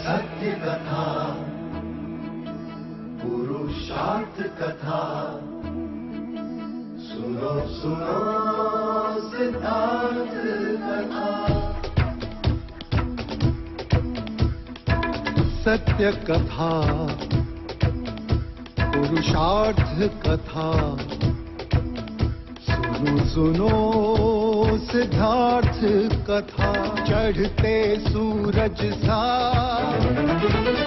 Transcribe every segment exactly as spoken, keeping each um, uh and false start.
सत्य कथा, पुरुषार्थ कथा, सुनो सुनो सिद्धार्थ कथा। सत्य कथा, पुरुषार्थ कथा, सुनो सुनो सिद्धार्थ कथा। चढ़ते सूरज सा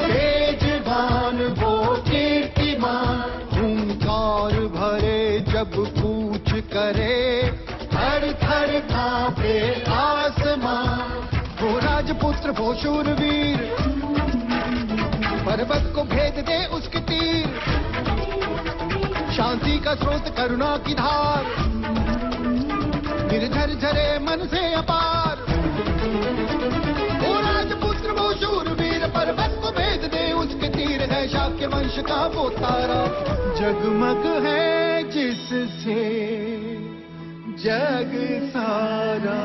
तेजवान वो कीर्तिमान, हुंकार भरे जब कूच करे, थर थर कांपे आसमां। वो राजपुत्र वो शूरवीर, पर्वत को भेद दे उसके तीर। शांति का स्रोत, करुणा की धार, निर्झर झरे मन से अपार। वो राजपुत्र वो शूरवीर, पर्वत को भेद दे उसके तीर। है शाक्य वंश का वो तारा, जगमग है जिससे जग सारा।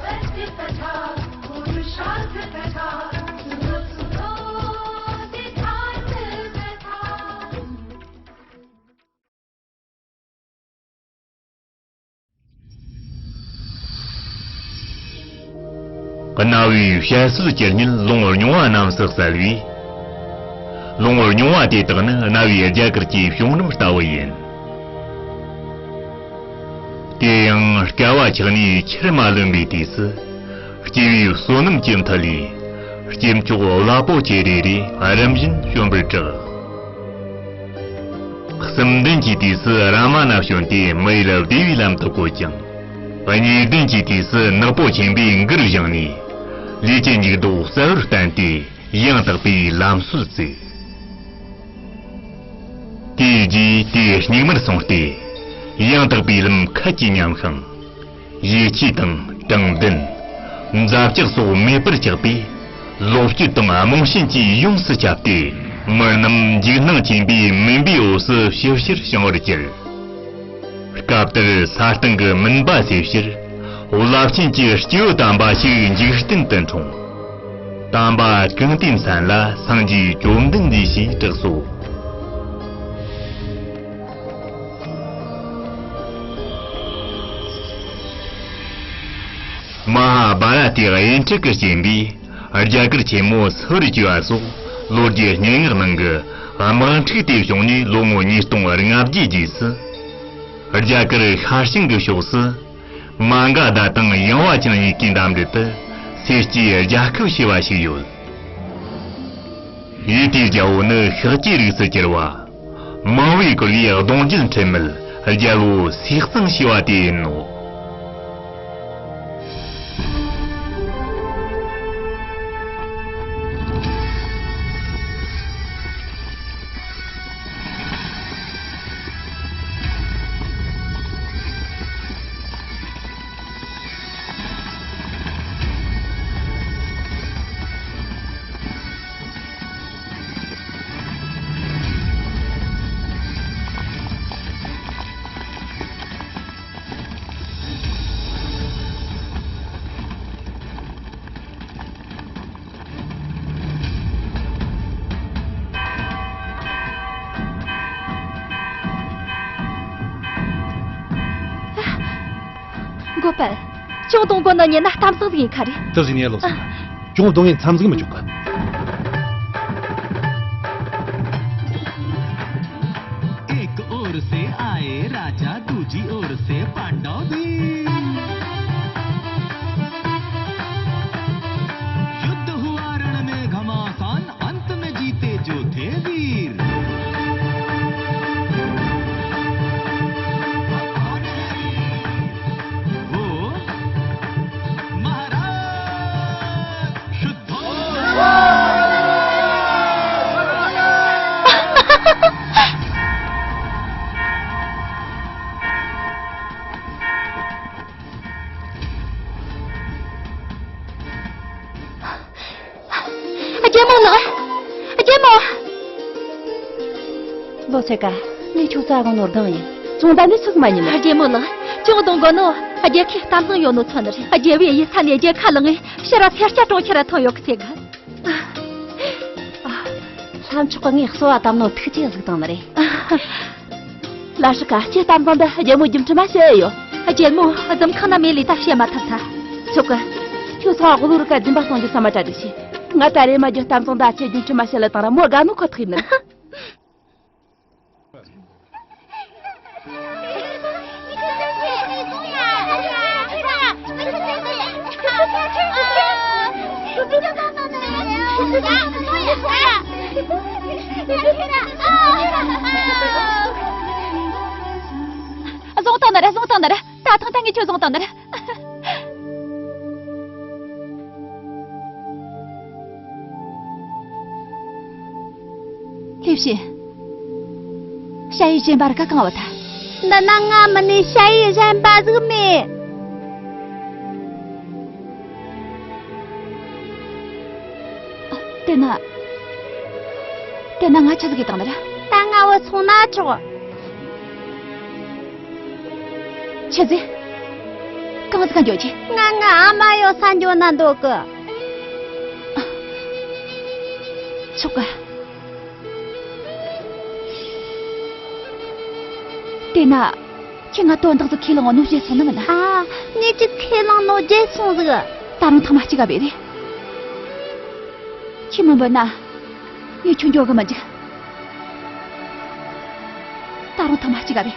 सत्य कथा, पुरुषार्थ कथा, सुनो सुनो सिद्धार्थ कथा। གནའ་བོའི་བཤད་སྲོལ་གྱི་སྙིང་ལོང་རྙིང་བ་རྣམས་སུ་གསལ་བས། ལོང་རྙིང་བ་དེ་དག་ནི་གནའ་བོའི་རྒྱ་གར་གྱི་བྱུང་རིམ་ལྟ་བུ་ཡིན། དེ་ཡང་བསྐལ་བ་ཆགས་ནས་ཆར་མ་ལོན་པའི་དུས་སུ། སྐྱེས་བུའི་བསོད་ནམས་ཀྱི་མཐུ་ལས། སྐྱེས་མཆོག་ཀླ་པོ་ཆེ་རེ་རེ་རིམ་བཞིན་བྱོན་པར་གྲགས། གསུམ་ལྡན་གྱི་དུས་སུ་རཱ་མ་ན་བྱོན་ཏེ་མི་ཡུལ་བདེ་བའི་ལམ་དུ་བཀོད་ཅིང་། གཉིས་ལྡན་གྱི་དུས་སུ་ནག་པོ་ཆེན་པོའི་མགུར་བཞེངས་ནས། ལས་ཀྱི་འཇུག་ལྡོག་གསལ་བར་བསྟན་ཏེ། ཡང་དག་པའི་ལམ་སྲོལ་བཙུགས། དེའི་རྗེས་དེ་སྙིགས་མར་སོང་སྟེ། ཡང་དག་པའི་ལམ་ཁད་ཀྱིས་ཉམས་ཤིང་། ཡིད་ཆེས་དང་དྲང་བདེན། འཛའ་བཅག་སོགས་མེད་པར་ཆགས་པས། ལོག་སྤྱོད་དང་རྨོངས་ཞེན་གྱིས་ཡོངས་སུ་ཁྱབ་སྟེ། མི་རྣམས་འཇིགས་སྣང་ཆེན་པོའི་མུན་པའི་འོག་སུ་ཞིབ་ཞིར་བྱང་བར་གྱུར། སྐབས་དེར་ས་སྟེང་གི་མུན་པ་སེལ་ཕྱིར། རླབས་ཆེན་གྱི་སྐྱེས་བུ་དམ་པ་ཞིག་འཇིག་རྟེན་དུ་འཁྲུངས། དམ་པ་གང་དེའི་མཚན་ལ་སངས་རྒྱས་བཅོམ་ལྡན་འདས་ཞེས་གྲགས་སོ། མ་ཧཱ་བྷ་ར་ཏའི་དབྱེན་ཕྲུག་གི་རྐྱེན་པས། རྒྱ་གར་ཆེན་མོ་སིལ་བུར་གྱུར་པ་སོགས་ལོ་རྒྱུས་སྙན་ངག་ནང་གི་དམག་འཁྲུག་དེ་བྱུང་ནས་ལོ་ངོ་ཉིས་སྟོང་ལྔ་བརྒྱའི་རྗེས་སུ། རྒྱ་གར་ཤར་བྱང་གི་ཕྱོགས་སུ། མ་ག་དྷ་དང་ཡངས་པ་ཅན་གཉིས་ཀའི་འདབས་འབྲེལ་དུ་སེར་སྐྱའི་རྒྱལ་ཁབ་ཞེས་པ་ཞིག་ཡོད། ཡུལ་དེའི་རྒྱལ་པོ་ནི་ཤཱཀྱའི་རིགས་སུ་གྱུར་པ། མང་བས་བཀུར་བའི་གདུང་རྒྱུད་འཁྲུལ་མེད་རྒྱལ་པོ་སྲས་གཙང་ཞེས་པ་དེ་ཡིན་ནོ། འགོ་པལ། ཅུང་གདོང་གོ་ནི་ཉན་ན་གཏམ་བཟང་ཟིག་ཡིན་ཁ་རེད། དེ་ཟིག་ཉན་ལོག་སོང་། ཅུང་གདོང་ངན་མཚམས་ཟིག་མི་འཇུག་གི། एक ओर से आए राजा, दूजी ओर से पांडव भी। युद्ध हुआ रण में घमासान, अंत में जीते जो थे वीर। वो महाराज शुद्धोधन। རྒྱལ་མོ་ལགས། ལོ་ཚེ་ཀ། ངས་ཁྱོད་རྩ་དགོངས་ནོར་སྡང་ཡིན། ཅུང་ད་ནི་ཚིག་མ་ཉན་ནི། རྒྱལ་མོ་ལགས། ཅུང་གདོང་གོ་ནོ། རྒྱལ་ཁའི་གཏམ་བཟང་ཡོད་ནོ་ཚོ་ནི་རེད། རྒྱལ་བའི་ཡུལ་ས་ནས་རྒྱལ་ཁ་བླངས་ངས་ཕྱིར་ར་སེར་སྐྱ་གྲོང་ཁྱེར་ར་ཐོན་ཡོད་གི་ཚེ་གི། ལྷ་མཆོག་གི་ངས་གསོལ་བ་བཏབ་ནོ་ཐུགས་རྗེ་གཟིགས་དང་ནི་རེད། ལ་ཧྲི་ཀ། ཁྱེད་གཏམ་བཟང་འདི་རྒྱལ་མོ་སྒྱུ་འཕྲུལ་མ་བཤད་ཡོད། རྒྱལ་མོ་གཟིམ་ཁང་ན་མེད་ལས་ད་བཤད་མ་ཐུབ་ཐལ། ཆོག་གི། ཁྱོད་ཚོ་གློ་རུ་ཀ་སྦྱིན་པ་གཏོང་རྒྱུ་ས་མ་གྲ་སྒྲིག་བྱས། ང་ད་རེ་མ་རྒྱུ་གཏམ་བཟང་འདི་ཁྱེད་སྒྱུ་འཕྲུལ་མ་བཤད་ལ་བཏང་ར་མོ་དགའ་ནོ་ཁོ་ཐག་ཡིན་ནི། བཟུང་བཏང་ནི་རེད། བཟུང་བཏང་ནི་རེད། ད་ཐེངས་ད་ངས་ཁྱོད་བཟུང་བཏང་ནི་རེད། ལྷས་བྱིན། ཞ་ཡི་གཞན་པ་ར་ཀ་གང་བ་ཐལ། འདི་ན་ང་མིན་ནས་ཞ་ཡི་གཞན་པ་ཟིག་མེད། དེ་ན། དེ་ན་ང་ཆི་ཟིག་གི་བཏང་ནི་ར། ད་ང་བུད་སོང་ན་ཆོག། ཆི་ཟིག། གང་ཟིག་ག་འགྱོ་རྒྱུ། ང་ངའི་ཨ་མ་ཡོད་ས་འགྱོ་ན་འདོད་གི། ཆོག་གི། དེ་ན། ཁྱེད་ང་དོན་དག་ཟིག་ཁས་བླངས་ནོ་བརྗེད་སོང་ནི་མིན་ན། ཨ། ངས་ཅིག་ཁས་བླངས་ནོ་བརྗེད་སོང་ཟིག། ད་རུང་ཐེངས་མ་གཅིག་ག་བས་རེད། ཁྱེད་མི་འབོད་ན། ངས་ཁྱོད་འགྱོ་གི་མི་འཇུག། ད་རུང་ཐེངས་མ་གཅིག་ག་བས།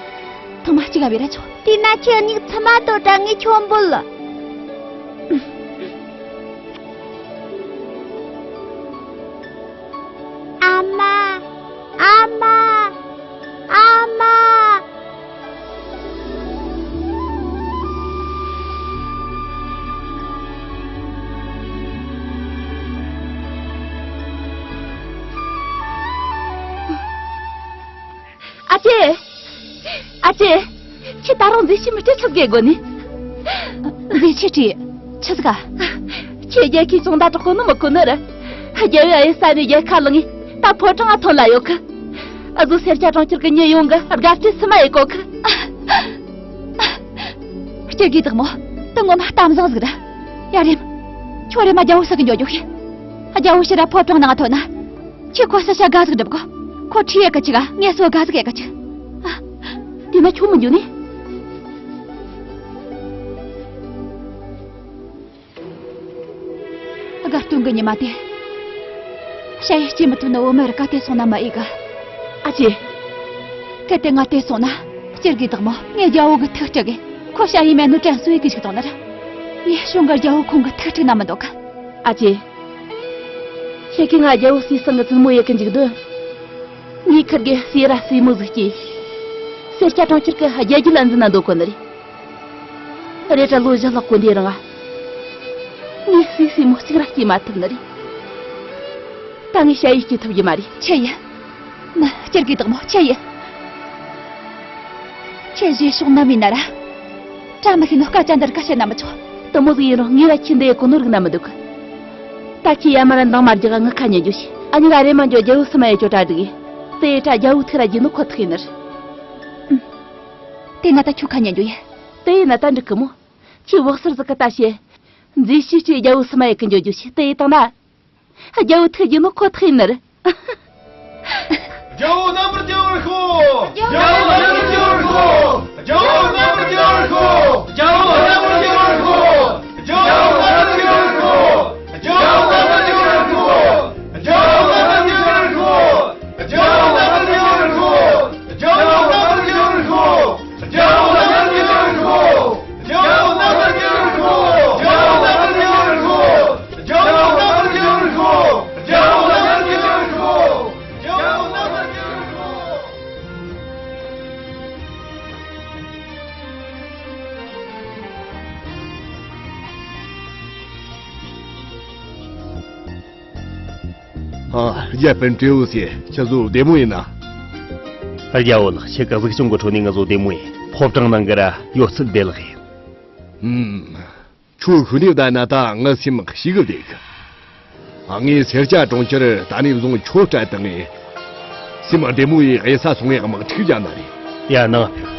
ཐེངས་མ་གཅིག་ག་བས་ར་ཆོག། དེས་ན་ཁྱེད་མིག་ཚིམ་མ་སྡོད་དྲ། ངས་ཁྱོད་འབོད། ཨ་མ། ཨ་མ། ཨ་མ། ཨ་ཅེ། ཨ་ཅེ། ཁྱེད་ད་རུང་མཛེས་ཆེ་མི་སྤྲད་ཆི་ཟིག་དགོས་ནི། མཛེས་ཆེ་སྤྲད། ཆི་ཟིག་ག། ཁྱེད་རྒྱལ་ཁའི་ཅུང་ད་དྲག་གོ་ནི་མི་གོ་ནི་ར། རྒྱལ་བའི་ཨ་ཡེ་ས་ནས་རྒྱལ་ཁ་བླངས་ངས་ད་ཕོ་བྲང་ང་ཐོན་ལ་ཡོད་གི། ཨ་ཟོ་སེར་སྐྱ་གྲོང་ཁྱེར་གི་མྱི་ཡོངས་གི་དགའ་བསུའི་སི་མ་ཡེ་གོ་གི། སྤྱིར་གི་བདག་མོ། དེ་ངོ་མ་གཏམ་བཟང་ཟིག་ར། ཡ་རེམ། ཁྱོད་རེམ་མ་རྒྱལ་བོ་ཟིག་གི་འགྱོ་རྒྱུ་ཤི། རྒྱལ་བོ་ཕྱིར་ར་ཕོ་བྲང་ནང་ང་ཐོན་ན། ཁྱེད་ཁོ་ས་ཤ་དགའ་ཟིག་སྒྲུབ་གོ། ཁོ་ཁྲིད་ཡེ་གི་ཆི་ག། ངལ་གསོ་དགའ་ཟིག་ཡེ་གི་ཆི། ཨ། དེ་ན་ཁྱོད་མི་འགྱོ་ནི། དགའ་སྟོན་གི་ཉི་མ་དེ། ཞ་ཡི་སྐྱེ་མི་ཐུབ་ནི་བུ་མོ་ར་ཀ་དེ་སོང་ན་མ་ཡི་ག། ཨ་ཅེ། གལ་ཏེ་ང་དེ་སོང་ན། སྤྱིར་གི་བདག་མོ། ངས་རྒྱལ་བོ་གི་ཐུགས་སྤྲད་གི། ཁོ་ཞ་ཡི་མེད་ནོ་དྲན་གསོ་ཡེ་གི་ཞིག་དང་ནི་ར། ངས་གཞུང་གི་རྒྱལ་བོ་ཁོང་གི་ཐུགས་ཁྲིག་ན་མི་འདོད་གི། ཨ་ཅེ། ཁྱེད་ཀྱིས་ང་རྒྱལ་བོ་སྲས་སང་གི་བཙུན་མོ་ཡེ་གི་འཇུག་དོན། ངའི་ཁུར་གི་སྲས་ར་སྲས་མོ་ཟིག་སྐྱེས། སེར་སྐྱ་གྲོང་ཁྱེར་གི་རྒྱལ་རྒྱུད་ལ་འཛིན་ན་འདོད་གོ་ནི་རེད། རེད་དྲ་ལོ་བཞི་ལྷག་གོ་འདི་རིང་ང་། ངའི་སྲས་སྲས་མོ་གཅིག་ར་སྐྱེས་མ་ཐུབ་ནི་རེད། ད་ངས་ཞ་ཡི་སྐྱེ་ཐུབ་རྒྱུ་མ་རེད། ཆི་ཡི། མི་སྤྱིར་གི་བདག་མོ་ཆི་ཡི། ཁྱེད་བཞེས་ཕྱོགས་ནམ་ཡིན་ན་ར། བཀྲ་མི་ཤིས་ནོ་སྐད་ཆ་འདི་རིགས་ཀ་བཤད་ན་མི་ཆོག། དེ་མོ་ཟིག་ཡིན་རུང་ངས་ར་ཁྱེད་འདི་ཡེ་གོ་ནོ་རིག་ན་མི་འདུག། ད་ཁྱེད་ཡ་མ་ར་འདང་མ་རྒྱག་ངི་ཁ་ཉན་རྒྱུ་ཞིག། ཨ་ནི་ར་རེ་མ་འགྱོ་རྒྱལ་བོ་སི་མ་ཡེ་ཅོ་གྲ་སྒྲིག་ཡེ། དེ་ཡེ་དྲ་རྒྱལ་བོ་ཐུགས་ར་རྒྱུ་ནོ་ཁོ་ཐག་ཡིན་ནི་རེད། དེ་ན་ད་ཁྱོད་ཁ་ཉན་རྒྱུ་ཡེ། དེ་ཡིན་ན་ད་འགྲིག་གི་མོ། ཁྱེད་བོག་སར་ཟིག་གི་ད་བཤད། མཛེས་ཤིས་ཀྱི་རྒྱལ་བོ་སི་མ་ཡེ་གི་འགྱོ་རྒྱུ་ཞིག་དེ་ཡེ་བཏང་ན། རྒྱལ་བོ་ཐུགས་རྒྱུ་ནོ་ཁོ་ཐག་ཡིན་ནི་རེད། རྒྱལ་བོ་རྣམ་པར་རྒྱལ་བར་ཤོག། རྒྱལ་བོ་རྣམ་པར་རྒྱལ་བར་ཤོག། རྒྱལ་བོ་རྣམ་པར་རྒྱལ་བར་ཤོག། རྒྱལ་བོ་རྣམ་པར་རྒྱལ་བར་ཤོག། རྒྱལ་བོ་རྣམ་པར་རྒྱལ་བར་ཤོག། རྒྱལ་བོ་རྣམ་པར་རྒྱལ་བར་ཤོག། རྒྱལ་བོ་རྣམ་པར་རྒྱལ་བར་ཤོག། རྒྱལ་བོ་རྣམ་པར་རྒྱལ་བར་ཤོག། རྒྱལ་བོ་རྣམ་པར་རྒྱལ་བར་ཤོག། རྒྱལ་བོ་རྣམ་པར་རྒྱལ་བར་ཤོག། རྒྱལ་བོ་རྣམ་པར་རྒྱལ་བར་ཤོག། རྒྱལ་བོ་རྣམ་པར་རྒྱལ་བར་ཤོག། རྒྱལ་བོ་རྣམ་པར་རྒྱལ་བར་ཤོག། རྒྱལ་བོ་རྣམ་པར་རྒྱལ་བར་ཤོག། རྒྱལ་བོ་རྣམ་པར་རྒྱལ་བར་ཤོག། ཨ། རྒྱལ་དཔོན་སྤྲེའུ་སི། ཁྱེད་ཚོ་བདེ་མོ་ཡིན་ན། རྒྱལ་བོ་ལགས། ཁྱེད་ཀྱི་གཟིགས་སྐྱོང་གི་ཁྲོད་ནས་ང་ཚོ་བདེ་མོ་ཡིན། ཕོ་བྲང་ནང་གི་ར་ཡོད་ཚད་བདེ་ལེགས་ཡིན། ཨུམ། ཁྱོད་ཤུལ་ནས་བསྡད་ན་ད་ངའི་སེམས་ཤིག་གི་བདེ་གི། ངས་སེར་སྐྱ་གྲོང་ཁྱེར་ད་ནས་བཟུང་ཁྱོད་སྤྲད་བཏང་ངས། སེམས་བདེ་མོ་ཡི་གཡུལ་ས་སོང་ངས་དམག་འཁྲུག་རྒྱག་ན་རེད། ཡ་ནང་ཕེབས།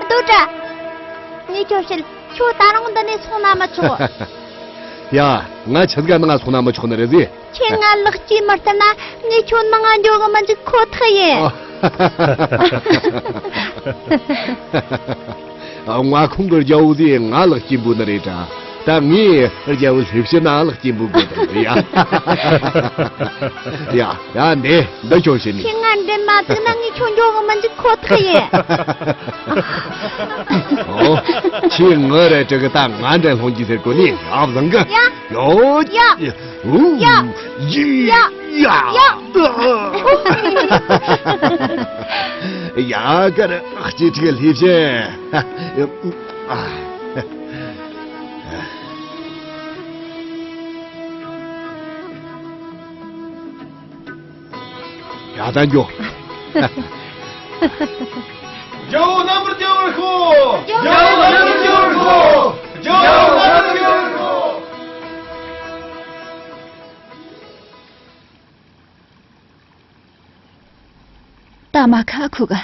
རྡོ་བཀྲ། ངས་ཁྱོད་བཤད། ཁྱོད་ད་རུང་འདི་ནས་སོང་ན་མི་ཆོག་ཡ། ང་ཆི་ཟིག་ག་ནང་སོང་ན་མི་ཆོག་ནི་རེད་ཟེ། ཁྱེད་ང་ལག་སྐྱེས་མི་བསྟན་ན་ངས་ཁྱོད་ནང་ང་འགྱོ་གི་མི་འཇུག་ཁོ་ཐག་ཡིན། ཨ། མངའ་ཁོངས་ཀྱི་རྒྱལ་པོ་དེ་ང་ལག་སྐྱེས་འབུལ་ནི་རེད་དྲ། ད་ངས་རྒྱལ་པོ་ལྷས་བྱིན་ན་ལག་སྐྱེས་འབུལ་དགོས་དང་ཡ། ཡ་ཡ་འདི་འདི་ཁྱོད་བྱིན་ནི། ཁྱེད་ང་འདྲེན་མ་བཙུགས་ན་ངས་ཁྱོད་འགྱོ་གི་མི་འཇུག་ཁོ་ཐག་ཡིན། ཨོ། ཁྱེད་ངུ་རེ་དྲུག་གི་ད་ང་འདྲེན་སློང་རྒྱུ་ཟེར་གོ་ནི་ཡ་བཟང་གི། ཡ། ཡོ། ཡ། ཡ། ཡ། ཡ། ཡ་གར་སྐྱིད་ཁྲིག་ལྷས་བྱིན། ཡ་ད་འགྱོ། རྒྱལ་པོ་རྣམ་པར་རྒྱལ་བར་ཤོག་རྒྱལ་པོ་རྣམ་པར་རྒྱལ་བར་ཤོག་རྒྱལ་པོ་རྣམ་པར་རྒྱལ་བར་ཤོག་ད་མ་ཁ་ཁུ་ག་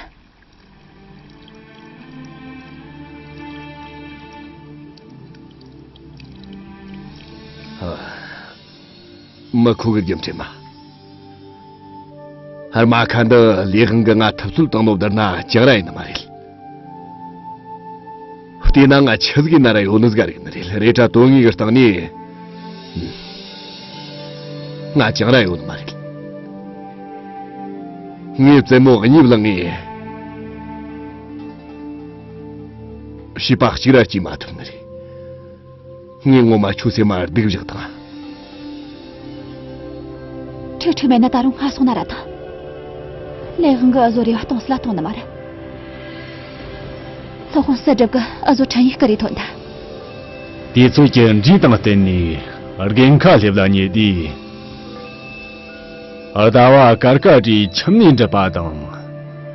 མི་ཁུ་གི་རྒྱུ་མཚན་མ། ཧར་མ་ཁ་འདི་ལས་དབང་གི་ང་ཐུབ་ཚོད་བཏང་ནོ་བསྡུར་ན་ཅང་ར་ཡིན་ནི་མ་རེད། བལྟས་ན་ང་ཆི་ཟིག་ཡིན་ན་ར་ཡོད་ནི་ཟིག་རེད་ནི་རེད། རེད་དྲ་དོན་དངོས་ཀྱི་སྟེང་ནས་ང་ཅང་ར་ཡོད་ནི་མ་རེད། ངའི་བཙུན་མོ་གཉིས་བླངས་ངས་བྱིས་པ་གཅིག་ར་སྐྱེས་མ་ཐུབ་ནི་རེད། ངས་ངོ་མ་ཁྱོད་སེམས་མ་སྡུག་བཞག་དང་། ཁྲིག་ཁྲིག་མེད་ན་ད་རུང་སྔ་སོང་ན་ར་ཐང་། ལས་དབང་གི་ཨ་ཟོ་རེ་བ་གཏོང་སླ་གཏོང་ནི་མ་རེད། སློབ་དཔོན་གསལ་སྒྲུབ་ཀྱི་ཨ་ཟོ་ཕྲན་ཡིག་སྐུ་རེ་ཐོན་ད། དུས་ཚོད་ཀྱི་འགྲོས་དང་བསྟུན་ནས་དགུན་ཁ་སླེབས་ལ་ཉེ་དུས། ཟླ་བ་སྐར་ཀ་དྲུག་ཁྱིམ་ནས་འགྲུབ་པ་དང་།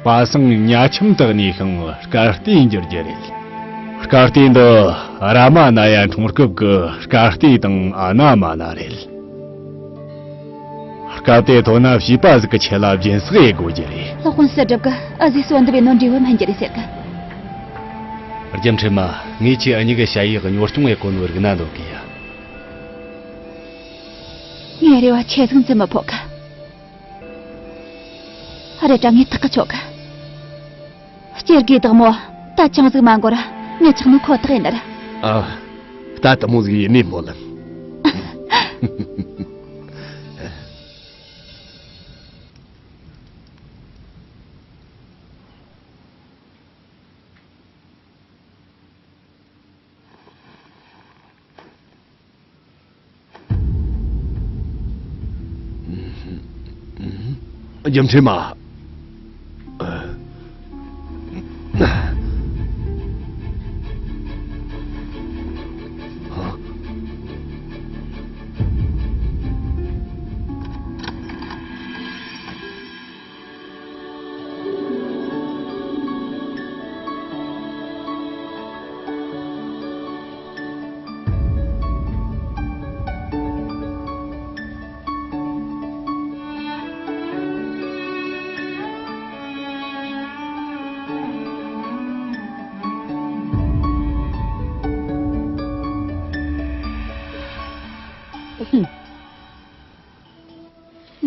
པ་སངས་ཉ་ཁྱིམ་དག་ནས་ཤིང་སྐར་རྟེན་འགྱུར་རྒྱུ་རེད། སྐར་རྟེན་འདི་རཱ་མ་ན་ཡ་འཁྲུངས་སྐབས་ཀྱི་སྐར་རྟེན་དང་ཨ་ན་མ་ན་རེད། སྐབས་དེ་ཐོན་ན་བྱིས་པ་ཟིག་གི་ཆེད་ལ་སྦྱིན་སྲེག་ཡེད་དགོས་རྒྱུ་རེད། སློབ་དཔོན་གསལ་སྒྲུབ་ཀྱིས་ཨ་ཟོས་གསོལ་འདེབས་ཡེད་ནོ་འབྲས་བུ་སྨིན་རྒྱུ་རེད་ཟེར་གི། རྒྱུ་མཚན་མ། ངས་ཁྱེད་གཉིས་ཀྱི་ཞ་ཡིས་གཉོར་སྐྱོང་ཡེད་གོ་ནོ་རིག་ན་འདོད་གི་ཡ། ངའི་རེ་བ་ཆེ་ཟིག་འཛིན་མི་ཕོད་གི། རེད་དྲ་ངས་ཐག་གི་ཆོད་གི། སྐྱེ་དགུའི་བདག་མོ་ད་ཅང་ཟིག་མ་འགོར་ར་ངས་ཆགས་ནོ་ཁོ་ཐག་ཡིན་ནི་ར། ཨ། ད་དེ་མོ་ཟིག་ཡིན་ནི་མོ་ལ། རྒྱུ་མཚན་མ།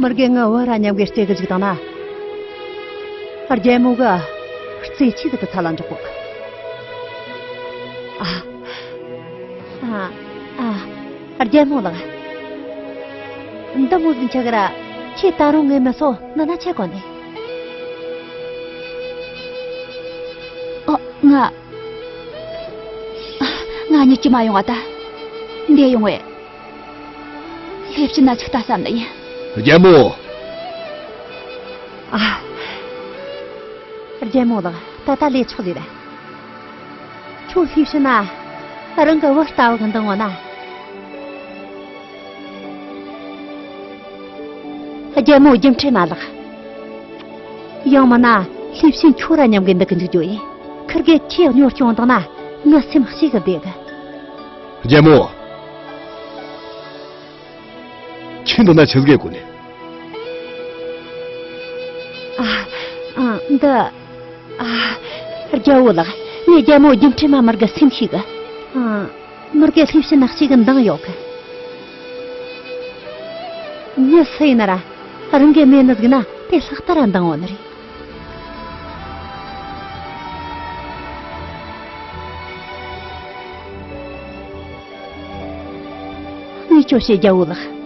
མི་རྒན་ངའི་བུ་ར་མཉམ་གི་རྩེ་གི་བཞུགས་དང་ན། རྒྱལ་མོ་གི་རྩེ་ཆི་ཟིག་གི་ཚ་ལ་འཇོག་གོ། ཨ། ཨ། ཨ། རྒྱལ་མོ་ལགས། འདི་མོ་ཟིན་ཆ་གི་ར་ཁྱེད་ད་རུང་ངའི་མི་སོ་ནི་ན་ཆ་གོ་ནི། ཨ། ང་། ང་གཉིད་ཀྱི་མ་ཡོང་བ་ད། འདས་ཡོང་བས། ལྷས་བྱིན་ན་ཅིག་ལྟ་བསམ་ནི་ཡིན། རྒྱལ་མོ། ཨ། རྒྱལ་མོ་ལགས། ད་ལྟ་ལས་ཆོག་ལས་ར། ཁྱོད་ལྷས་བྱིན་ན་རང་གི་བུ་ལྟ་བུ་གི་འདང་བ་ན། རྒྱལ་མོ་རྒྱུ་འབྲས་མ་ལགས། ཡང་མིན་ན་ལྷས་བྱིན་ཁྱོད་ར་མཉམ་གི་འདུག་གི་འཇུག་རྒྱུ་ཡིན། ཁིར་གེ་ཁྱེད་གཉོར་སྐྱོང་བཏང་ན་ངའི་སེམས་ཞེ་གི་བདེ་གི། རྒྱལ་མོ། ཐུན་དུ་ན་ཆི་ཟིག་གོ་ནི། ཨ། ཨ། འདི། ཨ། རྒྱལ་བོ་ལགས། ངས་རྒྱལ་མོ་རྒྱུ་འཕྲད་མ་མར་གི་སེམས་ཤིག་གི། ཨ། མར་གི་ལྷས་བྱིན་ནག་ཅིག་གི་འདང་ཡོད་གི། མྱི་སུ་ཡིན་ན་ར། རང་གི་མེད་ནི་ཟིག་ན་དེ་ལྷག་ལྟ་ར་འདང་འོ་ནི་རེད། ངས་ཁྱོད་བཤད་རྒྱལ་བོ་ལགས།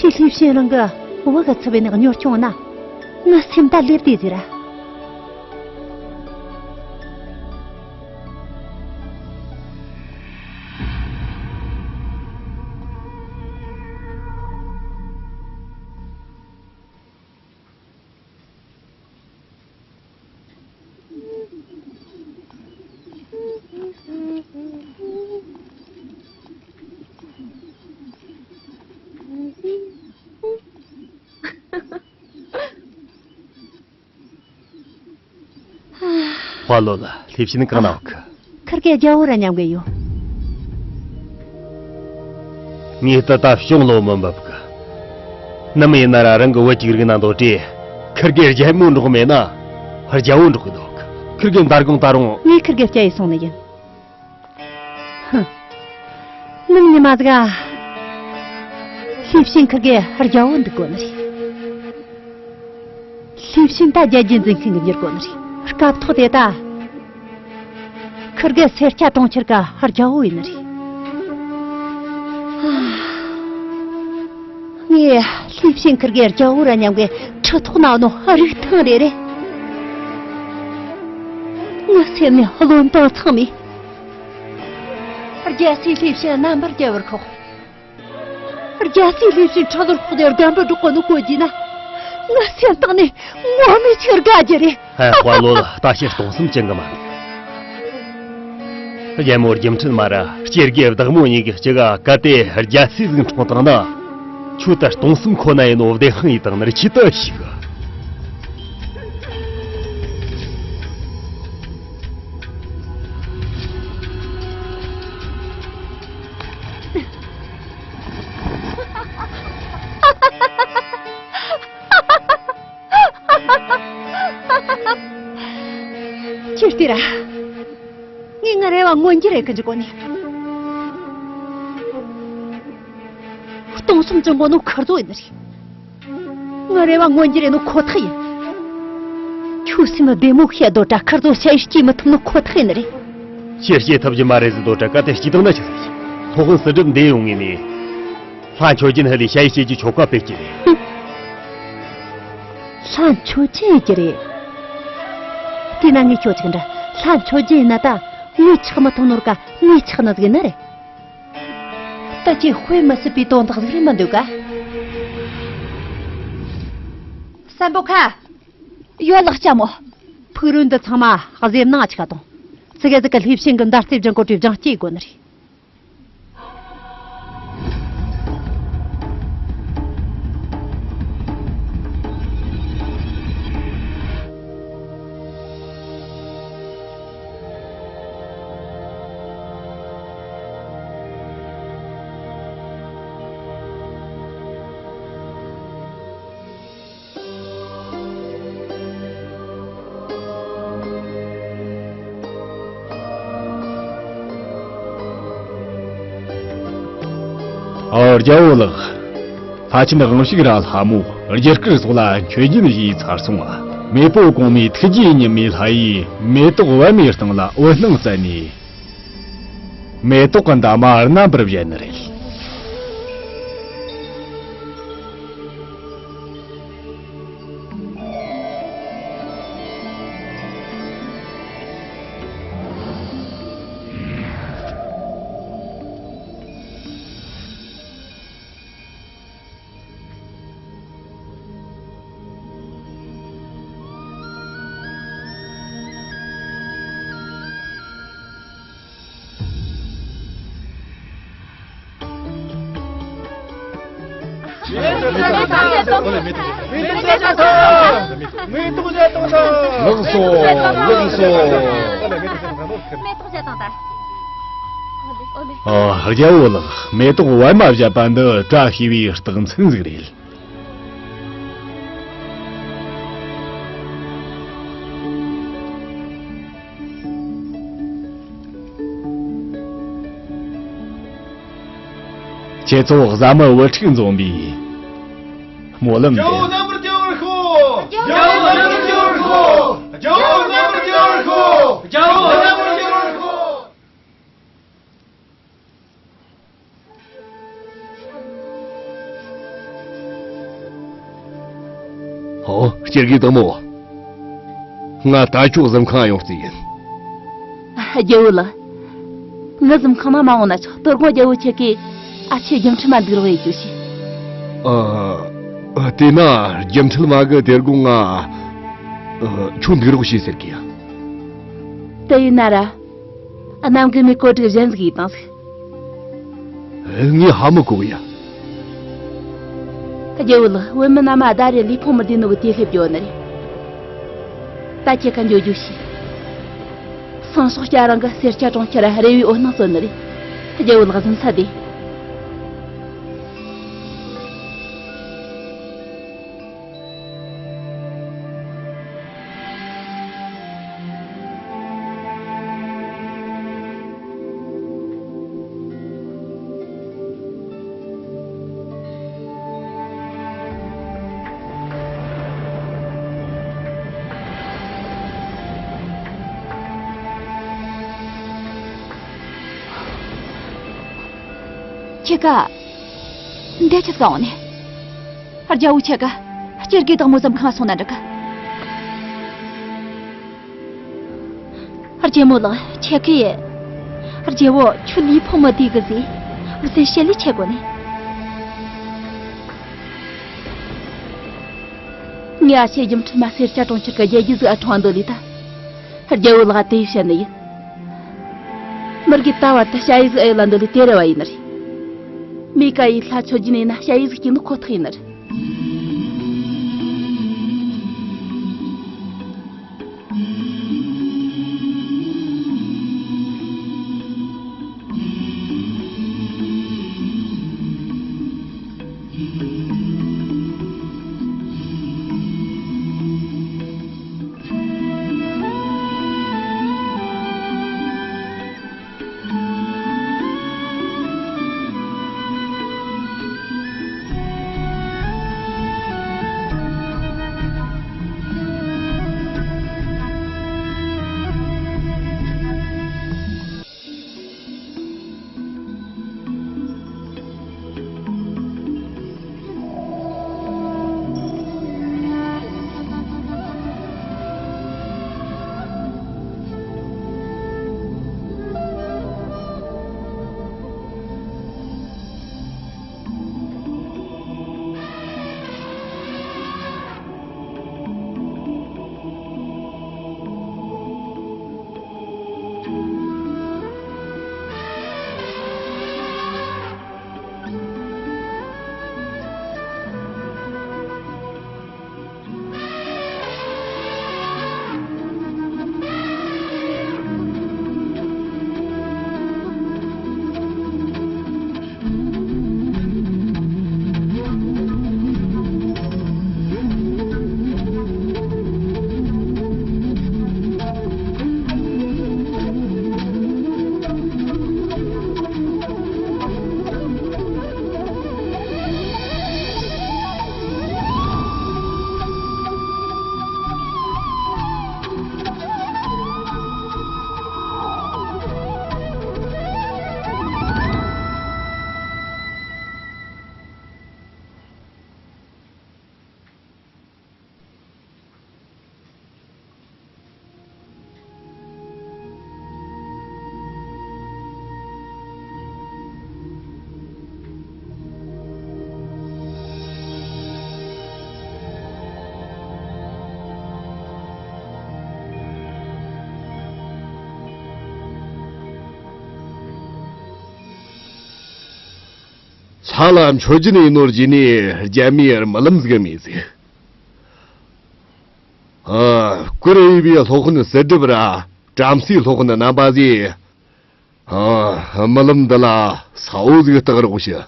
ཁྱེད་ལྷས་བྱིན་རང་གི་བུ་གི་ཚབ་བྱས་ནས་གཉོར་སྐྱོང་ན། ངའི་སེམས་ད་ལེབ་བདེ་ཟིག་ར། ཧྭ་ལོ་ལ་ལྷས་བྱིན་གང་ན་ཡོད་གི། ཁིར་གེ་རྒྱལ་བོ་ར་མཉམ་གི་ཡོད། ངས་ད་ལྟ་བྱུང་ལོ་མི་འབབ་གི། ནམ་ཡིན་ན་ར་རང་གི་བུ་གཅིག་རིག་ན་འདོད་དྲེ། ཁིར་གེ་རྒྱལ་མོ་འགྲོགས་མེད་ན། རྒྱལ་བོ་འགྲོགས་གི་འདུག་ཁིར་གེ་མདང་དགོང་ད་རུང་། ངས་ཁིར་གེ་སྐྱ་ཡི་སོང་ནི་ཡིན། ཧུམ། ནམ་ཉི་མ་ཟིག་ག་ལྷས་བྱིན་ཁིར་གེ་རྒྱལ་བོ་འདུག་གོ་ནི་རེད། ལྷས་བྱིན་ད་རྒྱལ་རྒྱུད་འཛིན་མཁན་གི་འགྱུར་གོ་ནི་རེད། སྐབས་ཐོག་དེ་ད། ཁིར་གེ་སེར་སྐྱ་གྲོང་ཁྱེར་གི་རྒྱལ་བོ་ཡིན་ནི་རེད། ངས་ལྷས་བྱིན་ཁིར་གེ་རྒྱལ་བོ་ར་མཉམ་གི་ཁྲི་ཐོག་ན་ནོ་རིག་ཐང་རེ་རེ། ངའི་སེམས་ནས་བློ་འདང་ཚང་མེད། རྒྱལ་སྲས་ལྷས་བྱིན་རྣམ་པར་རྒྱལ་བར་ཤོག་རྒྱལ་སྲས་ལྷས་བྱིན་ཁྲི་ལོར་ཕོག་སྟེ་སྒམ་པོ་སྒྲོག་གོ་ནོ་གོ་རྒྱུ་ན། ངའི་སེམས་གཏིང་ནས་ངོ་མི་ཆེར་དགའ་རྒྱུ་རེད། ཧེ། དཔའ་ལོ་ལ་ལྟ་བཤད་སྟོང་བསམ་ཅན་གི་མ་འདུག་རྒྱལ་མོ་རྒྱུ་འཕྲད་མ་ར་སྐྱེ་དགེ་བདག་མོ་གཉིས་ཀྱི་གཅིག་ག་གལ་ཏེ་རྒྱལ་སྲས་ཟིག་འཁྲུངས་བཏང་ན། ཁྱོད་ད་སྟོང་བསམ་ཁོ་ན་ཡིན་ནོ་བདེན་དཔང་ཡིན་བཏང་ནི་རེད། ཁྱོད་ད་ཤི་གི། ཅི་སྟེ་ར། ངས་ངའི་རེ་བ་མངོན་འགྱུར་རེ་གི་འཇུག་གོ་ནི། སྟོང་བསམ་ཅན་གོ་ནོ་ཁར་ཚོ་ཡིན་ནི་རེད། ངའི་རེ་བ་མངོན་འགྱུར་རེ་ནོ་ཁོ་ཐག་ཡིན། ཁྱོད་སེམས་བདེ་མོ་བཤད་དོ་དྲ་ཁར་ཚོ་ཞ་ཡི་སྐྱེས་མི་ཐུབ་ནོ་ཁོ་ཐག་ཡིན་ནི་རེད། ཁྱེད་སྐྱེས་ཐུབ་ཀྱི་མ་རེད་ཟེར་དོ་དྲ་གལ་ཏེ་སྐྱེས་བཏང་ན་ཆི་ཟིག་སློབ་དཔོན་སྲིད་སྒྲུབ་འདི་ཡོང་ངེས་ནས། ལྷ་མཆོད་སྦྱིན་ཧི་ལི་ཞ་ཡི་སྐྱེས་ཀྱི་ཆོ་ག་སྤེལ་གྱི་རེད། ལྷ་མཆོད་སྦྱིན་ཡེ་གྱི་རེད། དེ་ན་ངས་ཁྱོད་ཅིག་འདྲ་ལྷ་མཆོད་སྦྱིན་ཡིན་ན་ད་ངས་ཆགས་མི་ཐུབ་ནོར་ག་ངས་ཆགས་ནི་ཟིག་ཡིན་ནི་རེད། ད་ཅི་དཔེ་མི་སྲིད་པའི་དོན་དག་ཟིག་རེད་མི་འདུག་ག་བསམ་པོ་ཁ། ཡོད་ལགས་ལྕམ་མོ། ཕུག་རོན་འདི་ཚང་མ་གཟེབ་ནང་ཆིག་གཏོང་། ཙི་གེ་ཟིག་གི་ལྷས་བྱིན་གི་མདའ་རྩེ་སྦྱང་གོ་དྲི་སྦྱང་སྐྱེ་དགོ་ནི་རེད། ཨོ། རྒྱལ་བོ་ལགས། ལྷ་ཆེན་དབང་ཕྱུག་ར་ལྷ་མོ་རྒྱུ་སྐར་སོགས་ལ་མཆོད་སྦྱིན་བཞེས་ཚར་སོང་ང་། མེས་པོ་གོང་མའི་ཐུགས་རྗེའི་ཉི་མའི་ལྷ་ཡིས་མེ་ཏོག་པད་མའི་སྟེང་ལ་འོད་སྣང་བསྩལ་ནས། མེ་ཏོག་གི་འདབ་མ་རྣམ་པར་བཞད་ནི་རེད། ལགས་སོ། ལགས་སོ། མེ་ཏོག་བཞད་དང་ད། ཨ། རྒྱལ་བོ་ལགས། མེ་ཏོག་པད་མ་བཞད་པ་འདི་བཀྲ་ཤིས་པའི་རྟགས་མཚན་ཟིག་རེད། ཁྱེད་ཚོ་བཟའ་མི་བུ་ཕྲུག་འཛོམས་པའི་སྨོན་ལམ་རྒྱལ་བོ་རྣམ་པར་རྒྱལ་བར་ཤོག་རྒྱལ་བོ་རྣམ་པར་རྒྱལ་བར་ཤོག་རྒྱལ་བོ་རྣམ་པར་རྒྱལ་བར་ཤོག་རྒྱལ་བོ་རྣམ་པར་རྒྱལ་བར་ཤོག་ཨོ། སྐྱེ་དགུའི་བདག་མོ། ང་ད་ཁྱོད་གཟིམ་ཁང་ཡོང་རྩིས་ཡིན། རྒྱལ་བོ་ལགས། ངའི་གཟིམ་ཁང་ན་མ་འོང་ན་ཆོག་དོ་དགོང་རྒྱལ་བོ་ཁྱེད་ཀྱིས་ཨ་ཕྱི་རྒྱུ་འཕྲུལ་མ་འདུག་རོགས་ཡེད་རྒྱུ་ཞིག་ཨ། དེས་ན་རྒྱུ་འཕྲུལ་མ་གི་དེ་དགོང་ང་ཨ། ཁྱོད་འདུག་རོགས་བྱོས་ཟེར་གི་ཡ། དེ་ཡིན་ན་ར། གནམ་གི་མི་བཀོད་སྒྲིག་གཞན་ཟིག་ཡིན་དང་ཟིག་ངས་ཧ་མི་གོ་གི་ཡ། རྒྱལ་བོ་ལགས། བོད་མི་རྣམས་ཨ་ད་རེ་ལུས་ཕུང་མི་བདེ་ནོ་གི་དེ་སླེབས་རྒྱུ་ནི་རེད། ད་ཁྱེད་ཀ་འགྱོ་རྒྱུ་ཞིག་སང་ཞོགས་སྐྱ་རང་གི་སེར་སྐྱ་གྲོང་ཁྱེར་རེ་བའི་འོད་སྣང་སོན་ནི་རེད། རྒྱལ་བོ་ལགས་གཟིམ་ས་དེ། ཁྱེད་ཀ། འདི་ཆི་ཟིག་འོང་ནས། རྒྱལ་བོ་ཁྱེད་ཀ། སྐྱེ་དགུའི་བདག་མོ་གཟིམ་ཁང་སོང་ན་འགྲིག་གི་རྒྱལ་མོ་ལགས། ཁྱེད་ཀྱིས། རྒྱལ་བོ་ཁྱོད་ལུས་ཕུང་མི་བདེ་གི་ཟེ། འུ་ཚོས་ཞལ་ལས་ཆད་གོ་ནས། ངས་ཨ་ཕྱི་རྒྱུ་འཕྲུལ་མ་སེར་སྐྱ་གྲོང་ཁྱེར་གི་རྒྱལ་རྒྱུ་ཟིག་ཨ་འཕྲོང་འདོད་ལས་ད། རྒྱལ་བོ་ལགས་དེ་བཤད་ནི་ཡིན། མི་རྒས་ད་བར་དུ་ཞ་ཡི་ཟིག་ཨེ་ལ་འདོད་ལས་དེ་རེ་བ་ཡིན་ནི་རེད། མི་ཀ་ཡི་ལྷ་ཆོས་རྒྱུན་ཡིན་ན་ཞ་ཡི་ཟིག་སྐྱེ་ནི་ཁོ་ཐག་ཡིན་ནི་རེད། ལྷ་ལ་མཆོད་སྦྱིན་ཡིན་ནོ་བརྗེད་ནས། རྒྱལ་མོའི་རྨི་ལམ་ཟིག་རྨིས་ཟིག་ཨ། བཀུར་འོས་པའི་སློབ་དཔོན་གསེར་སྒྲིབ་ར། བྲམ་ཟེའི་སློབ་དཔོན་རྣམ་པ་ཟིག་ཨ། རྨི་ལམ་འདི་ལ་ས་འོག་ཟིག་བཏགས་རོགས་བྱེད།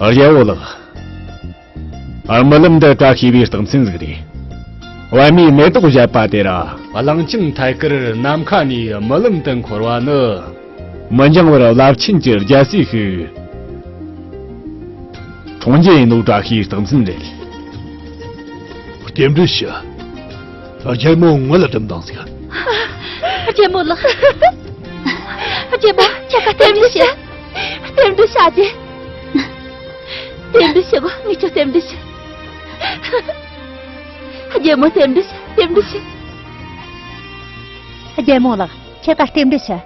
རྒྱལ་བོ་ལགས། རྨི་ལམ་འདི་བཀྲ་ཤིས་པའི་རྟགས་མཚན་ཟིག་རེད། པད་མའི་མེ་ཏོག་བཞད་པ་དེ་ར། གླང་ཆེན་ཐད་ཀར་ནམ་མཁའ་ནས་རྨི་ལམ་དུ་འཁོར་བ་ནི། མི་འགྱང་བར་རླབས་ཆེན་གྱི་རྒྱལ་སྲས་ཤིག་འཁྲུངས་རྒྱུ་ཡིན་ནོ་བཀྲ་ཤིས་རྟགས་མཚན་རེད། རྟེན་འབྲེལ་ཞུ། རྒྱལ་མོ་ངོ་ལ་འགྲིམ་དང་ཟིག་རྒྱལ་མོ་ལགས། རྒྱལ་མོ་ཁྱེད་ཀ་རྟེན་འབྲེལ་ཞུ། རྟེན་འབྲེལ་ཞུ་རྒྱལ། རྟེན་འབྲེལ་ཞུ་གོ་ངས་ཁྱོད་རྟེན་འབྲེལ་ཞུ། རྒྱལ་མོ་རྟེན་འབྲེལ་ཞུ། རྟེན་འབྲེལ་ཞུ། རྒྱལ་མོ་ལགས། ཁྱེད་ཀ་རྟེན་འབྲེལ་ཞུ།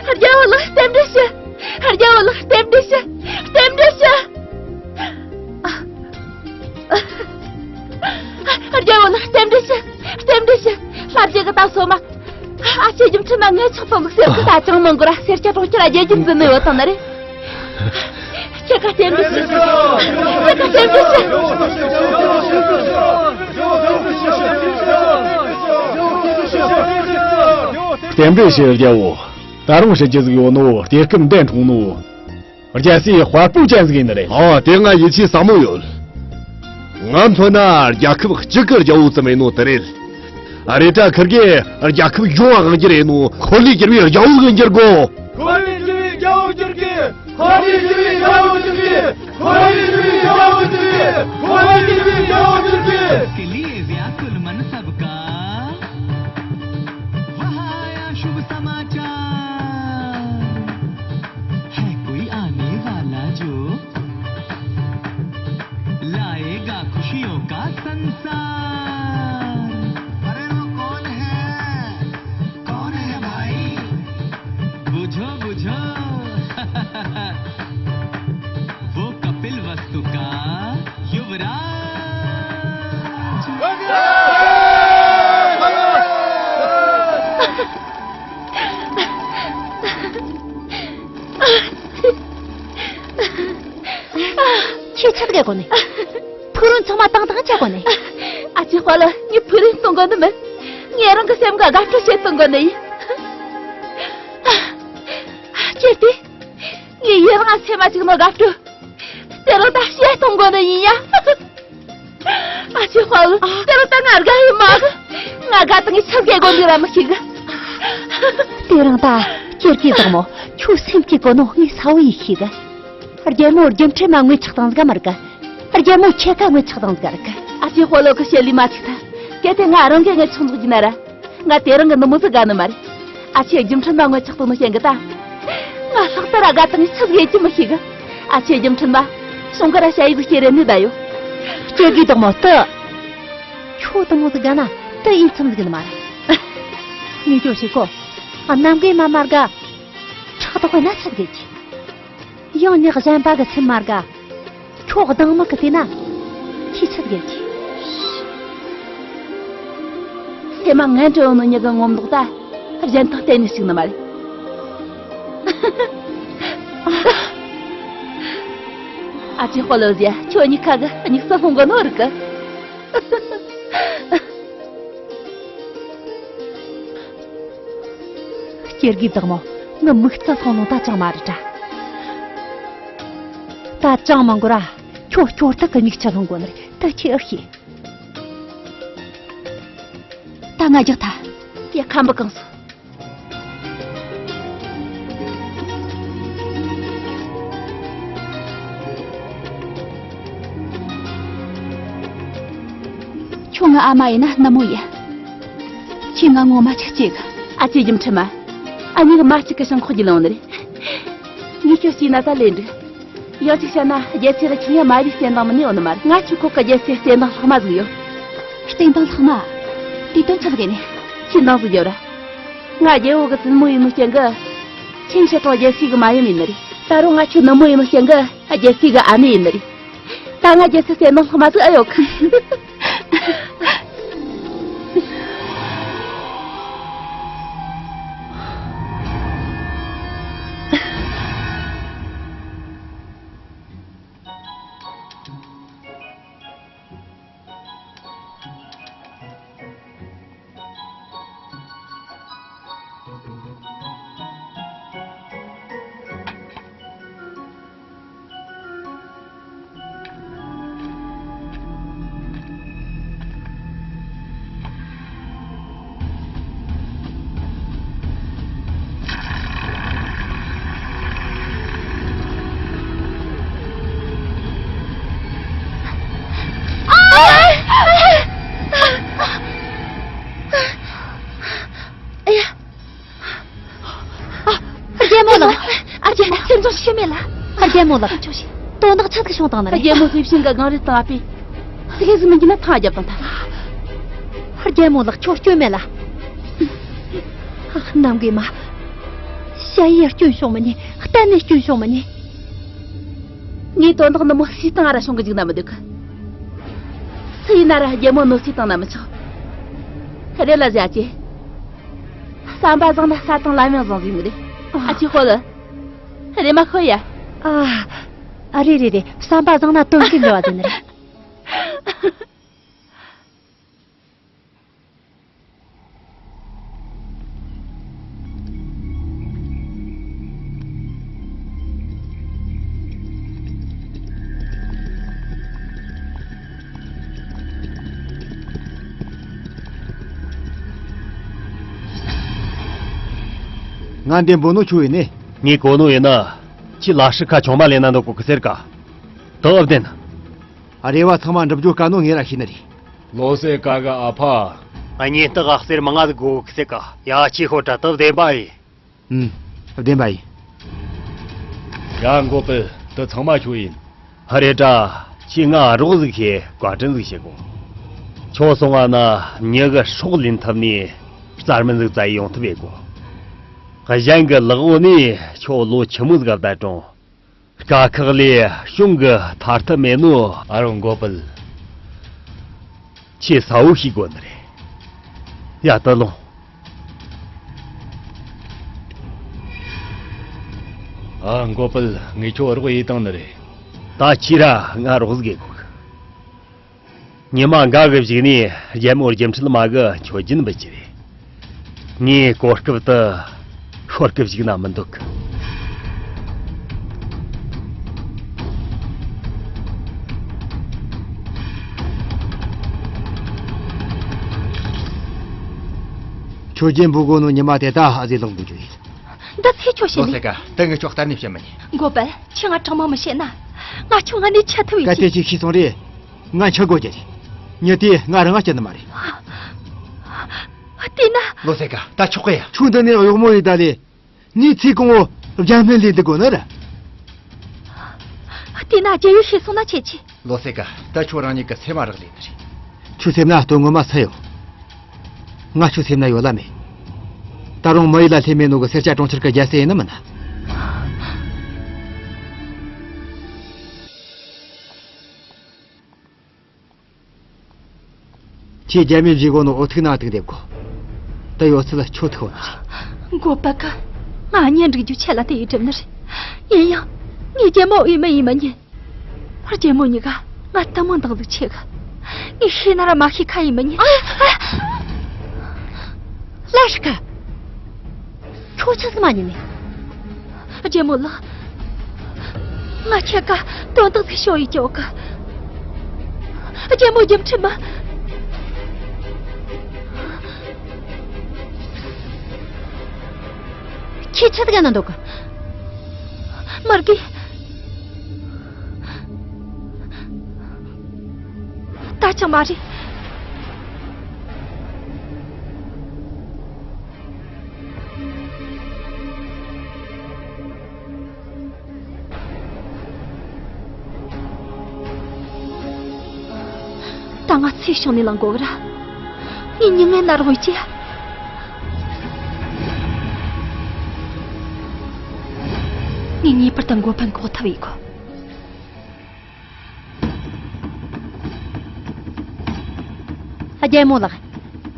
རྒྱལ་བོ་ལགས་རྟེན་འབྲེལ་ཞུ། རྒྱལ་བོ་ལགས་རྟེན་འབྲེལ་ཞུ། རྟེན་འབྲེལ་ཞུ། རྒྱལ་བོ་ལགས་རྟེན་འབྲེལ་ཞུ། རྟེན་འབྲེལ་ཞུ། ལྷ་རྗེ་གི་ད་སོ་མ། ཨ་ཅེ་རྒྱུ་མཁྲིས་ན་ངའི་ཆག་ཏུ་ལུག་ཟེར་གི་ད་ཅང་མང་གོ་ར་སེར་སྐྱ་གྲོང་ཁྱེར་རྒྱལ་རྒྱུ་འཛིན་ནས་ཡོད་དང་ན་རེ། ཁྱེད་ཀ་རྟེན་འབྲེལ་ཞུ། ཁྱེད་ཀ་རྟེན་འབྲེལ་ཞུ། རྟེན་འབྲེལ་ཞུ་རྒྱལ་བོ། ད་རུང་ཞུ་རྒྱུ་ཟིག་ཡོད་ནོ་གཏེར་ཁབ་འདི་འཁྲུངས་ནོ། རྒྱལ་སྲས་དཔའ་བོ་ཅན་ཟིག་ཡིན་ནི་རེད། ཨ་དེ་ང་ཡིད་ཆེས་ཟབ་མོ་ཡོད། ང་མཚོན་ན་རྒྱལ་ཁབ་གཅིག་གི་རྒྱལ་བོ་ཙམ་ཡིན་ནོ་དེ་རེད། རེད་དྲ་ཁིར་གེ་རྒྱལ་ཁབ་གཞུང་བ་དབང་རྒྱུ་རེད་ནོ་ཁོར་ལུས་གྱུར་བའི་རྒྱལ་བོ་གི་འགྱུར་དགོ། ཁོར་ལུས་གྱུར་བའི་རྒྱལ་བོ་གྱུར་གི་ཁོར་ལུས་གྱུར་བའི་རྒྱལ་བོ་གྱུར་གི་ཁོར་ལུས་གྱུར་བའི་རྒྱལ་བོ་གྱུར་གི་ཁོར་ལུས་གྱུར་བའི་རྒྱལ་བོ་གྱུར་གི के लिए व्याकुल मन सबका। वह आया शुभ समाचार, है कोई आने वाला जो लाएगा खुशियों का संसार। अरे वो कौन है, कौन है भाई? बुझो बुझो। वो कपिल वस्तु का युवराज। ཁྱེད་ཆག་གི་གོ་ནས། ཕུག་རོན་ཚང་མ་བཏང་བཏང་ཆག་གོ་ནས། ཨ་ཅེ་དཔའ་ལ་ངས་ཕུག་རོན་གཏོང་གོ་ནི་མིན། ངས་རང་གི་སེམས་ག་དགའ་སྤྲོ་བྱེད་གཏོང་གོ་ནི་ཡིན། ཁྱེད་དེ། ངས་ཡི་རང་སེམས་མ་ཅིག་ནོ་དགའ་སྤྲོ། དེ་རུ་ད་བཤད་གཏོང་དགོས་ནི་ཡིན་ཡ། ཨ་ཅེ་དཔའ་བོ། དེ་རུ་ད་ང་དགའ་ཡི་མ་གི། ང་དགའ་དང་ངས་ཆབ་གེ་དགོས་འདུག་ར་མི་ཤེས་གི། དེ་རིང་ད་ཁྱེད་ཀྱིས་བདག་མོ་ཁྱོད་སེམས་ཀྱི་གོ་ནོ་ངས་ས་བོ་ཡི་ཤེས་གི། རྒྱལ་མོ་རྒྱུ་འཕྲད་མ་ངོས་ཆག་དང་ཟིག་མ་རིག་གི། རྒྱལ་མོ་ཁྱེད་ཀ་ངོས་ཆག་དང་ཟིག་རིག་གི། ཨ་ཅེ་དཔའ་བོ་གི་བཤད་ལས་མ་ཆིག་ཐལ། གལ་ཏེ་ང་རང་གི་ངོས་ཆག་འདུག་གི་ན་ར། ང་དེ་རིང་གི་ནུ་མོ་ཟིག་དགའ་ནི་མ་རེད། ཨ་ཆེ་རྒྱུ་འཕྲིན་ན་ངོ་ཆག་ཏུ་ནི་ཞེན་གི་ད། ང་ལྷག་ཏུ་ར་དགའ་དང་ཆི་ཟིག་ཡེ་ཅི་མི་ཤེས་གི། ཨ་ཆེ་རྒྱུ་འཕྲིན་ན། གཞུང་གི་ར་ཞ་ཡི་ཟིག་ཁྱེར་རེ་ནི་ད་ཡོ། སྐྱེ་དགོས་དང་མོ་ཏི། ཁྱོད་དང་མོ་ཟིག་དགའ་ན་ཏི་ཡིན་ཚམ་ཟིག་ནི་མ་རེད། ངས་ཅོ་ཞིག་གོ། ཨ་ནམ་གི་མ་མར་ག་ཕྲག་དོག་ན་ཆི་གེ་ཅི། ཡང་ནི་གཞན་པ་གི་སེམས་མར་ག་ཁྱོད་སྡང་མི་གི་དེ་ན། ཁྱི་ཆི་རྒྱལ་གྱི། སེམས་མ་ངན་འགྲོ་ཡོང་ནོ་ཉི་གི་ངོམ་མདོག་ད། གཞན་དང་གཏན་ནས་གཅིག་ནི་མ་རེད། ཨ་ཅེ་དཔའ་ལོ་ཟེ། ཁྱོད་གཉིས་ཁ་གི་གཉིས་སུ་ལྷུང་གི་ནོ་རིག་གི། སྐྱེ་དགུའི་བདག་མོ། ངི་མིག་རྩ་སོང་ནོ་ད་ཅང་མ་རེད་དྲ། ད་ཅང་མང་གོ་ར། ཁྱོད་སྐྱོར་ཐག་གི་མིག་ཆ་ལྷུང་གོ་ནི་རེད་ད་ཁྱེད་ཨེ་ཤེས། ད་ང་རྒྱག་ཐལ། དེ་ཁམ་བུ་གང་སོ། ཁྱོད་ངའི་ཨ་མ་ཡིན་ན་ནུ་མོ་ཡིན། ཁྱེད་ང་ངོ་མ་ཅིག་སྐྱེ་གི། ཨ་ཅེ་རྒྱུ་འཕྲི་མ། ཨ་ཉིག་མ་གཅིག་གི་ཞིང་ཁོག་གི་ལོང་ནི་རེད། ངས་ཁྱོད་སྐྱེས་ན་ད་ལས་འགྲིག། ཡང་གཅིག་བཤད་ན་རྒྱལ་སྲས་ལ་ཁྱེད་ཡང་མ་བའི་བསྟན་དང་མི་ནི་ཡོང་ནི་མ་རེད། ང་ཆུ་ཁོག་གི་རྒྱལ་སྲས་བསྟན་དང་ལྷག་མ་ཟིག་ཡོད། བསྟན་དང་ལྷག་མ། དེ་དོན་ཆི་ཟིག་ཡིན་ནི། ཁྱེད་འདང་ཟིག་རྒྱོབ་ར། ང་རྒྱལ་བོ་གི་བཙུན་མོ་ཡིན་ནོ་རྐྱེན་གི། ཁྱེད་ཕྱི་དྲོ་རྒྱལ་སྲས་གི་མ་ཡུམ་ཡིན་ནི་རེད། ད་རུང་ང་ཁྱོད་ནུ་མོ་ཡིན་ནོ་རྐྱེན་གི་རྒྱལ་སྲས་གི་ཨ་ནེ་ཡིན་ནི་རེད། ད་ང་རྒྱལ་སྲས་བསྟན་དང་ལྷག་མ་ཟིག་ཨེ་ཡོད་གི། ལགས། ཨ་རྒྱལ་མོ། སེམས་ཆུང་ཞིག་མེད་ལ། ཨ་རྒྱལ་མོ་ལགས། ཁྱོད་ཤི། དོན་དག་ཆི་ཟིག་བྱུང་བཏང་ནི་རེད། རྒྱལ་མོ་ཤེས་བཞིན་གི་སྒང་རེད་དང་ཨ་ཕས་ཟིག་ཟིག་མི་འགྱུར་ན་ཐང་རྒྱབ་དང་ཐལ། ཨ་རྒྱལ་མོ་ལགས། ཁྱོད་སྐྱོན་མེད་ལ། ཨ་གནམ་གི་མ། ཞ་ཡིས་སྐྱོན་བྱུང་མི་ཉན། གཏན་ནས་སྐྱོན་བྱུང་མི་ཉན། ངའི་དོན་དག་ནི་མོ་སུའི་སྟེང་ར་བྱུང་གི་འཇུག་ན་མི་འདུག་གི། སུ་ཡིན་ན་ར་རྒྱལ་མོ་གནོད་འཚེ་བཏང་ན་མི་ཆོག། རེད་ལ་ཟེར་ཨ་ཅེ། བསམ་པ་བཟང་ན་ས་དང་ལམ་ཡང་བཟང་ཟིག་མི་རེད། ཨ་ཅེ་ཧོ་ལ། རེ་མ་ཤོད་ཡ། ཨ། ཨ་རེ་རེ་རེ། བསམ་པ་བཟང་ན་དོན་གྱི་འགྲོ་བ་དེ་ནི་རེད། ང་འདི་འབོད་ནོ་ཁྱོད་ཡིན་ནི། ངས་གོ་ནོ་ཡིན་ན། ཁྱི་ལ་ཧྲི་ཁ་ཆུང་མ་ལེན་ན་འདོད་གོ་གི་ཟེར་ག། དག་བདེན། རེ་བ་ཚང་མ་འགྲུབ་རྒྱུ་དཀའ་ནོ་ངས་ར་ཤེས་ནི་རེད། ལོ་སེ་ཀ་གི་ཨ་ཕ། ཨ་ཉེ་སྟག་ག་གསེར་མང་ང་ཟིག་དགོ་གི་ཟེར་ག། ཡ་ཁྱི་ཤོད་དྲ། དག་བདེན་པ་ཡིན། ཨུམ། བདེན་པ་ཡིན། ཡ་མགོ་པལ། དེ་ཚང་མ་ཁྱོད་ཡིན། ཧ་རེ་དྲ། ཁྱོས་ང་རོགས་ཟིག་བྱེད། བཀའ་དྲིན་ཟིག་བྱེད་དགོ། ཁྱོད་སོང་བ་ན་མྱི་གི་སྲོག་ལེན་ཐུབ་ནི་རྩར་མིན་ཟིག་བཙལ་ཡོང་ཐུབ་ཡེ་དགོ། གཞན་གི་ལག་འོག་ནས་ཁྱོད་ལོ་ཆི་མོ་ཟིག་བསྡད་རུང་། དཀའ་ཁག་ལས་གཞུང་གི་ཐར་ཐབས་མེད་ནོ། ཨ་རོ་མགོ་པལ། ཁྱོས་གསལ་བོ་ཤེས་དགོ་ནི་རེད། ཡ་ད་ལོངས། ཨ་མགོ་པལ། ངས་ཁྱོད་རོགས་ཡེ་བཏང་ནི་རེད། ད་ཁྱོས་ར་ང་རོགས་ཟིག་ཡེ་དགོ་གི། ཉི་མ་འགའ་གི་གཞུག་ནས་རྒྱལ་མོ་རྒྱུ་འཕྲུལ་མ་གིས་ཁྱོད་རྒྱུན་འབུད་རྒྱུ་རེད། ངས་གོ་སྐབས་དེ་ཤོར་གི་བཅུག་ན་མི་འདོད་གི། ཁྱོད་རྒྱན་འབུད་དགོས་ནོ་ཉི་མ་དེ་ད་ཨ་ཟེ་ལོག་འབུད་རྒྱུ་ཡིན། འདི་ཚེ་ཁྱོད་བཤད་ལོ་ནི། སེ་ཀ། ད་ངས་ཁྱོད་གཏན་ནས་བཤད་མི་ཉན། མགོ་པལ། ཁྱོས་ང་དྲང་མོ་མི་བཤད་ན། ང་ཁྱོད་ང་ནས་ཆད་ཐུབ་ཡིན་གལ་ཏེ་ཁྱོས་ཤི་སོང་རེད། ང་འཆི་དགོས་རྒྱུ་རེད། མྱི་དེ་ང་རང་ང་སྐྱིད་ནི་མ་རེད། དེས་ན། ལོ་སེ་ཀ། ད་ཆོག་གི་ཡ། ཁྱོད་འདི་ནས་གཡོག་མོ་ཡིན་ད་ལེ། ངའི་ཚེ་གང་བོ་རྒྱ་སྨན་ལས་འདི་དགོས་ནི་རེད། དེས་ན་རྒྱལ་ཡུལ་ཤི་སོང་ན་ཆད་ཆི། ལོ་སེ་ཀ། ད་ཁྱོད་རང་ཉིད་ཀྱི་སེམས་མ་རག་ལས་ནི་རེད། ཁྱོད་སེམས་ན་དོན་ངོ་མ་སུ་ཡོད། ང་ཁྱོད་སེམས་ན་ཡོད་ལ་མེད། ད་རུང་མི་ཡུལ་ལ་སླེབས་མེད་ནོ་གི་སེར་སྐྱ་གྲོང་ཁྱེར་གི་རྒྱལ་སྲས་ཡིན་ནི་མིན་ན། ཁྱེད་རྒྱལ་མོས་བཞེས་གོ་ནོ་འོ་ཐུག་ནང་ཐུག་འདེབས་གོ། དེ་ཡོད་ཚད་ཁྱོད་ཐུག་འོང་ནི་རེད། མགོ་པལ་ཀ། ང་གཉེན་སྒྲིག་རྒྱུ་ཆེད་ལ་དེ་ཡི་སྒྲུབ་ནི་རེད། ཡིན་ཡང་། ངའི་རྒྱལ་མོ་འོས་མི་ཡིན་མི་ཉན། རྒྱལ་མོ་གཉིས་ཀ་ང་དུ་མོ་འདང་ཟིག་ཆེ་གི། ངས་ཤེས་ན་ར་མ་ཤེས་ཁ་ཡིན་མི་ཉན། ལ་ཧྲི་ཀ། ཁྱོད་ཆི་ཟིག་མ་ཉན་ནི། རྒྱལ་མོ་ལགས། ང་ཁྱེད་ཀ་དོན་དག་ཟིག་ཤོད་ཡི་ཅོག་གི། རྒྱལ་མོ་རྒྱུ་མཁྲིས་མ། ཁྱེད་ཆི་ཟིག་ན་འདུག་གི། མར་གི། ད་ཅང་མ་རེད། ད་ང་ཚེ་ཤང་ནས་ལངས་དགོས་གི་ར། ངས་མྱི་ངན་ན་རོགས་ཡེ་ཅི། ངས་ངེས་པར་དུ་མགོ་འཕེན་འགོག་ཐབས་ཡེ་དགོས། རྒྱལ་མོ་ལགས།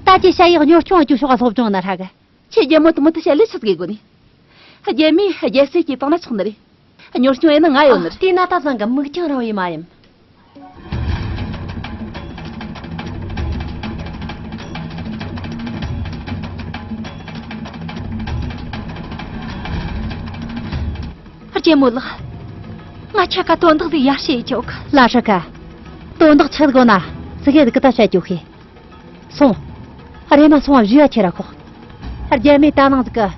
ད་ཅི་ཞ་ཡི་གཉོར་སྐྱོང་བཅུག་ཤོག་སློབ་སྦྱོང་ན་ཧྲ་གི། ཁྱེད་རྒྱལ་མོ་དུ་མོ་དུ་བཤད་ལས་ཆི་ཟིག་དགོས་ནི། རྒྱལ་མོས་རྒྱལ་སྲས་ཀྱི་བཏང་ན་ཆོག་ནི་རེད། གཉོར་སྐྱོང་ཡེ་ན་ང་ཡོད་ནི་རེད། དེས་ན་ད་བཟང་གི། མིག་རྒྱང་རིང་བོ་ཡེ་མ་ཡིན། རྒྱལ་མོ་ལགས། ང་ཁྱེད་ཀ་དོན་དག་ཟིག་ཡར་བཤད་ཡེ་ཆོག་གི། ལ་ཧྲི་ཀ། དོན་དག་ཆི་དགོས་ན་ཙི་གེ་ཟིག་གི་ད་བཤད་རྒྱུ་ཤེས། སོང་། རེམ་མ་སོང་བ་བཞུ་བ་ཁྱེར་ར་ཁོག། རྒྱལ་མོས་ད་ནང་ཟིག་གི།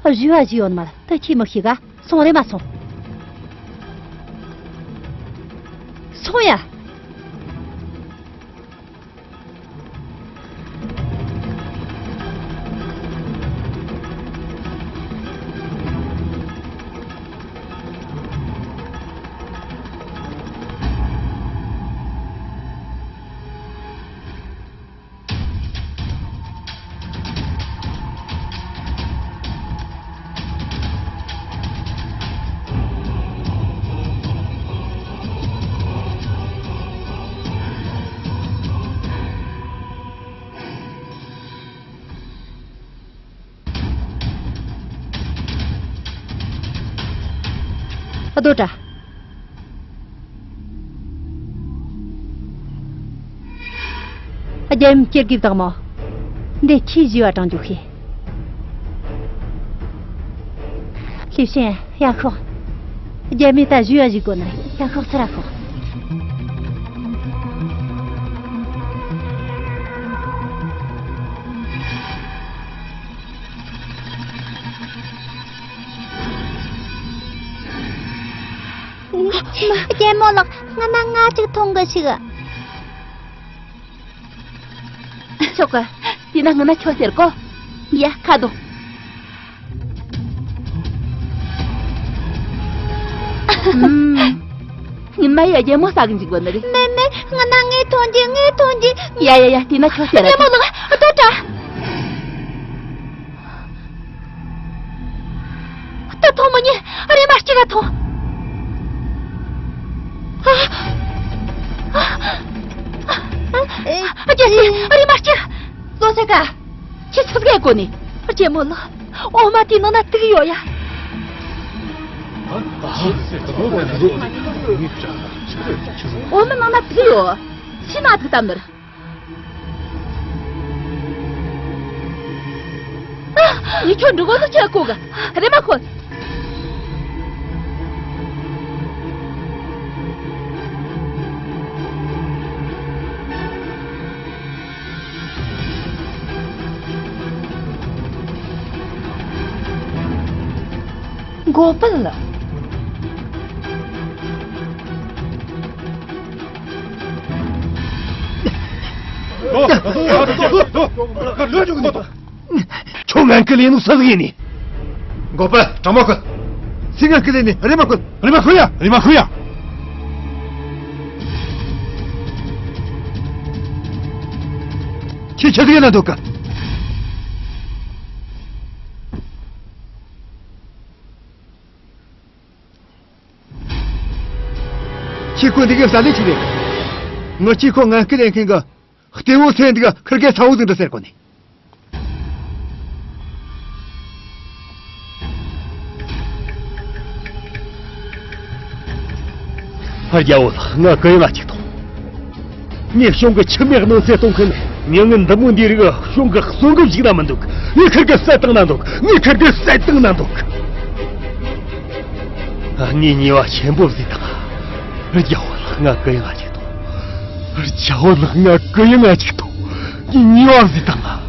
བཞུ་བ་བཞུ་ཡོད་མ་རེད། དེ་ཁྱོས་མི་ཤེས་ག། སོང་། རེམ་མ་སོང་། སོང་ཡ། ཨ་རྡོ་བྲ། རྒྱལ་ཡུམ་སྐྱེ་དགུའི་བདག་མོ། འདི་ཁྱིའི་བཞི་བ་དྲང་རྒྱུ་ཤེས། ལི་ཤན་ཡ་ཤོག་རྒྱལ་མོས་ད་བཞི་བ་ཞིག་དགོས་ན་ཡ་ཤོག་ཚུར་ར་ཤོག་རྒྱལ་མོ་ལགས། སྔ་ན་ང་ཅིག་མཐོང་གི་ཞིག་ཆོག་གི། དེས་ན་སྔ་ན་ཁྱོད་ཟེར་གོ། ཡ་ཁ་རྡོ། ཨུམ། སྔོན་མ་ཡི་རྒྱལ་མོ་ཟ་གི་འཇུག་པ་ནི་རེད། མེ་མེ། སྔ་ན་ངས་མཐོང་རྒྱུ། ངས་མཐོང་རྒྱུ། ཡ་ཡ་ཡ། དེས་ན་ཁྱོད་ཟེར་ར། རྒྱལ་མོ་ལགས། ཨ་རྡོ་བྲ། ད་ཐོང་མི་ཉན། རེམ་མ་གཅིག་ག་ཐོང་། ཨ། ཨ། ཨ། རྒྱལ་སྲས། རེམ་མ་གཅིག་བློ་གསལ་ཀ། ཁྱེད་ཆི་ཟིག་གོ་ནི། རྒྱལ་མོ་ལགས། འོ་མ་དེའི་ནང་ན་དུག་ཡོད་ཡ། འོ་མ་ནང་ན་དུག་ཡོད། ཕྱི་ན་དུག་བཏབ་ནི་རེད། ངས་ཁྱོད་འགྲོ་གོ་ནོ་ཁྱོད་གོ་གི། རེམ་མ་ཤོག་མགོ་སྤུན་ལ། ཁྱོད་ངན་སྐུལ་ལས་ནོ་སུ་ཟིག་ཡིན་ནི། མགོ་པ། དྲང་མོ་ཁུལ། སུས་ངན་སྐུལ་ལས་ནི། རེམ་མ་ཁུལ། རེམ་མ་ཁུལ། རེམ་མ་ཁུལ་ཡ། རེམ་མ་ཁུལ་ཡ། ཁྱོད་ཆི་ཟིག་ཡིན་ན་འདུག་ག་ཁྱེད་ཁོ་འདི་གའི་ས་ལས་ཆི་རེད། ངི་ཁྱེད་ཁོ་ངན་སྐུལ་ལེན་མཁན་གི་གཏེ་བོ་ཚེ་འདི་ག་ཁིར་གེ་ས་བོ་ཟིག་འདི་ཟེར་གོ་ནི། ཨ། རྒྱལ་བོ་ལགས། ང་གུ་ཡངས་གཅིག་ཐོངས། ངས་གཞུང་གི་ཁྱིམ་མི་གནོད་འཚེ་གཏོང་མཁན། མྱི་ངན་འདི་མོ་འདི་རིགས་གཞུང་གི་གསོན་གི་བཞུགས་ན་མི་འདུག་ངས་ཁིར་གི་བསད་བཏང་ན་འདུག་ངས་ཁིར་གི་བསད་བཏང་ན་འདུག་ཨ། ངས་ཉེས་པ་ཆེན་པོ་བཟོས་བཏང་། རྒྱལ་བོ་ལགས། ང་གུ་ཡངས་གཅིག་ཐོངས། རྒྱལ་བོ་ལགས། ང་གུ་ཡངས་གཅིག་ཐོངས། ངས་ཉེས་པ་བཟོས་བཏང་།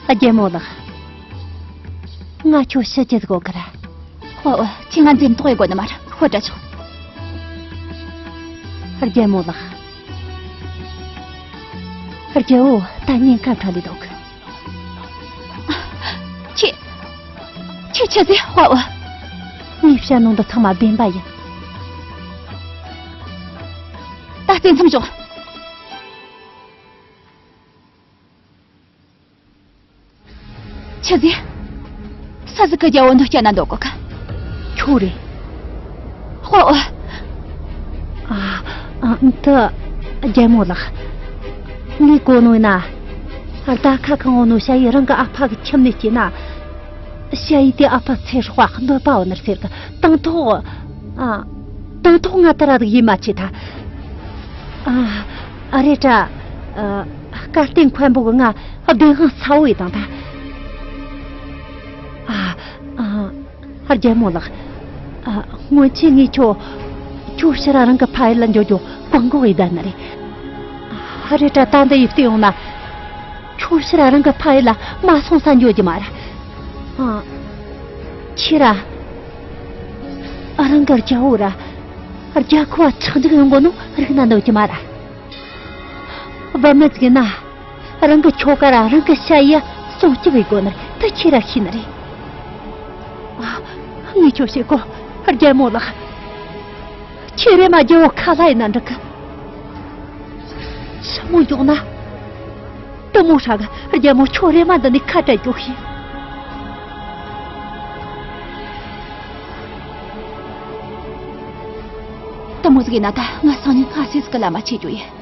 རྒྱལ་མོ་ལགས། ང་ཁྱོད་ཤི་རྒྱུ་དགོས་གི་ར། ཧོ། ཁྱེད་ང་འཛེམ་ཐོག་ཡེ་དགོས་ནི་མ་རེད། ཤོད་དྲ་ཆོག་རྒྱལ་མོ་ལགས། རྒྱལ་བོ་ད་ཉེན་ཁ་ཁ་ལས་འདུག་ཁྱེད། ཁྱེད་ཆི་ཟེར། ཧོ། ངས་བཤད་ནོ་འདི་ཚང་མ་བདེན་པ་ཡིན། ད་བཙན་མཚམས་འཇོག་ཆི་ཟིག་སུ་ཟིག་གི་རྒྱལ་བོ་འདི་སྐྱོན་ན་འདོད་གོ་གི། ཁྱོད་རེད། ཧོ། ཨ། ཨ། འདི། རྒྱལ་མོ་ལགས། ངས་གོ་ནོ་ཡིན་ན། རྟ་ཁ་གང་འོ་ནོ་ཞ་ཡི་རང་གི་ཨ་ཕ་གི་ཁྱིམ་ནས་སྐྱེས་ན། ཞ་ཡི་དེ་ཨ་ཕ་ཚེ་སྲོག་ག་གནོད་པ་འོ་ནར་ཟེར་གི། དང་ཐོག་ཨ། དང་ཐོག་ང་ད་ར་ཟིག་ཡིད་མ་ཆེས་ཐལ། ཨ། ཨ་རེད་དྲ། ཨ། སྐལ་ལྡན་མཁན་པོ་གི་ང་བདེན་དཔང་ཚ་བོ་ཡི་དང་ད། ཨ། ཨ། རྒྱལ་མོ་ལགས། ཨ། སྔོན་ཆད་ངས་ཁྱོད། ཁྱོད་ཕྱིར་ར་རང་གི་ཕ་ཡུལ་ལ་འགྱོ་རྒྱུ་བཀག་འགོག་ཡི་བསྡད་ནི་རེད། ཨ། རེད་དྲ་ད་འདི་ཡིབ་སྟེ་ཡོང་ན། ཁྱོད་ཕྱིར་ར་རང་གི་ཕ་ཡུལ་ལ་མ་སོང་ས་འགྱོ་རྒྱུ་མ་རེད། ཨ། ཁྱེད་ར། ཨ། རང་གི་རྒྱལ་བོ་ར། རྒྱལ་ཁབ་བ་ཆག་འཇིག་ཡོང་གོ་ནོ་རིག་ན་འདོད་རྒྱུ་མ་རེད། བུད་མེད་ཟིག་ཡིན་ན། རང་གི་ཁྱོ་ག་ར་རང་གི་ཞ་ཡི་སྲུང་སྐྱོབ་བྱེད་དགོས་ནི་དེ་ཁྱེད་ར་ཤེས་ནི་རེད། ཨ། ངས་ཁྱོད་བཤད་གོ། རྒྱལ་མོ་ལགས། ཁྱེད་རེམ་མ་རྒྱལ་བོ་ཁ་ལྷ་ཡིན་ན་འགྲིག་གི། ཞི་མོ་མགྱོགས་ན། དུ་མོ་ཧྲ་གི། རྒྱལ་མོ་ཁྱོད་རེམ་མ་འདི་ནས་ཁ་བྲལ་རྒྱུ་ཤེས། དུ་མོ་ཟིག་ཡིན་ན་ད་ང་སང་ཉིན་སྔ་སེ་ཟིག་གི་ལམ་མ་ཆས་རྒྱུ་ཡིན།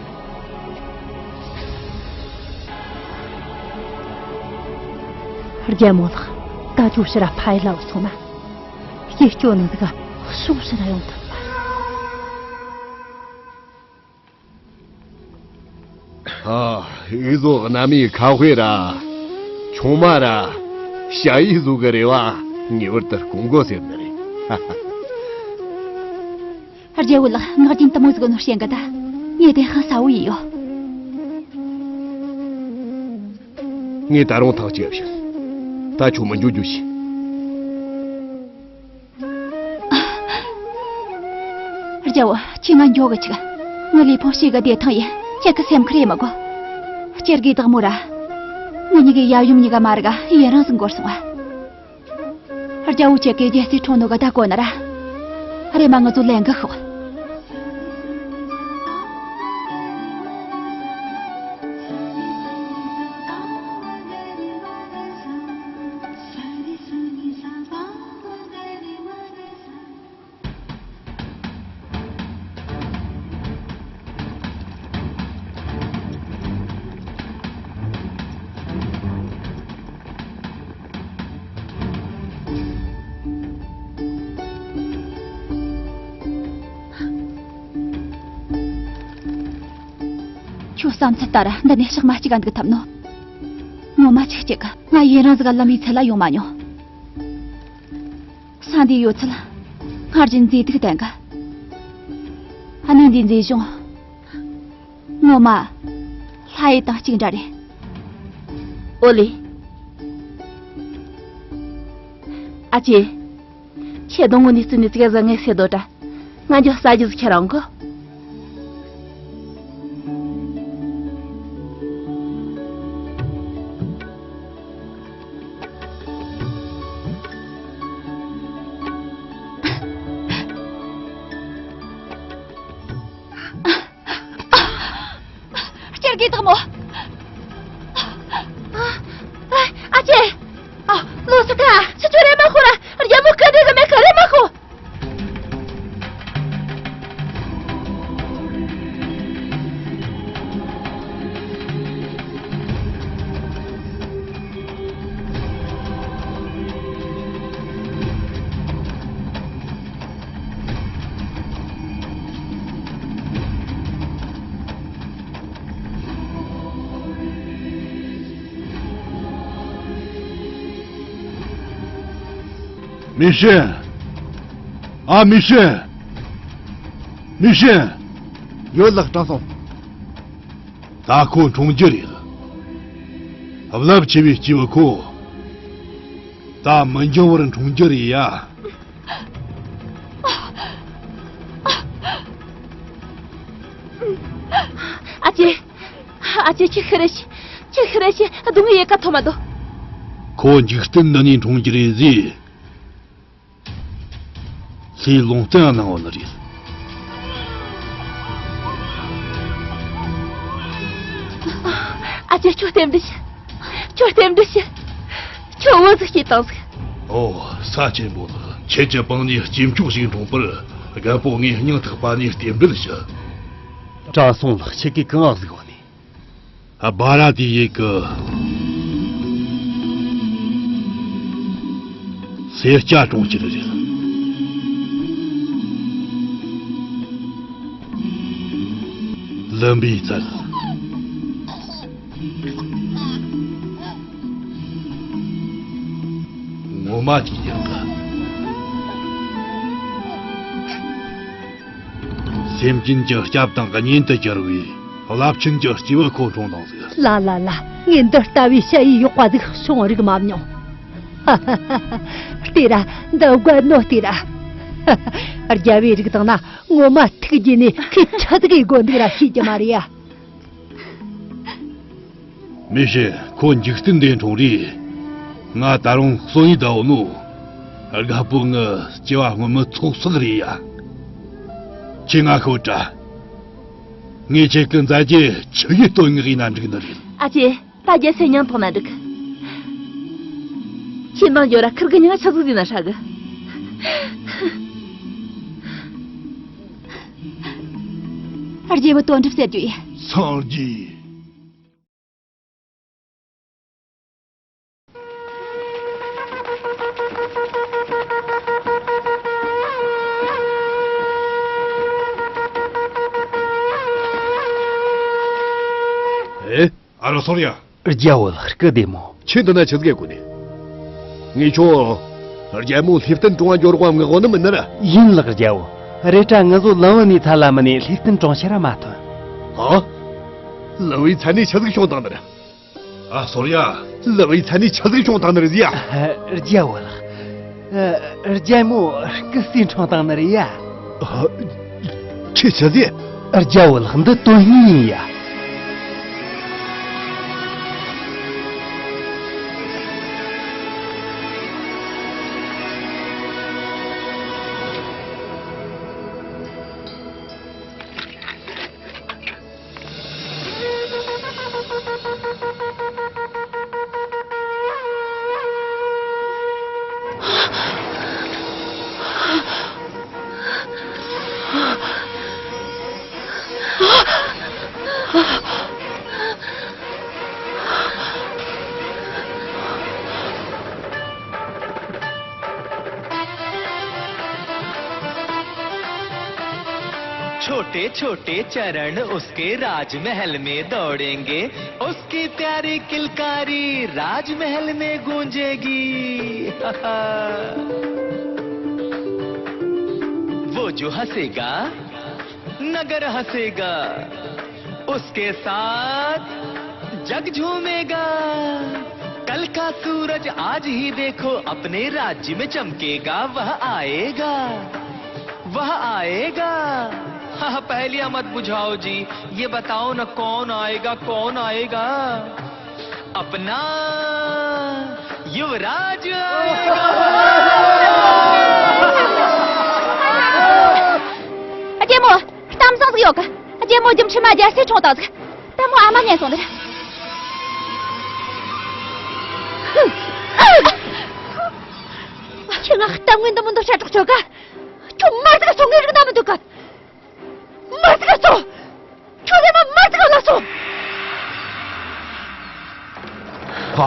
རྒྱལ་མོ་ལགས། ད་ཁྱོད་ཕྱིར་ཕ་ཡུལ་ལ་སོང་ན། སྐྱེ་སྐྱོ་ནི་འདི་ག་ཤོག་ཕྱིར་ཡོང་ཐུབ་ལ། ཨ། འུ་ཟོ་གནའ་མིའི་ཁ་དཔེ་ར། ཆུང་མ་ར། ཞ་ཡི་ཟོ་གི་རེ་བ། ངེས་པར་དུ་སྐོང་དགོས་ཟེར་ནི་རེད། རྒྱལ་བོ་ལགས། ངག་རྒྱུན་དུ་མོ་ཟིག་ནོར་བཤད་འགའ་ད། ངས་དེ་ཧང་ས་བོ་ཡི་ཡོད། ངས་ད་རུང་ཐག་གཅོད་བྱེད། ད་ཁྱོད་མི་འགྱོ་རྒྱུ་ཞིག་རྒྱལ་བོ། ཁྱེད་ང་འགྱོ་གི་ཆུག་ངི་ལུས་ཕུང་ཞིག་གི་བདེ་ཐང་ཡིན། ཁྱེད་ཀྱི་སེམས་ཁུར་ཡེ་མི་དགོ། སྤྱིར་གི་བདག་མོ་ར། ངི་གཉིས་ཀྱི་ཡབ་ཡུམ་གཉིས་ཀ་མ་རིག་ཡུན་རིང་ཟིག་འགོར་སོང་བ། རྒྱལ་བོ་ཁྱེད་ཀྱི་རྒྱལ་སྲིད་འཁྲུངས་ནོ་གི་ད་གོ་ན་ར། རེམ་མ་ང་ཚོ་ལེན་གི་ཤོག་ཁྱོད་བསམ་ཚུལ་ལྟར་འདི་ནས་ཞག་མ་གཅིག་ག་འདུག་ཐུབ་ནོ། ངོ་མ་གཅིག་གཅིག་ག་ང་ཡུན་རིང་ཟིག་ག་ལམ་བི་ཚད་ལ་ཡོང་མ་མྱོང་། ས་འདིའི་ཡོད་ཚད་སྔར་བཞིན་མཛེས་སྡུག་ལྡན་གི། གནས་འདིའི་མཛེས་ལྗོངས། ངོ་མ། ལྷ་ཡུལ་དང་གཅིག་འདྲ་རེད། ཨོ་ལེ། ཨ་ཅེ། ཁྱེད་གདོང་ངོ་ནས་བརྩིས་ནས་ཙིག་གེ་ཟ་ངེ་སེ་དོ་ཏྲ། ང་འགྱོ་ས་རྒྱུ་ཟིག་ཁྱེད་རང་གོ། སྐྱེར་གི་དག་མོ། ཨ། ཨ། ཨ་ཅེ། ཨ། ལོ་སི་ཀ་ཁྱི་ཆུ་རེ་མ་ཤོར་ར། རྒྱལ་མོ་སྐད་དེ་གི་མེ་ཁ་རེ་མ་ཤོར། མི་ཤེས། ཨ། མི་ཤེས། མི་ཤེས། ཡོད་ལགས། དྲང་སོང་། ད་ཁོ་འཁྲུངས་རྒྱུ་རེད། རླབས་ཆེ་བའི་སྐྱེས་བུ་ཁོ། ད་མི་འགྱུར་བར་འཁྲུངས་རྒྱུ་རེད་ཡ། ཨ་ཅེ། ཨ་ཅེ། ཁྱི་ཤི་རེ་ཤི། ཁྱི་ཤི་རེ་ཤི། སྡུག་བསྔལ་ཡེ་ག་ཐོབ་མ་དོ། ཁོ་འཇིག་རྟེན་འདི་ནས་འཁྲུངས་རྒྱུ་རེད་ཟེར། ལྷའི་ལུང་བསྟན་གནང་བ་ནི་རེད། ཨ་ཅེ། ཁྱོད་རྟེན་འབྲེལ་ཞུ། ཁྱོད་རྟེན་འབྲེལ་ཞུ། ཁྱོད་བུ་ཟིག་སྐྱེས་བཏང་ཟིག་ཨོ། ས་ཆེན་པོ་ལགས། ཁྱེད་ཀྱི་པང་ནས་སྐྱེས་མཆོག་ཞིག་འཁྲུངས་པར་རྒད་པོ་ངས་སྙིང་ཐག་པ་ནས་རྟེན་འབྲེལ་ཞུ། དྲང་སོང་ལགས། ཁྱེད་ཀྱིས་གང་ཟིག་བ་ནས། བྷ་ར་ཏི་ཡི་གི་སེར་སྐྱ་གྲོང་ཁྱེར་རེད། ལུམ་བི་ནི་ཚལ། ངོ་མ་ཅིག་ཡག་གི། སེམས་ཅན་གྱི་སྐྱབས་དང་གཉེན་དུ་གྱུར་བའི་རླབས་ཆེན་གྱི་སྐྱེས་བུ་ཁོ་འཁྲུངས་བཏང་ཟིག་ལ་ལ་ལ། ངས་འདི་ལྟ་བུའི་ཞ་ཡི་ཡག་པ་ཟིག་བྱུང་རིག་མ་མྱོང་། ཧ་ཧ་ཧ་ཧ། ལྟོས་ར། འདི་དགའ་ནོ་ལྟོས་ར། ཧ་ཧ། རྒྱལ་བོའི་རིགས་དང་ན་ངོ་མ་ཐུགས་རྒྱུད་ནས་ཁོས་ཁྲི་ཟིག་ཡི་དགོས་འདུག་ར་ཤེས་ཀྱི་མ་རེད་ཡ། མི་ཤེས། ཁོ་འཇིག་རྟེན་འདིར་འཁྲུངས་རེད། ང་ད་རུང་གསོན་ཡུལ་ད་འོ་ནོ། རྒད་པོ་ངི་སྐྱེ་བ་སྔོན་མའི་ཚོགས་བསགས་རེད་ཡ། ཁྱེད་ང་ཤོད་དྲ། ངས་ཁྱེད་ཀྱི་མཛའ་རྒྱུ་ཆུ་ཡི་བསྟོད་བསྔགས་ཡིན་ན་འགྲིག་ནི་རེད། ཨ་ཅེ། ད་རྒྱལ་སྲས་མྱང་བཏང་ན་འགྲིག་ཁྱེད་མང་ཡོད་ར་ཁིར་གི་མྱིང་ཆི་ཟིག་ཟེར་ན་ཧྲ་གི། རྒྱལ་བུ་དོན་གྲུབ་ཟེར་རྒྱུ་ཡིན། སངས་རྒྱས། ཨེ། ཨ་རོ་སོར་ཡ། རྒྱལ་བོ་ལགས་སྐུ་བདེ་མོ། ཁྱེད་འདི་ན་ཆི་ཟིག་གོ་ནི། ངས་ཁྱོད། རྒྱལ་མོ་ལྷས་བསྟན་གྲོང་བ་འགྱོ་རོགས་ངག་གོ་ནི་མིན་ནི་ར། ཡིན་ལགས་རྒྱལ་བོ། རེད་དྲ་ངི་ཟོ་ལམ་བུ་ནས་ཚ་ལ་མི་ནས་ལྷས་བསྟན་གྲོང་ཁྱེར་ར་མ་ཐོན། ཨ། ལམ་བུའི་ཚ་ནས་ཆི་ཟིག་བྱུང་བཏང་ནི་ར། ཨ་སོར་ཡ། ལམ་བུའི་ཚ་ནས་ཆི་ཟིག་བྱུང་བཏང་ནི་རེད་ཟེ་ཡ། རྒྱལ་བོ་ལགས། ཨ། རྒྱལ་མོ་སྐུ་སྲས་འཁྲུངས་བཏང་ནི་རེད་ཡ། ཨ། ཁྱེད་ཆི་ཟེ། རྒྱལ་བོ་ལགས་འདི་དོན་སྙིང་ཡིན་ཡ། छोटे छोटे चरण उसके राजमहल में दौड़ेंगे। उसकी प्यारी किलकारी राजमहल में गूंजेगी। वो जो हंसेगा, नगर हंसेगा, उसके साथ जग झूमेगा। कल का सूरज आज ही देखो, अपने राज्य में चमकेगा, वह आएगा। वह आएगा। हाँ, पहेलियां मत बुझाओ जी, ये बताओ ना, कौन आएगा, कौन आएगा? अपना युवराज आएगा। རྒྱལ་མོ། གཏམ་བཟང་ཟིག་ཡོད་གི། རྒྱལ་མོ་རྒྱུ་མཆི་མ་རྒྱལ་སྲས་འཁྲུངས་བཏང་ཟིག་ད་མོ་ཨ་མ་ཉན་སོང་ནི་རེད། ཁྱོད་ང་གཏམ་ངན་འདི་མོ་འདི་ཤ་གྲོགས་ཆོག་ག་ཁྱོད་མར་ཟིག་སོང་ངས་རིག་ན་མི་འདུག་ག་མར་ཟིག་སོང་། ཁྱོད་ལས་མ་མར་ཟིག་ལ་སོང་། ཨ།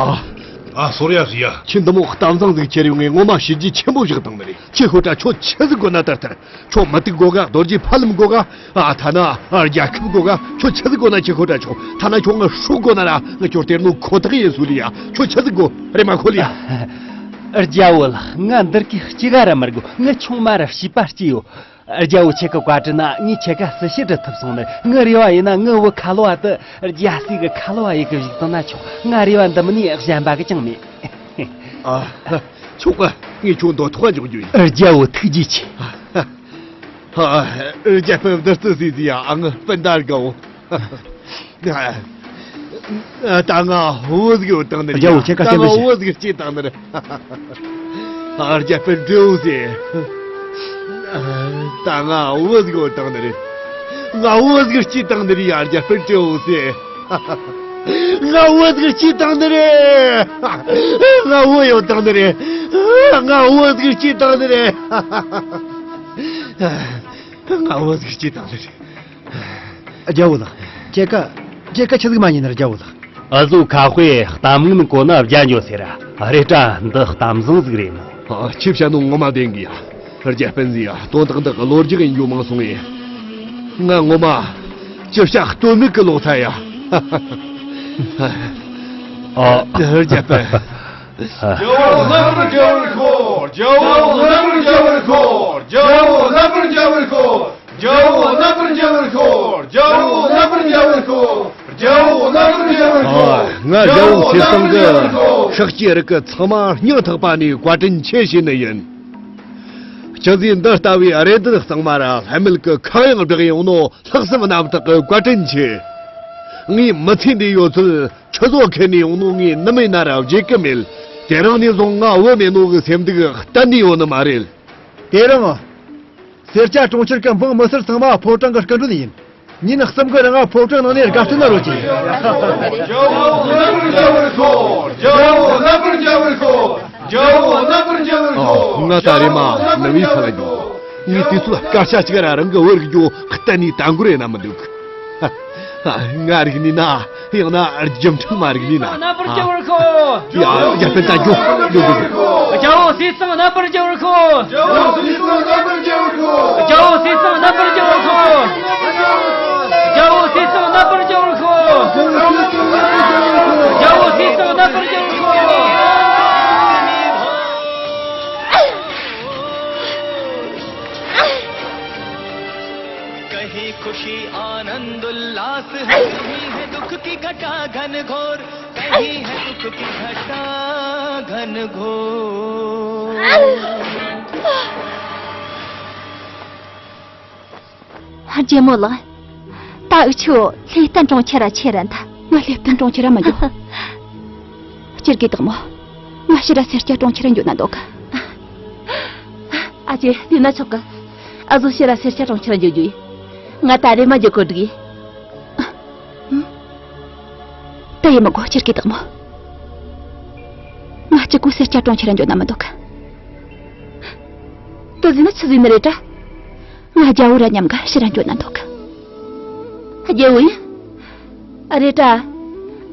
ཨ་སོར་ཡ་ཟི་ཡ། ཁྱེད་འདི་མོ་གཏམ་བཟང་ཟིག་ཁྱེར་ཡོང་ངས་ངོ་མ་བྱས་རྗེས་ཆེན་པོ་བཞག་བཏང་ནི་རེད། ཁྱེད་ཤོད་དྲ། ཁྱོད་ཆི་ཟིག་དགོས་ན་ད་ལྟར། ཁྱོད་མུ་ཏིག་དགོས་ག་རྡོ་རྗེ་ཕ་ལམ་དགོས་ག་ཨ་ཐ་ན་རྒྱལ་ཁབ་དགོས་ག་ཁྱོད་ཆི་ཟིག་དགོས་ན་ཁྱེད་ཤོད་དྲ། ཁྱོད་ཐ་ན་ཁྱོད་ང་ཧྲུག་དགོས་ན་ར་ང་ཁྱོད་སྟེར་ནོ་ཁོ་ཐག་ཡིན་སུ་ལི་ཡ། ཁྱོད་ཆི་ཟིག་དགོས་རེད་མ་ཁོ་ལི་ཡ། རྒྱལ་བོ་ལགས། ང་འདིར་གི་སྐྱེ་ག་ར་མི་དགོས། ང་ཆུང་མ་ར་བྱིས་པ་སྐྱེ་ཡོད། རྒྱལ་བོ་ཁྱེད་ཀྱི་བཀའ་དྲིན་ན་ངས་ཁྱེད་ཀ་སུ་ཞིག་སྒྲུབ་ཐུབ་སོང་ནི། ངའི་རེ་བ་ཡིན་ན་ངའི་བུ་ཁ་ལོ་བ་དེ་རྒྱལ་སྲས་ཀྱི་ཁ་ལོ་བ་ཡེ་གི་བཞག་བཏང་ན་ཆོག་ང་རེ་བ་འདི་མིན་ནས་གཞན་པ་གི་ཅང་མེད། ཨ། ཆོག་ག་ངས་ཁྱོད་འདོད་ཐོག་འཇོག་རྒྱུ་ཡིན། རྒྱལ་བོ་ཐུགས་རྗེ་ཆེ། ཨ། རྒྱལ་པོ་བདུད་རྩི་ཟིག་ཟིག་ཡ། ཨ། ངའི་སྤུན་ཟླ་དགའ་བོ། ད་ང་བུ་ཟིག་ཡོད་དང་ནི་རེད། རྒྱལ་བོ་ཁྱེད་ཀ་ད་སྐྱེ་ང་བོ་ཟིག་སྐྱེས་དང་ནི་རེད། ཨ། རྒྱལ་པོ་འདྲེ་བོ་ཟེ། ད་ང་བུ་ཟིག་ཡོད་དང་ནི་རེད། ང་བུ་ཟིག་སྐྱེས་དང་ནི་རེད་ཡ། རྒྱལ་པོ་འདྲེ་བོ་ཟེ། ང་བུ་ཟིག་སྐྱེས་དང་ནི་རེད། ང་བུ་ཡོད་དང་ནི་རེད། ང་བུ་ཟིག་སྐྱེས་དང་ནི་རེད། ང་བུ་ཟིག་སྐྱེས་དང་ནི་རེད། རྒྱལ་བོ་ལགས། ཁྱེད་ཀ་ཁྱེད་ཀ་ཆི་ཟིག་མ་ཉན་ནི་རྒྱལ་བོ་ལགས། འུ་ཟོ་ཁ་དཔེ་གཏམ་ངན་གོ་ན་བརྒྱ་འགྱོ་ཟེར་ར། རེད་དྲ་འདི་གཏམ་བཟང་ཟིག་རེད་མོ། ཨ། ཁྱེད་བཤད་ནོ་ངོ་མ་བདེན་གི་ཡ། རྒྱལ་སྤུན་ཟིག་ཡ། དོན་དག་འདི་གི་ལོ་རྒྱུས་ཡིན་རྒྱུ་མང་སོང་ངས། ང་ངོ་མ་ཅི་བྱ་གཏོལ་མེད་གི་ལོག་ཐལ་ཡ། ཨ། རྒྱལ་སྤུན། རྒྱལ་བོ་ལྷག་པར་རྒྱལ་བར་ཤོག་རྒྱལ་བོ་ལྷག་པར་རྒྱལ་བར་ཤོག་རྒྱལ་བོ་ལྷག་པར་རྒྱལ་བར་ཤོག་རྒྱལ་བོ་ལྷག་པར་རྒྱལ་བར་ཤོག་རྒྱལ་བོ་ལྷག་པར་རྒྱལ་བར་ཤོག་རྒྱལ་བོ་ལྷག་པར་རྒྱལ་བར་ཤོག་ཨ། ང་རྒྱལ་བོ་ཆེ་སྟོང་གི་ཤཱཀྱའི་རིགས་ཀྱི་ཚང་མ་སྙིང་ཐག་པ་ནས་བཀའ་དྲིན་ཆེ་ཞུ་ནི་ཡིན། ཅི་ཟིག་འདི་ལྟ་བུའི་རེ་འདུན་གཙང་མ་ར་ལྷད་མེད་ཀྱི་ཁ་གཡང་བསྒྲགས་ཡོང་ནོ། ལྷག་བསམ་རྣམ་དག་གི་བཀའ་དྲིན་ཆེ། ངའི་མི་ཚེ་འདི་ཡོད་ཚད་ཆུ་བཟོ་ཁྱེར་ནས་ཡོང་ནོ་ངས་ནམ་ཡིན་ན་ར་བརྗེད་གི་མེད། དེ་རིང་ནས་བཟུང་ང་བུ་མེད་ནོ་གི་སེམས་སྡུག་གཏན་ནས་ཡོད་ནི་མ་རེད། དེ་རིང་སེར་སྐྱ་གྲོང་ཁྱེར་གྱི་འབངས་མི་སེར་ཚང་མ་ཕོ་བྲང་གི་སྐུ་མགྲོན་ཡིན། ཉིན་གསུམ་གྱི་རིང་ཕོ་བྲང་ནང་ནས་དགའ་སྟོན་ན་རོལ་གྱིས། རྒྱལ་བོ་རྣམ་པར་རྒྱལ་བར་ཤོག་རྒྱལ་བོ་རྣམ་པར་རྒྱལ་བར་ཤོག་ཨོ། ང་ད་རེས་མ་ནུབ་ཡི་ས་ལ་འགྱོ། ངས་དུས་ཚོད་སྐར་ཆ་གཅིག་ར་རང་གི་བུ་རིག་རྒྱུ་གཏན་ནས་དང་གུ་རེ་ན་མི་འདུག་ང་རིག་ནི་ན། ཡང་ན་རྒྱུ་མཐུན་མ་རིག་ནི་ན། རྣམ་པར་རྒྱལ་བར་ཤོག་ཡ་ཡ་ཏན་ཏན་འགྱོ་འགྱོ་འགྱོ་འགྱོ། རྒྱལ་བོ་ཟས་གཙང་རྣམ་པར་རྒྱལ་བར་ཤོག་རྒྱལ་བོ་ཟས་གཙང་རྣམ་པར་རྒྱལ་བར་ཤོག་རྒྱལ་བོ་ཟས་གཙང་རྣམ་པར་རྒྱལ་བར་ཤོག་རྒྱལ་བོ་ཟས་གཙང་རྣམ་པར་རྒྱལ་བར་ཤོག་རྒྱལ་བོ་ཟས་གཙང་རྣམ་པར་རྒྱལ་བར་ཤོག कहीं खुशी आनंद उल्लास है, कहीं है दुख की घटा घनघोर, कहीं है दुख की घटा घनघोर। རྒྱལ་མོ་ལགས། ད་འུ་ཆོ་ལྷས་བསྟན་གྲོང་ཁྱེར་ར་ཁྱེར་ར་འཐབ། ང་ལྷས་བསྟན་གྲོང་ཁྱེར་ར་མི་འགྱོ། སྤྱིར་གི་བདག་མོ། ང་ཕྱིར་ར་སེར་སྐྱ་གྲོང་ཁྱེར་ར་འགྱོ་ན་འདོད་གི། ཨ་ཅེ། དེ་ན་ཆོག་གི། ཨ་ཟོ་ཕྱིར་ར་སེར་སྐྱ་གྲོང་ཁྱེར་ར་འགྱོ་རྒྱུ་ཡིན། ང་ད་རེས་མ་འགྱོ་གོ་འགྲིག་ཡིན། ད་ཡིན་མི་དགོས། སྤྱིར་གི་བདག་མོ། ང་གཅིག་པུ་སེར་སྐྱ་གྲོང་ཁྱེར་ར་འགྱོ་ན་མི་འདོད་གི། དེ་ཟེར་ན་ཆི་ཟེར་ནི་རེད་དྲ། ང་རྒྱལ་བོ་ར་མཉམ་གི་ཕྱིར་ར་འགྱོ་ན་འདོད་གི། རྒྱལ་བོ་ཡིན། ཨ་རེད་དྲ།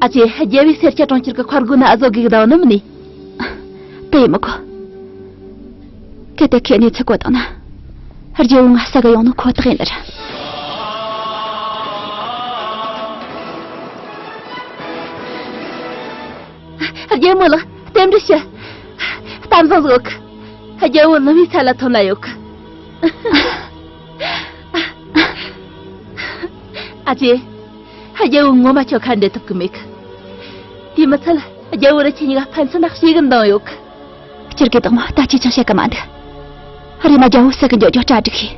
ཨ་ཅེ། རྒྱལ་བོས་སེར་སྐྱ་གྲོང་ཁྱེར་གི་མཁར་སྒོ་ན་ཨ་ཟོ་གི་གདའ་བ་ནི་མིན་ནི། དེ་ཡིན་མི་དགོས། གལ་ཏེ་ཁྱེད་གཉིས་ཚེ་གོ་བཏང་ན། རྒྱལ་བོ་ང་ས་གི་ཡོང་ནི་ཁོ་ཐག་ཡིན་ལ་ར། རྒྱལ་མོ་ལགས། རྟེན་འབྲེལ་ཞུ། གཏམ་བཟང་ཟིག་ཡོད་གི། རྒྱལ་བོ་ནུབ་ཡི་ས་ལ་ཐོན་ལ་ཡོད་གི། ཨ་ཅེ། རྒྱལ་བོ་ངོ་མ་ཁྱོད་ཁ་འབྲལ་ཐུབ་གི་མེད་གི། དེ་མི་ཚད་རྒྱལ་བོ་ར་ཁྱེད་གཉིས་ཀ་ཕན་ཚུན་ན་ཞེ་གི་འདང་ཡོད་གི། སྤྱིར་གི་བདག་མོ། ད་ཅི་ཅང་བཤད་གི་མ་འདུག་རེམ་མ་རྒྱལ་བོ་ས་གི་འགྱོ་རྒྱུ་གྲ་སྒྲིག་ཤིག་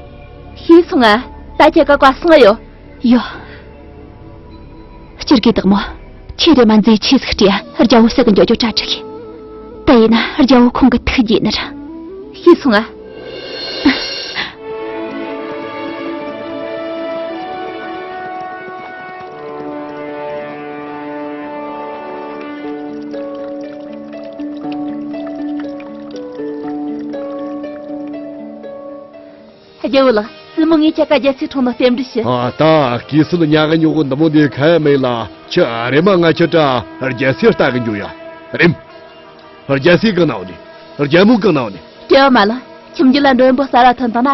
ཤེས་སོང་ང་། ད་ཁྱེད་ཀ་བཀའ་གསུང་ཡོད། ཡོད། སྤྱིར་གི་བདག་མོ། ཁྱེད་རེམ་མ་མཛེས་ཆེ་ཟིག་སྤྲད། རྒྱལ་བོ་ས་གི་འགྱོ་རྒྱུ་གྲ་སྒྲིག་ཤིག་དེ་ཡིན་ན་རྒྱལ་བོ་ཁོང་གི་ཐུགས་དགྱེས་ནི་ར། ཤེས་སོང་ང་། རྒྱལ་བོ་ལགས། བཙུན་མོ་ངས་ཁྱེད་ཀ་རྒྱལ་སྲས་འཁྲུངས་ནོ་རྟེན་འབྲེལ་ཞུ། ཨ། ད་གེ་སར་ཉག་ཉོག་འདི་མོ་འདི་ཁ་ཡ་མེད་ལ། ཁྱེད་རེམ་མ་ང་ཁྱེད་ཀ་རྒྱལ་སྲས་ལྟ་གི་འགྱོ་ཡ། རེམ། རྒྱལ་སྲས་གང་ན་ཡོད་ནི། རྒྱལ་མོ་གང་ན་ཡོད་ནི། སྐྱེ་བ་མ་ལ། ཁྱིམ་རྒྱུད་ལ་མགྲོན་པོ་གསར་བ་ཐོན་བཏང་ན།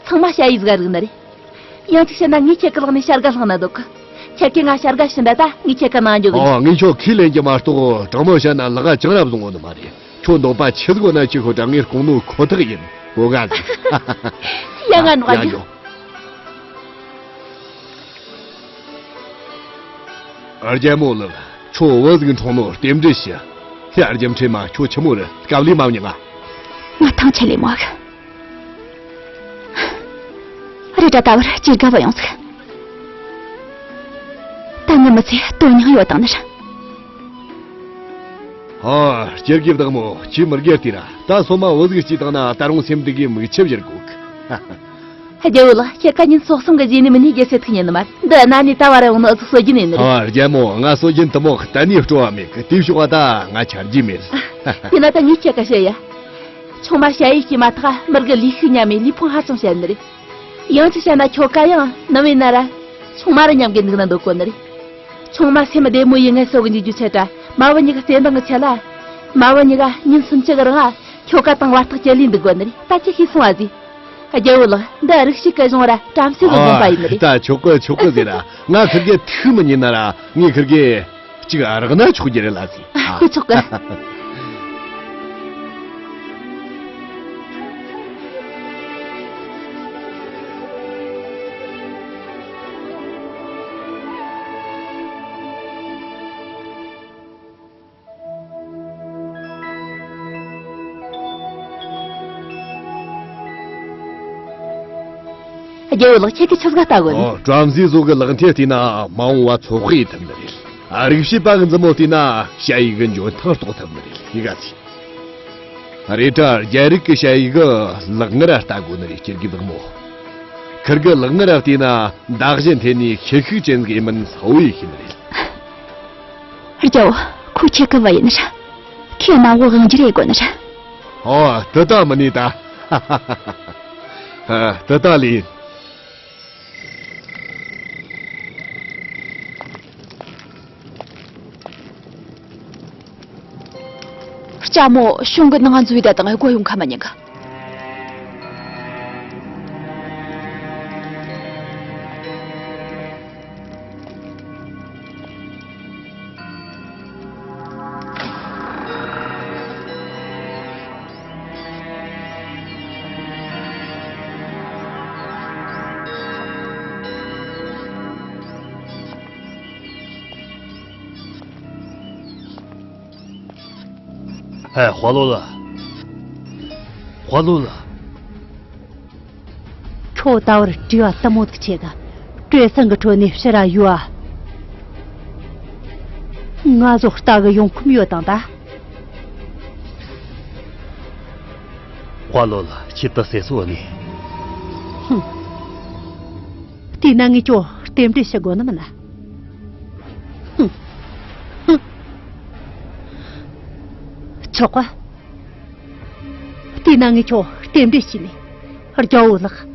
ཚང་མ་ཞ་ཡི་ཟིག་རིག་ནི་རེད། ཡང་གཅིག་བཤད་ན་ངས་ཁྱེད་ཀྱི་ལག་ནས་བྱ་དགའ་བསླངས་ན་འདོད་གི། ཁྱེད་ཀྱིས་ང་བྱ་དགའ་བྱིན་ད། ད་ངས་ཁྱེད་ཀ་ནང་འཇུག་གི། ཨོ། ངས་ཁྱོད་ཁས་ལེན་གྱི་མ་གཏོགས་དྲང་མོ་བཤད་ན་ལག་ག་ཅང་ར་བཟུང་ཡོད་ནི་མ་རེད། ཁྱོད་འདོད་པ་ཆི་ཟིག་ཡོད་ན་ཅི་ཁོ་དྲ་ངས་སྐོང་ནོ་ཁོ་ཐག་ཡིན། འོ་ག་ཟིག་ཡ་ང་ནོག་ཡ་རྒྱུ། འགྱོ། རྒྱལ་མོ་ལགས། ཁྱོད་བུ་ཟིག་འཁྲུངས་ནོ་རྟེན་འབྲེལ་ཞུ། ཧེ། རྒྱལ་ཕྲན་མ་ཁྱོད་ཆི་མོ་རེད། དཀའ་ལས་མ་མྱངས་ང་། ང་ཐང་ཆད་ལས་མོ་གི། རེད་དྲ་ད་བར་སྐྱེ་རྒ་བ་ཡོང་ཟིག་ད་ངི་མི་ཚེ་དོན་སྙིང་ཡོད་དང་ནི་ར། ཨ། སྤྱིར་གི་བདག་མོ། ཁྱོས་མི་དགེ་དེ་ར། ད་སོ་མ་བུ་ཟིག་སྐྱེས་བཏང་ན་ད་རུང་སེམས་སྡུག་གི་མིག་ཆུ་བཞུར་གོ་གི། རྒྱལ་བོ་ལགས། ཁྱེད་ཀ་ཉིན་སོག་གསུམ་གི་རྗེས་ནས་མི་ནི་རྒྱལ་སྲས་ཐུག་ཉན་ནི་མ་རེད། འདི་གནའ་ནས་ད་བར་ཡོང་ནི་ཨུ་ཚུགས་སྲོལ་རྒྱུན་ཡིན་ནི་རེད། ཨ། རྒྱལ་མོ། ང་སྲོལ་རྒྱུན་དུ་མོ་གཏན་ནས་སྤྲོ་བ་མེད་གི། དེ་ཕྱོགས་ད་ང་ཆ་རྒྱུས་མེད། དེ་ན་ད་ངས་ཁྱེད་ཀ་བཤད་ཡ། ཆུང་མ་ཞ་ཡི་སྐྱེས་མ་ཐག་མི་དགེ་ལུས་ཤུགས་ཉམས་མེད། ལུས་ཕུང་ཧ་ཅང་ཞན་ནི་རེད། ཡང་ཅིག་བཤད་ན་ཁྱོ་ག་ཡང་ནམ་ཡིན་ན་ར་ཆུང་མ་ར་མཉམ་གི་འདུག་ན་འདོད་གོ་ནི་རེད། ཆུང་མ་སེམས་བདེ་མོ་ཡིན་ངེས་སོ་གི་འཇུག་རྒྱུ་ཆེ་དྲ། མ་བུ་གཉིས་ཀ་བརྩེ་འདང་གི་ཆེད་ལ། མ་བུ་གཉིས་ཀ་ཉིན་སུམ་ཅུ་གི་རིང་ང་ཁྱོ་ག་དང་བར་ཐག་བཅད་ལས་འདུག་གོ་ནི་རེད། ད་ཅི་ཤེས་སོང་ཨ་ཟི། རྒྱལ་བོ་ལགས། འདི་རིགས་ཤིག་གི་གཞུང་ར་བྲམ་ཟེ་གི་དགོངས་པ་ཡིན་ནི་རེད། ད་ཆོག་གི་ཆོག་གི་ཟེར་ར། ང་ཁིར་གེ་ཐུགས་མི་ཉན་ན་ར། ངས་ཁིར་གེ་གཅིག་རག་ན་ཆོག་རྒྱུ་རེད་ལ་ཟེར། ཨ། ཁོ་ཆོག་གི། རྒྱལ་བོ་ལགས། ཁྱེད་ཀྱིས་ཆི་ཟིག་ག་ལྟ་གོ་ནི། ཨོ། བྲམ་ཟེ་ཚོ་གི་ལག་འཐིལ་བལྟས་ན་མ་འོངས་པ་ཚོད་དཔག་ཡེད་ཐུབ་ནི་རེད། ཨ། རིག་བྱེད་པ་གི་མཛུབ་མོ་བལྟས་ན་ཞ་ཡི་གི་འཇོན་ཐང་རྟོགས་ཐུབ་ནི་རེད། ཡི་ག་ཚོས། རེད་དྲ། རྒྱལ་རིགས་ཀྱི་ཞ་ཡི་གི་ལག་ངར་ལྟ་དགོས་ནི་རེད། སྤྱིར་གི་བདག་མོ། ཁིར་གི་ལག་ངར་བལྟས་ན་མདའ་གཞུ་འཐེན་ནས་ཤེད་ཤུགས་ཅན་ཟིག་ཡིན་མིན་གསལ་བོ་ཡེ་ཤེས་ནི་རེད། རྒྱལ་བོ། ཁོ་ཁྱེད་ཀྱི་བུ་ཡིན་ནི་རེད། ཁྱེད་ནང་བོ་དབང་སྒྱུར་ཡེད་དགོས་ནི་རེད། ཨོ། དེ་ད་མིན་ནི་ད། ཨ། དེ་ད་ལོས་ཡིན། ལྕམ་མོ། གཞུང་གི་ནང་འཛུལ་བསྡད་དང་སྒོ་ཡོང་ཁ་མ་ཉན་གི། ཧེ། དཔའ་བློ་ལགས། དཔའ་བློ་ལགས། ཁྱོད་ད་བར་བྲེལ་བ་དུ་མོ་ཐུག་ཆེ་ག་བྲེལ་ཟིང་གི་ཁྲོད་ནས་ཕྱིར་ར་ཡོད་ཨ། ང་ཚོ་ལྟ་གི་ཡོང་ཁོམ་ཡོད་དང་ད། དཔའ་བློ་ལགས། ཁྱེད་དུ་ཟེར་སོ་ནི། ཧུམ། དེས་ན་ངས་ཁྱོད་རྟེན་འབྲེལ་ཞུ་དགོས་ནི་མིན་ན། ཧུམ། ཧུམ། ཆོག་ག་དེས་ན་ངས་ཁྱོད་རྟེན་འབྲེལ་བྱས་ནས་རྒྱལ་བོ་ལགས།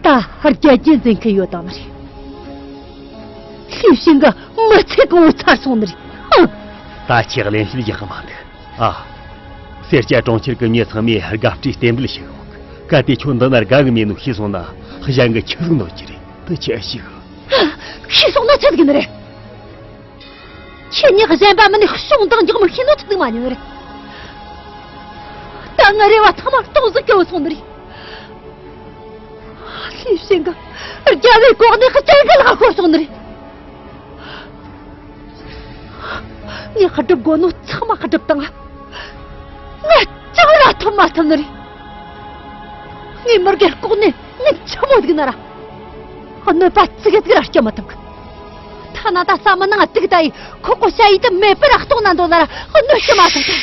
ད་རྒྱལ་རྒྱུད་འཛིན་མཁན་ཡོད་དང་ནི་རེད། ལྷས་བྱིན་གི་མི་ཚེ་གང་བོ་ཚར་སོང་ནི་རེད། ཨང་། ད་ཁྱེད་གླེན་བཤད་རྒྱག་གི་མ་འདུག་ཨ། སེར་སྐྱ་གྲོང་ཁྱེར་གི་མྱི་ཚང་མས་དགའ་སྤྲོའི་རྟེན་འབྲེལ་ཞུ་གི་ཡོད་གི། གལ་ཏེ་ཁྱོད་འདི་ན་དགའ་གི་མེད་ནོ་ཤེས་སོང་ན་གཞན་གི་ཆི་ཟིག་ནོར་གྱི་རེད། དེ་ཁྱེད་ཤེས་གི། ཤེས་སོང་ན་ཆི་ཟིག་ནི་རེད། ཁྱེད་ཉིད་གཞན་པ་མིན་ནས་གཞུང་དང་འཇོག་མི་ཤེས་ནོ་ཆི་ཟིག་མ་ཉན་རེད། ད་ངའི་རེ་བ་ཚང་མ་སྟོང་ཟིག་གི་བུད་སོང་ནི་རེད། ལྷས་བྱིན་གི་རྒྱལ་བོའི་གོ་གནས་སྤྱང་ཀི་ལག་ཤོར་སོང་ནི་རེད། ངས་སྒྲུབ་དགོས་ནོ་ཚང་མ་སྒྲུབ་བཏང་། ང་ཅང་ར་ཐོབ་མ་ཐུབ་ནི་རེད། ངའི་མི་རྒན་ལྐོག་ནས་ངའི་ཆི་མོ་ཟིག་ན་ར། གནོད་པ་ཙི་གེ་ཟིག་ར་སྐྱེལ་མ་ཐུབ་གི། ཐ་ན་ད་ས་མི་ནང་ང་ཏིག་ཏ་ཡི་ཁོག་གོ་ཤ་ཡི་དུ་མེད་པར་ར་གཏོང་ན་འདོད་ལ་ར་གནོད་སྐྱེལ་མ་ཐུབ་གི།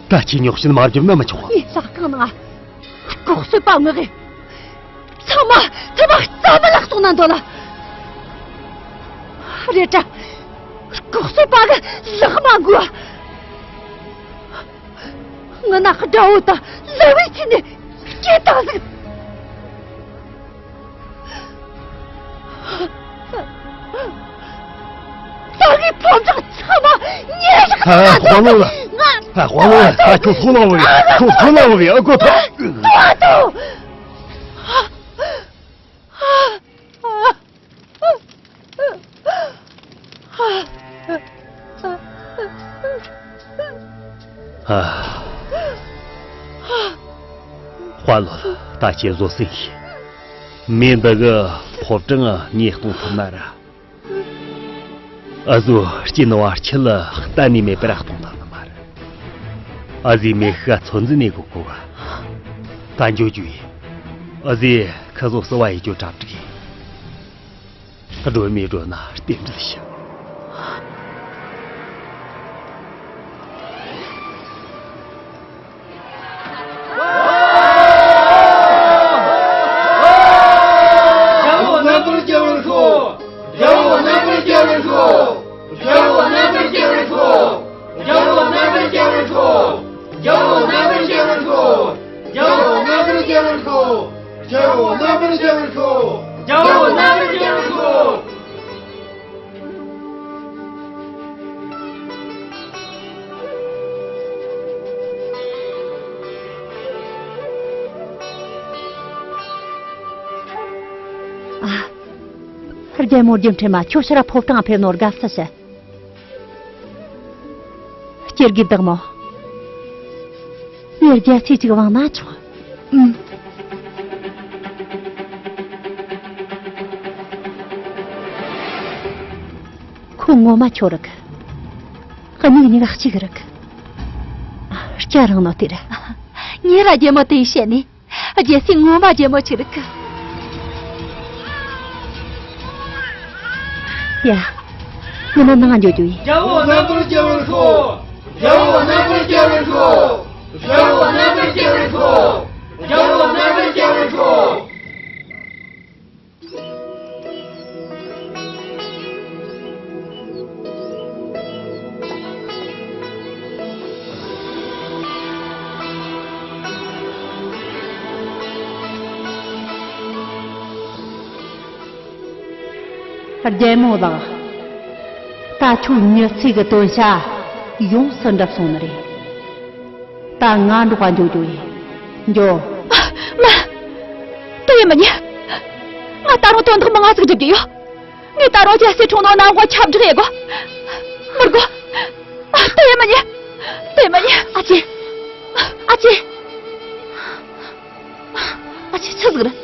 ད་ཁྱེད་རྙོག་བཞིན་མ་བརྒྱབ་ན་མི་ཆོག་ངའི་ལྕགས་རྐང་ནང་ལྐོག་གསོད་པ་ངོས་གི། ཚང་མ་ཐུབ་པ་རྩ་མེད་ལ་གཏོང་ན་འདོད་ལ། རེད་དྲ། ལྐོག་གསོད་པ་གི་ལག་མ་འགུལ་བ། ངི་ན་དགྲ་བོ་དང་ལ་བའི་ཚིག་ནས་སྐྱེ་སྟངས་ཟིག་ད་གི་ཕོ་བྲང་ཚང་མ་ཉེ་ཞག་ཧ། དཔའ་བོ་ལ། ང་། ཧ། དཔའ་བོ་ལ། ད་ཁྱོད་ཚོ་ལ་བ་གི། ཁྱོད་ཚོ་ལ་བ་གི། ཨ་ཁོ་ཐོབ། ཏོ་ཏོ། ཧ། དཔའ་བློ་ལ། ད་ཁྱེད་བཟོད་སྲན་ཞུ། མི་འདི་གི་ཕོ་བྲང་ངས་གཏོང་ཐུབ་ན་ར། འུ་ཟོའི་སྐྱེས་ནི་བ་ཁྱི་ལ་གཏན་ནས་མེད་པར་གཏོང་ཐུབ་ནི་མ་རེད། འུ་ཟོའི་མེ་ཤུགས་ཚོད་འཛིན་ནས་གོ་གོ་བ། ད་འགྱོ་རྒྱུ་ཡིན། འུ་ཟོས་ཁི་ཟོ་བསུ་བ་ཡེད་རྒྱུ་གྲ་སྒྲིག་ཡིན། སྒྲོལ་མས་སྒྲོལ་ན་རྟེན་འབྲེལ་ཞུ། རྒྱལ་བོ་རྣམ་པར་རྒྱལ་བར་ཤོག་རྒྱལ་བོ་རྣམ་པར་རྒྱལ་བར་ཤོག་རྒྱལ་བོ་རྣམ་པར་རྒྱལ་བར་ཤོག་རྒྱལ་བོ་རྣམ་པར་རྒྱལ་བར་ཤོག་རྒྱལ་བོ་རྣམ་པར་རྒྱལ་བར་ཤོག་རྒྱལ་བོ་རྣམ་པར་རྒྱལ་བར་ཤོག་རྒྱལ་བོ་རྣམ་པར་རྒྱལ་བར་ཤོག་རྒྱལ་བོ་རྣམ་པར་རྒྱལ་བར་ཤོག་ཨ། རྒྱལ་མོ་རྒྱུ་འཕྲིན་མ། ཁྱོད་ཕྱིར་ར་ཕོ་བྲང་ཕེབས་ནོར་དགའ་བསུ་ཞུ། སྤྱིར་གི་བདག་མོ། ངའི་རྒྱལ་སྲས་ཅིག་བང་ན་ཆོག་ཨུམ། ཁོ་ངོ་མ་ཁྱོད་རིག་གི། མིག་གཉིས་ཀ་གཅིག་རིག་གི། སྐྱ་རིང་ནོ་དེ་རེད། ཉེ་ར་རྒྱལ་མོ་དེ་ཡིས་བཤད་ནི། རྒྱལ་སྲས་ངོ་མ་རྒྱལ་མོ་ཆེ་རིག་གི། ཡ། ང་ནི་ནང་འགྱོ་རྒྱུ་ཡིན། རྒྱལ་བོ་རྣམ་པར་རྒྱལ་བར་ཤོག་རྒྱལ་བོ་རྣམ་པར་རྒྱལ་བར་ཤོག་རྒྱལ་བོ་རྣམ་པར་རྒྱལ་བར་ཤོག་རྒྱལ་བོ་རྣམ་པར་རྒྱལ་བར་ཤོག་རྒྱལ་མོ་ལགས། ད་ཁྱོད་མྱི་ཚེ་གི་དོན་བྱ་ཡོངས་སུ་འགྲུབ་སོང་ནི་རེད། ད་ང་འགྲོགས་པ་འགྱོ་རྒྱུ་ཡིན། འགྱོ། མ། དེ་ཡིན་མི་ཉན། ང་ད་རུང་དོན་དག་མང་ང་ཟིག་སྒྲུབ་རྒྱུ་ཡོད། ངས་ད་རུང་རྒྱལ་སྲས་འཁྲུངས་ནོ་ནམ་གོང་ཁྱབ་བསྒྲགས་ཡེད་དགོ། མི་དགོ། དེ་ཡིན་མི་ཉན། དེ་ཡིན་མི་ཉན། ཨ་ཅེ། ཨ་ཅེ། ཨ་ཅེ་ཆི་ཟིག་རེད།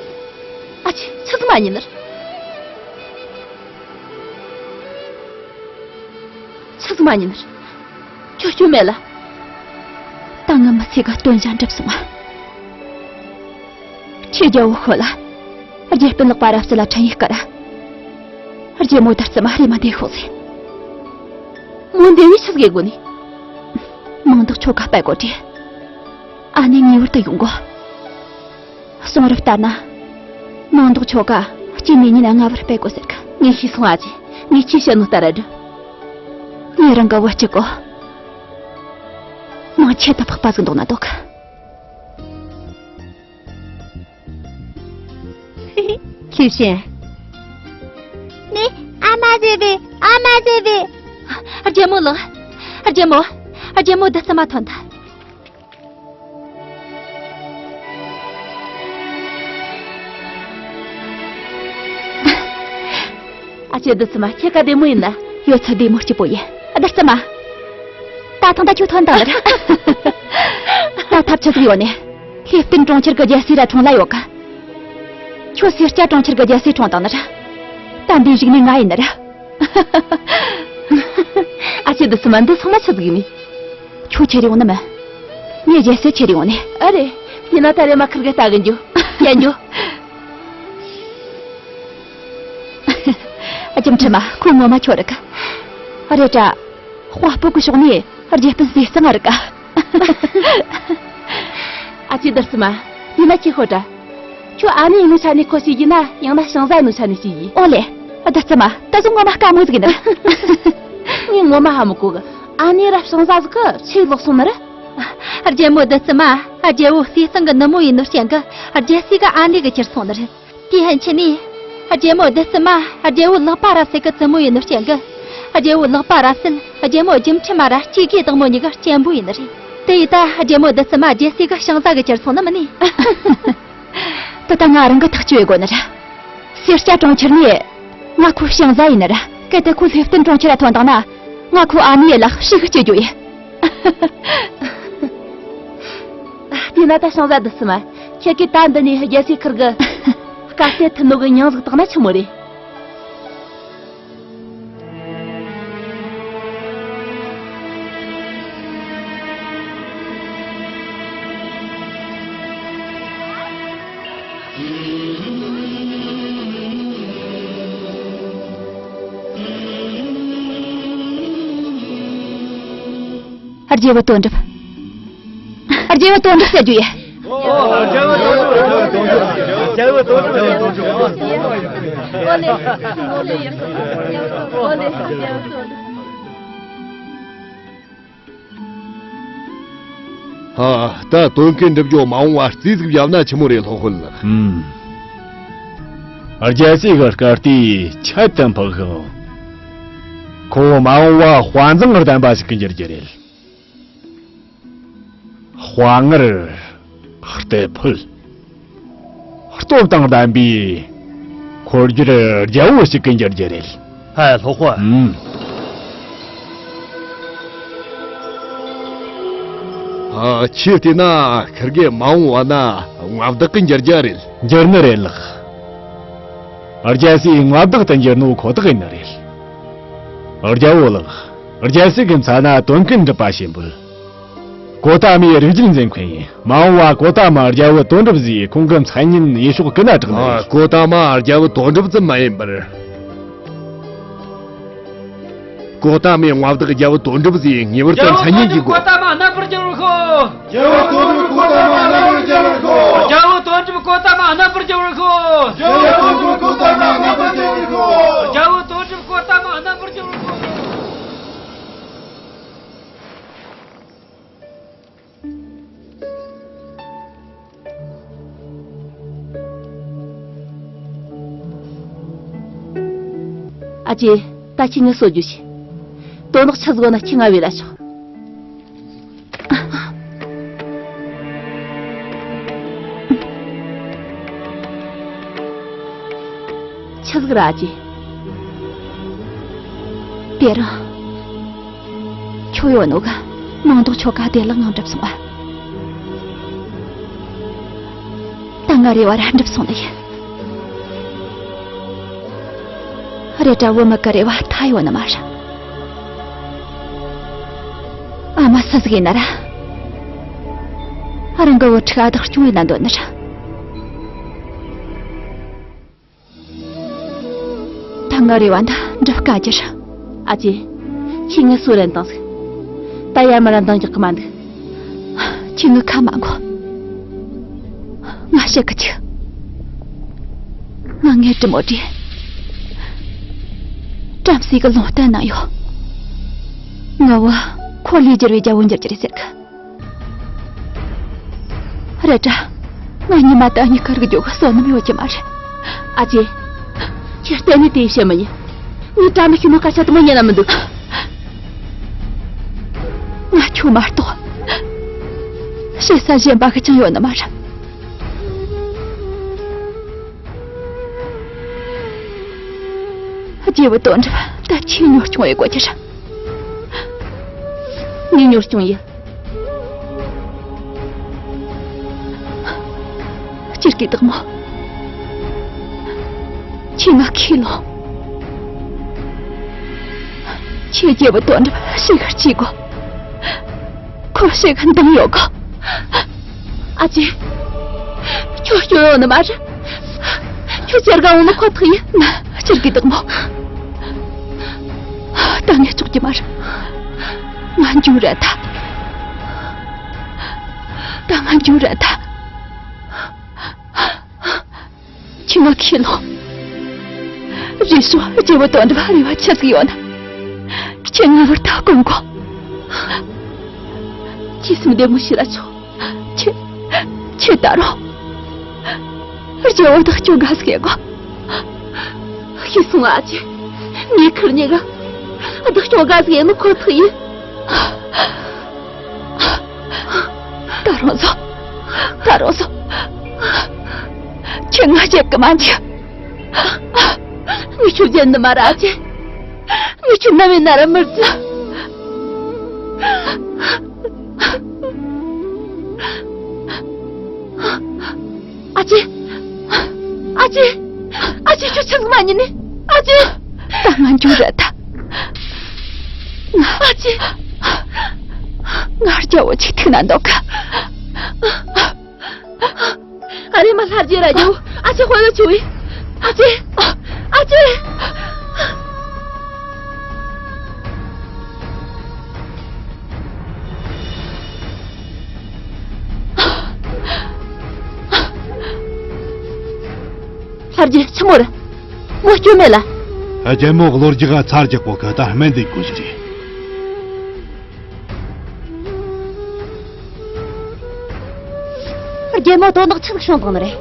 ཨ་ཅེ་ཆི་ཟིག་མ་ཉན་ནི་རེད། ཆི་ཟིག་མ་ཉན་ནི་རེད། ཁྱོད་སྐྱོན་མེད་ལ། ད་ངའི་མི་ཚེ་གི་དོན་བྱ་འགྲུབ་སོང་ང་། ཁྱེད་རྒྱལ་བོ་ཤོད་ལ། རྒྱལ་སྤུན་ལག་པ་རབ་གསལ་ལ་འཕྲིན་ཡིག་བསྐུར། རྒྱལ་མོ་བདུད་རྩི་མ་རེམ་མ་འདས་ཤོག་ཟེར། མོ་འདས་ནས་ཆི་ཟིག་ཡེད་དགོ་ནི། མིང་འདོགས་ཆོ་ག་སྤེལ་དགོ་དྲིས། ཨ་ནེ་ངེས་པར་དུ་ཡོང་དགོ། གསུང་རབ་ལྟར་ན། མིང་འདོགས་ཆོ་ག་སྐྱེས་ནས་ཉིན་ལྔ་བར་སྤེལ་དགོ་ཟེར་གི། ངས་ཤེས་སོང་ཨ་ཅེ། ངས་ཁྱོས་བཤད་ནོ་ལྟར་ར་སྒྲུབ། ངས་རང་གི་བུ་གཅིག་གོ། ནང་ཁྱད་དུ་འཕགས་པ་ཟིག་འདུག་ན་འདུག་གི། ཁྱེད་བཤད། ནི། ཨ་མ་བཟེ་བེ། ཨ་མ་བཟེ་བེ། རྒྱལ་མོ་ལགས། རྒྱལ་མོ། རྒྱལ་མོ་བདུད་རྩི་མ་ཐོན་ཐལ། ཨ་ཅེ་བདུད་རྩི་མ། ཁྱེད་ཀ་བདེ་མོ་ཡིན་ན། ཡོད་ཚད་བདེ་མོ་སྐྱིད་པོ་ཡིན། བདུད་རྩི་མ། ད་ཐེངས་ད་ཁྱོད་ཐོན་བཏང་ནི་རེད། ད་ཐབས་ཆི་ཟིག་ཡོད་ནི། ལྷས་བསྟན་གྲོང་ཁྱེར་གི་རྒྱལ་སྲས་ར་འཁྲུངས་ལ་ཡོད་གི། ཁྱོད་སེར་སྐྱ་གྲོང་ཁྱེར་གི་རྒྱལ་སྲས་འཁྲུངས་བཏང་ནི་རེད། ད་འདི་གཞུག་ནས་ང་ཡིན་ནི་རེད། ཨ་ཅེ་བདུད་རྩི་མ། འདི་ཚང་མ་ཆི་ཟིག་ཡིན་ནི། ཁྱོད་ཁྱེར་ཡོང་ནི་མིན། ངས་རྒྱལ་སྲས་ཁྱེར་ཡོང་ནི། ཨ་རེད། ཡིན་ན་ད་རེམ་མ་ཁིར་གེ་ལྟ་གི་འགྱོ། ཡ་འགྱོ། ཨ། ཁྱིམ་ཁྲི་མ། ཁོ་ངོ་མ་ཁྱོད་རིག་གི། ཨ་རེད་དྲ། དཔའ་སྤོབས་གི་ཕྱོགས་ནས་རྒྱལ་སྤུན་ཟས་གཙང་རིག་གི། ཨ་ཅེ་བདུད་རྩི་མ། ཡིན་ན་ཁྱོས་ཤོད་དྲ། ཁྱོད་ཨ་ནེ་ཡིན་ནོ་ཆ་ནས་ཁོ་ཤེས་ཀྱི་ན། ཡང་ན་ཞང་བཟའ་ཡིན་ནོ་ཆ་ནས་ཤེས་ཀྱི། ཨོ་ལེ། བདུད་རྩི་མ། ད་གཟོད་ངོ་མ་དཀའ་མོ་ཟིག་ཡིན་ནི། ངས་ངོ་མ་ཧ་མི་གོ་གི། ཨ་ནེ་ར་ཞང་བཟའ་ཟིག་གི་ཆེས་ལོག་སོང་ནི་རེད། རྒྱལ་མོ་བདུད་རྩི་མ། རྒྱལ་བོ་ཟས་གཙང་གི་ནུ་མོ་ཡིན་ནོ་རྐྱེན་གི། རྒྱལ་སྲས་གི་ཨ་ནེ་གི་གྱུར་སོང་ནི་རེད། དེའི་ཕན་ཆད་ནས། རྒྱལ་མོ་བདུད་རྩི་མ། རྒྱལ་བོ་ལག་པ་ར་སེ་གི་བཙུན་མོ་ཡིན་ནོ་རྐྱེན་གི། རྒྱལ་བོ་ལག་པ་ར་སེ། རྒྱལ་མོ་སྒྱུ་འཕྲུལ་མ་ར་སྐྱེས་ཀའི་བདག་མོ་གཉིས་ཀ་གཅེན་པོ་ཡིན་ནི་རེད། དེ་ཡིས་ད་རྒྱལ་མོ་བདུད་རྩི་མ་རྒྱལ་སྲས་གི་ཞང་བཟའ་གི་གྱུར་སོང་ནི་མིན་ནི། ད་ལྟ་ང་རང་གི་ཐག་གཅོད་དགོས་ནི་རེད། སེར་སྐྱ་གྲོང་ཁྱེར་ནས་ང་ཁོའི་ཞང་བཟའ་ཡིན་ནི་རེད། གལ་ཏེ་ཁོ་ལྷས་བསྟན་གྲོང་ཁྱེར་ལ་ཐོན་བཏང་ན། ང་ཁོའི་ཨ་ནེ་ཡི་ལག་ཕྱིས་གི་སྐྱེལ་རྒྱུ་ཡིན། དེས་ན་ད་ཞང་བཟའ་བདུད་རྩི་མ། ཁྱེད་ཀྱིས་ད་འདི་ནས་རྒྱལ་སྲས་ཁིར་གི་སྐལ་ཏེ་ཐུབ་ནོ་གི་མྱིང་ཟིག་བཏགས་ན་ཆི་མོ་རེད། རྒྱལ་བུ་དོན་གྲུབ། རྒྱལ་བུ་དོན་གྲུབ་ཟེར་རྒྱུ་ཡིན། ཨ། ད་དོན་ཀུན་འགྲུབ་རྒྱུ་མ་འོངས་པ་རྩིས་ཟིག་བརྒྱབ་ན་ཆི་མོ་རེད། སློབ་དཔོན་ལགས། ཨུམ། རྒྱལ་སྲས་ཀྱི་སྐར་དེ་ཁྱད་དུ་འཕགས་ཤིང་། ཁོ་མ་འོངས་པ་དཔའ་མཛངས་ལྡན་པ་ཞིག་གི་འགྱུར་རྒྱུ་རེད། དཔའ་ངར། སྟེགས་ཕུད། སྟོབས་དང་ལྡན་པའི་འཁོར་སྒྱུར་རྒྱལ་པོ་ཞིག་གི་འགྱུར་རྒྱུ་རེད། ཧ། སློབ་དཔོན། ཨུམ། ཨ། ཁྱེད་བལྟས་ན་ཁིར་གེ་མ་འོངས་པ་ན་མངའ་བདག་གི་འགྱུར་རྒྱུ་རེད། འགྱུར་ནི་རེད་ལགས། རྒྱལ་སྲས་མངའ་བདག་ཏུ་འགྱུར་ནོ་ཁོ་ཐག་ཡིན་ནི་རེད། རྒྱལ་པོ་ལགས། རྒྱལ་སྲས་ཀྱི་མཚན་ན་དོན་ཀུན་འགྲུབ་པ་ཞེས་འབོད། གོ་ཏ་མའི་རིགས་རྒྱུད་འཛིན་མཁན་ཡིན། མ་འོངས་པ་གོ་ཏ་མ་རྒྱལ་པོ་དོན་གྲུབ་ཟེར་ཁོང་གི་མཚན་སྙན་ཡེ་ཤོག་ཀུན་ན་གྲགས་ནི་རེད། གོ་ཏ་མ་རྒྱལ་པོ་དོན་གྲུབ་ཙམ་མ་ཡིན་པར། གོ་ཏ་མའི་མངའ་བདག་རྒྱལ་པོ་དོན་གྲུབ་ཟེར་ངེས་པར་དུ་མཚན་སྙན་གྱི་དགོས། རྒྱལ་པོ་དོན་གྲུབ་གོ་ཏ་མ་རྣམ་པར་རྒྱལ་བར་ཤོག་རྒྱལ་པོ་དོན་གྲུབ་གོ་ཏ་མ་རྣམ་པར་རྒྱལ་བར་ཤོག་རྒྱལ་པོ་དོན་གྲུབ་གོ་ཏ་མ་རྣམ་པར་རྒྱལ་བར་ཤོག་རྒྱལ་པོ་དོན་གྲུབ་གོ་ཏ་མ་རྣམ་པར་རྒྱལ་བར་ཤོག་རྒྱལ་པོ་དོན་གྲུབ་གོ་ཏ་མ་རྣམ་པར་རྒྱལ་བར་ཤོག་ཨ་ཅེ། ད་ཁྱེད་ངས་གསོད་རྒྱུ་བྱེད། དོན་དག་ཆི་ཟིག་ཡོད་ན་ཁྱེད་ང་བོས་ལ་ཆོག་ཆི་ཟིག་ར་ཨ་ཅེ། དེ་རིང་། ཁྱོད་ཡོད་ནོ་ག་མིང་འདོགས་ཆོ་ག་དེ་ལག་ངང་འགྲུབ་སོང་ཨ། ད་ང་རེ་བ་ར་འགྲུབ་སོང་ནི་ཡིན། རེད་དྲ་བུ་མི་གི་རེ་བ་མཐའ་ཡོད་ནི་མ་རེད། ཨ་མ་སུ་ཟིག་ཡིན་ན་ར། རང་གི་བུ་ཕྲུག་ཨ་བདག་སྐྱོང་ཡིན་ན་འདོད་ནི་ར། ད་ང་རེ་བ་འདི་འགྲུབ་དཀའ་རྒྱུ་རེད། ཨ་ཅེ། ཁྱེད་ངས་གསོད་རན་བཏང་ཟིག་ད་ཡར་མར་འདང་རྒྱག་གི་མ་འདུག་ཁྱེད་ངའི་ཁ་མ་འགོ། ང་བཤད་གི་ཆུག་ང་ངའི་དྲི་མོ་བྲིས། བྲམ་ཟེ་གི་ལུང་བསྟན་ནང་ཡོད། ངའི་བུ་ཁོ་ལས་རྒྱལ་བའི་རྒྱལ་པོ་འགྱུར་རྒྱུ་རེད་ཟེར་གི་རེད་དྲ། ང་ཉི་མ་ད་གཉིས་ཀ་རིག་རྒྱུ་གི་བསོད་ནམས་ཡོད་ཀྱི་མ་རེད། ཨ་ཅེ། ཁྱེད་གཏན་ནས་དེ་བཤད་མི་ཉན། ངས་བཀྲ་མི་ཤིས་མོ་སྐད་ཆ་དེ་མོ་ཉན་ན་མི་འདུག་ང་ཁྱོད་མ་གཏོགས་བྱེད་ས་གཞན་པ་གི་ཅང་ཡོད་ནི་མ་རེད། རྒྱལ་པོ་དོན་གྲུབ་ད་ཁྱེད་གཉོར་སྐྱོང་ཡེད་དགོས་ཀྱི་རེད། ངས་གཉོར་སྐྱོང་ཡེད། སྤྱིར་གི་བདག་མོ། ཁྱེད་ང་ཁས་ལོངས། ཁྱེད་རྒྱལ་པོ་དོན་གྲུབ་ཞིག་གཅིག་གོ་ཁོ་ཞིག་འདང་ཡོད་གོ་ཨ་ཅེ། ཁྱོད་སྐྱོ་ཡོང་ནི་མ་རེད། ཁྱོད་ཇེ་དགའ་འོང་ནི་ཁོ་ཐག་ཡིན། ན་སྤྱིར་གི་བདག་མོ། ད་ངས་ཆོག་གི་མ་རེད། ང་འཇུ་ར་ཐ། ད་ང་འཇུ་ར་ཐ། ཁྱེད་ང་ཁས་ལོངས། རེ་ཞོ་རྒྱལ་པོ་དོན་གྲུབ་རེ་བ་ཆི་ཟིག་ཡོད་ན། ཁྱེད་ང་བར་ཐག་གོང་གོ་ཁྱེད་སེམས་བདེ་མོ་བྱས་ལ་ཆོག་ཁྱེད། ཁྱེད་ད་རུང་། རྒྱལ་པོ་བདག་སྐྱོང་དགའ་ཟིག་ཡེད་གོ་ཤེས་སོང་ཨ་ཅེ། ངས་ཁུར་ཉེ་ག་བདག་སྐྱོང་དགའ་ཟིག་ཡེད་ནི་ཁོ་ཐག་ཡིན། ད་རུང་བཟོ། ད་རུང་བཟོ། ཁྱེད་ང་བརྗེད་གི་མ་འཇུག་ངས་ཁྱོད་བརྗེད་ནི་མ་ར་ཨ་ཅེ། ངས་ཁྱོད་ནམ་ཡིན་ན་ར་མི་བརྗེད། ཨ་ཅེ། ཨ་ཅེ། ཨ་ཅེ་ཁྱོད་ཆི་ཟིག་མ་ཉན་ནི། ཨ་ཅེ། ད་ང་འཇུ་ར་ད། ཨ་ཅེ། ང་རྒྱལ་པོ་ཅིག་ཐུག་ན་འདོད་གི་ཨ་རེ་མ་ལྷ་རྗེ་ར་རྒྱལ་པོ་ཨ་ཅེ་དཔོན་ལ་ཆུ་བི། ཨ་ཅེ། ཨ་ཅེ། ལྷ་རྗེ་ཆི་མོ་རེད། མོ་སྐྱོན་མེད་ལ། རྒྱལ་མོ་གློ་རྒྱག་ཚར་རྒྱག་གོ་གི་ད་སྨན་འདི་དགོས་ཞིག་རེད། རྒྱལ་མོ་དོན་དག་ཆི་ཟིག་བྱུང་བཏང་ནི་རེད།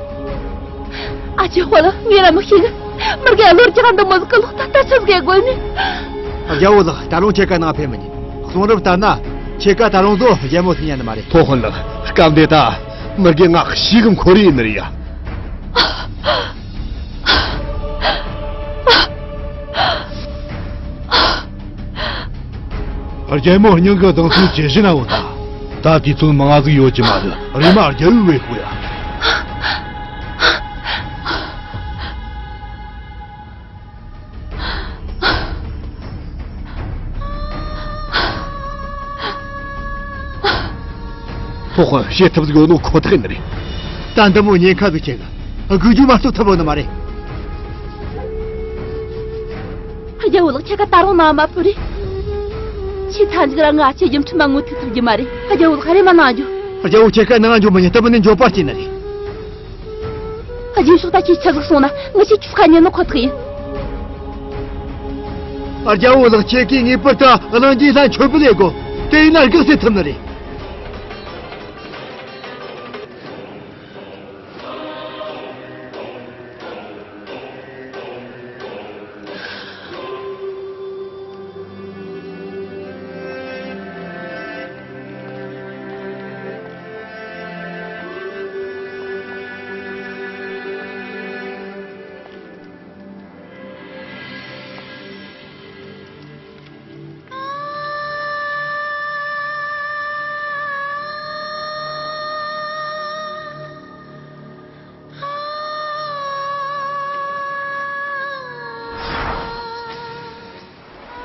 ཨ་ཅེ་དཔོན་ལ་ངས་ར་མི་ཤེས་གི་མི་རྒན་གློ་རྒྱག་འདི་མོ་ཟིག་གི་ལོག་ད་ད་ཆི་ཟིག་གི་དགོས་ནི། རྒྱལ་པོ་ལགས་ད་རུང་ཁྱེད་ཀ་ནང་ཕེབས་མི་ཉན། གསུང་རབ་ལྟར་ན་ཁྱེད་ཀ་ད་རུང་བཟོ་རྒྱལ་མོ་སུ་ཉན་ནི་མ་རེད། ཐོ་དཔོན་ལགས་སྐབས་འདི་ད་མི་རྒན་ང་ཤི་གི་འཁོར་ཡིན་ནི་རེད་ཡ། རྒྱལ་མོ་སྙིང་གི་གདུང་སེམས་ཇི་བཞིན་ན་འོ་ད། ད་དུས་ཚོད་མང་ང་ཟིག་ཡོད་ཀྱི་མ་རེད། རེམ་མ་རྒྱལ་པོའི་བེ་ཤོག་ཡ། ཁོ་ཁོ་བྱེད་ཐབས་ཟིག་ཡོད་ནོ་ཁོ་ཐག་ཡིན་ནི་རེད། ད་འདི་མོ་ཉེན་ཁ་ཟིག་ཁྱེད་ཀ་སྒུག་རྒྱུ་མ་གཏོགས་ཐབས་ཡོད་ནི་མ་རེད། རྒྱལ་བོ་ལགས། ཁྱེད་ཀ་ད་རུང་ན་མ་ཕུ་རེད། ཁྱེད་ཐ་འཇུག་ར་ང་ཁྱེད་རྒྱུ་མཁྲིས་མ་ངོ་ཐུག་ཐུབ་རྒྱུ་མ་རེད། རྒྱལ་བོ་ལགས། རེམ་མ་ནང་འགྱོ། རྒྱལ་བོ། ཁྱེད་ཀ་ནང་འགྱོ་མི་ཉན། ད་མི་ནི་འགྱོད་པ་སྐྱེས་ནི་རེད། རྗེས་ཕྱོགས་ད་ཁྱེད་ཆ་ཟིག་སོང་ན་ང་ཁྱེད་ཆུ་ཁ་ཉན་ནོ་ཁོ་ཐག་ཡིན། རྒྱལ་བོ་ལགས། ཁྱེད་ཀྱིས་ངེས་པར་དུ་གླིང་རྗེ་ལྷ་མཆོད་འབུལ་ལས་དགོས། དེ་ཡིན་ན་དགག་སེལ་ཐུབ་ནི་རེད།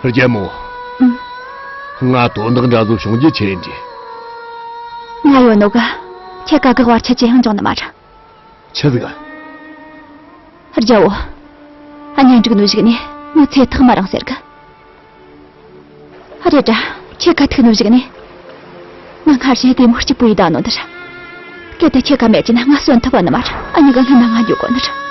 རྒྱལ་མོ། ཨང་། ང་དོན་དག་འདྲ་བཟོ་བྱུང་རྒྱུ་ཆི་ཡིན་གྱི། ང་ཡོད་ནོ་ག་ཁྱེད་ཀ་གི་བར་ཆད་ཅི་ཡང་འབྱུང་ནི་མ་རེད། ཆི་ཟིག་ག་རྒྱལ་བོ། ཨ་ཉན་འགྲིག་ནོ་ཞིག་ནས་མི་ཚེ་ཐག་མ་རིང་ཟེར་གི། ཨ་རེད་དྲ། ཁྱེད་ཀ་ཐུག་ནོ་ཞིག་ནས། ང་སྔར་བཞིན་བདེ་མོ་སྐྱིད་པོ་ཡི་བསྡད་ནོ་འདི་ར། གལ་ཏེ་ཁྱེད་ཀ་མེད་ཀྱི་ན་ང་གསོན་ཐུབ་བ་ནི་མ་རེད། ཨ་ཉི་ག་སྔན་ན་ང་འགྱོ་དགོས་ནི་ར།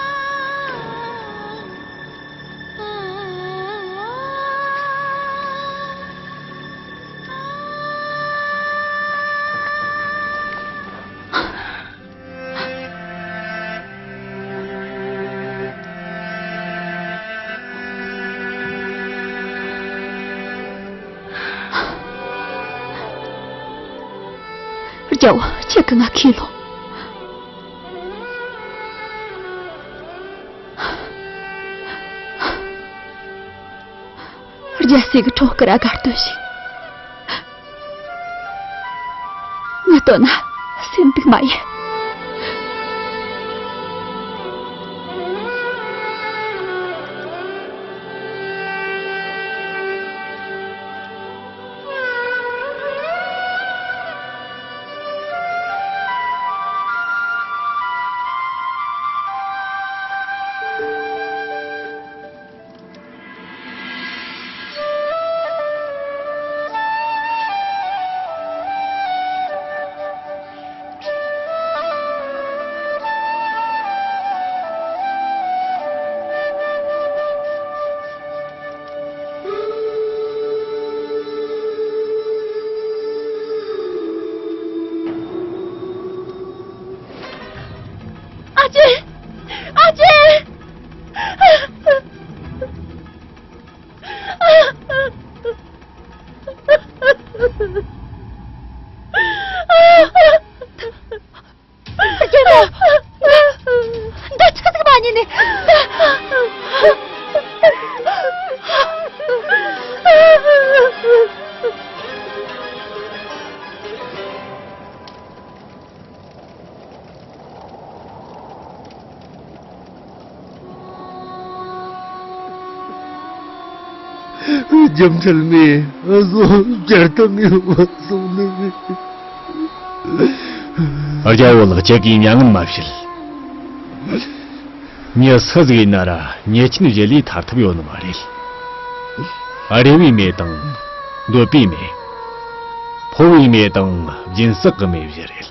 རྒྱལ་བོ། ཁྱེད་ཀྱིས་ང་ཁས་ལོངས། རྒྱལ་སྲས་ཀྱི་འཁྲུངས་སྐར་དགའ་སྟོན་ཞིག་ངས་བཏོན་ན་སེམས་སྡུག་མ་ཡིན། ཨ་ཅེ། ཨ་ཅེ། རྒྱལ་པོ། འདི་ཆི་ཟིག་མ་ཉན་ནི། རྒྱུ་འཕྲུལ་མས་བཟོ་བཅར་དང་ཡོང་བ་སོང་ནི་རེད། རྒྱལ་བོ་ལགས། ཁྱེད་ཀྱིས་མྱ་ངན་མ་བྱེད། མྱི་སུ་ཟིག་ཡིན་ན་ར་ཉེས་ཅན་བཞི་ལས་ཐར་ཐབས་ཡོད་ནི་མ་རེད། རེ་བའི་མེ་དང་འདོད་པའི་མེ། ཕོ་བའི་མེ་དང་སྦྱིན་སྲེག་གི་མེ་བཞི་རེད།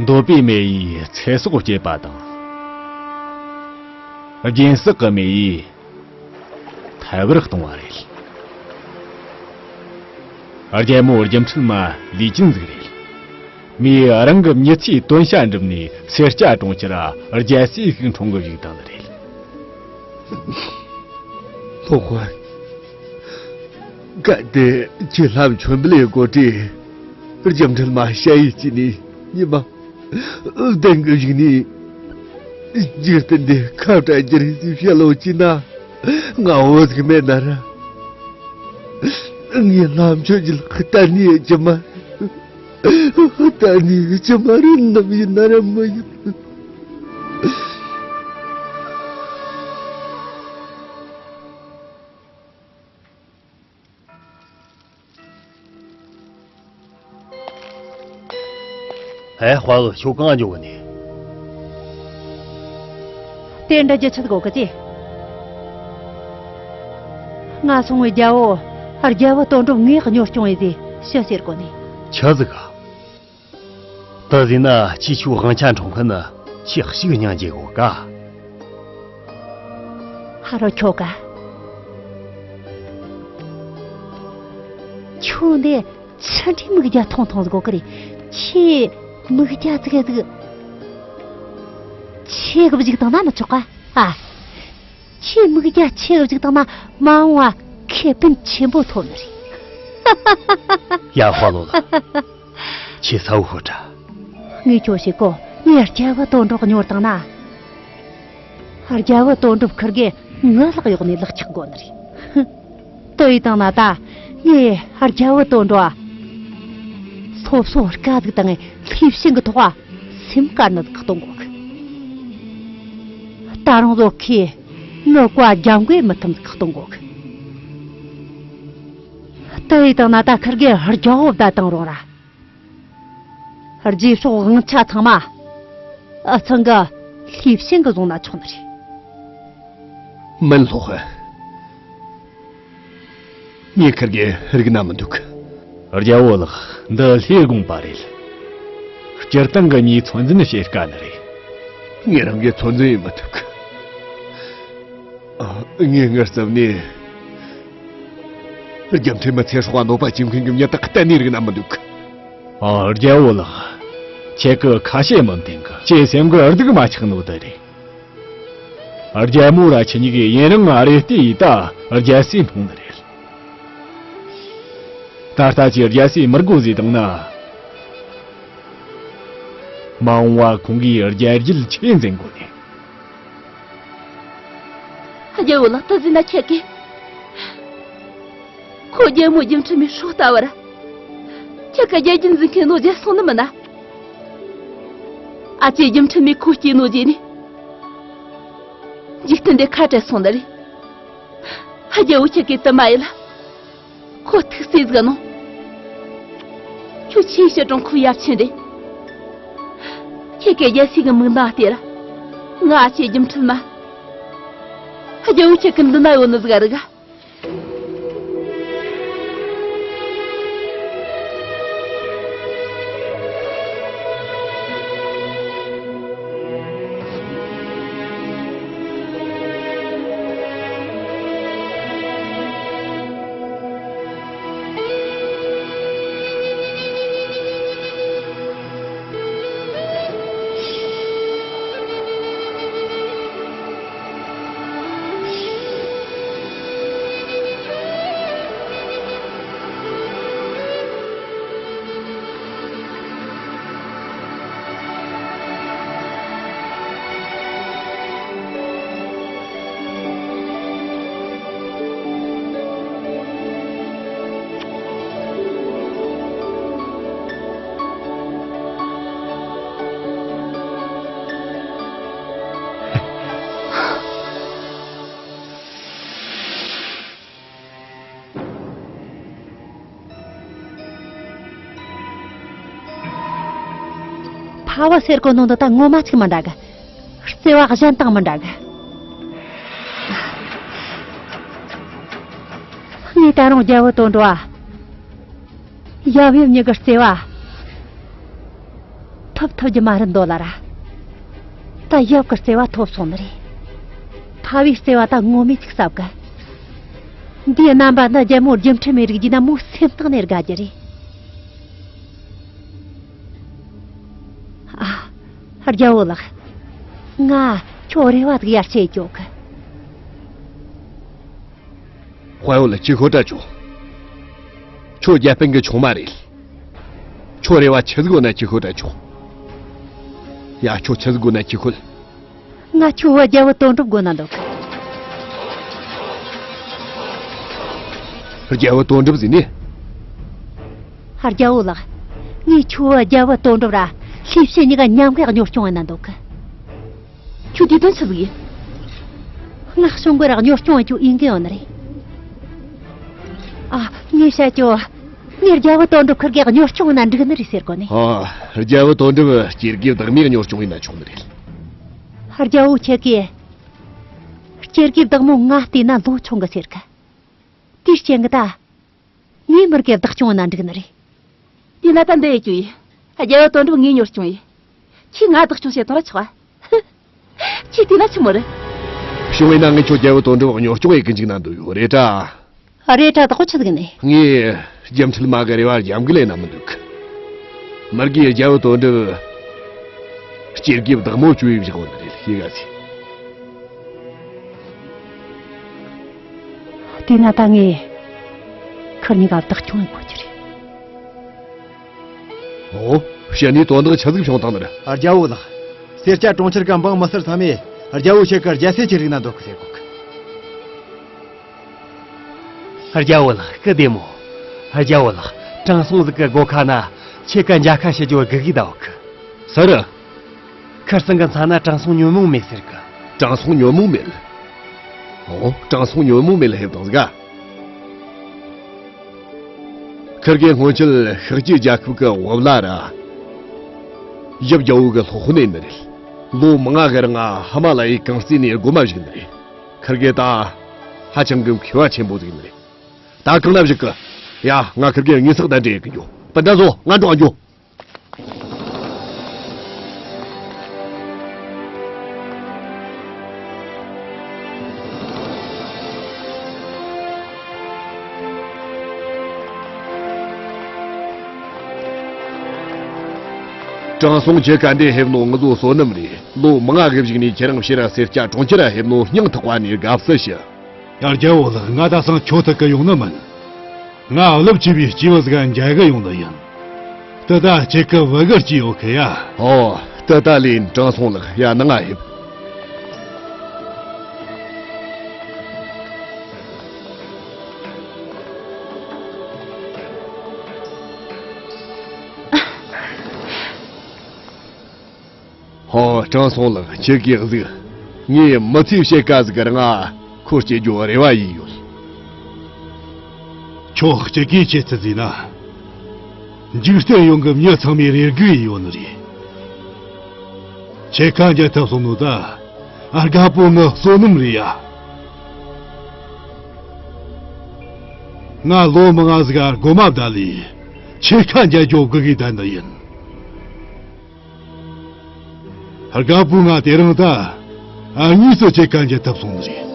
འདོད་པའི་མེ་ཡིས་ཚེ་སྲོག་བསྐྱེད་པ་དང་། སྦྱིན་སྲེག་གི་མེ་ཡིས་ཐལ་བར་གཏོང་བ་རེད། རྒྱལ་མོ་རྒྱུ་འཕྲུལ་མ་ལས་ཅན་ཟིག་རེད། མོས་རང་གི་མྱི་ཚེའི་དོན་བྱ་འགྲུབ་ནས་སེར་སྐྱ་གྲོང་ཁྱེར་རྒྱལ་སྲས་ཤིག་འཁྲུངས་གི་བཞུགས་བཏང་ནི་རེད། ལྷོ་ཁོ། གལ་ཏེ་ཁྱེད་ལྷ་མཆོད་འབུལ་ལས་དགོས་དུས། རྒྱུ་འཕྲུལ་མ་ཞ་ཡིས་ཅི་ནས་ཉི་མ་བདུན་གྱི་གཞུག་ནས། འཇིག་རྟེན་འདི་ཁ་བྲལ་རྒྱུ་རེད་ཟེར་བཤད་ལོ་ཅི་ན། ང་འོ་ཟིག་མེད་ན་ར། ངས་ལྷ་མཆོད་རྒྱུ་གཏན་ནས་ཡེད་རྒྱུ་མ། གཏན་ནས་ཡེད་རྒྱུ་མ་རེད། ནམ་ཡིན་ན་ར་མི་ཡིན། ཨེ། དཔའ་བོ། ཁྱོད་གང་འགྱོ་གི་ནི། དེ་འདྲ་རྒྱུ་ཆད་གོ་གི་ཅི། ང་སོང་བའི་རྒྱལ་བོ། རྒྱལ་བོ་དོན་གྲུབ་ངས་གཉོར་སྐྱོང་ཡེ་ཟེ་ཤི་ཟེར་གོ་ནི། ཆི་ཟིག་ག། ད་ཟིན་ན་ཁྱི་ཆུ་དབང་ཆ་འཁྲུངས་མཁན་ནི་ཁྱི་ཞིག་སྙིང་རྗེ་གོ་ག། ཧ་རོ་ཁྱོ་ག། ཁྱོད་འདི་ཆི་འདྲའི་མིག་རྒྱ་ཐུང་ཐུང་ཟིག་གོ་གི་རེད། ཁྱེད་མིག་རྒྱ་ཙིག་གེ་ཟིག་ཆེ་གི་བཞུགས་བཏང་ན་མི་ཆོག་ག། ཨ། ཁྱེད་མིག་རྒྱ་ཆེ་གི་བཞུགས་བཏང་ན་མ་འོངས་བ་ཁེ་ཕན་ཆེན་པོ་ཐོབ་ནི་རེད། ཡ། དཔའ་བོ་ལགས། ཁྱེད་ས་བོ་ཧུ་དྲ། ངས་ཁྱོད་ཞིག་གོ། ངས་རྒྱལ་བུ་དོན་གྲུབ་གཉོར་བཏང་ན། རྒྱལ་བུ་དོན་གྲུབ་ཁིར་གེ་ངའི་ལག་གཡོག་ནས་ལག་ཆགས་དགོ་ནི་རེད། དེ་ཡིན་བཏང་ན་ད་ངས་རྒྱལ་བུ་དོན་གྲུབ་སློབ་གསོ་དཀའ་ཟིག་བཏང་ངས་ལྷས་བྱིན་གི་ཐོག་སེམས་དཀར་ནི་ཟིག་གཏོང་དགོ་གི། ད་རུང་བཟོ་ཁས་ངའི་བཀའ་རྒྱབ་འགལ་མི་ཐུབ་ཟིག་གཏོང་དགོ་གི། དེ་ཡིན་བཏང་ན་ད་ཁིར་གེ་རྒྱལ་བུ་བདའ་བཏང་རུང་ར། རྗེས་ཕྱོགས་དབང་ཆ་ཚང་མ་ཨ་ཚང་གི་ལྷས་བྱིན་གི་བཟུང་ན་ཆོག་ནི་རེད། མིན། ལྷོ་ཧི། ངས་ཁིར་གེ་རིག་ན་མི་འདུག། རྒྱལ་བོ་ལགས། འདི་ལྷའི་དགོངས་པ་རེད། སྤྱིར་བཏང་གི་མིའི་ཚོད་འཛིན་བྱེད་དཀའ་ནི་རེད། ངས་རང་གི་ཚོད་འཛིན་ཡེ་མི་ཐུབ་གི། ཨ། ངས་ངའི་རྩིབ་ནས་རྒྱུ་འཕྲུལ་མའི་ཚེ་སྲོག་གནོད་པ་བྱེད་མཁན་གྱི་མྱི་དག་གཏན་ནས་རིག་ན་མི་འདུག། ཨ། རྒྱལ་བོ་ལགས། ཁྱེད་ཀྱི་ཁ་ཞེ་མི་འཐེན་གི། ཁྱེད་སེམས་གི་སྡུག་མ་ཆགས་ནོ་དེ་རེད། རྒྱལ་མོ་ར་ཁྱེད་གཉིས་ཀྱིས་ཡུན་རིང་རེ་ལྟས་ཡེ་ད་རྒྱལ་སྲས་འཕངས་ནི་རེད། ད་ལྟ་ཁྱེད་རྒྱལ་སྲས་མི་དགོས་ཟེར་བཏང་ན། མ་འོངས་བ་ཁོང་གིས་རྒྱལ་རྒྱུད་ཆོས་འཛིན་དགོས་ནས། རྒྱལ་བོ་ལགས། ད་ཟིན་ན་ཁྱེད་ཀྱིས། ཁོ་རྒྱལ་མོ་སྒྱུ་འཕྲུལ་མའི་སྲོག་ལྟ་བུར། ཁྱེད་ཀྱི་རྒྱལ་རྒྱུད་འཛིན་མཁན་ནོ་བརྗེད་སོང་ནི་མིན་ན། ཨ་ཅེ་སྒྱུ་འཕྲུལ་མས་ཁོ་སྐྱེས་ནོ་བརྗེད་ནས། འཇིག་རྟེན་འདི་ཁ་བྲལ་སོང་ནི་རེད། རྒྱལ་བོ་ཁྱེད་ཀྱིས་དུ་མ་ཡིན་ལ། ཁོ་ཐུགས་སྲས་ཟིག་གནང་། ཁྱོད་ཆེས་ཕྱིར་དྲང་ཁོ་ཡབ་ཆེན་རེད། ཁྱེད་ཀྱི་རྒྱལ་སྲས་ཀྱི་མིག་མདངས་དེར། ང་ཨ་ཅེ་སྒྱུ་འཕྲུལ་མ། རྒྱལ་བོ་ཁྱེད་ཀྱི་མདུན་ན་ཡོད་ནི་ཟིག་རིག་ག། ཕ་བ་ཟེར་གོ་ནོ་འདི་ད་ངོ་མ་གཅིག་མི་འདྲ་གི། བརྩེ་བ་གཞན་དང་མི་འདྲ་གི། ངས་ད་རུང་རྒྱལ་བུ་དོན་གྲུབ་ཨ། ཡབ་ཡུམ་གཉིས་ཀྱི་བརྩེ་བ། ཐོབ་ཐུབ་རྒྱུ་མ་རེད་འདོད་ལ་ར། ད་ཡབ་ཀྱི་བརྩེ་བ་ཐོབ་སོང་ནི་རེད། ཕ་བའི་བརྩེ་བ་ད་ངོ་མས་ཅིག་ཟབ་གི། འདིའི་རྣམ་པ་འདི་རྒྱལ་མོ་སྒྱུ་འཕྲུལ་མས་རིག་རྒྱུ་ན་མོ་སེམས་གཏིང་ནས་དགའ་རྒྱུ་རེད། ཨ། རྒྱལ་བོ་ལགས། ང་ཁྱོད་རེ་བ་ཟིག་ཡར་ཆེ་སྐྱོ་གི། དཔའ་བོ་ལགས། ཁྱེད་ཤོད་དྲ་ཆོག། ཁྱོད་རྒྱལ་པོ་གི་ཆུང་མ་རེད། ཁྱོད་རེ་བ་ཆི་ཟིག་ཡོད་ན་ཁྱེད་ཤོད་དྲ་ཆོག། ཡ། ཁྱོད་ཆི་ཟིག་དགོས་ན་ཁྱེད་ཤོད། ང་ཁྱོད་བུ་རྒྱལ་བུ་དོན་གྲུབ་དགོས་ན་འདོད་གི། རྒྱལ་བུ་དོན་གྲུབ་ཟེར་ནི། རྒྱལ་བོ་ལགས། ངས་ཁྱོད་བུ་རྒྱལ་བུ་དོན་གྲུབ་ར་ལྷས་བྱིན་གཉིས་ཀ་མཉམ་གི་གཉོར་སྐྱོང་ཡེ་ན་འདོད་གི། ཁྱོད་དེ་དོན་ཆི་ཟིག་ཡིན། ང་གཞུང་གི་ར་གཉོར་སྐྱོང་ཡེ་རྒྱུ་འོས་འགན་ཡོད་ནི་རེད། ཨ། ངས་བཤད་རྒྱུ། ངས་རྒྱལ་བུ་དོན་གྲུབ་ཁིར་གེ་གཉོར་སྐྱོང་ཡེད་ན་འགྲིག་ནི་རེད་ཟེར་གོ་ནི། ཨ། རྒྱལ་བུ་དོན་གྲུབ་སྐྱེ་རྒུའི་བདག་མོས་གཉོར་སྐྱོང་ཡེད་ན་ཆོག་ནི་རེད། རྒྱལ་བོ་ཁྱེད་ཀྱིས་སྐྱེ་རྒུའི་བདག་མོ་ང་བལྟས་ན་ལོ་ཆུང་གི་ཟེར་གི། དེའི་རྐྱེན་གྱིས་ད་ངའི་མིར་གེ་བདག་སྐྱོང་ཡེད་ན་འགྲིག་ནི་རེད། དེ་ན་ད་འདི་ཡེད་རྒྱུ་ཡིན། རྒྱལ་བོ་དོན་གྲུབ་ངས་གཉོར་སྐྱོང་ཡེད། ཁྱོས་ང་བདག་སྐྱོང་བྱེད་དང་ར་ཆོག་ཨ། ཁྱོས་བལྟས་ན་ཆི་མོ་རེད། བྱུང་བས་ན་ངས་ཁྱོད་རྒྱལ་བོ་དོན་གྲུབ་གཉོར་སྐྱོང་ཡེད་གི་འཇུག་ན་འདོད་ཡོད་རེད་དྲ། རེད་དྲ་དག་པོ་ཆི་ཟིག་ནས། ངས་རྒྱུ་འཕྲུལ་མ་གི་རེ་བ་རྒྱབ་འགལ་ཡེད་ན་མི་འདོད་གི། མིར་གེས་རྒྱལ་བོ་དོན་གྲུབ་སྐྱེ་རྒུའི་བདག་མོ་བཅོལ་བའི་བཞག་ཡོད་ནི་རེད། ཤེས་ག་ཟིག་དེ་ན་ད་ངས་ཁིར་གཉིས་ཀ་བདག་སྐྱོང་ཡེད་དགོས་རྒྱུ་རེད། ཨོ། ཕྱི་ནས་དོན་དག་ཆི་ཟིག་བྱུང་བཏང་ནི་རེད། རྒྱལ་བོ་ལགས། སེར་སྐྱ་གྲོང་ཁྱེར་གི་འབངས་མི་སེར་ཚང་མས་རྒྱལ་བོ་ཁྱེད་ཀྱི་རྒྱལ་སྲས་ཅིག་རིག་ན་འདོད་གི་ཟེར་གོ་གི། རྒྱལ་བོ་ལགས་སྐུ་བདེ་མོ། རྒྱལ་བོ་ལགས། དྲང་སྲོང་ཟིག་གི་སྒོ་ཁ་ན་ཁྱེད་ཀ་མཇལ་ཁ་བྱེད་རྒྱུ་སྒུག་གི་བསྡད་ཡོད་གི། སུ་རེད། ཁིར་ཚང་གི་མཚན་ན་དྲང་སྲོང་ཉོན་མོངས་མེད་ཟེར་གི། དྲང་སྲོང་ཉོན་མོངས་མེད། ཨོ། དྲང་སྲོང་ཉོན་མོངས་མེད་ལ་ཕེབས་བཏང་ཟིག་ག། ཁིར་གེ་སྔོན་ཆད་ཤཱཀྱའི་རྒྱལ་ཁབ་ཀྱི་བུ་བླ་ར། ཡབ་རྒྱལ་བོ་གི་སློབ་དཔོན་ཡིན་ནི་རེད། ལོ་མང་ང་གི་རིང་ང་ཧི་མ་ལ་ཡའི་གངས་རྩེ་ནས་སྒོམ་མ་བཞུགས་ནི་རེད། ཁིར་གེ་ད་ཧ་ཅང་གི་མཁས་པ་ཆེན་པོ་ཟིག་ཡིན་ནི་རེད། ད་གང་ན་བཞུགས་གི། ཡ། ང་ཁིར་གེ་དངོས་སུ་གདན་འདྲེན་ཡེད་གི་འགྱོ། སྤུན་ཟླ་ཚོ། ང་འགྲོ་ང་འགྱོ། དྲང་སྲོང་ཁྱེད་ག་འདྲ་ཕེབས་ནོ་ངུ་ཟོ་བསོད་ནམས་རེད། ལོ་མང་ང་གི་གཞུག་ནས་ཁྱེད་རང་ཕྱིར་ར་སེར་སྐྱ་གྲོང་ཁྱེར་ར་ཕེབས་ནོ་སྙིང་ཐག་པ་ནས་དགའ་བསུ་ཞུ། ཡ། རྒྱལ་བོ་ལགས། ང་ད་སང་ཁྱོད་ཐུག་གི་ཡོང་ནི་མིན། ང་རླབས་ཆེ་བའི་སྐྱེས་བུ་ཟིག་མཇལ་གི་ཡོང་ནི་ཡིན། ད་ལྟ་ཁྱེད་ཀྱི་བུ་གུར་སྐྱེས་ཡོད་གི་ཡ། ཨོ། ད་ལྟ་ལེན། དྲང་སྲོང་ལགས། ཡ། ནང་ང་ཕེབས། ཧོ། དྲང་སྲོང་ལགས། ཁྱེད་ཀྱིས་གཟིགས། ངས་མི་ཚེ་ཕྱེད་ཀ་ཟིག་གི་རིང་ང་ཁོ་སྐྱེ་རྒྱུ་རེ་བ་ཡིས་ཡོད། ཁྱོད་གཅིག་གིས་ཁྱེད་ཚོ་བཟས་ན། འཇིག་རྟེན་ཡོངས་ཀྱི་མྱི་ཚང་མས་རེ་སྒུག་ཡིས་ཡོད་ནི་རེད། ཁྱེད་ཁ་འཇལ་ཐུབ་སོང་ནོ་ད། ཨ། རྒད་པོ་ངའི་བསོད་ནམས་རེད་ཡ། ང་ལོ་མང་ང་ཟིག་ག་སྒོམ་མ་བསྡད་ལས། ཁྱེད་ཁ་འཇལ་རྒྱུ་སྒུག་གི་བསྡད་ནི་ཡིན། རྒད་པོ་ང་དེ་རིང་ད་ཨ་དངོས་སུ་ཁྱེད་ཁ་འཇལ་ཐུབ་སོང་ནི་རེད།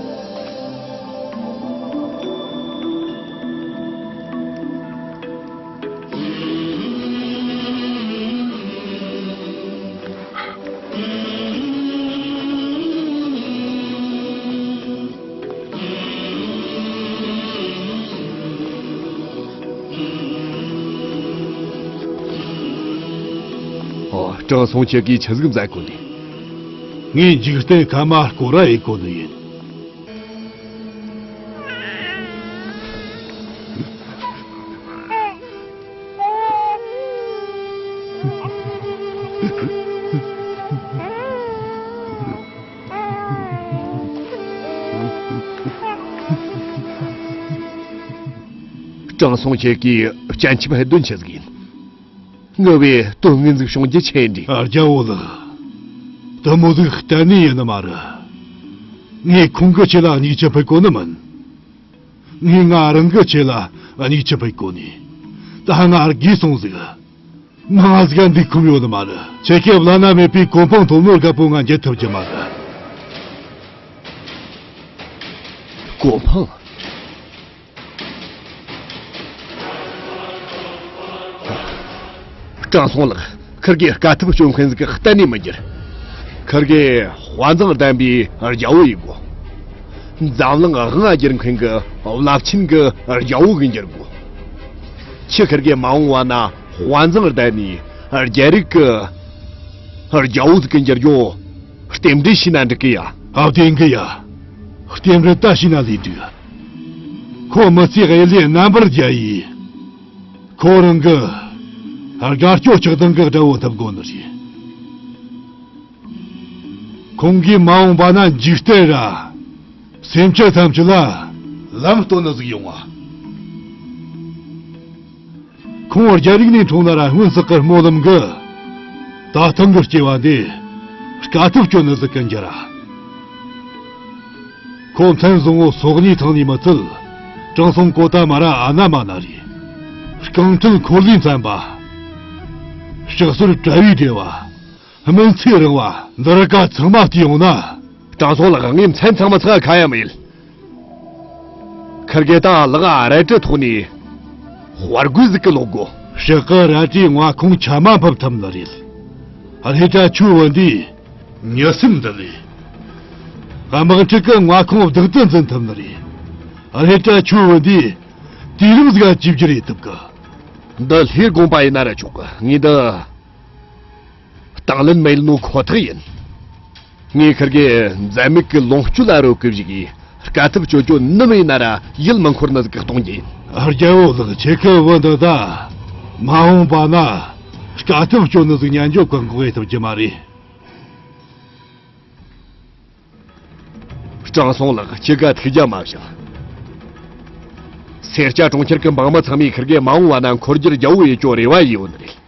ཨོ། དྲང་སྲོང་ཁྱེད་ཀྱིས་ཆི་ཟིག་མཛད་གོ་ནི། ངས་འཇིག་རྟེན་ཁ་མ་སྐོར་ར་ཡེད་གོ་ནི་ཡིན། དྲང་སྲོང་ཁྱེད་ཀྱིས་སྤྱན་ཆབ་ཕུད་དོན་ཆི་ཟིག་ཡིན། ངུ་བའི་དོན་ངན་ཟིག་བྱུང་རྒྱུ་ཆི་འདྲ། ཨ། རྒྱལ་བོ་ལགས། དེ་མོ་ཟིག་གཏན་ནས་ཡིན་ནི་མ་རེད། ངས་ཁོང་གི་ཆེད་ལ་མྱིག་ཆུ་ཕུད་གོ་ནི་མིན། ངས་ང་རང་གི་ཆེད་ལ་མྱིག་ཆུ་ཕུད་གོ་ནི། ད་ང་རྒས་སོང་ཟིག། མང་ཟིག་འདུག་ཁོམ་ཡོད་ནི་མ་རེད། ཁྱེད་ཀྱི་བླ་ན་མེད་པའི་གོ་འཕང་ཐོབ་ནོ་རྒད་པོ་ང་འཇལ་ཐུབ་རྒྱུ་མ་རེད། གོ་འཕང་། དྲང་སྲོང་ལགས། ཁིར་གེ་དཀའ་ཐུབ་སྤྱོད་མཁན་ཟིག་གཏན་ནས་མི་འགྱུར། ཁིར་གེ་དཔའ་མཛངས་ལྡན་པའི་རྒྱལ་བོ་ཡིན་དགོས། འཛམ་གླིང་དབང་ང་བསྒྱུར་མཁན་གྱི་རླབས་ཆེན་གྱི་རྒྱལ་བོ་གི་འགྱུར་དགོས། ཁྱེད་ཁིར་གེ་མ་འོངས་པ་ན་དཔའ་མཛངས་ལྡན་ནི་རྒྱལ་རིགས་ཀྱི་རྒྱལ་བོ་ཟིག་གི་འགྱུར་རྒྱུ་རྟེན་འབྲེལ་བྱས་ན་འགྲིག་གི་ཡ། ཨ། བདེན་གི་ཡ། རྟེན་འབྲེལ་ད་བྱས་ན་ལས་འགྲིག། ཁོ་མི་ཚེ་གཡུལ་ལས་རྣམ་པར་རྒྱལ་ཡིས། ཁོ་རང་གི་དགའ་སྐྱོ་ཆགས་སྡང་གི་དགྲ་བོ་ཐུབ་དགོས་ནི་རེད། ཁོང་གིས་མ་འོངས་པ་ན་འཇིག་རྟེན་ར་སེམས་ཅན་ཐམས་ཅད་ལ་ལམ་སྟོན་ནི་ཟིག་ཡོང་ང་། ཁོང་རྒྱ་རིགས་ནས་འཁྲུངས་ན་ར་སྔོན་བསགས་ཀྱི་སྨོན་ལམ་གྱིས། ད་ཐེངས་ཀྱི་སྐྱེ་བ་འདི་དཀའ་ཐུབ་སྤྱོད་ནི་ཟིག་གི་འགྱུར་ར། ཁོ་མཚན་བཟང་བོ་སོགས་གཉིས་ཐང་ནས་མི་ཚད། དྲང་སྲོང་གོ་ཏ་མ་ར་ཨ་ན་མ་ན་རེད། རྐང་ཁྲིད་འཁོར་ལོས་མཚན་པ། ཕྱག་སོར་གྲྭ་བའི་སྡེ་བ། སྨིན་ཚིག་རིང་བ། འདི་ར་ཀ་ཚང་མ་བལྟས་ཡོང་ན། དྲང་སྲོང་ལགས། ངས་མཚན་ཚང་མ་ཚང་ཁ་ཡ་མི་ཡིན། ཁིར་གེ་ད་ལག་རལ་གྲི་ཐོག་ནས་དཔའ་རྒོད་ཟིག་གི་ལོ་དགོ། ཕྱག་གི་རལ་གྲིས་མངའ་ཁོངས་ཆ་མ་འཕབ་ཐུབ་ནི་རེད། རེད་དྲ་ཁྱོད་བུ་འདིས་མྱི་སེམས་འདུལ་ལེ། དམག་འཁྲུག་གི་མངའ་ཁོངས་བདག་ཏུ་འཛིན་ཐུབ་ནི་རེད། རེད་དྲ་ཁྱོད་བུ་འདིས་དུས་རིམ་ཟིག་ག་བཅོས་བསྒྱུར་ཡེད་ཐུབ་གི། འདི་ལྷའི་དགོངས་པ་ཡིན་ན་ར་ཆོག་གི། ངས་འདི་དང་ལེན་མེད་ནོ་ཁོ་ཐག་ཡིན། ངས་ཁིར་གེ་འཛད་མེད་ཀྱི་ལོངས་སྤྱོད་ལ་རོལ་གི་བཞུགས་ཡིན། དཀའ་ཐུབ་སྤྱོད་རྒྱུ་ནམ་ཡིན་ན་ར་ཡིད་མི་འཁོར་ནི་ཟིག་གི་གཏོང་རྒྱུ་ཡིན། རྒྱལ་བོ་ལགས། ཁྱེད་ཀྱི་བུ་འདི་ད་མ་འོངས་པ་ན་དཀའ་ཐུབ་སྤྱོད་ནི་ཟིག་ཉན་རྒྱུ་བཀག་འགོག་ཡེད་ཐུབ་རྒྱུ་མ་རེད། དྲང་སྲོང་ལགས། ཁྱེད་ཀ་ཐུགས་རྒྱལ་མ་བཞེངས། སེར་སྐྱ་གྲོང་ཁྱེར་གྱི་འབངས་མི་ཚང་མས་ཁིར་གེ་མ་འོངས་པ་ན་འཁོར་རྒྱུར་རྒྱལ་བོ་ཡེད་རྒྱུ་རེ་བ་ཡོད་ནི་རེད།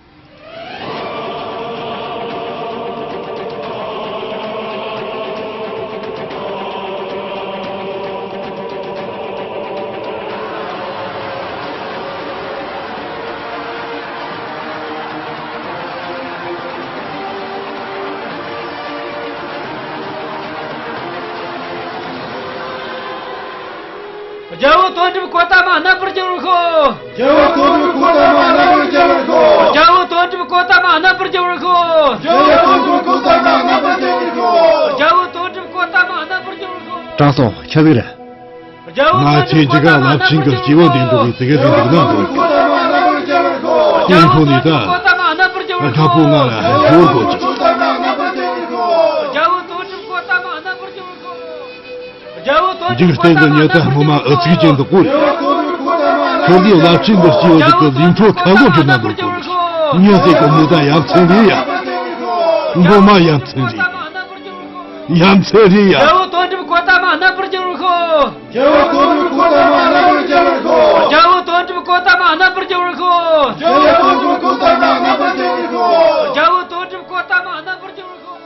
རྒྱལ་བོ་དོན་གྲུབ་གོ་ཏ་མ་རྣམ་པར་རྒྱལ་བར་ཤོག། རྒྱལ་བོ་དོན་གྲུབ་གོ་ཏ་མ་རྣམ་པར་རྒྱལ་བར་ཤོག། རྒྱལ་བོ་དོན་གྲུབ་གོ་ཏ་མ་རྣམ་པར་རྒྱལ་བར་ཤོག། རྒྱལ་བོ་དོན་གྲུབ་གོ་ཏ་མ་རྣམ་པར་རྒྱལ་བར་ཤོག། རྒྱལ་བོ་དོན་གྲུབ་གོ་ཏ་མ་རྣམ་པར་རྒྱལ་བར་ཤོག། དྲང་སྲོང་། ཆི་ཟིག་རེད། རྒྱལ་བོ་ང་ཚོས་ཅི་ག་རླབས་ཆེན་གྱི་སྐྱེ་བོ་འདི་འགྲོ་བའི་ཙི་གེ་ཟིག་འདུག་ན་འདུག་སྟེང་ཕུག་ནས་ད་དགའ་པོ་ང་ལ་སྒོར་དགོས་ཀྱི། རྒྱལ་བོ་དོན་གྲུབ་གོ་ཏ་མ་རྣམ་པར་རྒྱལ་བར་ཤོག། རྒྱལ་བོ་དོན་འཇིག་རྟེན་གྱི་ཉི་ཟླ་སྔོན་མ་འུ་ཚིགས་ཅན་དུ་བསྐོར། ཁྱོད་ཀྱི་རླབས་ཆེན་གྱི་སྐྱེ་བོ་ཟིག་གི་ལུས་འཕྲོ་ཁ་ལོ་བསྒྱུར་ན་འདོད་གོ། མྱི་ཟིག་གི་མི་ད་ཡ་མཚན་རེད་ཡ། མགོ་མ་ཡ་མཚན་རེད། ཡ་མཚན་རེད་ཡ། རྒྱལ་བོ་དོན་གྲུབ་གོ་ཏ་མ་རྣམ་པར་རྒྱལ་བར་ཤོག། རྒྱལ་བོ་དོན་གྲུབ་གོ་ཏ་མ་རྣམ་པར་རྒྱལ་བར་ཤོག། རྒྱལ་བོ་དོན་གྲུབ་གོ་ཏ་མ་རྣམ་པར་རྒྱལ་བར་ཤོག། རྒྱལ་བོ་དོན་གྲུབ་གོ་ཏ་མ་རྣམ་པར་རྒྱལ་བར་ཤོག། རྒྱལ་བོ་དོན་གྲུབ་གོ་ཏ་མ་རྣམ་པར་རྒྱལ་བར་ཤོག།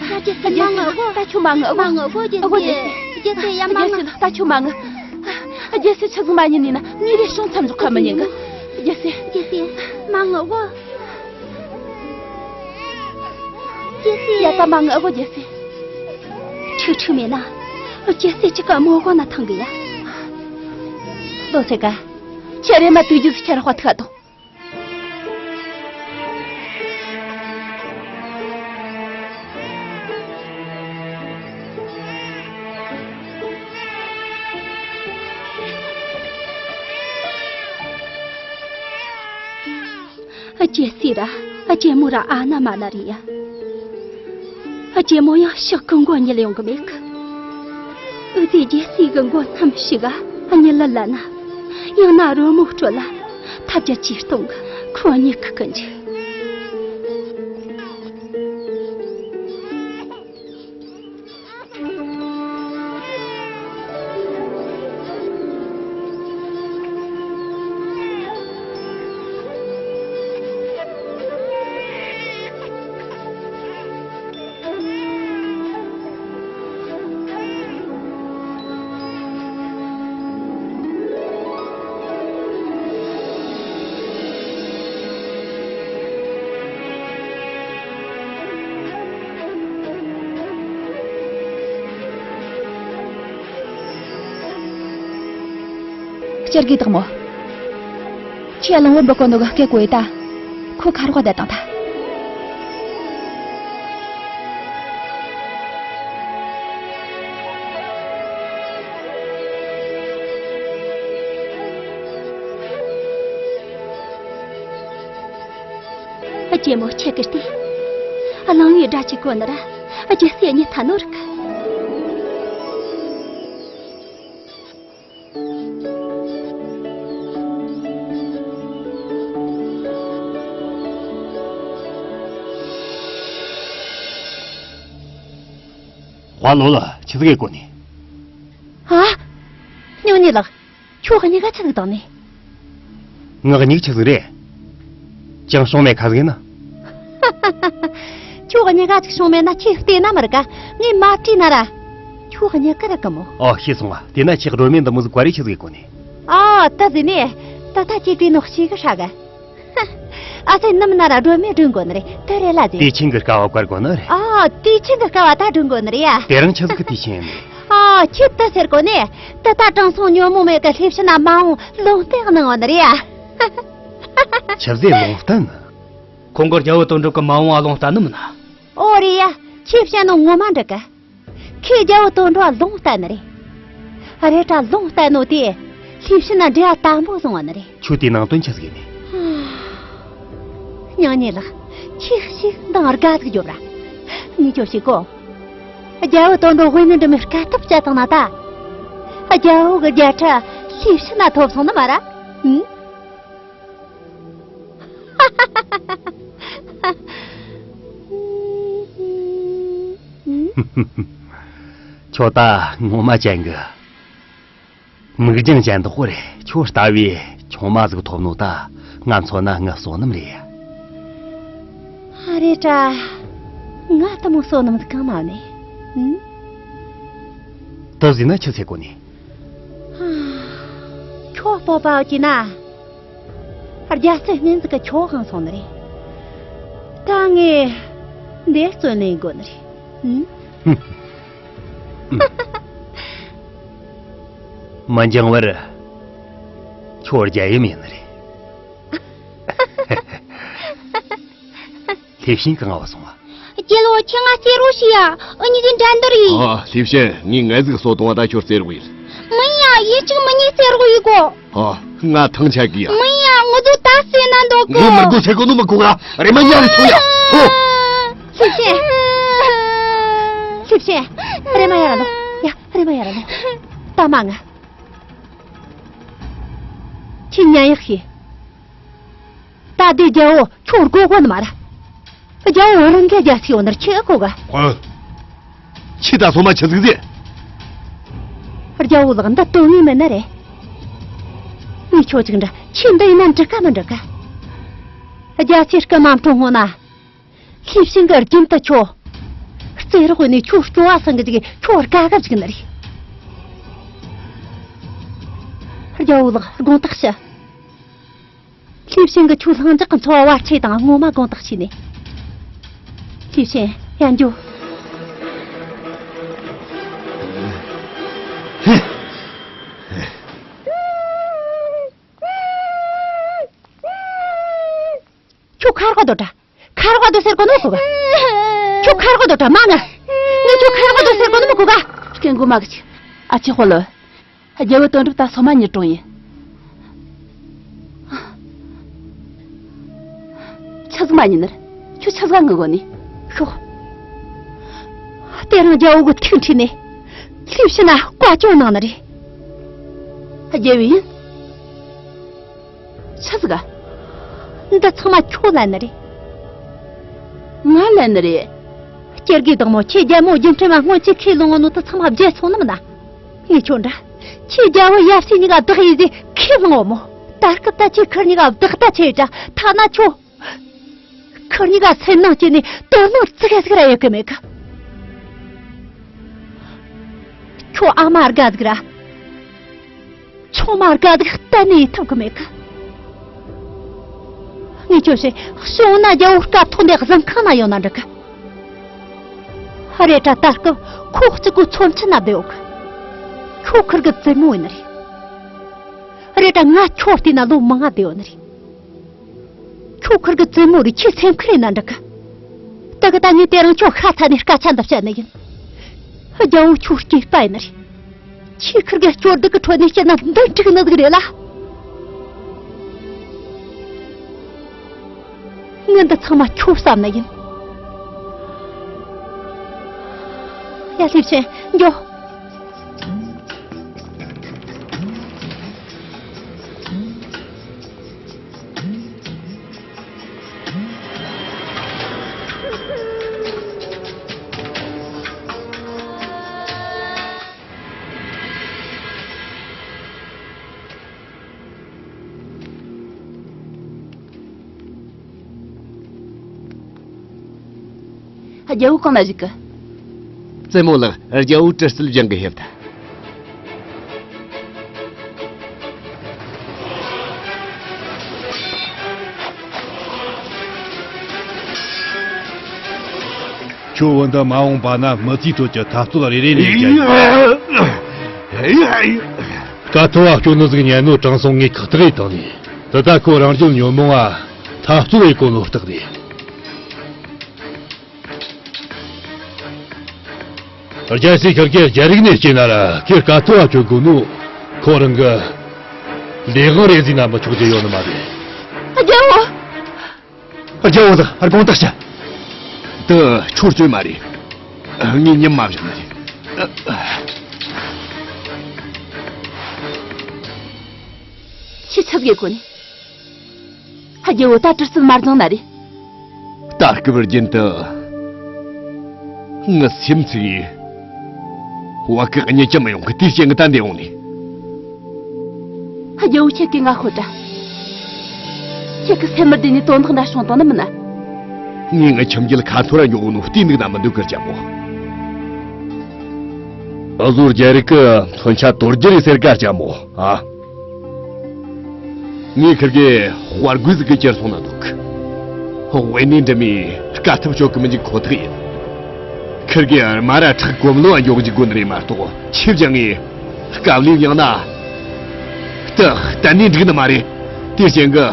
རྒྱལ་སྲས། རྒྱལ་སྲས། ད་ཁྱོད་མ་ངུ། མ་ངུ་གོ། རྒྱལ་སྲས། ཨ་གོ། རྒྱལ་སྲས། རྒྱལ་སྲས་ཡ་མ་ངུ། རྒྱལ་སྲས། ད་ཁྱོད་མ་ངུ། རྒྱལ་སྲས་ཆི་ཟིག་མ་ཉན་ནི་ན། ངའི་རེ་ཤོང་མཚམས་འཇོག་ཁ་མི་ཉན་གི། རྒྱལ་སྲས། རྒྱལ་སྲས་མ་ངུ་གོ། རྒྱལ་སྲས། ཡ་ད་མ་ངུ། ཨ་གོ། རྒྱལ་སྲས། ཁྲིག་ཁྲིག་མེད་ན། རྒྱལ་སྲས་ཅིག་ག་མོ་གོ་ན་ཐང་གི་ཡ། ལོ་ཚེ་ག་ཁྱེད་རེ་མ་དུས་རྒྱུགས་ཁྱེད་ར་དཔའ་ཐུག་ཨ་དང་། རྒྱལ་སྲས་ར་རྒྱལ་མོ་ར་ཨ་ན་མ་ན་རེད་ཡ། རྒྱལ་མོ་ཡང་ཕྱག་གི་མགོ་ཉིལ་ཡོང་གི་མེད་གི། འུ་ཚོས་རྒྱལ་སྲས་ཀྱི་མགོ་སྣུམ་ཞིག་ག་ཉིལ་ལ་ལ་ན། ཡང་ན་རོལ་མོ་དཀྲོལ་ལ་ཐབས་བརྒྱ་ཇུས་སྟོང་གི་ཁོ་གཉིད་ཁུག་གི་འཇུག་བསྐྱར་གི་དག་མོ། ཁྱེད་གླང་བོ་འབུ་གོ་ནོ་གི་སྐད་གོ་ཡི་ད། ཁོ་ཁ་རོག་བསྡད་དང་ད། རྒྱལ་མོ་ཁྱེད་ཀྱི་སྟེ། གླང་བོའི་སྒྲ་གཅིག་གོ་ན་ར། རྒྱལ་སྲས་གཉིད་ཐལ་ནོ་རིག་དཔའ་ལོ་ལ་ཆི་ཟིག་གི་གོ་ནི། ཨ། ལགས། ཁྱོད་གཉིས་ཀ་ཆི་ཟིག་བཏང་ནི། ངག་གཉིས་ཆི་ཟིག་རེད། ཅང་བྱུང་མེད་ཁ་ཟིག་ཡིན་ན། ཁྱོད་གཉིས་ཀ་ཅིག་བྱུང་མེད་ན་ཁྱོས་བལྟས་ན་མི་རིག་ག་ངས་མ་བྲིས་ན་ར། ཁྱོད་གཉིས་ཀ་རིག་གི་མོ། ཨོ་ཤེས་སོང་བ། དེ་ན་ཁྱོས་སྒྲོལ་མའི་འདི་མོ་ཟིག་བཀའ་རེ་ཆི་ཟིག་གོ་ནི། ཨོ་ད་ཟིན་ནི། ད་ད་ཁྱོས་བྲིས་ནོ་ཤེས་གི་ཧྲ་གི། ཨ་ཙི་ནམ་ན་ར་སྒྲོལ་མས་སྒྲོལ་དགོ་ནི་རེད། དེ་རེད་ལ་ཟེ། དུས་ཆེན་གི་སྐལ་བ་བཀར་དགོ་ནི་རེད། ཨ་དུས་ཆེན་གི་སྐལ་བ་ད་སྒྲོལ་དགོ་ནི་རེད་ཡ། དེ་རིང་ཆི་ཟིག་གི་དུས་ཆེན་ཡིན་ནི། ཨ་ཁྱོད་ད་ཟེར་གོ་ནི། ད་ད་དྲང་སྲོང་ཉོན་མོངས་མེད་གི་ལྷས་བྱིན་ན་མ་འོངས་ལུང་བསྟན་གནང་བ་ནི་རེད་ཡ། ཆི་ཟེ་ལུང་བསྟན། ཁོང་གི་རྒྱལ་བུ་དོན་གྲུབ་གི་མ་འོངས་བ་ལུང་བསྟན་ནི་མིན་ན། ཨོ་རེད་ཡ། ཁྱོས་བཤད་ནོ་ངོ་མ་འགྲིག་གི། ཁོས་རྒྱལ་བུ་དོན་གྲུབ་ལུང་བསྟན་ནི་རེད། རེད་དྲ་ལུང་བསྟན་ནོ་དེ། ལྷས་བྱིན་ན་འབྲེལ་བ་དམ་པོ་བཟུང་བ་ནི་རེད། ཁྱོད་དེའི་ནང་དོན་ཆི་ཟིག་ཡིན་ནི། སྙིང་ཉེ་ལགས། ཁྱོས་ཤིག་འདང་དགའ་ཟིག་རྒྱོབ་ར། ངས་ཁྱོད་ཤིག་གོ། རྒྱལ་བུ་དོན་གྲུབ་དབུས་ནས་འགྲིམ་མི་དཀའ་ཐུབ་བྱ་དང་ན་ད། རྒྱལ་བོ་གི་རྒྱལ་ཁྲི་ལྷས་བྱིན་ན་ཐོབ་སོང་ནི་མ་ར། ཨུམ། ཁྱོད་ད་ངོ་མ་ཅན་གི། མིག་རྒྱང་ཅན་དུ་ཧོ་རེད། ཁྱོད་ལྟ་བུའི་ཆུང་མ་ཟིག་ཐོབ་ནོ་ད་ང་མཚོན་ན་ངའི་བསོད་ནམས་རེད། ཨ་རེད་དྲ། ང་ལྟ་མོ་བསོད་ནམས་ཟིག་གང་མ་ནས། ཨུམ། ད་ཟིན་ན་ཆི་ཟེར་གོ་ནི། ཁྱོད་སྤོབས་པ་ཡོད་ཀྱི་ན། རྒྱལ་སྲས་སྙན་ཟིག་གི་ཁྱོད་དབང་སོང་ནི་རེད། ད་ངས་འདི་བརྩོན་ལེན་དགོ་ནི་རེད། ཨུམ། མི་འགྱང་བར་ཁྱོད་རྒྱལ་ཡུམ་ཡིན་ནི་རེད། ལྷས་བྱིན་གང་བ་སོང་བ། རྒྱལ་བོ་ཁྱེད་ང་རྩེ་རོགས་བྱོས་ཡ། འུ་གཉིས་ཀྱི་འགྲན་བསྡུར་ཡིན། ཨ་ལྷས་བྱིན་ངས་ངའི་ཟིག་གསོ་གཏོང་བ་ད་ཁྱོད་རྩེ་རོགས་ཡིན། མིན་ཡ་ཡིན་གཅིག་མིན་གཉིས་རྩེ་རོགས་ཡིན་གོ། ཨ་ང་ཐང་ཆད་གི་ཡ། མིན་ཡ་ངུ་ཟོ་ད་རྩེ་ན་འདོད་གོ། ངས་མི་དགོས་ཟེར་གོ་ནོ་མི་གོ་ག་རེ་མ་ཉལ་ལ་ཐོ་ཡ་ཐོ། ལྷས་བྱིན། ལྷས་བྱིན། རེ་མ་ཡར་ལོ། ཡ་རེ་མ་ཡར་ལོ། ད་མ་ང་། ཁྱེད་ཉན་ཡག་ཤེས། ད་ལྟའི་རྒྱལ་བོ་ཁྱོད་དགོས་དགོས་ནི་མ་ར། རྒྱལ་བོ་རང་གི་རྒྱལ་སྲིད་ཡོད་ནར་ཁྱེད་གོ་ག་ཨ། ཁྱེད་ད་སོ་མ་ཆི་ཟིག་ཟེ། རྒྱལ་བོ་ལགས་འདི་དོན་ངེས་མེད་ནི་རེད། ངས་ཁྱོད་ཅིག་འདྲ་ཁྱེད་འདི་ཡིན་ན་འགྲིག་ག་མི་འགྲིག་ག་རྒྱལ་སྲིད་སྐུ་མ་འཁྲུངས་སྔོན་ན། ལྷས་བྱིན་གི་རྒྱུན་དུ་ཁྱོད། རྩེ་རོགས་ནས་ཁྱོད་སྐྱོ་བ་སང་གི་ཅིག་ཁྱོད་དགའ་ག་ཅིག་ནི་རེད། རྒྱལ་བོ་ལགས་དགོངས་དག་ཞུ། ལྷས་བྱིན་གྱིས་ཁྱོད་ལྷིང་འཇགས་ཀྱི་འཚོ་བ་བར་ཆད་དང་ངོ་མ་དགོངས་དག་བྱས་ནས། ལྷས་བྱིན་ཡར་འགྱོ། ཁྱོད་ཁ་རོག་སྡོད་དྲ། ཁ་རོག་སྡོད་ཟེར་གོ་ནོ་གོ་ག་ཁྱོད་ཁ་རོག་སྡོད་དྲ་མ་ང་། ངས་ཁྱོད་ཁ་རོག་སྡོད་ཟེར་གོ་ནོ་མི་གོ་ག་སྐད་མགོ་མ་གི་ཆི། ཨ་ཅེ་ཧོ་ལོ། རྒྱལ་བུ་དོན་གྲུབ་ད་སོ་མ་ཉིད་གྲོངས་ཡིན། ཆི་ཟིག་མ་ཉན་ནར། ཁྱོད་ཆི་ཟིག་ངུ་གོ་ནི། ཤོག་དེ་རིང་རྒྱལ་བོ་གི་ཐུགས་ཁྲིད་ནས། ལྷས་བྱིན་ན་བཀའ་བཀྱོན་གནང་ནི་རེད། རྒྱལ་བོ་ཡིན། ཆི་ཟིག་ག་འདི་ཚང་མ་ཁྱོད་ལན་ནི་རེད། ང་ལན་ནི་རེད། སྐྱེ་དགུའི་བདག་མོ་ཁྱེད་རྒྱལ་མོ་རྒྱུ་འཕྲད་མ་སྔོན་ཆད་ཁས་བླངས་ནོ་དེ་ཚང་མ་བརྗེད་སོང་ནི་མིན་ན། ངས་ཁྱོད་འདྲ། ཁྱེད་རྒྱལ་བོ་ཡབ་སྲས་གཉིས་ཀ་བདག་ཡིན་ཟེ་ཁས་བླངས་འོ་མོ། ད་སྐབས་ད་ཁྱེད་ཁུར་གཉིས་ཀ་བདག་ལྟ་ཆེ་ཡོད་དྲ་ཐ་ན་ཁྱོད། ཁུར་གཉིས་ཀ་སེམས་ནང་སྐྱེས་ནས་དོན་ལོ་ཙི་གེ་ཟིག་ར་ཡོད་གི་མེད་གི་ཁྱོད་ཨ་མ་དགའ་ཟིག་ར། ཆུང་མ་དགའ་སྡུག་གཏན་ནས་ཡེ་ཐུབ་གི་མེད་གི་ངས་ཁྱོད་བཤད་བྱུང་ན་རྒྱལ་བོ་སྐབས་ཐོག་འདི་གཟིམ་ཁང་ན་ཡོད་ན་འགྲིག་གི་རེད་དྲ་ད་སྐབས་ཁོག་གཅིག་གོ་ཚོམ་ཆུ་ན་བསྡད་ཡོད་གི་ཁྱོད་ཁུར་གི་བཙུན་མོ་ཡིན་ནི་རེད། རེད་དྲ་ང་ཁྱོད་བལྟས་ན་ལོ་མང་ང་བསྡད་ཡོད་ནི་རེད། ཁྱོད་ཁུར་གི་བཙུན་མོ་རེད། ཁྱོད་སེམས་ཁུར་ཡིན་ན་འགྲིག་གི་ད་གི་ད་ངས་དེ་རིང་ཁྱོད་ཤ་ཚ་ནས་སྐད་ཆ་འདི་བཤད་ནི་ཡིན། རྒྱལ་བོ་ཁྱོད་སྐྱེས་པ་ཡིན་ནི་རེད། ཁྱོད་ཁུར་གི་སྐྱོ་སྡུག་གི་ཁྲོད་ནས་སྐྱེས་ན་འདི་འགྲིག་ནི་ཟིག་རེད་ལ། ངས་འདི་ཚང་མ་ཁྱོད་བསམ་ནི་ཡིན། ཡ་ལྷས་བྱིན་འགྱོ། རྒྱལ་བོ་གང་ན་བཞུགས་གི། བཙུན་མོ་ལགས། རྒྱལ་བོ་གྲི་རྩལ་སྦྱང་གི་ཕེབས་ད། ཁྱོད་བུ་འདི་མ་འོངས་པ་ན་མི་ཚེའི་ཁྲོད་ཀྱི་འཐབ་རྩོད་རེ་རེ་ནས་རྒྱལ་ཡིན། དཀའ་ཐུབ་བ་སྐྱོན་ནོ་ཟིག་ཉན་ནོ། དྲང་སྲོང་ངས་ཁག་ཐེག་ཡེད་བཏང་ནས། དེ་ད་ཁོ་རང་རྒྱུད་ཉོན་མོངས་བ་འཐབ་རྩོད་ཡེད་གོ་ནོ་རྟགས་རེད། རྒྱལ་སྲས་ཁིར་གེ་རྒྱལ་རིགས་ནས་སྐྱེས་ན་ར་ཁོས་དཀའ་ཐུབ་བ་སྐྱོན་གོ་ནོ། ཁོ་རང་གི་ལས་དབང་རེད་ཟེར་ན་མི་ཆོག་རྒྱུ་ཡོད་ནི་མ་རེད། རྒྱལ་བོ། རྒྱལ་བོ་ལགས། དགོངས་དག་ཞུ། འདི་ཁྱོད་སྐྱོན་མ་རེད། ངས་ཉམས་མ་བཞག་ནི་རེད། ཁྱེད་ཆི་ཟིག་གོ་ནི། རྒྱལ་བོ་ད་གྲི་རྩལ་མ་སྦྱངས་ན་རེད། ད་སྐབས་རྒྱུན་དུ་ངི་སེམས་ཚིག་ཡིན། བ་གི་གཉིད་ཀྱང་མི་ཡོང་གི། དེའི་རྐྱེན་གི་ད་འདི་འོང་ནི། རྒྱལ་བོ་ཁྱེད་ཀྱིས་ང་ཤོད་དྲ། ཁྱེད་ཀྱི་སེམས་མི་བདེ་ནི་དོན་དག་འདྲ་བྱུང་བཏང་ནི་མིན་ན། ངས་ངི་ཁྱིམ་རྒྱུད་ཁ་ཐོར་ར་འཇོག་ནོ་བལྟས་འདུག་ན་མི་འདུག་གི་རྒྱལ་མོ། འུ་ཟོ་རྒྱལ་རིགས་ཀྱི་མཚོན་ཆ་དོར་རྒྱུ་རེད་ཟེར་ག་རྒྱལ་མོ་ཨ། ངས་ཁིར་གེ་དཔའ་རྒོད་ཟིག་གི་གྱུར་སོང་ན་འདུག་དབེན་གནས་འགྲིམ་མི་དཀའ་ཐུབ་སྤྱོད་གི་མི་འཇུག་ཁོ་ཐག་ཡིན། ཁིར་གེ་དམའ་ར་ཁྲག་གོམ་ལོ་འཇོག་འཇུག་དགོས་ནི་རེད་མ་གཏོགས། ཆེ་བྱ་ངས་དཀའ་ལས་མྱངས་ན་ད་གཏན་ནས་འགྲིག་ནི་མ་རེད། དེ་རྐྱེན་གི་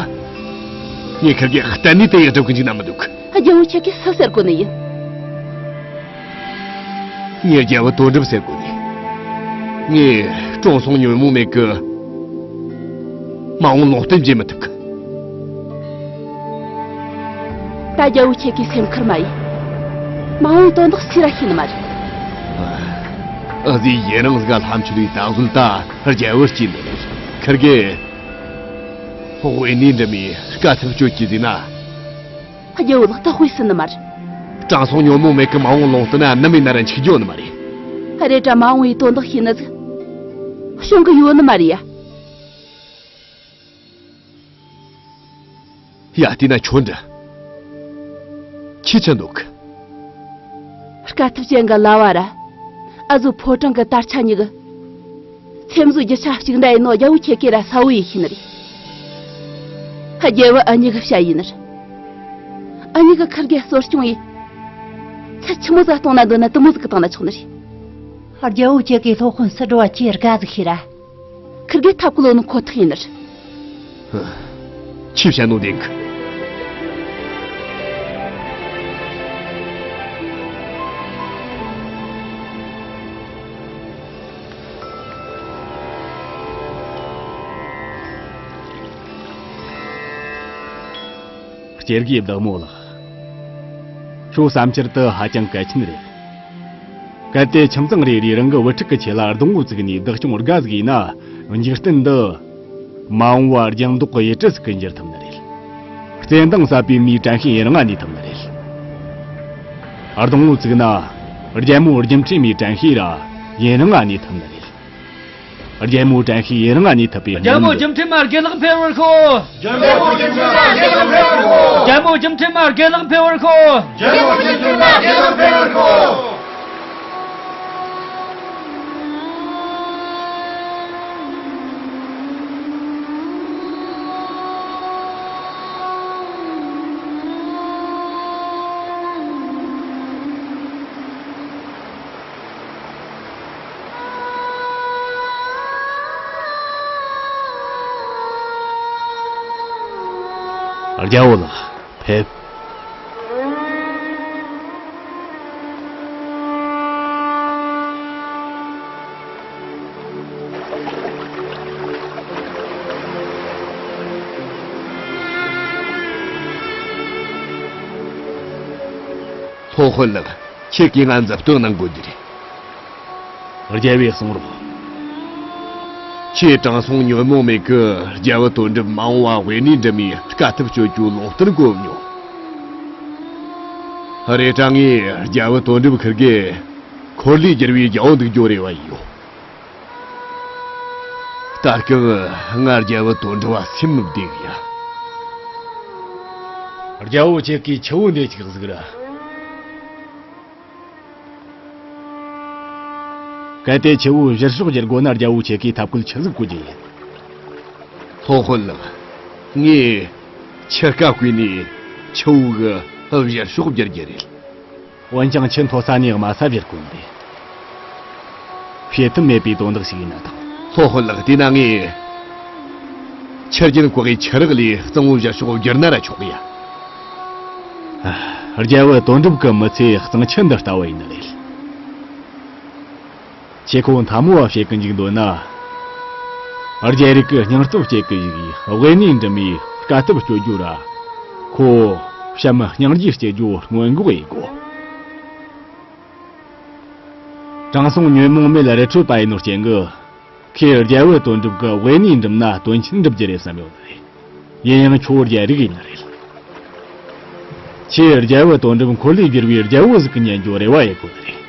ངས་ཁིར་གེ་གཏན་ནས་དེ་ཡག་སྒྲུབ་གི་འཇུག་ན་མི་འདུག་རྒྱལ་བོ་ཁྱེད་ཀྱིས་སུ་ཟེར་གོ་ནི་ཡིན། ངས་རྒྱལ་བུ་དོན་གྲུབ་ཟེར་གོ་ནི། ངས་དྲང་སྲོང་ཉོན་མོངས་མེད་གི་མ་འོངས་ལུང་བསྟན་བྱེད་མི་ཐུབ་གི། ད་རྒྱལ་བོ་ཁྱེད་ཀྱི་སེམས་ཁུར་མ་ཡིན། མ་འོངས་དོན་དག་སུས་ར་ཤེས་ནི་མ་རེད། ཨ་ཟི་ཡེ་རང་ཟིག་ལྷམ་ཆུ་ལི་ད་གཟོད་ད་རྒྱལ་བུ་སྐྱེས་ནི་རེད། ཁིར་གེ་དབེན་གནས་འགྲིམ་མི་དཀའ་ཐུབ་སྤྱོད་ཀྱི་ཟིན་ན། རྒྱལ་བོ་ལགས། ད་དཔེ་སྲིད་ནི་མ་རེད། དྲང་སྲོང་ཉོན་མོངས་མེད་གི་མ་འོངས་ལུང་བསྟན་ན་ནམ་ཡིན་ན་ར་འཆུག་རྒྱུ་ནི་མ་རེད། རེད་དྲ་མ་འོངས་པའི་དོན་དག་ཤེས་ནི་ཟིག་གཞུང་གི་ཡོད་ནི་མ་རེད་ཡ། ཡ་དེ་ན་ཁྱོད་འདྲ། ཁྱི་ཆ་འདུག་དཀའ་ཐུབ་ཅན་གི་ལ་བ་ར། ཨ་ཟོ་ཕོ་བྲང་གི་དར་ཆ་གཉིས་གི། ཚེམ་བཟོ་རྒྱུ་ཆ་གཅིག་འདྲ་ཡིན་ནོ་རྒྱལ་བོ་ཁྱེད་ཀྱིས་ར་གསལ་བོ་ཡེ་ཤེས་ནི་རེད། རྒྱལ་བོ་ཨ་མྱེས་གི་བྱ་ཡིན་ནི་རེད། ཨ་མྱེས་གི་ཁིར་གེ་གསོ་སྐྱོང་ཡེ། ཚུལ་ཆི་མོ་ཟིག་གཏོང་ན་འདོད་ན་དེ་མོ་ཟིག་གི་བཏང་ན་ཆོག་ནི་རེད། རྒྱལ་བོ་ཁྱེད་ཀྱི་སློབ་དཔོན་སུ་འགྲོ་བ་ཁྱེད་དགའ་ཟིག་ཤེས་ར། ཁིར་གེ་ཐབས་བཀོད་ནི་ཁོ་ཐག་ཡིན་ནི་རེད། ཁྱོས་བཤད་ནོ་བདེན་གི། སྐྱེ་རྒུའི་བདག་མོ་ལགས། ཁྱོད་བསམ་འཆར་དེ་ཧ་ཅང་གལ་ཆེན་རེད། གལ་ཏེ་ཁྱིམ་ཚང་རེ་རེས་རང་གི་བུ་ཕྲུག་གི་ཆེད་ལ་སྡོང་བོ་བཙུགས་ནས་བདག་སྐྱོང་དགའ་ཟིག་ཡིན་ན། འཇིག་རྟེན་འདི་མ་འོངས་པ་རྒྱང་ལྡོག་གི་ཡུལ་གྲུ་ཟིག་གི་འགྱུར་ཐུབ་ནི་རེད། བརྩེ་འདང་ཟབ་པའི་མིའི་དྲན་ཤེས་ཡུན་རིང་ང་གནས་ཐུབ་ནི་རེད། སྡོང་བོ་བཙུགས་ན། རྒྱལ་མོ་སྒྱུ་འཕྲུལ་མའི་དྲན་ཤེས་ར་ཡུན་རིང་ང་གནས་ཐུབ་ནི་རེད། རྒྱལ་མོའི་དྲན་ཤེས་ཡུན་རིང་ང་གནས་ཐུབ་པའི་རྒྱལ་མོ་སྒྱུ་འཕྲུལ་མ་དགེ་ལེགས་འཕེལ་བར་ཤོག་རྒྱལ་མོ་སྒྱུ་འཕྲུལ་མ་དགེ་ལེགས་འཕེལ་བར་ཤོག་རྒྱལ་མོ་སྒྱུ་འཕྲུལ་མ་དགེ་ལེགས་འཕེལ་བར་ཤོག་རྒྱལ་མོ་སྒྱུ་འཕྲུལ་མ་དགེ་ལེགས་འཕེལ་བར་ཤོག་རྒྱལ་བོ་ལགས། ཕེབས། སློབ་དཔོན་ལགས། ཁྱེད་ཀྱིས་ང་མཛུབ་སྟོན་གནང་དགོས་རྒྱུ་རེད། རྒྱལ་བོས་གསུང་རོགས། ཁྱེད་དྲང་སྲོང་ཉོན་མོངས་མེད་ཀྱི་རྒྱལ་བུ་དོན་གྲུབ་མ་འོངས་པ་དབེན་གནས་འགྲིམ་མི་དཀའ་ཐུབ་སྤྱོད་རྒྱུའི་ལུང་བསྟན་གོ་མྱོང་། རེད་དྲ་ངས་རྒྱལ་བུ་དོན་གྲུབ་ཁིར་གེ་འཁོར་ལོས་སྒྱུར་བའི་རྒྱལ་པོ་འདུག་རྒྱུ་རེ་བ་ཡོད། ད་སྐབས་ང་རྒྱལ་བུ་དོན་གྲུབ་བ་སེམས་མི་བདེ་གི་ཡ། རྒྱལ་བོ་ཁྱེད་ཀྱིས་ཆུ་བོ་འདི་ཅིག་གཟིགས་ར། གལ་ཏེ་ཁྱེད་བོས་བཞུར་ཤོག་བསྒྱུར་དགོས་ན། རྒྱལ་བོ་ཁྱེད་ཀྱིས་ཐབས་བཀོད་ཆི་ཟིག་བཀོལ་རྒྱུ་ཡིན། སློབ་དཔོན་ལགས། ངས་ཁྱེད་ཀ་བསྐོས་ནས་ཁྱེད་བོ་གི་བཞུར་ཤོག་བསྒྱུར་རྒྱུ་རེད། འོན་ཀྱང་ཁྱེད་མཐོ་ས་ནས་དམའ་ས་བཞུར་དགོས་ནི་རེད། བྱེད་ཐབས་མེད་པའི་དོན་དག་ཞིག་ཡིན་ན་ཐང་། སློབ་དཔོན་ལགས། དེས་ན་ངས་ཆུ་རྒྱུན་བཀོག་གི་ཆུ་རགས་ལས་གཙང་བོ་བཞུར་ཤོག་བསྒྱུར་ན་ར་ཆོག་གི་ཡ། ཨ། རྒྱལ་བུ་དོན་གྲུབ་ཀྱི་མི་ཚེ་གཙང་ཆུ་འདི་ལྟ་བུ་ཡིན་ནི་རེད། ཁྱེད་ཁོ་མཐའ་མོ་བ་བྱེད་ཀི་འཇུག་འདོད་ན། རྒྱལ་རིགས་ཀྱི་སྙིང་སྟོབས་བསྐྱེད་ཀི་ཞིག་གིས་དབེན་གནས་འགྲིམ་མིའི་དཀའ་ཐུབ་སྤྱོད་རྒྱུ་ར། ཁོ་བྱམས་སྙིང་རྗེ་སྐྱེ་རྒྱུ་སྔོན་འགོག་ཡེད་དགོ། དྲང་སྲོང་ཉོན་མོངས་མེད་རི་ཁྲོད་པ་ཡིན་ནོ་རྐྱེན་གི། ཁོས་རྒྱལ་བུ་དོན་གྲུབ་ཀྱི་དབེན་གནས་འགྲིམ་ན་དོན་ཆེན་འགྲུབ་རྒྱུ་རེད་བསམ་ཡོད་ནི་རེད། ཡིན་ཡང་ཁྱོད་རྒྱལ་རིགས་ཡིན་ནི་རེད། ཁྱེད་རྒྱལ་བུ་དོན་གྲུབ་འཁོར་ལོས་བསྒྱུར་བའི་རྒྱལ་བོ་ཟིག་གི་ཉན་རྒྱུ་རེ་བ་ཡེད་དགོས་ནི་རེད།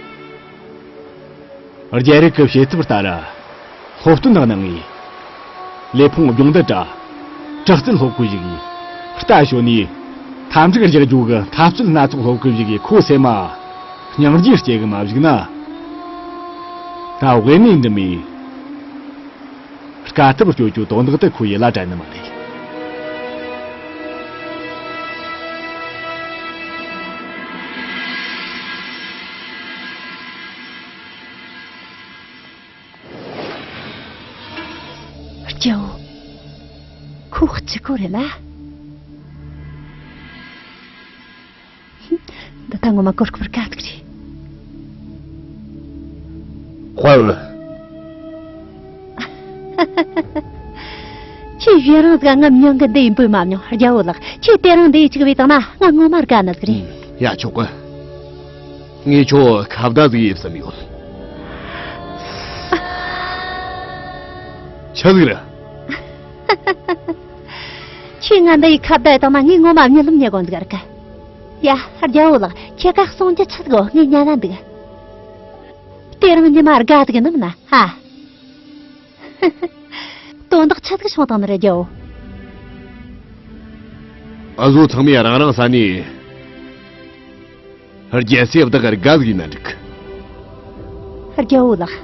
རྒྱལ་རིགས་ཀྱི་བྱེད་ཐབས་ལྟར། སློབ་སྟོན་གནང་ངས། ལས་ཕུང་སྦྱོང་བརྡར་ར། དྲག་རྩལ་སློབ་ཁུལ་ཞིག་གིས། རྟ་ཞོན་ནས། མཐའ་མཇུག་རྒྱག་རྒྱུ་གི་འཐབ་རྩོད་སྣ་ཚོགས་སློབ་ཁུལ་ཞིག་གིས་ཁོ་སེམས་མ། སྙིང་རྗེ་སྐྱེ་གི་མ་བཞུགས་ན། ད་དབེན་གནས་འགྲིམ་མིའི། དཀའ་ཐུབ་སྤྱོད་རྒྱུ་དོན་དག་དེ་ཁོ་ཡིད་ལ་དྲན་ནི་མ་རེད། རྒྱལ་བོ། ཁོ་གཅིག་པོ་རེད་ལ། འདི་ད་ངོ་མ་གོ་སྐབས་དཀའ་ཐུག་རེད། དཔའ་བོ། ཁྱེད་གཞན་རང་ཟིག་ང་མྱིང་གི་འདི་ཡིན་པོས་མ་མྱོང་། རྒྱལ་བོ་ལགས། ཁྱེད་དེ་རིང་འདི་ཡི་ཅིག་བས་བཏང་ན་ང་ངོ་མ་དགའ་ནི་ཟིག་རེད། ཡ། ཆོག་གི། ངས་ཁྱོད་ཁ་བརྡ་ཟིག་ཡེད་བསམ་ཡོད། ཆི་ཟིག་རེད། ཁྱེད་ང་འདི་ཡི་ཁ་བརྡ་ཡེད་བཏང་ན་ངས་ངོ་མ་གཉིད་ལམ་ཉལ་དགོས་འདུག་ར་ཀ། ཡ། རྒྱལ་བོ་ལགས། ཁྱེད་ཀ་གསུང་རྒྱུ་ཆི་ཟིག་གོ། ངས་ཉན་ན་འདུག། དེ་རིང་ཉི་མ་དགའ་ཟིག་ནམ་ན་ཧ། དོན་དག་ཆི་ཟིག་བྱུང་བཏང་ནི་རེད་རྒྱལ་བོ། འུ་ཟོ་ཚང་མས་རང་རང་ས་ནས་རྒྱལ་སྲས་བདག་ག་དགའ་ཟིག་ཡིན་ན་འགྲིག། རྒྱལ་བོ་ལགས།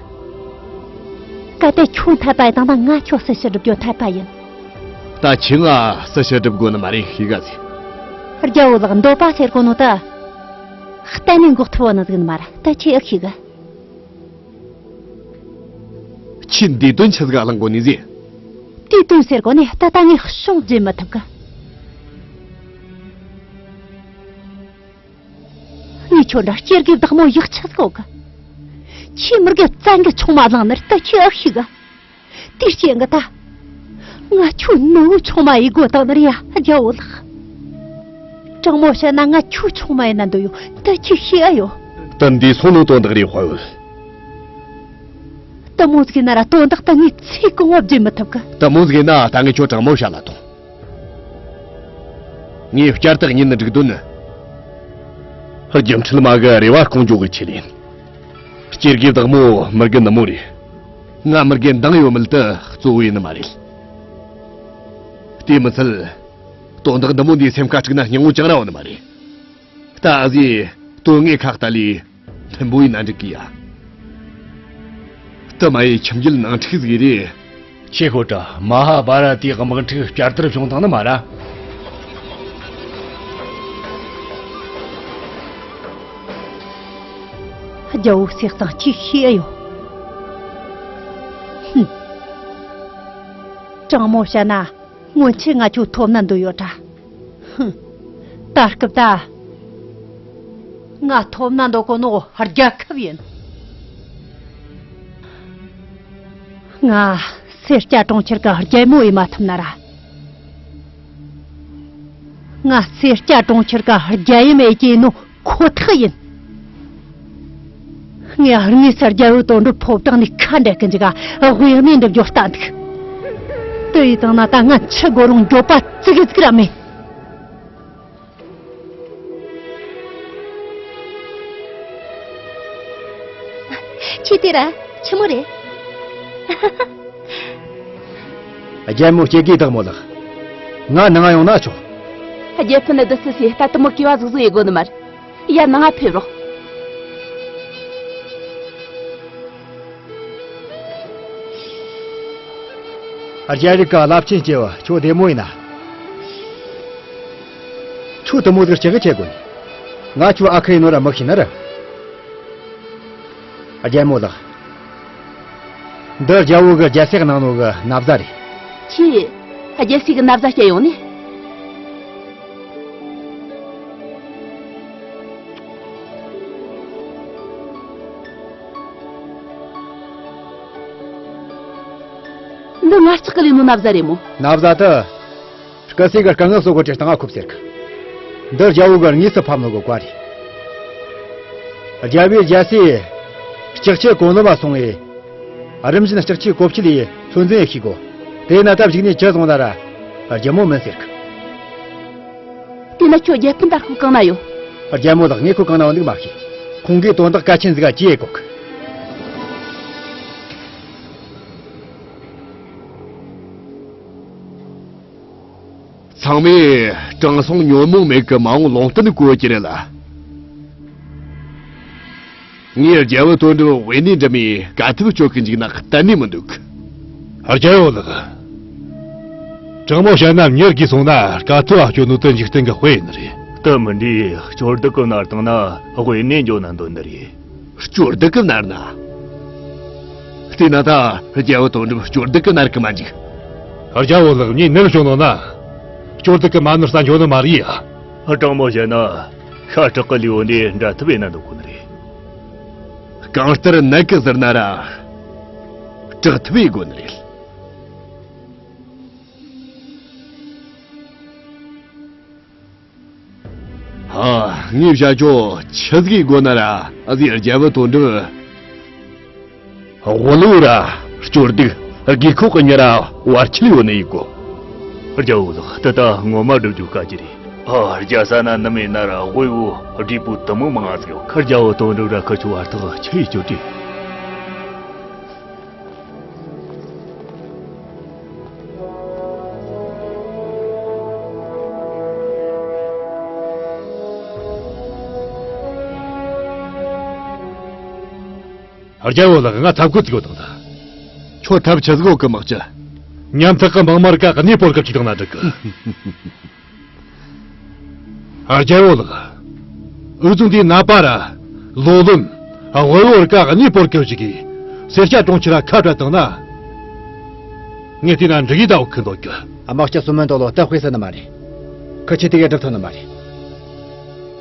གལ་ཏེ་ཁྱོད་འཐད་པ་ཡིན་ན་ང་ཁྱོད་སྲི་ཞུ་སྒྲུབ་རྒྱུ་འཐད་པ་ཡིན། ད་ཁྱེད་ང་སྲི་ཞུ་སྒྲུབ་དགོས་ནི་མ་རེད། ཤེས་ག་ཟིག། རྒྱལ་བོ་ལགས། འདོད་པ་ཟེར་གོ་ནོ་ད། གཏན་ནས་འགོག་ཐུབ་བོ་ནི་ཟིག་ནི་མ་རེད། ད་ཁྱེད་ཨེ་ཤེས་ག། ཁྱེད་འདི་དོན་ཆི་ཟིག་གླེང་གོ་ནི་ཟིག། དེའི་དོན་ཟེར་གོ་ནི་ད་ལྟ་ངས་གཞུང་བརྗེ་མི་ཐུབ་གི། ངས་ཁྱོད་འདྲ་སྐྱེ་དགུའི་བདག་མོ་ཡག་ཆ་ཟིག་གོ་གི། ཁྱེད་མི་དགེ་བཙན་གྱི་ཆུང་མ་བླངས་ནི་རེད། ད་ཁྱེད་ཨེ་ཤེས་གི། དེའི་རྐྱེན་གྱིས་ད། ང་ཁྱོད་ནུ་བོའི་ཆུང་མ་ཡེད་དགོས་བཏང་ནི་རེད་ཡ། རྒྱལ་བོ་ལགས། དྲང་མོ་བཤད་ན་ང་ཁྱོའི་ཆུང་མ་ཡིན་ན་འདོད་ཡོད། ད་ཁྱོས་ཤེས་ཨེ་ཡོད། ད་འདི་སོང་ནོ་དོན་དག་རེད་དཔའ་བོ། དེ་མོ་ཟིག་ཡིན་ན་ར་དོན་དག་ད་ངས་ཚེ་གང་བོ་བརྗེད་མི་ཐུབ་གི། དེ་མོ་ཟིག་ཡིན་ན་ད་ངས་ཁྱོད་དྲང་མོ་བཤད་ལ་ཐོངས། ངས་བསྐྱར་དུ་གཉེན་འགྲིག་དོན་ནི། སྒྱུ་འཕྲུལ་མ་གི་རེ་བ་སྐོང་རྒྱུ་གི་ཆེད་ཡིན། སྐྱེ་དགུའི་བདག་མོ་མི་དགེ་ནུ་མོ་རེད། ང་མི་དགེ་འདང་ཡོད་མེད་དེ་གཙོ་བོ་ཡིན་ནི་མ་རེད། དེ་མི་ཚད། དོན་དག་འདི་མོ་འདིའི་སེམས་ཁ་དཀྲུགས་ན་སྙིང་བོ་བཅངས་ར་ཡོད་ནི་མ་རེད། ད་འུ་ཟོས་དོན་དངོས་ཁ་གཏད་ལས་མཐུན་པོ་ཡིན་ན་འགྲིག་གི་ཡ། དེ་མ་ཡི་ཁྱིམ་རྒྱུད་ནང་འཁྲུག་ཟིག་རེད། ཁྱེད་ཁོ་ཏྲ་མ་ཧཱ་བྷ་ར་ཏའི་དམག་འཁྲུག་བསྐྱར་དར་བྱུང་བཏང་ནི་མ་ར། རྒྱལ་བོ་སྲས་གཙང་ཁྱོས་ཤེས་ཨེ་ཡོད། ཧུམ། དྲང་མོ་བཤད་ན། སྔོན་ཆད་ང་ཁྱོད་ཐོབ་ན་འདོད་ཡོད་དྲ། ཧུམ། ད་སྐབས་ད། ང་ཐོབ་ན་འདོད་གོ་ནོ་རྒྱལ་ཁབ་ཡིན། ང་སེར་སྐྱ་གྲོང་ཁྱེར་གི་རྒྱལ་མོ་ཡེད་མ་ཐུབ་ན་ར། ང་སེར་སྐྱ་གྲོང་ཁྱེར་གི་རྒྱལ་ཡུམ་ཡེད་རྒྱུ་ཡིན་ནོ། ཁོ་ཐག་ཡིན། ངས་དངོས་སུ་རྒྱལ་བོ་དོན་གྲུབ་ཕོ་བྲང་ནས་ཁ་འབྲལ་གི་འཇུག་ག། དབུས་ནས་འགྲུབ་རྒྱུ་ལྟ་འདུག། དེ་ཡིན་དང་ན་ད་ང་འཆི་དགོས་རུང་འགྱོད་པ་ཙི་གེ་ཙིག་ར་མེད། ཁྱེད་དེ་ར་ཆི་མོ་རེད། རྒྱལ་མོ་སྐྱེ་དགུའི་བདག་མོ་ལགས། ང་ནང་ང་ཡོང་ན་ཆོག། རྒྱལ་ཕུན་བདུད་རྩི་སི་ད་དེ་མོ་གུས་པ་ཟིག་བཟོ་ཡེ་དགོས་ནི་མ་རེད། ཡར་ནང་ང་ཕེབས་རོགས། རྒྱལ་རིགས་ཀྱི་རླབས་ཆེན་སྐྱེས་བུ་ཁྱོད་བདེ་མོ་ཡིན་ན། ཁྱོད་དུ་མོ་ཟིག་ལྕགས་ཀྱི་ཆེ་དགོས། ང་ཁྱོད་ཨ་ཁུ་ཡིན་ནོ་ར་མི་ཤེས་ནི་ར། རྒྱལ་མོ་ལགས། འདི་རྒྱལ་བོ་གི་རྒྱལ་སྲས་གནང་ནོ་གི་ན་བཟའ་རེད། ཁྱེད། རྒྱལ་སྲས་གི་ན་བཟའ་སྤྱད་ཡོང་ནི། འདི་ང་ལྕགས་ཀྱི་ལས་ནོ་ན་བཟའ་རེད་མོ། ན་བཟའ་དེ། སྐུ་སྲས་ཀྱི་སྐུ་ངལ་གསོ་གོ་ཁྲིད་སྟངས་ཁུབ་ཟེར་གི། འདི་རྒྱལ་བོ་གི་དངོས་སུ་ཕབ་ནོ་གི་བཀའ་རེད། རྒྱལ་བོའི་རྒྱལ་སྲས་ལྕགས་ཆུ་གོ་ནོ་མ་སོང་ངས། རིམ་བཞིན་ལྕགས་ཆུའི་གོ་ཆ་ལས་ཚོད་འཛིན་ཡེ་ཤེས་གོ། དེ་ན་ད་གཞུག་ནས་ཇི་བཟུང་ན་ར་རྒྱུ་མོ་མིན་ཟེར་གི། དེ་ན་ཁྱོད་རྒྱལ་ཕྲན་དར་ཁོ་གང་ན་ཡོད། རྒྱལ་མོ་ལགས། ངས་ཁོ་གང་ན་ཡོད་འདུག་མ་ཤེས། ཁོང་གིས་དོན་དག་གལ་ཆེན་ཟིག་ག་ཅི་ཡེ་གོ་གི། ཚང་མས་དྲང་སྲོང་ཉོན་མོངས་མེད་ཀྱི་མ་འོངས་ལུང་བསྟན་གོ་གི་རེད་ལ། ངས་རྒྱལ་བུ་དོན་གྲུབ་དབུས་གནས་འགྲིམ་མིའི་དཀའ་ཐུབ་སྤྱོད་གི་འཇུག་ན་གཏན་ནས་མི་འདུག། རྒྱལ་བོ་ལགས། དྲང་མོ་བཤད་ན་མྱུར་གྱིས་སོང་ན་དཀའ་ཐུབ་སྤྱོད་ནོ་དེ་འཇིག་རྟེན་གྱི་དཔེ་ཡིན་ནི་རེད། དེ་མིན་འདི་སྐྱོར་སྡུག་གི་མནར་སྟངས་ན་དབུས་གནས་འགྱོ་ན་འདོད་ནི་རེད། སྐྱོར་སྡུག་གི་མནར་ན། བལྟས་ན་ད་རྒྱལ་བུ་དོན་གྲུབ་སྐྱོར་སྡུག་གི་མནར་གི་མ་འཇུག། རྒྱལ་བོ་ལགས། ངས་ནད་བྱུང་ནོ་ན། སྐྱོར་སྡུག་གི་མ་ནུར་ས་འགྱོ་ནི་མ་རེད་ཡ། དྲང་མོ་བཤད་ན་ཤ་ཁྲག་གི་ལུས་པོ་འདི་འདྲ་ཐུབ་ཡིན་ན་འདོད་གོ་ནི་རེད། གང་ལྟར་ནད་ཀྱིས་ཟུར་ན་ར་དྲག་ཐུབ་ཡིན་དགོས་ནི་རེད། ཧ། ངས་བཤད་ཆོག་ཆི་ཟིག་དགོས་ན་ར་ཨ་ཟི་རྒྱལ་བུ་དོན་གྲུབ། དབུལ་བོ་ར་སྐྱོར་སྡུག་དགོས་མཁོ་གི་མྱི་ར་བར་ཆད་ཡོད་ནི་ཡིན་གོ། རྒྱལ་བོ་ལགས། དེ་ད་ངོ་མ་སྒྲུབ་རྒྱུ་དཀའ་རྒྱུ་རེད། ཨ། རྒྱལ་ས་ན་ནི་མེད་ན་ར་དབུལ་བོ་བགྲེས་པོ་དུ་མོ་མང་ང་ཟིག་ཡོད། ཁ། རྒྱལ་བོ་དོན་གྲུབ་ར་ཁི་ཆོ་བར་ཐག་ཆི་ཡི་སྐྱོ་དྲི། རྒྱལ་བོ་ལགས། ང་ཐབས་བཀོད་ཅིག་ཡོད་དང་ད། ཁྱོད་ཐབས་ཆི་ཟིག་ཡོད་གི་མི་ཅི། ཉམ་ཐག་གི་འབངས་མི་རིགས་ག་གནས་སྤོར་གི་བཅུག་བཏང་ན་འགྲིག་གི། རྒྱལ་བོ་ལགས། འུ་ཚོ་འདིའི་ནད་པ་ར་ལོ་ལོན་དབུལ་བོ་ར་ག་གནས་སྤོར་གི་བཅུག་གི། སེར་སྐྱ་གྲོང་ཁྱེར་ར་ཁ་བྲལ་བཏང་ན། ངས་བལྟས་ན་འགྲིག་གི་ད་འོ་ཁི་འདོད་གི། དམག་སྤྱི་སུ་མིན་དོ་ལོ་སྟབས་སྤེལ་ས་ནི་མ་རེད། ཁི་ཆོས་དེ་ག་སྒྲུབ་ཐུབ་ནི་མ་རེད།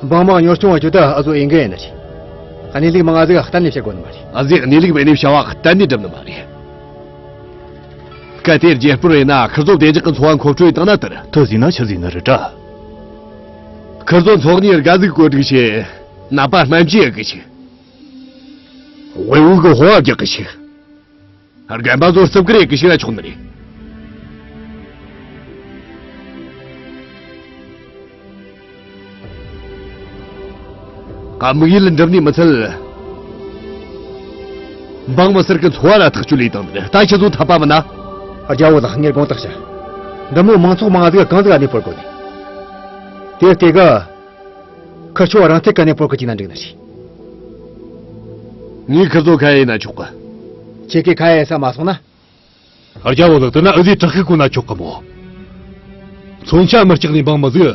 འབངས་མི་གཉོར་སྐྱོང་བ་རྒྱུ་ད་ཨ་ཟོ་འོས་འགན་ཡིན་ནི་རེད། གནས་ལུགས་མང་ང་ཟིག་གཏན་ནས་བཤད་དགོས་ནི་མ་རེད། ཨ་ཟི་གནས་ལུགས་མེད་ནས་བྱ་བ་གཏན་ནས་སྒྲུབ་ནི་མ་རེད། གལ་ཏེ་རྒྱལ་པོར་ཡིན་ན་ཁིར་ཚོ་བདེ་འཇགས་ཀྱི་འཚོ་བ་མཁོ་སྤྲོད་ཡེ་བཏང་ན་དེར། དེ་ཟིན་ན་ཆི་ཟིན་ནི་རེད་དྲ། ཁིར་ཚོ་འཚོ་གནས་དགའ་ཟིག་བཀོད་སྒྲིག་བྱེད། ནད་པ་སྨན་བཅོས་ཡེ་གི་ཆུག། དབུལ་བོ་གི་དཔུང་བ་རྒྱག་གི་ཆུག། རྒན་པ་ཚོ་རྩིབ་ཀེར་ཡེ་གི་ཆུག་ན་ཆོག་ནི་རེད། དམིགས་ཡུལ་འགྲུབ་ནས་མི་ཚད། འབངས་མི་སེར་གི་འཚོ་བ་ལ་ཐག་གཅོད་ལས་བཏང་ནི་རེད། ད་ཁྱེད་ཚོ་འཐད་པ་མིན་ན། རྒྱལ་བོ་ལགས། ངས་དགོངས་དག་ཞུ། འདི་མོ་མང་ཚོགས་མང་ང་ཟིག་གང་ཟིག་ག་གནས་སྤོར་དགོས་ནི། དེ་ལྟས་གི། ཁིར་ཆོ་རང་ཐད་ག་གནས་སྤོར་གི་བཅུག་ན་འགྲིག་ནི་རེད། ངས་ཁིར་ཚོ་ཁ་ཡེ་ན་ཆོག་གི། ཁྱེད་ཀྱིས་ཁ་ཡེ་ས་མ་སོང་ན། རྒྱལ་བོ་ལགས། དེ་ན་ཨ་ཟི་དྲག་གི་གོ་ན་ཆོག་གི་མོ། མཚོན་ཆ་མི་སྐྲག་ནི་འབངས་མི་ཟིག་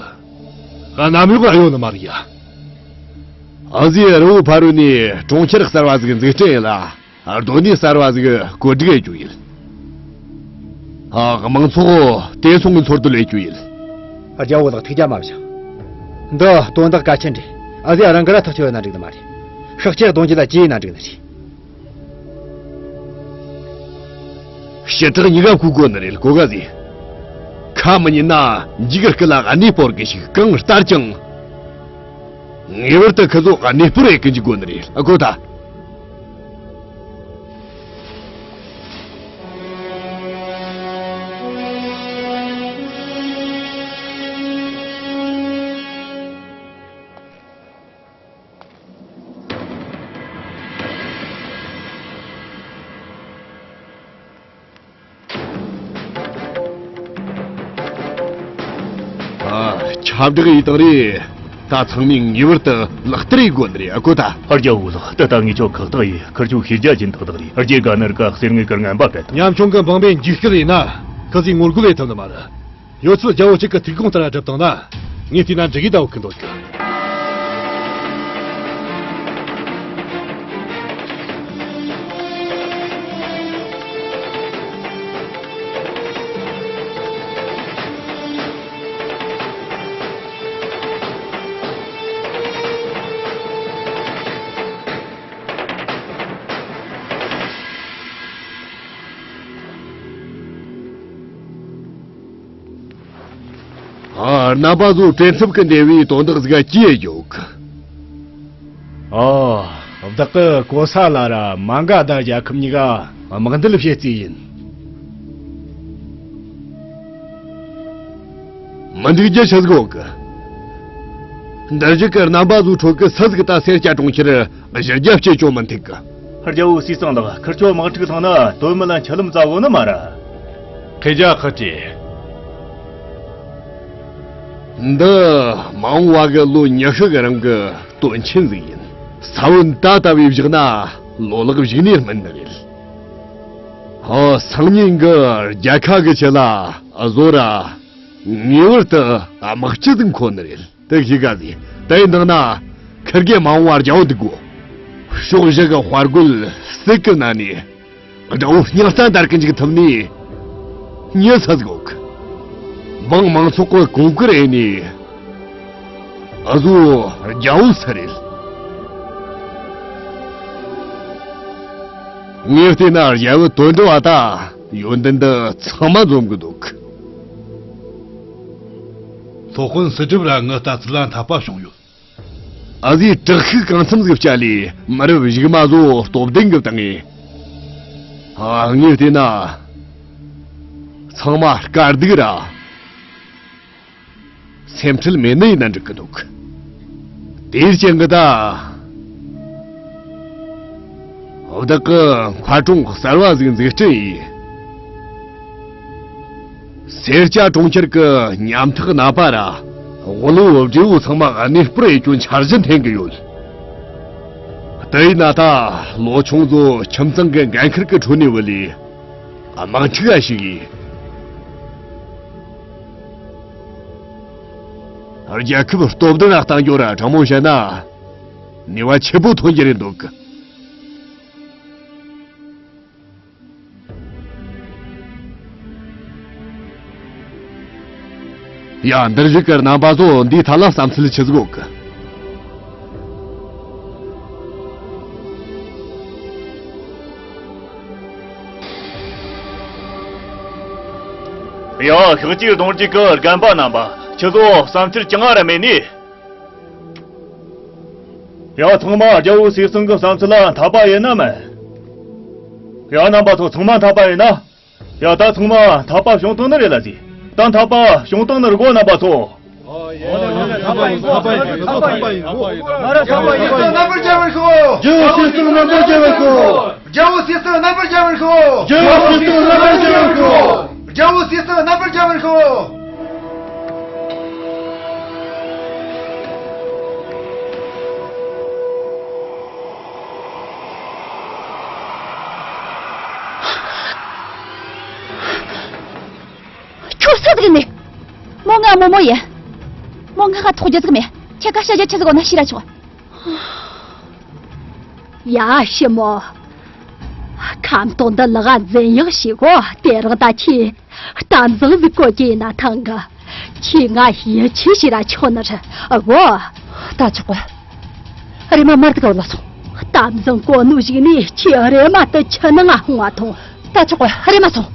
གནམ་འོག་ལ་ཡོད་ནི་མ་རེད་ཡ། ཨ་ཟི་རི་བོ་ཕ་རོལ་ནས་གྲོང་ཁྱེར་གསར་བ་ཟིག་འཛུགས་སྐྲུན་ཡེ་ལ། སྡོད་གནས་གསར་བ་ཟིག་བཀོད་སྒྲིག་ཡེ་རྒྱུ་ཡིན། ཨ། མང་ཚོགས་དེ་སོང་གི་འཚོ་སྡོད་ལས་རྒྱུ་ཡིན། རྒྱལ་བོ་ལགས། ཐུགས་རྒྱལ་མ་བཞེངས། འདི་དོན་དག་གལ་ཆེན་རེད། ཨ་ཟི་རང་གིས་ར་ཐག་གཅོད་ཡེ་ན་འགྲིག་ནི་མ་རེད། ཤག་ཆེ་གདོང་རྒྱུད་ལ་ཅི་ཡེ་ན་འགྲིག་ནི་རེད། ཞི་དྲག་གཉིས་ཀ་བཀོལ་དགོས་ནི་རེད། གོ་ག་ཟིག། ཁ་མི་ཉན་ན་འཇིགས་སྐུལ་ལ་གནས་སྤོར་གི་ཆུག། གང་ལྟར་ཀྱང་། ངེས་པར་དུ་ཁི་ཚོ་གནས་སྤོར་ཡེ་གི་འཇུག་དགོས་ནི་རེད། ཨ། གོ་ད། ཨ། ཁྱབ་བསྒྲགས་ཡེ་བཏང་རེད། ད་ཚང་མས་ངེས་པར་དུ་ལག་བསྟར་ཡེ་དགོས་ནི་རེད། ཨ། གོ་ད། རྒྱལ་བོ་ལགས། ད་ལྟ་ངས་ཁྱོད་ཁག་ཐེག་ཡེ། ཁིར་ཆོ་ཤེས་རྒྱ་ཅན་ཏག་ཏག་རེད། རྒྱལ་ཁབ་ནི་རིགས་གསེར་དངུལ་གྱི་རྔན་པ་སྤྲད་ཐུབ། ཉམ་ཆུང་གི་འབངས་པས་འཇིགས་སྐུལ་ཡེ་ན། ག་ཟིག་ངོ་རྒོལ་ཡེད་ཐུབ་ནི་མ་རེད། ཡོད་ཚད་རྒྱལ་པོ་གཅིག་གི་ཐུགས་དགོངས་ལྟར་སྒྲུབ་བཏང་ན། ངས་བལྟས་ན་འགྲིག་གི་ད་འོ་གི་འདོད་གི། ཨ། རྣམ་པ་ཚོ་བྲེལ་འཚུབ་ཀྱི་འདས་པའི་དོན་དག་ཟིག་ག་ཅི་ཡོད་གི། ཨོ། བདག་གི་གོ་ས་ལ་ར་མ་འགའ་དང་རྒྱལ་ཁབ་གཉིས་ཀ་དམག་འདུལ་བྱེད་རྩིས་ཡིན། མི་འགྲིག་རྒྱུ་ཆི་ཟིག་ཡོད་གི། འདིར་བཞུགས་ཀྱི་རྣམ་པ་ཚོའི་ཁྲོད་ཀྱི་སུ་ཟིག་ད་སེར་སྐྱ་གྲོང་ཁྱེར་གཞི་རྒྱ་བསྐྱེད་ཆོག་མི་འཐུས་གི། རྒྱལ་པོ་ཟས་གཙང་ལགས། ཁིར་ཆོ་དམག་འཁྲུག་ཐང་ན་དོན་མི་ལ་འཆི་ལམ་རྩ་བོ་ནི་མ་ར། ཁེ་རྒྱ་ཁག་ཅེ། འདི་མ་འོངས་པ་གི་ལོ་ཉི་ཤུ་གི་རིང་གི་དོན་ཆེན་ཟིག་ཡིན། ས་བོན་ད་ལྟ་བུའི་བཞག་ན་ལོ་ལེགས་བཞུགས་ནས་སྨིན་ནི་རེད། ཧོ། སང་ཉིན་གི་རྒྱལ་ཁ་གི་ཆེད་ལ་བཟོ་ར་ངེས་པར་དུ་དམག་སྤྱི་ཟིག་འཁོར་ནི་རེད། དེ་ཤི་ག་ཟེ། དེའི་ནང་ན་ཁིར་གེ་མ་འོངས་པར་རྒྱལ་པོ་འདུག་གོ། ཕྱོགས་བཞི་གི་དཔའ་རྒོད་སྲིད་གི་ན་ནས་དགྲ་བོ་སྙིང་རྩ་འདར་གི་འཇུག་ཐུབ་ནས་མྱི་ས་ཟིག་གོ་གི། འབངས་མང་ཚོགས་གི་གོང་བཀུར་ཨེ་ནས་ཨ་ཟོ་རྒྱལ་པོ་ས་རེད། ངས་བལྟས་ན་རྒྱལ་པོ་དོན་འགྲུབ་བ་ད་ཡོན་ཏན་འདི་ཚང་མ་འཛོམས་གི་འདུག། སློབ་དཔོན་སི་ཀྲིབ་ར་ངི་ལྟ་ཚུལ་ལ་འཐད་པ་བྱུང་ཡོད། ཨ་ཟོས་དྲག་ཤུགས་གང་འཚམ་ཟིག་བསྐྱལ་ལས་མི་རབས་གཞུག་མ་ཚོ་སྟོབས་ལྡན་གི་བཏང་ངས། ཨ། ངས་བལྟས་ན་ཚང་མ་དཀའ་སྡུག་ར་སེམས་ཁྲལ་མེད་ནི་ཡིན་ན་འགྲིག་གི་འདུག། དེའི་རྐྱེན་གྱིས་ད་བདག་གི་མཁར་གྲོང་གསར་བ་ཟིག་འཛུགས་སྐྲུན་ཡིས། སེར་སྐྱ་གྲོང་ཁྱེར་གྱི་ཉམ་ཐག་ནད་པ་ར་དབུལ་བོ་བགྲེས་བོ་ཚང་མ་གནས་སྤོར་ཡེད་རྒྱུའི་འཆར་གཞི་འཐེན་གི་ཡོད། དེ་ཡིན་ན་ད་ལོ་ཆུང་ཚོ་ཁྱིམ་ཚང་གི་འགན་ཁུར་གི་ཁྲོད་ནས་བུད་ལས་དམག་འཁྲུག་ག་ཞུགས་ཡིས། རྒྱལ་ཁབ་སྟོབས་ལྡན་ར་གཏང་རྒྱུ་ར་དྲང་མོ་བཤད་ན་ནུས་པ་ཆེ་པོ་ཐོན་རྒྱུ་རེད་འདུག་གི། ཡ། འདིར་བཞུགས་ཀྱི་རྣམ་པ་ཚོ་འདིའི་ཐད་ལ་བསམ་ཚུལ་ཆི་ཟིག་ཡོད་གི། ཡ། ཤག་གཅིག་གདོང་གཅིག་གི་རྒན་པ་རྣམ་པ། ཁྱེད་ཚོ་བསམ་ཚུལ་ཅང་ར་མེད་ནི། ཡ། ཚང་མ་རྒྱལ་པོ་ཟས་གཙང་གི་བསམ་ཚུལ་ལ་འཐད་པ་ཡིན་ནམ། ཡ། རྣམ་པ་ཚོ་ཚང་མ་འཐད་པ་ཡིན་ན། ཡ། ད་ཚང་མ་འཐད་པ་བྱུང་བཏང་ནི་རེད་ལ་ཟེ། ད་འཐད་པ་བྱུང་བཏང་ནི་རེད་གོ་རྣམ་པ་ཚོ། ཡ། ད་ཚང་མ་འཐད་པ་ཡིན། འཐད་པ་ཡིན། ང་ར་འཐད་པ་ཡིན། རྣམ་པར་རྒྱལ་བར་ཤོག། རྒྱལ་པོ་ཟས་གཙང་རྣམ་པར་རྒྱལ་བར་ཤོག། རྒྱལ་པོ་ཟས་གཙང་རྣམ་པར་རྒྱལ་བར་ཤོག། རྒྱལ་པོ་ཟས་གཙང་རྣམ་པར་རྒྱལ་བར་ཤོག། རྒྱལ་པོ་ཟས་གཙང་རྣམ་པར་རྒྱལ་བར་ཤོག། ཁྱོད་སུ་ཟིག་ནི། མོ་ང་རྨོ་མོ་ཡིན། མོ་ང་ཧ་ཐོག་རྒྱུ་ཟིག་མེད། ཁྱེད་ཀ་བཤད་རྒྱུ་ཆི་ཟིག་ཡོད་ན་ཤེས་ར་ཆོག། ཡ། ཞི་མོ། ཁམ་ཏོག་འདི་ལག་འཛིན་ཡག་ཞིག་གོ། དེ་རིང་ད་ཁྱེད་གཏམ་བཟང་ཟིག་གོ་གི་ཡིན་ན་ཐང་གི། ཁྱེད་ང་ཡིད་ཆེས་བྱས་ར་ཆོག་ནི་རེད་གོ། ད་ཆོག་གི། རེམ་མ་མར་དུ་ག་བ་ལ་སོང་། གཏམ་བཟང་གོ་ནོ་ཞིག་ནི་ཁྱེད་རེམ་མ་དུ་ཆུ་ནང་ང་ལྷུང་བ་ཐོང་། ད་ཆོག་གི། རེམ་མ་སོང་།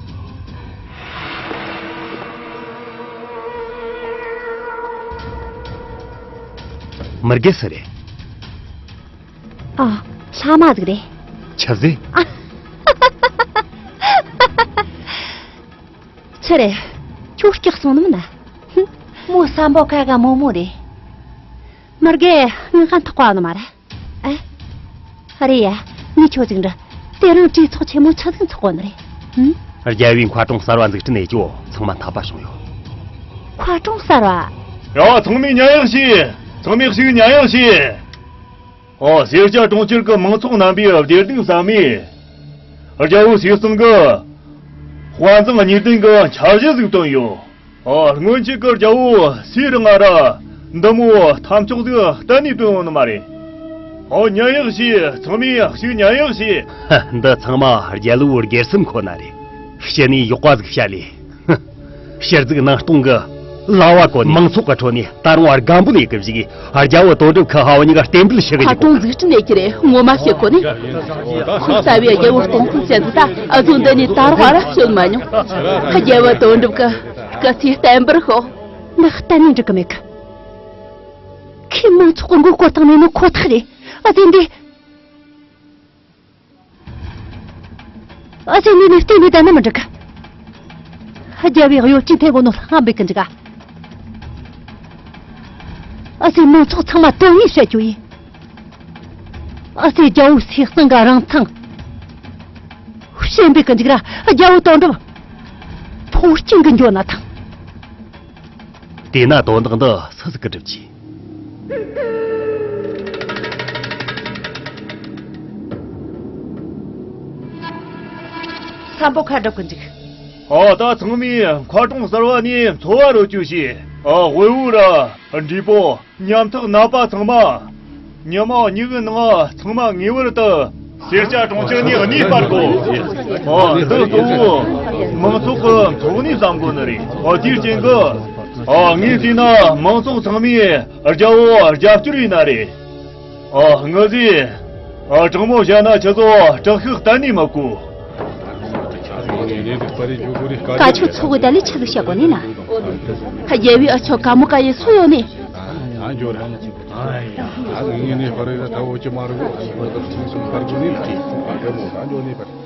མི་དགེ་སུ་རེད། ཨ། ལྷ་མ་ཟིག་རེད། ཆི་ཟེ། ཨ། ཆི་རེད། ཁྱོད་སྐྲག་སོང་ནི་མིན་ན། ཧུམ། མོ་སམ་བྷོ་ཁ་ག་རྨོ་མོ་རེད། མི་དགེ་ངི་ཁ་འཐོག་པ་ནི་མ་རེད། ཨེ། རེད་ཡ། ངས་ཁྱོད་ཅིག་འདྲི། དེ་རིང་གྲོས་ཚོགས་ཆེན་མོ་ཆི་ཟིག་འཚོགས་གོ་ནི་རེད། ཧུམ། རྒྱལ་བོའི་མཁར་གྲོང་གསར་བ་འཛུགས་སྐྲུན་ཡེད་རྒྱུ་ཚང་མ་འཐད་པ་བྱུང་ཡོད། མཁར་གྲོང་གསར་བ། ཡ། ཚང་མས་ཉན་ཡག་བྱོས། ཚང་མས་ཞིག་ཉན་ཡག་བྱོས། ཨོ། སེར་སྐྱ་གྲོང་ཁྱེར་གྱི་མང་ཚོགས་རྣམ་པས་བདེ་སྡུག་བསམ་མས། རྒྱལ་པོ་ཟས་གཙང་གི་ དཔའ་མཛངས་གཉིས་ལྡན་གྱི་འཆར་གཞི་ཟིག་བཏོན་ཡོད། ཨོ། སྔོན་ཆད་ཀྱི་རྒྱལ་བོ་སུའི་རིང་ང་ར་འདི་མོ་ཐབས་མཆོག་ཟིག་གཏན་ནས་བཏོན་ཡོད་ནི་མ་རེད། ཨོ། ཉན་ཡག་བྱོས། ཚང་མས་ཞིག་ཉན་ཡག་བྱོས། འདི་ཚང་མ་རྒྱལ་བོ་སྒེར་སེམས་ཁོ་ན་རེད། ཕྱི་ནས་ཡག་པ་ཟིག་བཤད་ལེ། ཕྱིར་གཟིགས་ནང་སྟོང་གི་ལྭ་བ་གོན་ནས་མང་ཚོགས་ཀྱི་ཁྲོད་ནས་ད་རུང་སྒམ་པོ་ལས་གི་བཞུགས། རྒྱལ་བོ་དོན་གྲུབ་ཁི་ཧ་བ་གཉིས་ཀ་རྟེན་འབྲེལ་ཞུ་གི་འཇུག་གོ། ཁ་གྲོང་འཛུགས་སྐྲུན་ལས་ཀྱི་རེད། ངོ་མ་བཤད་གོ་ནི། ཁོ་རྩ་བའི་རྒྱལ་བོ་སྟོང་ཁོ་བཤད་ཟིག་ད་ཨ་ཟོ་འདི་ནས་ད་རུང་ཨ་ར་བཤད་མ་མྱོང་། རྒྱལ་བོ་དོན་གྲུབ་ཀྱི་སྐུ་ཚེ་བརྟན་པར་ཤོག། འདི་གཏན་ནས་འགྲིག་གི་མེད་གི། ཁོས་མང་ཚོགས་ཀྱི་མགོ་སྐོར་བཏང་ནས་ནོ་ཁོ་ཐག་རེད། ཨ་ཟོ་འདི། ཨ་ཟོ་འདི་ནས་བལྟས་ནས་བསྡད་ན་མི་འགྲིག་གི། རྒྱལ་བོའི་གཡོ་ཇུས་ཐེབས་གོ་ནོ་ལྷག་འབེབས་གི་འཇུག་ག། ཨ་ཟོ་མང་ཚོགས་ཚང་མ་དོན་དངོས་བཤད་རྒྱུ་ཡིན། ཨ་ཟོ་རྒྱལ་བོའི་སྲས་གཙང་གི་རང་མཚང་བཤད་འབེབས་གི་འཇུག་ར། རྒྱལ་བོ་དོན་གྲུབ་ཕོ་སྐྱེས་གི་འགྱོ་ན་ཐང་། དེས་ན་དོན་དག་འདི་སུ་ཟིག་གིས་སྒྲུབ་རྒྱུ། སམ་བྷོ་ཁ་སྒྲུབ་གི་འཇུག། ཨ། ད་ཚང་མས་མཁར་གྲོང་གསར་བ་ནས་འཚོ་བ་རོལ་རྒྱུ་བྱོས། ཨ། དབུལ་བོ་ར་འགྲེས་པོ་ཉམ་ཐག་ནད་པ་ཚང་མ་ཉི་མ་གཉིས་ཀྱི་ནང་ཚང་མ་ངེས་པར་དུ་སེར་སྐྱ་གྲོང་ཁྱེར་ནས་གནས་སྤར་དགོས། ཨ། འདི་གཙོ་བོ་མང་ཚོགས་ཀྱི་འཚོ་གནས་བསམ་དགོས་ནི་རེད། ཨ། དེའི་རྐྱེན་གྱིས། ཨ། ངས་བལྟས་ན་མང་ཚོགས་ཚང་མས་རྒྱལ་བོ་རྒྱབ་སྐྱོར་ཡིན་ན་རེད། ཨ། ངས་ཟིག་ཨ། དྲང་མོ་བཤད་ན་ཁྱེད་ཚོ་དྲག་ཤུགས་གཏན་ནས་མི་དགོས། ཀ་ཆོ་ཚོགས་གི་ད་ལས་ཆི་ཟིག་བཤད་གོ་ནི་ན། རྒྱལ་བོའི་ཨ་ཆོ་ཀ་མོ་ཀ་ཡེ་སུ་ཡོད་ནི། ཨ། འགྱོ་ར། ཨ། ངས་ནི་ཧོ་རེ་ད་ད་འོ་ཅི་མ་རུ་གོ། ཨ། ད་འགྱོ་ནི་ལ་ཅི། ཨ། རྒྱལ་བོ་ད་འགྱོ་ནི་པར།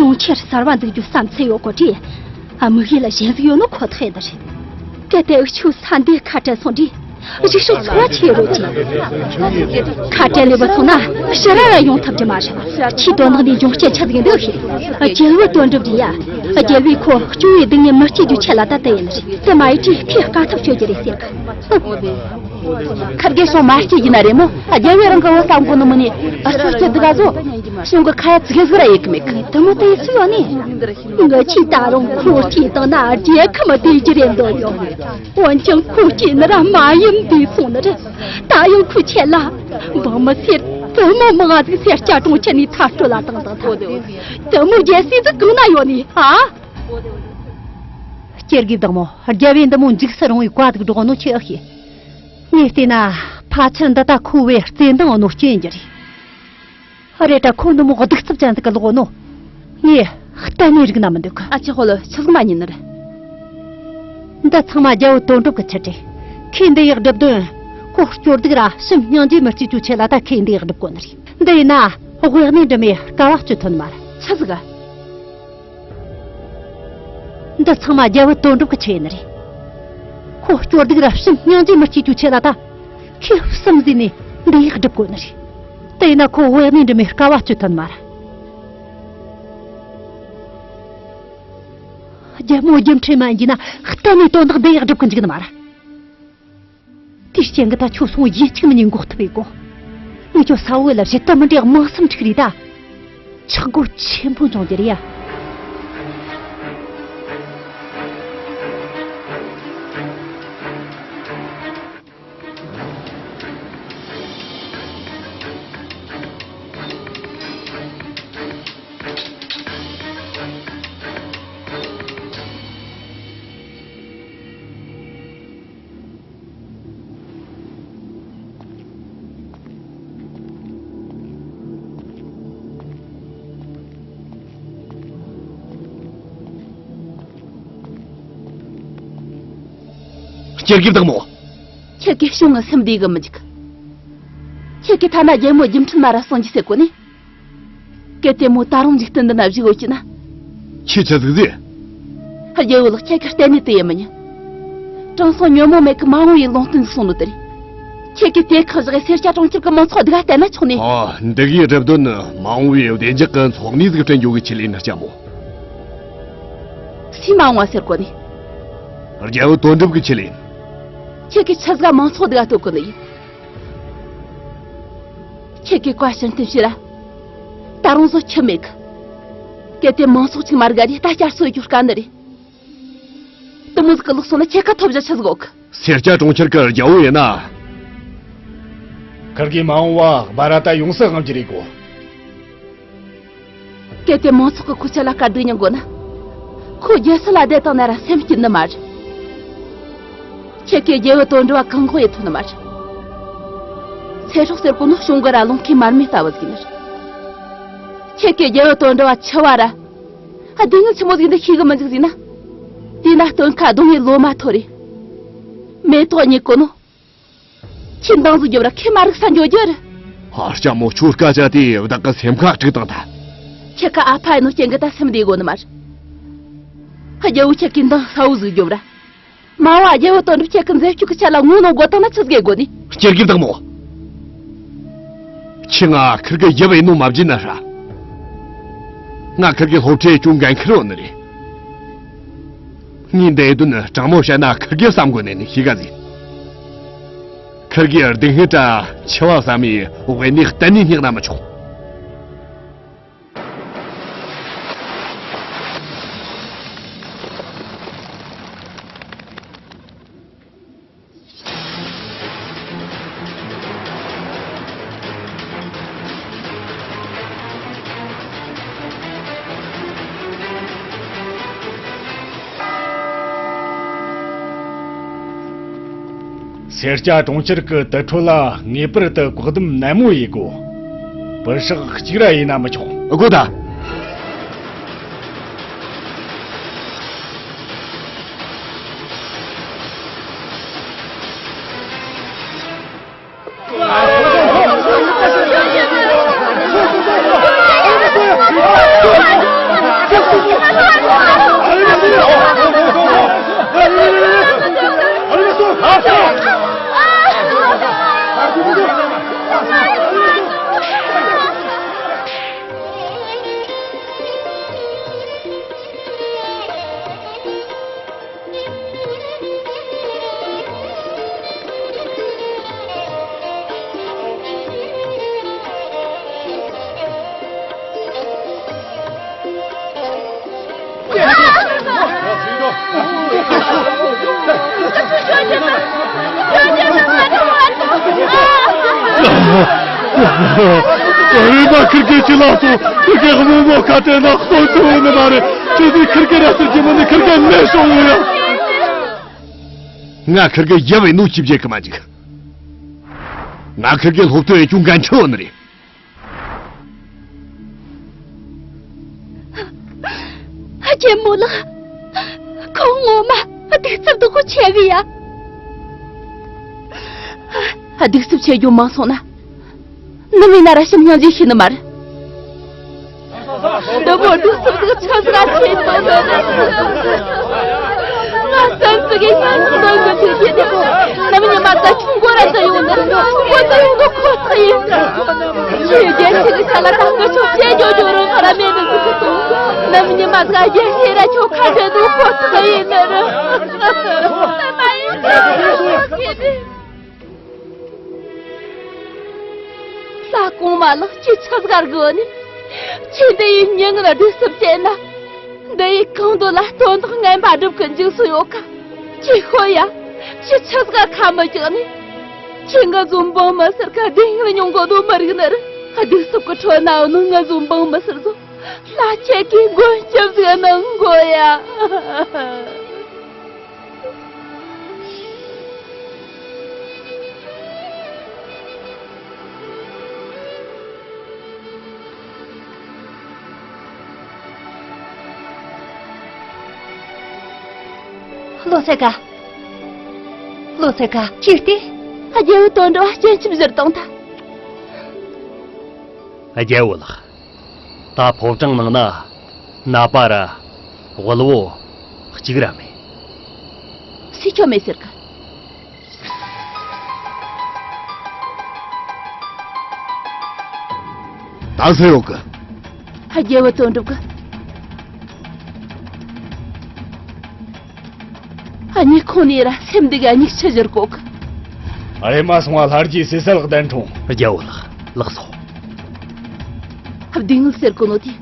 གྲོང་ཁྱེར་གསར་བ་འཛུགས་རྒྱུ་བསམ་ཚུལ་ཡོད་གོ་དུས། ཨ། དམིགས་ཡུལ་ལ་གཞན་ཟིག་ཡོད་ནོ་ཁོ་ཐག་ཡིན་ད་རེད། གལ་ཏེ་འུ་ཆོས་ས་འདི་ཁ་བྲལ་སོང་དུས། གཞུག་ཕྱོགས་འཚོ་བ་ཆི་རོལ་གྱི། ཁ་བྲལ་ལས་པ་སོང་ན་ཕྱིར་ར་ཡོང་ཐུབ་རྒྱུ་མ་རེད། ཁྱེད་དོན་དག་འདི་འབྱུང་རྐྱེན་ཆི་ཟིག་འདུག་ཤེས། རྒྱལ་བོ་དོན་གྲུབ་རེད་ཡ། རྒྱལ་བོས་ཁོ་སྐྱོ་བའི་སྡུག་བསྔལ་མི་སྐྱེ་རྒྱུའི་ཆེད་ལ་ད་དེ་ཡིན་ནི་རེད། དེ་མ་ཡིན་དུས་ཁོས་དཀའ་ཐུབ་སྤྱོད་རྒྱུ་རེད་ཟེར་གི། ཁ་རྒྱལ་སོང་མ་སྐྱེ་ཡིན་ན་རེད་མོ། རྒྱལ་བོས་རང་གི་བུ་བསམ་གོ་ནི་མིན་ནི་ཨ་སོ་སྐྱེ་སྡུག་ག་བཟོ། གཞུང་གི་ཁ་ཡ་ཙི་གེ་ཟིག་ར་ཡེ་གི་མེད་གི། དེ་མོ་དེ་སུ་ཡོད་ནི། ངི་ཆི་ད་རུང་ཁོ་སྐྱེ་བཏང་ན་རྒྱལ་ཁམས་བདེ་རྒྱུ་རེད་འདོད་ཡོད། འོན་ཀྱང་ཁོ་སྐྱེ་ནི་ར་མ་ཡིན་བདེ་སོང་ནི་རེད། ད་ཡང་ཁོའི་ཆེད་ལ་འབངས་མི་སེར་དེ་མོ་མང་ཟིག་སེར་སྐྱ་གྲོང་ཁྱེར་ནས་མཐར་སྐྲོད་ལ་བཏང་བཏང་ཐལ། དེ་མོ་རྒྱལ་སྲིད་འདི་གང་ན་ཡོད་ནི་ཨ། སྐྱེ་དགེ་བདག་མོ། རྒྱལ་བོས་འདི་མོ་འཇིགས་སུ་རུང་བའི་བཀའ་ཟིག་སྒྲོག་ནོ་ཆི་ཨེ་ཤེས། ངས་བལྟས་ན་ཕལ་ཆེར་འདི་ད་ཁོ་བོའི་བརྩེ་འདང་ནོ་རྐྱེན་གྱིས་རེད། རེད་ད་ར་ཁོ་འདི་མོ་གདུག་རྩུབ་ཅན་ཟིག་གི་ལོག་ནོ། ངས་གཏན་ནས་རིག་ན་མི་འདོད་གི། ཨ་ཅེ་ཧོ་ལོ་ཆི་ཟིག་མ་ཉན་ནི་རེད། འདི་ཚང་མ་རྒྱལ་བོ་དོན་གྲུབ་གི་ཆེད་རེད། ཁོས་འདི་ཡག་སྒྲུབ་དོན། ཁོ་སྐྱོ་སྡུག་ར་བྱམས་སྙིང་རྗེ་མི་སྐྱེ་རྒྱུའི་ཆེད་ལ་ད་ཁོས་འདི་ཡག་སྒྲུབ་གོ་ནི་རེད། འདི་ཡིན་ན་དབུ་གནས་འདྲི་མོའི་སྐལ་བ་གཅོད་ཐུབ་ནི་མ་རེད། ཆི་ཟིག་ག། འདི་ཚང་མ་རྒྱལ་བོ་དོན་གྲུབ་ཀྱི་ཆེད་ཡིན་ནི་རེད། ཁོ་སྐྱོ་སྡུག་ར་བྱམས་སྙིང་རྗེ་མི་སྐྱེ་རྒྱུའི་ཆེད་ལ་ད། ཁོས་བསམ་གཟས་ནས་འདི་ཡག་སྒྲུབ་དགོས་ནི་རེད། དེ་ཡིན་ན་ཁོ་དབུ་གནས་འདྲི་མོའི་སྐལ་བ་གཅོད་ཐུབ་ནི་མ་རེད། རྒྱལ་མོ་རྒྱུ་འཕྲིན་མ་ཡིན་ན་གཏན་ནས་དོན་དག་འདི་ཡག་སྒྲུབ་གི་འཇུག་ནི་མ་རེད། དེའི་རྐྱེན་གྱིས་ད་ཁྱོད་སོང་ཡིན་གཅིག་མིན་གཉིས་འགོག་ཐུབ་པའི་གོ། ངས་ཁྱོད་ས་བོད་ལ་བྱེད་དུ་མི་འདྲའི་དམག་སེམས་འཁྲུག་རེས་ད། ཆག་སྒོ་ཆེན་པོ་འབྱུང་རྒྱུ་རེད་ཡ། སྐྱེ་དགེ་བདག་མོ། ཁྱེད་ཀྱིས་གཞུང་ང་སེམས་བདེ་གི་མི་འཇུག། ཁྱེད་ཀྱིས་ཐ་ན་རྒྱལ་མོ་རྒྱུ་འཕྲིན་མ་ར་གསང་རྒྱུ་ཟེར་གོ་ནི། གལ་ཏེ་མོ་ད་རུང་འཇིག་རྟེན་འདི་ན་བཞུགས་ཡོད་ཀྱི་ན། ཁྱེད་ཆི་ཟིག་ཟེར། རྒྱལ་བོ་ལགས། ཁྱེད་ཀྱིས་གཏན་ནས་དེ་ཡེ་མི་ཉན། དྲང་སྲོང་ཉོན་མོངས་མེད་ཀྱི་མ་འོངས་པའི་ལུང་བསྟན་གསུངས་ནོ་དེ་རེད། ཁྱེད་ཀྱིས་དེ་ཁག་བཞག་གི་སེར་སྐྱ་གྲོང་ཁྱེར་གྱི་མང་ཚོགས་སྡུག་ག་བསྟན་ན་ཆོག་ནི། ཨ། འདི་གའི་གྲུབ་དོན་ནི་མ་འོངས་པའི་བདེ་འཇགས་ཀྱི་འཚོ་གནས་ཟིག་བསྐྲུན་རྒྱུ་གི་ཆེད་ལས་ནི་ལྕམ་མོ། སུས་མ་འོངས་པ་ཟེར་གོ་ནི། རྒྱལ་བུ་དོན་གྲུབ་ཀྱི་ཆེད་ལས། ཁྱེད་ཀྱིས་ཆི་ཟིག་ག་མང་ཚོགས་སྡུག་ག་གཏོད་གོ་ནི་ཡིན། ཁྱེད་ཀྱིས་བཀའ་ཕྱིར་འཐེན་བྱས་ར། ད་རུང་བཟོ་ཆི་མེད་གི། གལ་ཏེ་མང་ཚོགས་གཅིག་མ་རིག་རེ་ད་བསྐྱར་གསོ་རྒྱུ་དཀའ་ནི་རེད། དེ་མོ་ཟིག་གི་ལོག་སོང་ན་ཁྱེད་ཀ་ཐོབ་བྱ་ཆི་ཟིག་ཡོད་གི། སེར་སྐྱ་གྲོང་ཁྱེར་གྱི་རྒྱལ་བོ་ཡིན་ན། ཁིར་གི་མ་འོངས་པ་སྦ་ར་ཏ་ཡོངས་སུ་དབང་རྒྱུ་རེད་གོ། གལ་ཏེ་མང་ཚོགས་ཀྱིས་ཁོའི་ཆེད་ལ་དཀའ་སྡུག་མྱོང་དགོས་ན། ཁོ་རྒྱལ་སྲིད་ལ་བསྡད་བཏང་ན་ར་སེམས་སྐྱིད་ནི་མ་རེད། ཁྱེད་ཀྱིས་རྒྱལ་བུ་དོན་གྲུབ་བ་གང་གོ་ཡེ་ཐུབ་ནི་མ་རེད། ཚེ་སྲོག་ཟེར་གོ་ནོ་བྱུང་དགོས་ར་ལོང་ཁའི་མར་མེ་ལྟ་བུ་ཟིག་ཡིན་ནི་རེད། ཁྱེད་ཀྱིས་རྒྱལ་བུ་དོན་གྲུབ་བ་འཆི་བ་ར། སྡུག་བསྔལ་ཆི་མོ་ཟིག་འདི་ཤེས་གི་མི་འཇུག་ཟིན་ན། དེས་ན་སྟོན་ཁ་གདོང་ངའི་ལོ་མ་ཐོ་རེ། མེ་ཏོག་རྙེད་གོ་ནོ། ཁྱེད་འདང་ཟིག་རྒྱོབ་ར་ཁྱེད་མ་རིག་ས་འགྱོ་རྒྱུ་རེད། ཨ། ལྕམ་མོ། ཁྱོའི་སྐད་ཆ་དེས་བདག་གི་སེམས་ཁ་དཀྲུགས་བཏང་ད། ཁྱེད་ཀ་ཨ་ཕ་ཡིན་ནོ་རྐྱེན་གི་ད་སེམས་བདེ་གོ་ནི་མ་རེད། རྒྱལ་བོ་ཁྱེད་ཀྱིས་འདང་ཧྲ་བོ་ཟིག་རྒྱོབ་ར། མ་བ་རྒྱལ་བོ་དོན་གྲུབ་ཁྱེད་ཀྱི་མཛད་སྤྱོད་ཀྱི་ཆ་ལ་ངོ་གནོང་དགོས་བཏང་ན་ཆི་ཟིག་ཡེ་དགོས་ནི། སྤྱིར་གི་བདག་མོ། ཁྱེད་ང་ཁིར་གི་ཡབ་ཡིན་ནོ་མ་བརྗེད་ན་ཧྲ། ང་ཁིར་གི་སློབ་གྲྭའི་ཅུང་འགན་འཁུར་བ་ནི་རེད། ངས་འདིའི་དོན་དྲང་མོ་བཤད་ན་ཁིར་གི་བསམ་དགོས་ནས་ནི་ཤེས་ག་ཟིན། ཁིར་གི་སྡུག་བསྔལ་དྲ་འཆི་བ་བསམ་ཡས་དབེན་ནས་གཏན་ནས་སྙེག་ན་མི་ཆོག་སེར་སྐྱ་གྲོང་ཁྱེར་གྱི་དུར་ཁྲོད་ལ་ངེས་པར་དུ་བཀག་སྡོམ་ནན་མོ་ཡེ་དགོས། པུ་ཧྲག་གཅིག་ར་ཡིན་ན་མི་ཆོག་དགོས་ད། རེམ་མ་ཁིར་གེ་ཁྱི་ལ་སོང་། ཁིར་གེ་དམོད་མོ་ཁ་དེ་ན་གཏོང་ཐུབ་ནི་མ་རེད། ཁྱེད་ཚོས་ཁིར་གེ་ར་ཟེར་གྱི་མོ་ནི་ཁིར་གེ་ལས་སོང་ཡོད་ཡ། ང་ཁིར་གེ་ཡབ་ཡིན་ནོ་ཅི་བྱེད་གི་མ་འཇིག་ང་ཁིར་གེ་སློབ་སྟོན་ཡེ་རྒྱུ་འགན་འཁྲི་བ་ནི་རེད། རྒན་མོ་ལགས། ཁོང་ངོ་མ་གདུག་རྩུབ་དོག་པོ་ཆེ་གི་ཡ། གདུག་རྩུབ་ཆེ་རྒྱུ་མང་སོང་ན། ནམ་ཡིན་ན་ར་ཞིམ་སྙིང་རྗེ་ཤེས་ནི་མ་རེད། འདི་མོ་གདུག་རྩུབ་དོག་ཆ་ཟ་ཆེ་ཐོན་ནི་རེད། ང་བསམ་ཚུལ་གྱི་སྙིང་སྟོབས་ཀྱི་ཐུགས་རྗེ་དེ། ནམ་ཉི་མ་ད་ཆུང་མགོ་ར་ད་ཡོང་ནི་རེད། ཆུང་མགོ་ད་ཡོང་ནི་ཁོ་ཐག་ཡིན། ཆོས་རྒྱལ་ཁྲི་གི་ཆ་ལ་ད་ང་ཆོག་ཅེས་ཇོ་ཇོ་རང་ཁ་ར་མེད་ནི་ཟིག་གི་ཏོང་། ནམ་ཉི་མ་ད་རྒྱལ་ཁྲི་ར་ཆོག་ཁ་བྲལ་འདུག་ཁོ་ཐག་ཡིན་ནི་རེད། ལྷ་གོང་མ་ལགས། ཁྱེད་ཆི་ཟིག་གར་དགོས་ནི། ཁྱེད་འདི་ཡི་མྱི་ངན་གདུག་རྩུབ་ཅན་ན། འདི་ཡི་གང་འདོད་ལ་དོན་དག་ངན་པ་སྒྲུབ་གི་འཇུག་སྲོལ་ཡོད་ཀ། ཁྱེད་ཤོད་ཡ། ཁྱེད་ཆི་ཟིག་ག་ཁ་མི་རྒྱག་ནི། ཁྱེད་ང་ཚོ་འབངས་མི་སེར་ཁ་བདེ་ཡིན་མྱོང་གི་དོ་མི་རིག་ནི་རེད། གདུག་རྩུབ་ཀྱི་ཁྲོད་ན་ཡོད་ནོ་ང་ཚོ་འབངས་མི་སེར་ཚོ་ལྷ་ཁྱེད་ཀྱིས་མགོན་སྐྱབས་ཟིག་གནང་དགོས་ཡ། ལོ་ཙཱ་ག་ལོ་ཙཱ་ག་ཅི་སྟེ། རྒྱལ་བོ་དོན་གྲུབ་སྤྱན་ཆབ་བཞུར་བཏང་ཐལ། རྒྱལ་བོ་ལགས། ད་ཕོ་བྲང་ནང་ན་ནད་པ་ར་དབུལ་བོ་གཅིག་ར་མེད། སུས་ཁྱོད་མེད་ཟེར་གི། ཨ་ས་ཡོད་གི། རྒྱལ་བུ་དོན་གྲུབ་གི། གཉིད་ཁུག་ནས་ར་སེམས་འདི་ག་མིག་ཆུ་བཞུར་གོ་གི། རེམ་མ་སོང་བ་ལྷ་རྗེ་ཟས་ས་ལག་ལྡན་འཁྲུངས། རྒྱལ་བོ་ལགས། ལགས་སོ། སྡུག་བསྔལ་ཟེར་གོ་ནོ་དེ།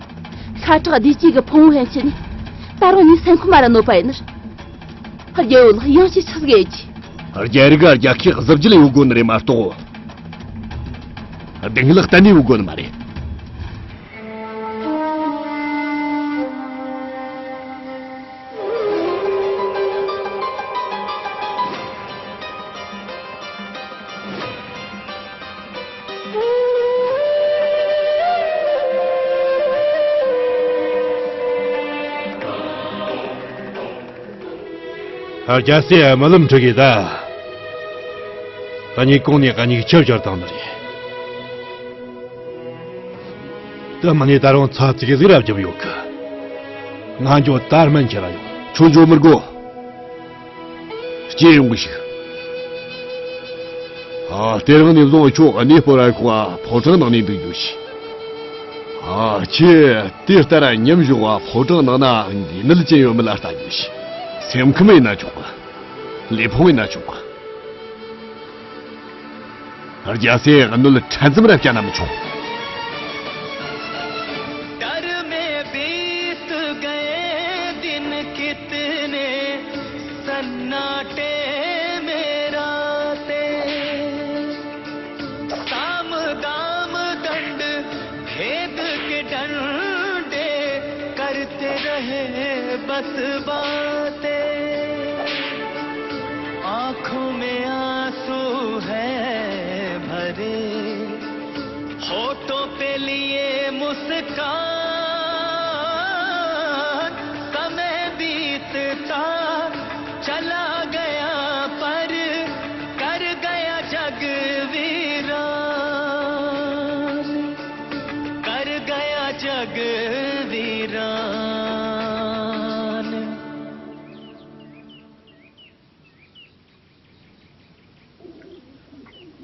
ཤ་ཁྲག་བདེ་སྐྱིད་ཀྱི་ཕུང་བོ་ཧན་ཆེ་ནི། ད་རུང་ངའི་སེམས་ཁམས་མ་ར་གནོད་པ་ཡིན་ནི། རྒྱལ་བོ་ལགས། ཡང་ཞིག་ཆི་ཟིག་ཡེད་རྒྱུ། རྒྱ་རིགས་ག་རྒྱལ་ཁའི་གཟི་བརྗིད་ཡོད་དགོ་ནི་རེད་མ་གཏོགས། སྡུག་བསྔལ་གཏན་ནས་ཡོད་དགོ་ནི་མ་རེད། རྒྱལ་སྲས་རྨི་ལམ་འཁྲུག་གི་ད། ད་ངས་གོང་ནས་གཉིས་ཆབ་སྦྱར་བཏང་ནི་རེད། དེ་མིན་ནས་ད་རུང་ཚ་ཙིག་ཟིག་ར་བརྒྱབ་ཡོད་གི། ང་འགྱོ། ད་སྨན་ཁྱེར་ར་ཡོང་། ཁྱོད་འགྱོ་མི་དགོ། སྐྱེས་ཡོང་གི་ཞིག་ཨ། དེ་རིང་ནས་བཟུང་ཁྱོད་གནས་སྤོ་ར་ཁོ་བ་ཕོ་བྲང་ནང་ནས་འདུག་རྒྱུ་ཞིག་ཨ། ཁྱེད་དེ་ལྟར་ཉམས་བཞག་བ་ཕོ་བྲང་ནང་ན་འདི་ནད་ཅན་ཡོད་མེད་ལ་ལྟ་རྒྱུ་ཞིག་སེམས་ཁམས་ཡིན་ན་ཆོག་གི། ལུས་ཕུང་ཡིན་ན་ཆོག་གི། རྒྱལ་སྲས་གནོད་འཕྲལ་ཙམ་ར་བསྐྱལ་ན་མི་ཆོག डर में बीत गए दिन कितने, सन्नाटे में रातें। साम दाम दंड भेद के डंडे, करते रहे बस बातें। आंखों में आंसू है भरे, होठों पे लिए मुस्कान। समय बीतता चला गया, पर कर गया जग वीरान। कर गया जग वीरान।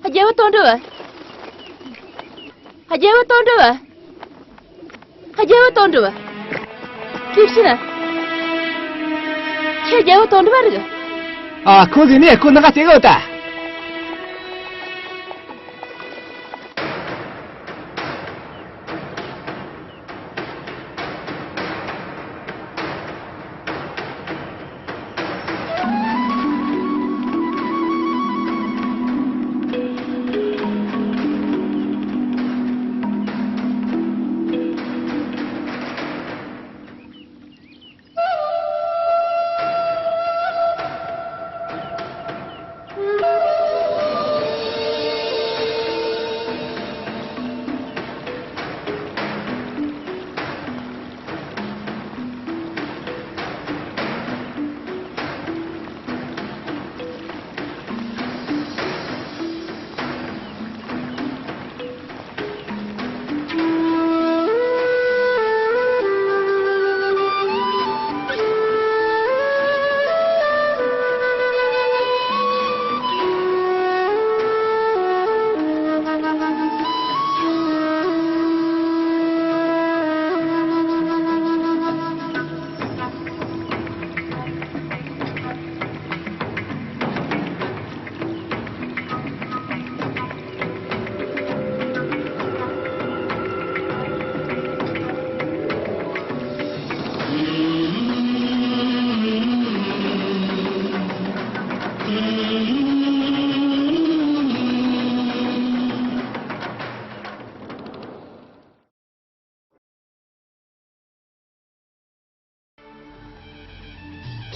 རྒྱལ་བུ་དོན་གྲུབ། རྒྱལ་བུ་དོན་གྲུབ། རྒྱལ་བུ་དོན་གྲུབ། ཀུན་ཤེས། ཁྱེད་རྒྱལ་བུ་དོན་གྲུབ་རེད། ཨ། ཁོང་གིས་ནི་ཁོ་ནག་སྟེ་གོ་ད།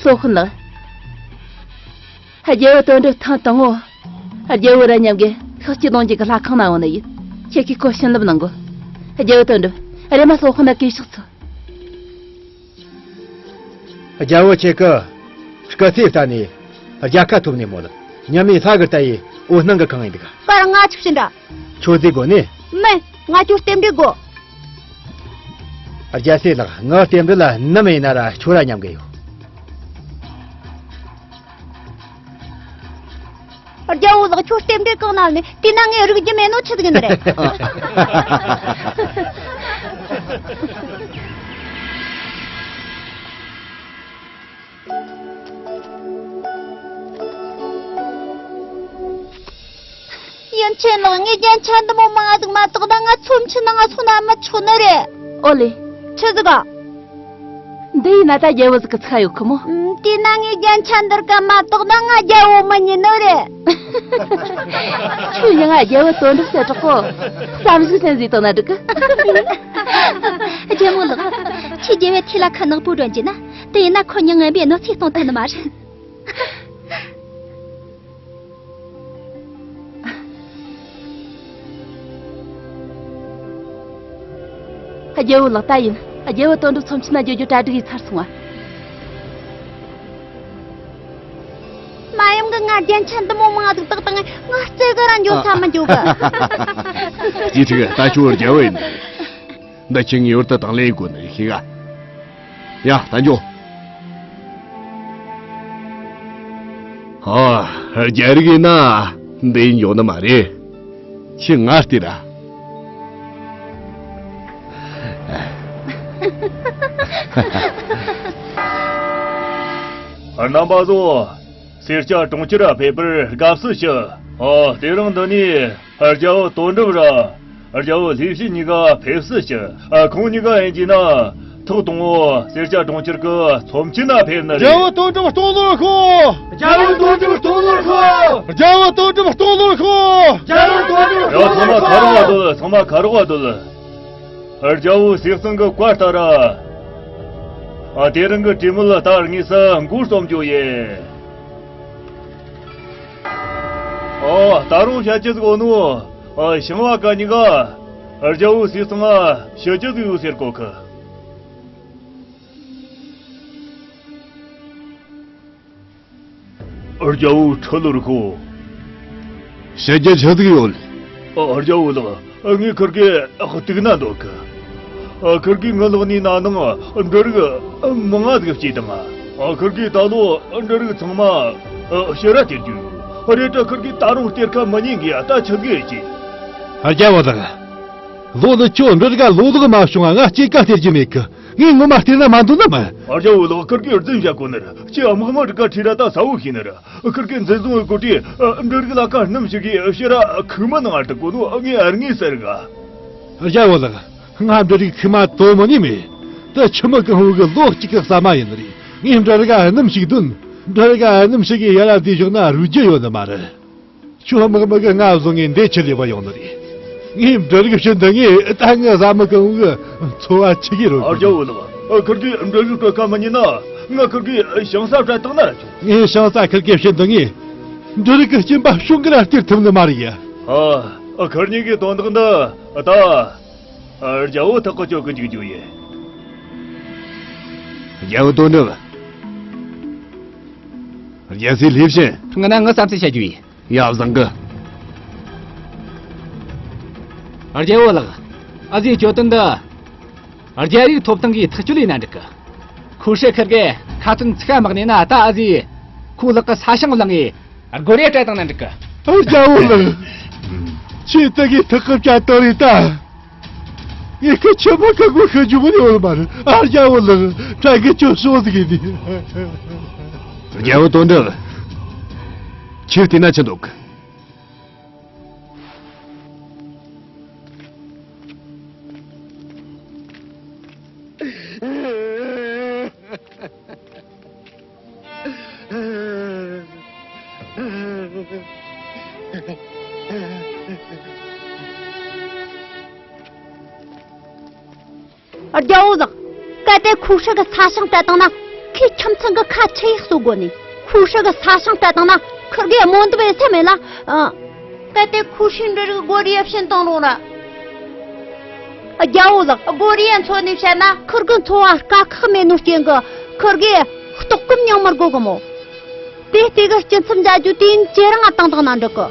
སློབ་དཔོན་ལགས། རྒྱལ་བུ་དོན་གྲུབ་ཐེངས་དང་པོ། རྒྱལ་བོ་ར་མཉམ་གི་ཤག་སྐྱིད་གདུང་རྒྱུད་ཀྱི་ལྷ་ཁང་ན་ཡོང་ནི་ཡིན། ཁྱེད་ཀྱིས་ཁོ་བྱིན་རླབས་གནང་དགོས། རྒྱལ་བུ་དོན་གྲུབ། རེམ་མ་སློབ་དཔོན་ལ་གུས་ཕྱག་འཚལ། རྒྱལ་བོ་ཁྱེད་ཀྱི་སྐུ་ཚེ་བརྟན་ནས་རྒྱལ་ཁ་ཐོབ་ནས་མོད། མཉམ་མེད་ལྷ་གི་རྟ་ཡི་འོད་སྣང་གིས་གང་ཡིན་འདུག་པར་ང་ཆུ་བྱིན་འདྲ། ཁྱོད་རྫི་དགོ་ནི། མིན། ང་ཁྱོད་རྟེན་འབྲེལ་དགོ། རྒྱལ་སྲས་ལགས། ངའི་རྟེན་འབྲེལ་ལ་ནམ་ཡིན་ན་ར་ཁྱོད་ར་མཉམ་གི་ཡོད། རྒྱལ་བོ་ལགས། ཁྱོད་རྟེན་འབྲེལ་གང་ན་ནི་དེ་ན་ངས་རིག་རྒྱུ་མེད་ནོ་ཆི་ཟིག་ནི་རེད། ཡུམ་ཆེན་ལགས། ངས་རྒྱན་ཆ་འདི་མོ་མང་ང་ཟིག་མ་གཏོགས་ད་ང་ཚོམས་ཆུ་ནང་ང་སོང་ན་མི་ཆོག་ནི་རེད། ཨོ་ལེ། ཆི་ཟིག་ག་འདི་ཡིན་ན་ད་རྒྱལ་བོ་ཟིག་གི་ཚིག་ཡོད་ཁི་མོ། ཨུམ། དེས་ན་ངས་རྒྱན་ཆ་འདིར་ག་མ་གཏོགས་ན་ང་རྒྱལ་བོ་མི་ཉན་ནོ་རེད། ཁྱོད་ཡང་ང་རྒྱལ་བོ་དོན་གྲུབ་ཟེར་གྲོགས་པོ་བསམ་གཞིག་ལྷན་ཟིག་བཏང་ན་འགྲིག་གི། རྒྱལ་མོ་ལགས། ཁྱེད་རྒྱལ་བོའི་ཐད་ལ་ཁ་ནག་པོ་སྒྲོན་གྱི་ན། དེ་ཡིན་ན་ཁོ་མྱི་ངན་པའི་གནོད་འཚེ་གཏོང་ཐུབ་ནི་མ་རེད། རྒྱལ་བོ་ལགས། ད་ཡིན། རྒྱལ་བོ་དོན་གྲུབ་ཚོམས་ཆུ་ན་འགྱོ་རྒྱུ་གྲ་སྒྲིག་ཡས་ཚར་སོང་བ། མ་ཡུམ་གི་ང་རྒྱན་ཆ་འདི་མོ་མང་ཟིག་བཏགས་བཏང་ངས་ང་རྩེ་ག་ར་འགྱོ་ས་མི་འགྱོ་གི། ཅི་ཁྲིག་ད་ཁྱོད་རྒྱལ་བོ་ཡིན་ནི་རེད། འདི་ཁྱེད་ངེས་པར་དུ་དང་ལེན་དགོས་ནི་རེད་ཤེས་ག་ཡ་ད་འགྱོ། ཨ། རྒྱལ་རིགས་ཡིན་ན་འདི་ཡིན་འགྱོ་ནི་མ་རེད། ཁྱེད་ང་ལྟོས་ར། རྣམ་པ་ཚོ། སེར་སྐྱ་གྲོང་ཁྱེར་ཕེབས་པར་དགའ་བསུ་ཞུ། ཨ། དེ་རིང་འདི་ནས་རྒྱལ་བོ་དོན་གྲུབ་ར་རྒྱལ་བོ་ལྷས་བྱིན་གཉིས་ཀ་ཕེབས་བསུ་ཞུ། ཨ། ཁོང་གཉིས་ཀ་ཡིན་གྱི་ན་ཐོག་དང་པོ་སེར་སྐྱ་གྲོང་ཁྱེར་གྱི་ཚོམས་ཆེན་ན་ཕེབས་ནི་རེད། རྒྱལ་བོ་དོན་གྲུབ་སྟོང་ལོར་ཤོག་རྒྱལ་བོ་དོན་གྲུབ་སྟོང་ལོར་ཤོག་རྒྱལ་བོ་དོན་གྲུབ་སྟོང་ལོར་ཤོག་རྒྱལ་བོ་དོན་གྲུབ། ཡ། ཚང་མ་ཁ་རོག་ག་སྡོད། ཚང་མ་ཁ་རོག་ག་སྡོད། རྒྱལ་བོའི་གསེར་གཙང་གི་བཀའ་ལྟར། ཨ། དེ་རིང་གི་གྲོས་མོལ་ད་དངོས་སུ་འགོ་རྩོམ་རྒྱུ་ཡིན། ཨོ། ད་རུང་བཤད་རྒྱུ་ཟིག་ཡོད་ནོ། ཨ། ཞིང་བ་ག་གཉིས་ཀ་རྒྱལ་བོའི་གསེར་གཙང་ང་ཞུ་རྒྱུ་ཟིག་ཡོད་ཟེར་གོ་གི། རྒྱལ་བོ་ཁྲི་ལོར་ཤོག་ཞུ་རྒྱུ་ཆི་ཟིག་ཡོད། ཨ། རྒྱལ་བོ་ལགས། ངས་ཁིར་གེ་གཏུག་ན་འདོད་གི། ཨ། ཁིར་གེས་ངའི་ལག་ནས་ན་ནིང་འབྲུ་རིགས་མང་ང་ཟིག་བསྐྱེས་བཏང་ང་། ཨ། ཁིར་གེས་ད་ལོ་འབྲུ་རིགས་ཚང་མ་ཕྱིར་ར་སྟེར་རྒྱུ་ཡོད། རེད་དྲ་ཁིར་གེས་ད་རུང་སྟེར་ཁ་མི་ཉན་གི། ད་ཆི་ཟིག་བྱེད། རྒྱལ་བོ་ལགས། ལོ་ལ་ཁྱོད་འབྲུ་རིགས་ལོ་ལོག་མ་བྱུང་ང་ང་སྐྱེད་ཀ་སྟེར་རྒྱུ་མེད་གི། ངས་ངོ་མ་སྟེར་ན་མ་འདོད་ནི་མིན། རྒྱལ་བོ་ལགས། ཁིར་གེས་རྫུན་བཤད་གོ་ནི་རེད། ཁྱེད་དམག་མི་རིགས་ཀ་ཁྲིད་ར་ད་ས་བོ་ཤེས་ནི་རེད། ཁིར་གེས་འཛིན་བཟུང་བའི་གོ་ཁྲིད་འབྲུ་རིགས་ལ་ཁ་སྣུམ་ཞིག་གིས་ཕྱིར་ར་ཁུག་མ་ནང་ང་སྟེར་གོ་ནོ་ངས་ཨར་ངེས་ཟེར་ག་རྒྱལ་བོ་ལགས། ང་འབྲུ་རིགས་ཁུག་མ་དོ་མོ་ནི་མེད། དེ་ཆུ་མིག་གི་ཧོང་གི་ལོ་གཅིག་གི་ཟ་མ་ཡིན་ནི་རེད། ངས་འབྲུ་རིགས་ཨ་སྣུམ་ཞིག་འདོན། འབྲུ་རིགས་ཨ་སྣུམ་ཞིག་གིས་ཡར་ར་བསྡུས་བཞག་ན་རུལ་རྒྱུ་ཡོད་ནི་མ་རེད། ཁྱོད་དམག་མི་གིས་ང་བཟུང་ངས་འདི་ཁྲིད་ལས་པ་ཡོང་ནི་རེད། ངས་འབྲུ་རིགས་བྱིན་འདི་ངས་ད་ངའི་ཟ་མི་གང་བོའི་འཚོ་བ་ཆི་གི་རོལ། ཨ། རྒྱལ་བོ་ལགས། ཁིར་གེས་འབྲུ་རིགས་སྤྲོད་ཁ་མི་ཉན་ན་ང་ཁིར་གེས་ཞིང་ས་སྤྲད་བཏང་ན་ར་ཆོག་ངས་ཞིང་ས་ཁིར་གེས་བྱིན་འདི་ངས་འབྲུ་རིགས་ཀྱི་སྐྱིན་པ་བྱུང་གི་ར་སྟེར་ཐུབ་ནི་མ་རེད་ཡ། ཨ། ཁིར་གཉིས་ཀའི་དོན་དག་འདི་ད་རྒྱལ་བོ་ཐག་གིས་གཅོད་གི་འཇུག་རྒྱུ་ཡིན། རྒྱལ་བོ་དོན་གྲུབ། རྒྱལ་སྲས་ལྷས་བྱིན། སྔོན་ན་ངས་བསམ་ཚུལ་བཤད་རྒྱུ་ཡིན། ཡ། བཟང་གི། རྒྱལ་བོ་ལགས། ཨ་ཟི་གྱོད་དོན་འདི་རྒྱལ་རིགས་ཐོབ་ཐང་གིས་ཐག་གཅོད་ལས་ན་འགྲིག་གི། ཁུ་ཧྲི་ཁིར་གེས་ཁ་ཚོན་ཚིག་མ་ནས་ན་ད་ཨ་ཟི་ཁོའི་ལག་གི་ས་ཞིང་བླངས་ངས་སྒོ་རེ་སྤྲད་བཏང་ན་འགྲིག་གི། རྒྱལ་བོ་ལགས། ཁྱེད་ད་གི་ཐག་གི་བཅད་བཏང་རེད་ད། ངས་ཁི་ཆི་མ་ཁ་གོ་ཤི་རྒྱུ་མི་ཡོད་མ་རེད། ཨ། རྒྱལ་བོ་ལགས། ཕྲན་གི་ཁྱོད་སོང་ཟིག་ཡིན་ནི། རྒྱལ་བོ་དོན་གྲུབ། ཁྱེད་བལྟས་ན་ཆི་འདུག་རྒྱལ་བོ་ལགས། གལ་ཏེ་ཁུ་ཧྲི་གིས་ས་ཞིང་སྤྲད་བཏང་ན་ཁོས་ཁྱིམ་ཚང་གི་ཁ་ཆི་ཡས་གསོ་དགོས་ནི། ཁུ་ཧྲི་གིས་ས་ཞིང་སྤྲད་བཏང་ན་ཁིར་གེས་རྨོ་འདེབས་ཡེད་ས་མེད་ལ། ཨ། གལ་ཏེ་ཁུ་ཧྲིས་འབྲུ་རིགས་སྒོ་རེ་བྱིན་བཏང་རུང་ར། རྒྱལ་བོ་ལགས། སྒོ་རེ་མཚོན་ནས་བཤད་ན་ཁིར་གི་འཚོ་བ་དཀའ་ཁག་མེད་ནོ་རྐྱེན་གིས་ཁིར་གེས་ལྟོགས་སྐོམ་མྱོང་མི་དགོས་གི་མོ། དེ་ལྟས་གི་སྐྱིན་ཚབ་འཇལ་རྒྱུ་དུས་ཡུན་ཇེ་རིང་ང་བཏང་བཏང་ན་འགྲིག་གི།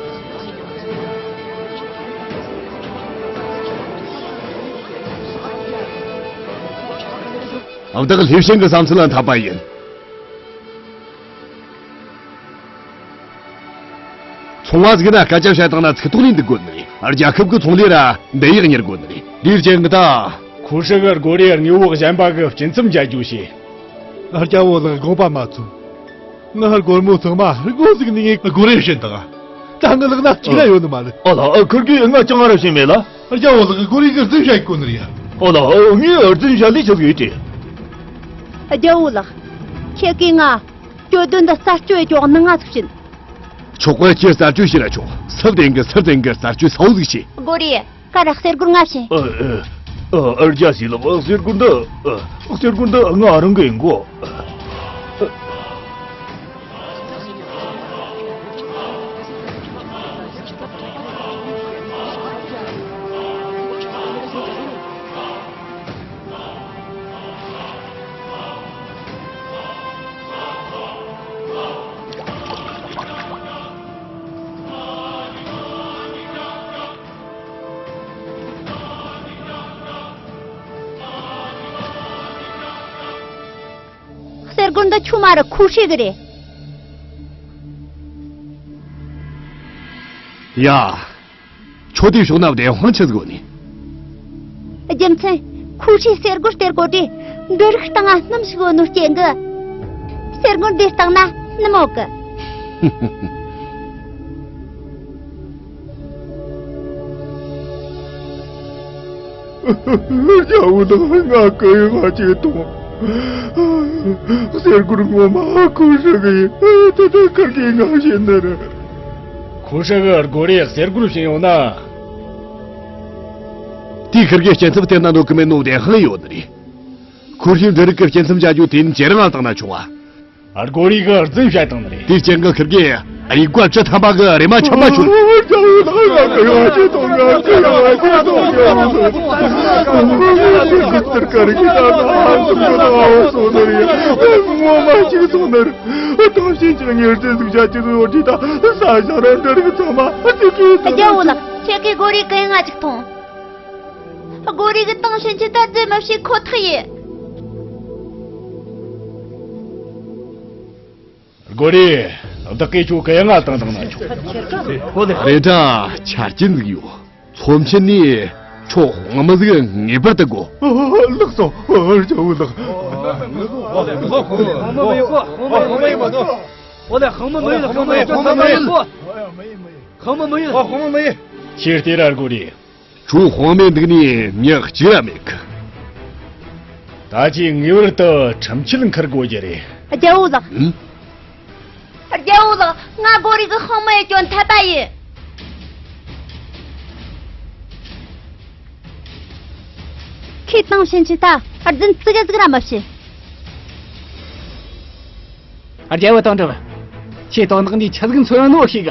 ཨ། བདག་ལྷས་བྱིན་གྱི་བསམ་ཚུལ་ལ་འཐད་པ་ཡིན། ཚོང་བ་ཟིག་ན་སྐད་ཆ་བཤད་བཏང་ན་ཚིག་ཐོག་ནས་འདུག་དགོས་ནི་རེད། རྒྱལ་ཁབ་ཀྱི་ཚོང་ལས་ར་འདི་ཡག་གཉེར་དགོས་ནི་རེད། དེའི་རྐྱེན་གྱིས་ད། ཁོ་ཧྲི་གི་སྒོ་རའི་དངོས་པོ་གཞན་པ་གི་སྐྱིན་ཚབ་འཇལ་རྒྱུ་བྱས། རྒྱལ་བོ་ལགས་དགོངས་པ་མ་ཚོམ། ང་སྒོར་མོ་ཚང་མ་སྒོ་ཟིག་ནས་ངས་སྒོ་རས་བྱིན་བཏང་། ད་ང་ལག་ན་གཅིག་ར་ཡོད་ནི་མ་རེད། ཨ་ལ། ཨ། ཁུར་གིས་ང་ཅང་ར་བྱིན་མེད་ལ། རྒྱལ་བོ་ལགས་སྒོ་རའི་གི་རྫུན་བཤད་གོ་ནི་རེད་ཡ། ཨ་ལ། ཨ། ངས་རྫུན་བཤད་ལས་ཆི་ཟིག་ཡོད་དེ། རྒྱལ་བོ་ལགས། ཁྱེད་ཀྱིས་ང་གྱོད་དོན་འདི་རྩད་གཅོད་ཡེ་ཅོག་ནང་ང་ཚུགས་བྱིན། ཆོག་གི། ཁྱེད་རྩད་གཅོད་བྱས་ར་ཆོག་སུ་བདེན་གི་སུ་བདེན་གི་རྩད་གཅོད་ཚ་བོ་ཟིག་བྱེད། སྒོ་རའི་ཀ་ར་གསེར་སྒོར་ལྔ་བྱིན། ཨ། ཨ། ཨ། རྒྱལ་སྲས་ལགས། གསེར་སྒོར་འདི། ཨ། གསེར་སྒོར་འདི་ང་རང་གི་ཡིན་གོ། གསེར་སྒོར་འདི་ཁྱོད་མ་རེད། ཁོ་ཧྲི་གི་རེད། ཡ། ཁྱོད་དེ་ཕྱོགས་ན་བདེན་དཔང་ཆི་ཟིག་ཡོད་ནི། རྒྱུ་མཚན། ཁོ་ཧྲིས་གསེར་སྒོར་སྟེར་གོ་དུས་འབྲུ་རིགས་སྟེང་ང་སྣུམ་ཞིག་ཡོད་ནོ་རྐྱེན་གི། གསེར་སྒོར་འདི་སྟེང་ན་སྣུམ་ཡོད་གི། རྒྱལ་བོ་དང་ང་གུ་ཡངས་ཅིག་གཏོང་། གསེར་སྒོར་ངོ་མ་ཁོ་ཧྲི་གི་ཡིན། དེ་དེ་ཁུར་གིས་ང་བྱིན་ནི་རེད། ཁོ་ཧྲི་གི་སྒོ་རའི་གསེར་སྒོར་བྱིན་ཡོང་ན། དེས་ཁུར་གི་སྐྱིན་ཚབ་སྟེར་ན་འདོད་གི་མེད་ནོ་བདེན་དཔང་ཡོད་ནི་རེད། ཁོ་ཧྲིས་འབྲུ་རིགས་གི་སྐྱིན་ཚབ་འཇལ་རྒྱུ་དེ་ཡིན་ཇེ་རིང་ང་བཏང་ན་ཆོག་ག། སྒོ་རའི་གིས་རྫུན་བཤད་བཏང་ནི་རེད། དེའི་རྐྱེན་གྱིས་ཁུར་གིས་རུས་རྒྱུད་བཅུ་ཐམ་པ་གི་རེ་མ་ཆམ་པ་ཆོད། རྒྱལ་བོ་དང་ང་གུ་ཡངས་ཅིག་གཏོང་། ང་གུ་ཡངས་ཅིག་གཏོང་། རྒྱལ་བོ་དང་། ཁུར་གིས་ད་ང་ཧང་སང་གི་ད་ཧང་སང་གི་ད་ཧང་སང་ནི་རེད། ངོ་མ་གཅིག་སོང་ནི་རེད། དེང་ཕྱིན་ཆད་ངས་རྫུན་ཟིག་བཤད་རྒྱུ་ཡོད་དུས་ད་ས་ཞིང་ར་འབྲུ་རིགས་ཚང་མ་གཅིག་གིས་རྒྱལ་བོ་ལགས། ཁྱེད་ཀྱིས་སྒོ་རའི་གུ་ཡངས་ཅིག་གཏོང་། སྒོ་རའི་གིས་དེང་ཕྱིན་ཆད་ད་རྫུན་མི་བཤད་ཁོ་ཐག་ཡིན། སྒོ་རའི། བདག་གིས་ཁྱོད་གུ་ཡངས་བཏང་བཏང་ན་ཆོག་རེད་དྲ། ཆ་རྐྱེན་ཟིག་ཡོད། ཚོམས་ཆེན་ནས་ཁྱོད་དཔང་མི་ཟིག་ངེས་པར་དུ་དགོས། ལགས་སོ། རྒྱལ་བོ་ལགས། ཁྱེད་ལྟོས་ར་སྒོ་རའི། ཁྱོད་དཔང་མེད་འདུག་ནི་མྱི་གཅིག་ར་མེད་གི། ད་ཁྱེད་ངེས་པར་དུ་ཁྲིམས་ཆད་འཁུར་དགོས་རྒྱུ་རེད། རྒྱལ་བོ་ལགས། ཨུམ། རྒྱལ་བོ་ལགས། ང་སྒོ་རའི་གི་དཔང་མི་ཡེ་རྒྱུ་འཐད་པ་ཡིན། ཁོས་དེང་ཕྱིན་ཆད་ད་རྫུན་ཙི་གེ་ཟིག་ར་མི་བཤད། རྒྱལ་བོ་དོན་གྲུབ། ཁྱེད་དོན་དག་འདི་ཆི་ཟིག་མཚོན་ཡོད་ནོ་ཤེས་ག།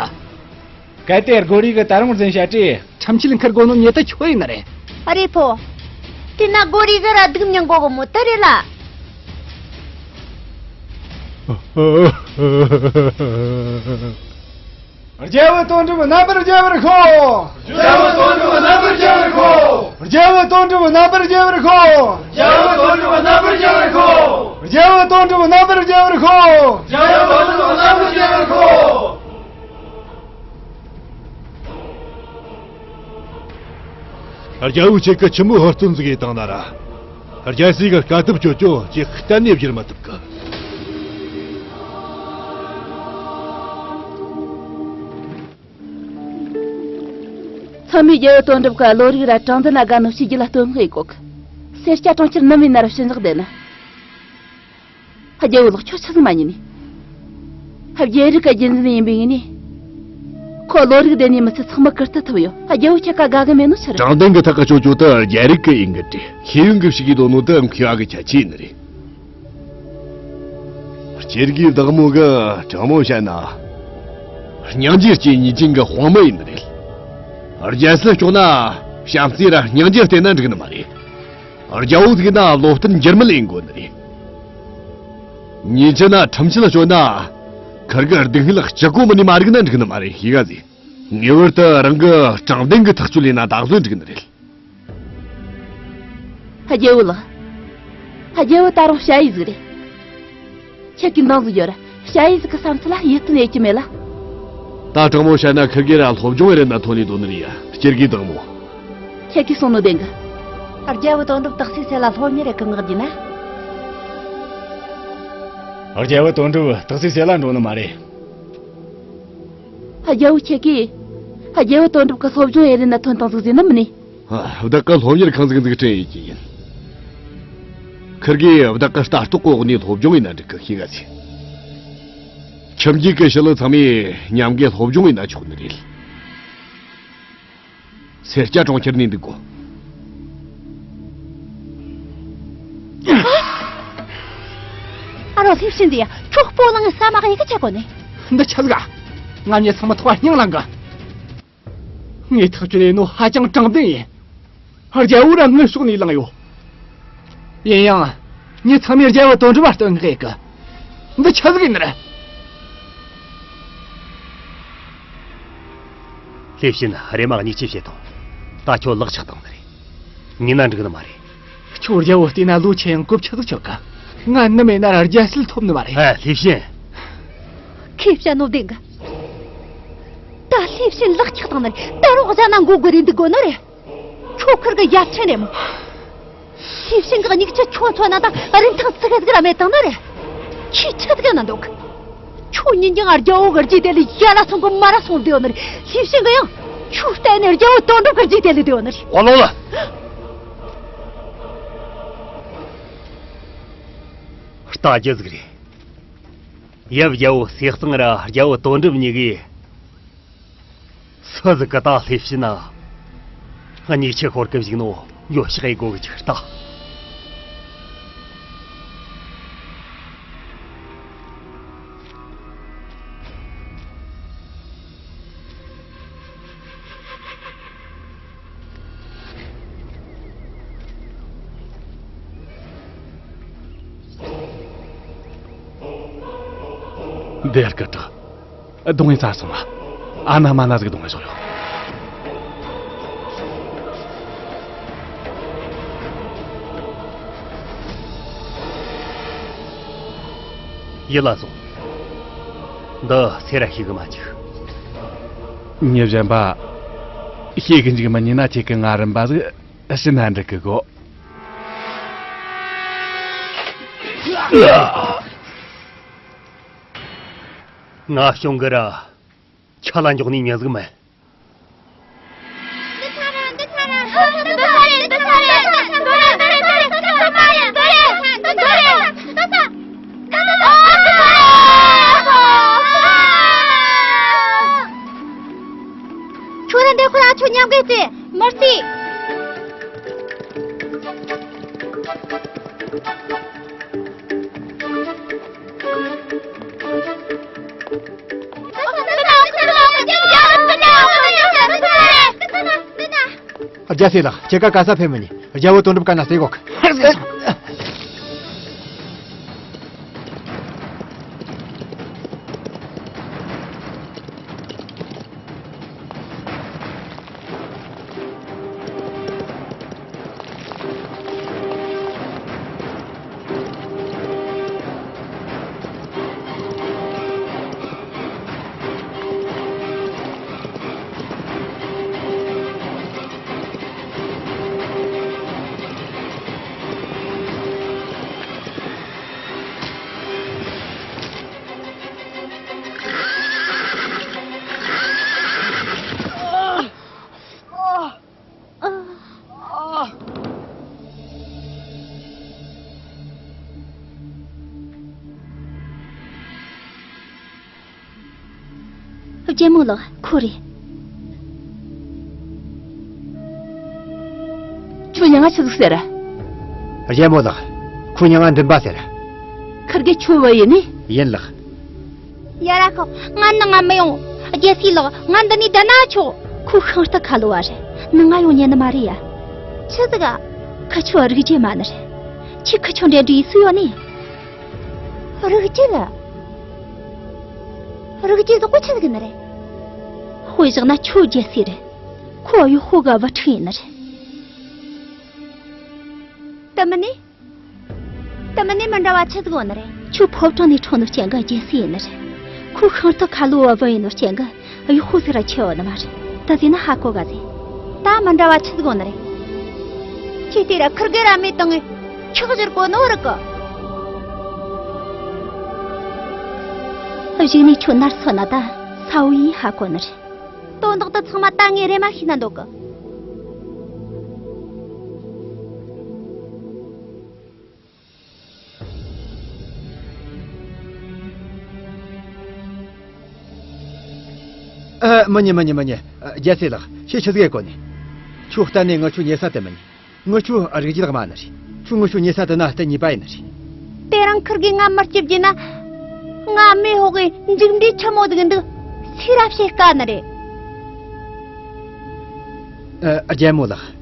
གལ་ཏེ་སྒོ་རའི་གིས་ད་རུང་རྫུན་བཤད་དུས་ཁྲིམས་ཆད་འཁུར་དགོས་ནོ་མྱི་དེ་ཁྱོད་ཡིན་ནི་རེད། ཨ་རེ་ཕོ། དེ་ན་སྒོ་རའི་གིས་ར་སྡུག་མྱངས་དགོས་གི་མོ་དེ་རེད་ལ། རྒྱལ་བོ་དོན་གྲུབ་རྣམ་པར་རྒྱལ་བར་ཤོག་རྒྱལ་བོ་དོན་གྲུབ་རྣམ་པར་རྒྱལ་བར་ཤོག་རྒྱལ་བོ་དོན་གྲུབ་རྣམ་པར་རྒྱལ་བར་ཤོག་རྒྱལ་བོ་དོན་གྲུབ་རྣམ་པར་རྒྱལ་བར་ཤོག་རྒྱལ་བོ་དོན་གྲུབ་རྣམ་པར་རྒྱལ་བར་ཤོག་རྒྱལ་བོ་དོན་གྲུབ་རྣམ་པར་རྒྱལ་བར་ཤོག་རྒྱལ་བོ་ཁྱེད་ཀྱིས་ཆི་མོ་ཧུར་བརྩོན་ཟིག་ཡེ་བཏང་ན་ར། རྒྱལ་སྲས་ཀྱིས་དཀའ་ཐུབ་སྤྱོད་རྒྱུ་ཅིག་གཏན་ནས་བཞེས་མི་ཐུབ་གི། ཚང་མས་རྒྱལ་བོ་དོན་གྲུབ་ཀྱིས་བློ་རིག་ར་དྲང་བདེན་ལ་དགའ་ནོ་ཤེས་རྒྱུ་ལ་བསྟོད་བསྔགས་ཡེ་གོ་གི། སེར་སྐྱ་གྲོང་ཁྱེར་ནམ་ཡིན་ན་ར་ཕྱི་འཇགས་བསྡད་ན། རྒྱལ་བོ་ལགས། ཁྱོད་ཆི་ཟིག་མ་ཉན་ནི། རྒྱལ་རིགས་ཀྱི་རྒྱུན་འཛིན་ཡིན་པའི་ངོས་ནས། ཁོ་བློ་རིག་ལྡན་ནི་མི་ཚད་ཚང་མ་བཀུར་སྟི་ཐུབ་ཡོད། རྒྱལ་བོ་ཁྱེད་ཀ་དགའ་གི་མེད་ནོ་ཆི་རེད། དྲང་བདེན་གི་ཐག་གཅོད་རྒྱུ་དེ་རྒྱལ་རིགས་ཀྱི་ཡིན་གི་དེ། ཤེས་ཡོན་གི་ཞིག་གི་དོན་ནོ་དེ་མཁས་པ་གི་ཁྱད་ཆོས་ཡིན་ནི་རེད། སྤྱིར་གི་བདག་མོ་གི་དྲང་མོ་བཤད་ན། སྙིང་རྗེ་སྐྱེ་ཉེས་ཅན་གི་དཔང་མི་ཡིན་ནི་རེད། རྒྱལ་སྲིད་སྐྱོང་ན་བྱམས་བརྩེ་ར་སྙིང་རྗེ་བརྟེན་ན་འགྲིག་ནི་མ་རེད། རྒྱལ་བོ་ཟིག་ན་བློ་བརྟན་འགྱུར་མེད་ཡིན་དགོས་ནི་རེད། ཉེས་ཅན་ན་ཁྲིམས་ཆད་གཅོད་ན། ཁུར་གི་སྡུག་བསྔལ་ལྕི་གོ་མིན་ནས་མ་རིག་ན་འགྲིག་ནི་མ་རེད། ཤེས་ག་ཟིག་ངེས་པར་དུ་རང་གི་དྲང་བདེན་གི་ཐག་གཅོད་ལས་ན་ད་གཟོད་འགྲིག་ནི་རེད། རྒྱལ་བོ་ལགས། རྒྱལ་བོ་ད་རུང་ཞ་ཡི་ཟིག་རེད། ཁྱེད་ཀྱིས་འདང་ཟིག་རྒྱོབ་ར། ཞ་ཡི་ཟིག་གི་བསམ་ཚུལ་ལ་ཡིད་རྟོན་ཡེད་རྒྱུ་མེད་ལ། ད་དྲང་མོ་བཤད་ན་ཁིར་གེ་ར་སློབ་སྦྱོང་ཡེ་རེ་ན་ཐོན་ནས་དོ་ནི་རེད་ཡ། སྐྱེར་གི་དང་མོ། ཁྱེད་ཀྱིས་གསུང་ནོ་བདེན་གི། རྒྱལ་བོ་དོན་གྲུབ་དག་སའི་སེ་ལ་སློབ་གཉེར་རེ་གི་ངག་རྒྱུ་ན། རྒྱལ་བོ་དོན་གྲུབ་དག་སའི་སེ་ལ་འགྲོ་ནི་མ་རེད། རྒྱལ་བོ་ཁྱེད་ཀྱིས། རྒྱལ་བོ་དོན་གྲུབ་ཀྱི་སློབ་སྦྱོང་ཡེ་རེ་ན་ཐོན་དང་ཟིག་ཟིན་ནི་མིན་ནི། ཨ། བདག་གི་སློབ་གཉེར་ཁང་ཟིག་འཛུགས་སྐྲུན་ཡེ་གི་ཡིན། ཁིར་གེ་བདག་གི་ལྟ་རྟོག་གི་འོག་ནས་སློབ་སྦྱོང་ཡེ་ན་འགྲིག་གི། ཤེས་ག་ཟིག། ཁྱིམ་རྒྱུད་ཀྱི་ཞི་ལུ་ཚང་མས་མཉམ་གི་སློབ་སྦྱོང་ཡེ་ན་ཆོག་ནི་རེད། སེར་སྐྱ་གྲོང་ཁྱེར་ནས་འདུག་གོ། ཨ་རོ་ལྷས་བྱིན་འདི་ཡ། ཁྱོད་སྤོ་ལངས་ས་མ་ག་ཡི་གི་ཆེ་གོ་ནི། འདི་ཆི་ཟིག་ག། ང་མྱི་ཚང་མ་ཐོག་སྙིང་ལངས་གི། ངས་ཐག་གཅོད་ཡེ་ནོ་ཧ་ཅང་དྲང་བདེན་ཡིན། རྒྱལ་བོ་ར་ངའི་ཕྱོགས་ནས་ལངས་ཡོད། ཡིན་ཡང་། ངས་ཚང་མས་རྒྱལ་བོ་དོན་གྲུབ་བ་སྟོན་གི་ཡེ་གི། འདི་ཆི་ཟིག་ཡིན་ནི་རེད། ལྷས་བྱིན། རེམ་མ་མྱིག་ཆུ་བྱེད་དང་། ད་ཁྱོད་ལག་ཆགས་བཏང་ནི་རེད། ཉན་ན་འགྲིག་ནི་མ་རེད། ཁྱོད་རྒྱལ་བོ་བལྟས་ན་ལོ་ཆེ་ཡང་གོ་ཆི་ཟིག་ཆོད་གི། ང་ནི་མེད་ན་ར་རྒྱལ་སྲིད་ཐོབ་ནི་མ་རེད། ཨ། ལྷས་བྱིན། ཁོས་བཤད་ནོ་བདེན་གི། ད་ལྷས་བྱིན་ལག་ཆགས་བཏང་ནི་རེད། ད་རུང་བཞག་ན་མགོ་སྒུར་རེ་འདུག་དགོ་ནི་རེད། ཁྱོད་ཁིར་གི་ཡ་ཆེན་རེད་མོ། ལྷས་བྱིན་གི་མྱིག་ཆུ་ཁྱོད་མཚོན་ན་ད་རིན་ཐང་ཙི་གེ་ཟིག་ར་མེད་བཏང་ནི་རེད། ཁྱོས་ཆི་ཟིག་ན་འདུག། ཁྱོད་ཉིན་རྒྱང་རྒྱལ་བོ་གི་རྗེས་དེད་ལས་ཡ་ལ་སོང་གི་མ་ལ་སོང་བསྡད་ཡོད་ནི་རེད། ལྷས་བྱིན་གི་ཡང་ཁྱོད་བལྟས་ནས་རྒྱལ་བོ་དོན་གྲུབ་གི་རྗེས་དེད་ལས་བསྡད་ཡོད་ནི་རེད། ཨོ་ལོ་ལ། རྟ་རྒྱུ་ཟིག་རེད། ཡབ་རྒྱལ་བོ་ཟས་གཙང་ར་རྒྱལ་བོ་དོན་གྲུབ་གཉིས་ཀས། སུ་ཟིག་གི་ད་ལྷས་བྱིན་ན། མྱིག་ཆུ་ཤོར་གི་བཞག་ནོ་ཡོ་ཤག་ཡེ་གོ་གི་ཅིག་ལྟ། འདིར་སྐད་གྲགས། གདོང་ཡིན་ཚར་སོང་ང་། ཨ་ན་མ་ན་ཟིག་གདོང་ཡིན་སོང་ཡོད། ཡིད་ལ་སོང་། འདི་སེ་ར་ཤེས་གི་མ་འཇུག། མྱི་གཞན་པ་ཤེས་གི་འཇུག་མི་ཉན་ན་ཁྱེད་ཀྱི་ང་རིམ་པ་ཟིག་ཕྱི་ན་འགྲིག་གི་གོ། ང་གཞུང་གི་ར་ཆ་ལ་འཇོག་ནི་མྱི་ཟིག་མིན། ཁྱོད་རང་འདི་ཁོ་ར་ཁྱོད་མཉམ་གི་རྩེ་མི་རྩེ། རྒྱལ་སྲས་ལགས། ཁྱེད་ཀ་ག་ས་ཕེབས་མི་ཉན། རྒྱལ་བོ་དོན་གྲུབ་ག་ན་སེ་གོ། རྒྱལ་མོ་ལགས། ཁོ་རེད། ཁྱོད་མྱིང་ང་ཆི་ཟིག་ཟེར། རྒྱལ་མོ་ལགས། ཁོའི་མྱིང་ང་འདུན་པ་ཟེར། ཁིར་གེ་ཁྱོད་བུ་ཡིན་ནི། ཡིན་ལགས། ཡ་ར་ཁོ། ང་ནང་ང་མི་ཡོང་། རྒྱལ་སྲས་ལགས། ང་འདི་ནས་བསྡད་ན་ཆོག། ཁོ་ཤིང་རྟ་ཁ་ལོ་བ་རེད། ནང་ང་ཡོང་ཉན་ནི་མ་རེད་ཡ། ཆི་ཟིག་ག། ཁི་ཆོ་རིག་རྒྱུ་མ་ནི་རེད། ཁྱོས་ཁི་ཆོ་འདྲེ་འདྲེ་ཡི་སུ་ཡོད་ནི། རིག་རྒྱུ་ལ། རིག་རྒྱུ་ཟོག་པོ་ཆི་ཟིག་ནི་རེད། དཔེ་བཞག་ན་ཁྱོད་རྒྱལ་སྲས་རེད། ཁོ་ཡོད་ཧོ་ག་བུ་ཕྲུག་ཡིན་ནི་རེད། དེ་མིན་ནི། དེ་མིན་ནི་མི་འདྲ་བ་ཆི་ཟིག་ཡོད་ནི་རེད། ཁྱོད་ཕོ་བྲང་ནས་འཁྲུངས་ནོ་རྐྱེན་གི་རྒྱལ་སྲས་ཡིན་ནི་རེད། ཁོ་ཤིང་རྟ་ཁ་ལོ་བ་བུ་ཡིན་ནོ་རྐྱེན་གི་ གཡོག་ཤོ་ཟིག་ར་ཆེ་བ་ནི་མ་རེད། ད་ཟིན་ན་ཧ་གོ་ག་ཟེ། ད་མི་འདྲ་བ་ཆི་ཟིག་གོ་ནི་རེད། ཁྱེད་དེ་ར་ཁིར་གེ་ར་མེད་དང་ངས་ཆག་ཞིར་གོ་ནོ་རིག་གི། གཞུག་ནས་ཁྱོད་ནར་སོན་ན་ད་ས་བོ་ཡིས་ཧ་གོ་ནི་རེད། དོན་དག་དེ་ཚང་མ་ད་ངས་རེ་མ་ཤེས་ན་འདོད་གི། ཨ། མི་ཉན། མི་ཉན། མི་ཉན། ཨ། རྒྱལ་སྲས་ལགས། ཁྱེད་ཆི་ཟིག་གོ་ནི། ཁྱོད་གཏན་ནས་ངི་ཆོའི་ཉེ་ས་དེ་མི་ཉན། ངི་ཆོ་རིགས་རྒྱུད་དམའ་ནི་རེད། ཁྱོད་ངི་ཆོའི་ཉེ་ས་དེ་ན་གཏན་ཉེས་པ་ཡིན་ནི་རེད། དེ་རིང་ཁིར་གིས་ང་མི་སྐྱིད་རྒྱུ་ན། ང་མེ་ཧོག་གི་མཇུག་འབྲས་ཆི་མོ་ཟིག་འདུག་སུས་ར་བཤད་དཀའ་ནི་རེད། ཨ། རྒྱལ་མོ་ལགས།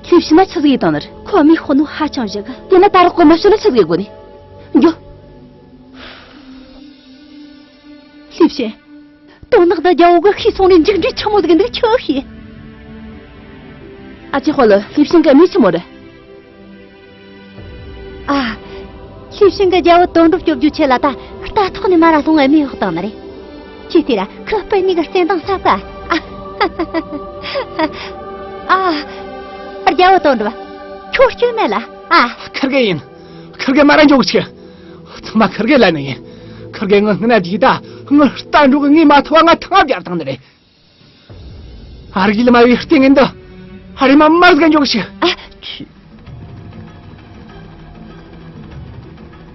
ལྷས་བྱིན་ན་ཆི་ཟིག་ཡེད་བཏང་ནི་རེད། ཁོ་མི་ཤོད་ནོ་ཧ་ཅང་ཞིག་གི། དེ་ན་ད་རག་གོ་མ་ཤོད་ན་ཆི་ཟིག་ཡེད་དགོ་ནི། འགྱོ། ལྷས་བྱིན། དོན་དག་འདི་རྒྱལ་བོ་གིས་ཤེས་སོང་ནས་མཇུག་འབྲས་ཆི་མོ་ཟིག་འདུག་ཁྱོས་ཤེས། ཨ་ཅེ་ཧོ་ལོ། ལྷས་བྱིན་གི་རྨས་ཆི་མོ་རེད། ཨ། ལྷས་བྱིན་གིས་རྒྱལ་བོ་དོན་གྲུབ་སྐྱོབ་རྒྱུའི་ཆེད་ལ་ད་རྟ་ཐོག་ནས་མར་ར་ལྷུང་ངེ་རྨས་ཕོག་བཏང་ནི་རེད། ཁྱེད་དེ་ར་ཁོའི་སྤུན་ནི་གི་བརྩེ་འདང་ཟབ་ག། ཨ། ཨ། རྒྱལ་བོ་དོན་གྲུབ། ཁྱོད་སྐྱོན་མེད་ལ། ཨ། ཁིར་གེ་ཡིན། ཁིར་གེ་མར་ར་འགྱོ་གི་ཆུག། ཚང་མ་ཁིར་གེ་ལན་ནི་ཡིན། ཁིར་གེ་ངི་སྔུན་ན་བརྗེས་ད་ངི་རྟ་འགྲོ་གི་ངས་མ་ཐུབ་བ་ང་ཐང་ང་བརྒྱབ་བཏང་ནི་རེད། ཨ། རིག་ལ་མ་བའི་ལྟས་ངན་འདི་ཨ་རེ་མ་མར་ཟིག་འགྱོ་གི་ཆུག། ཨ། ཁྱོད།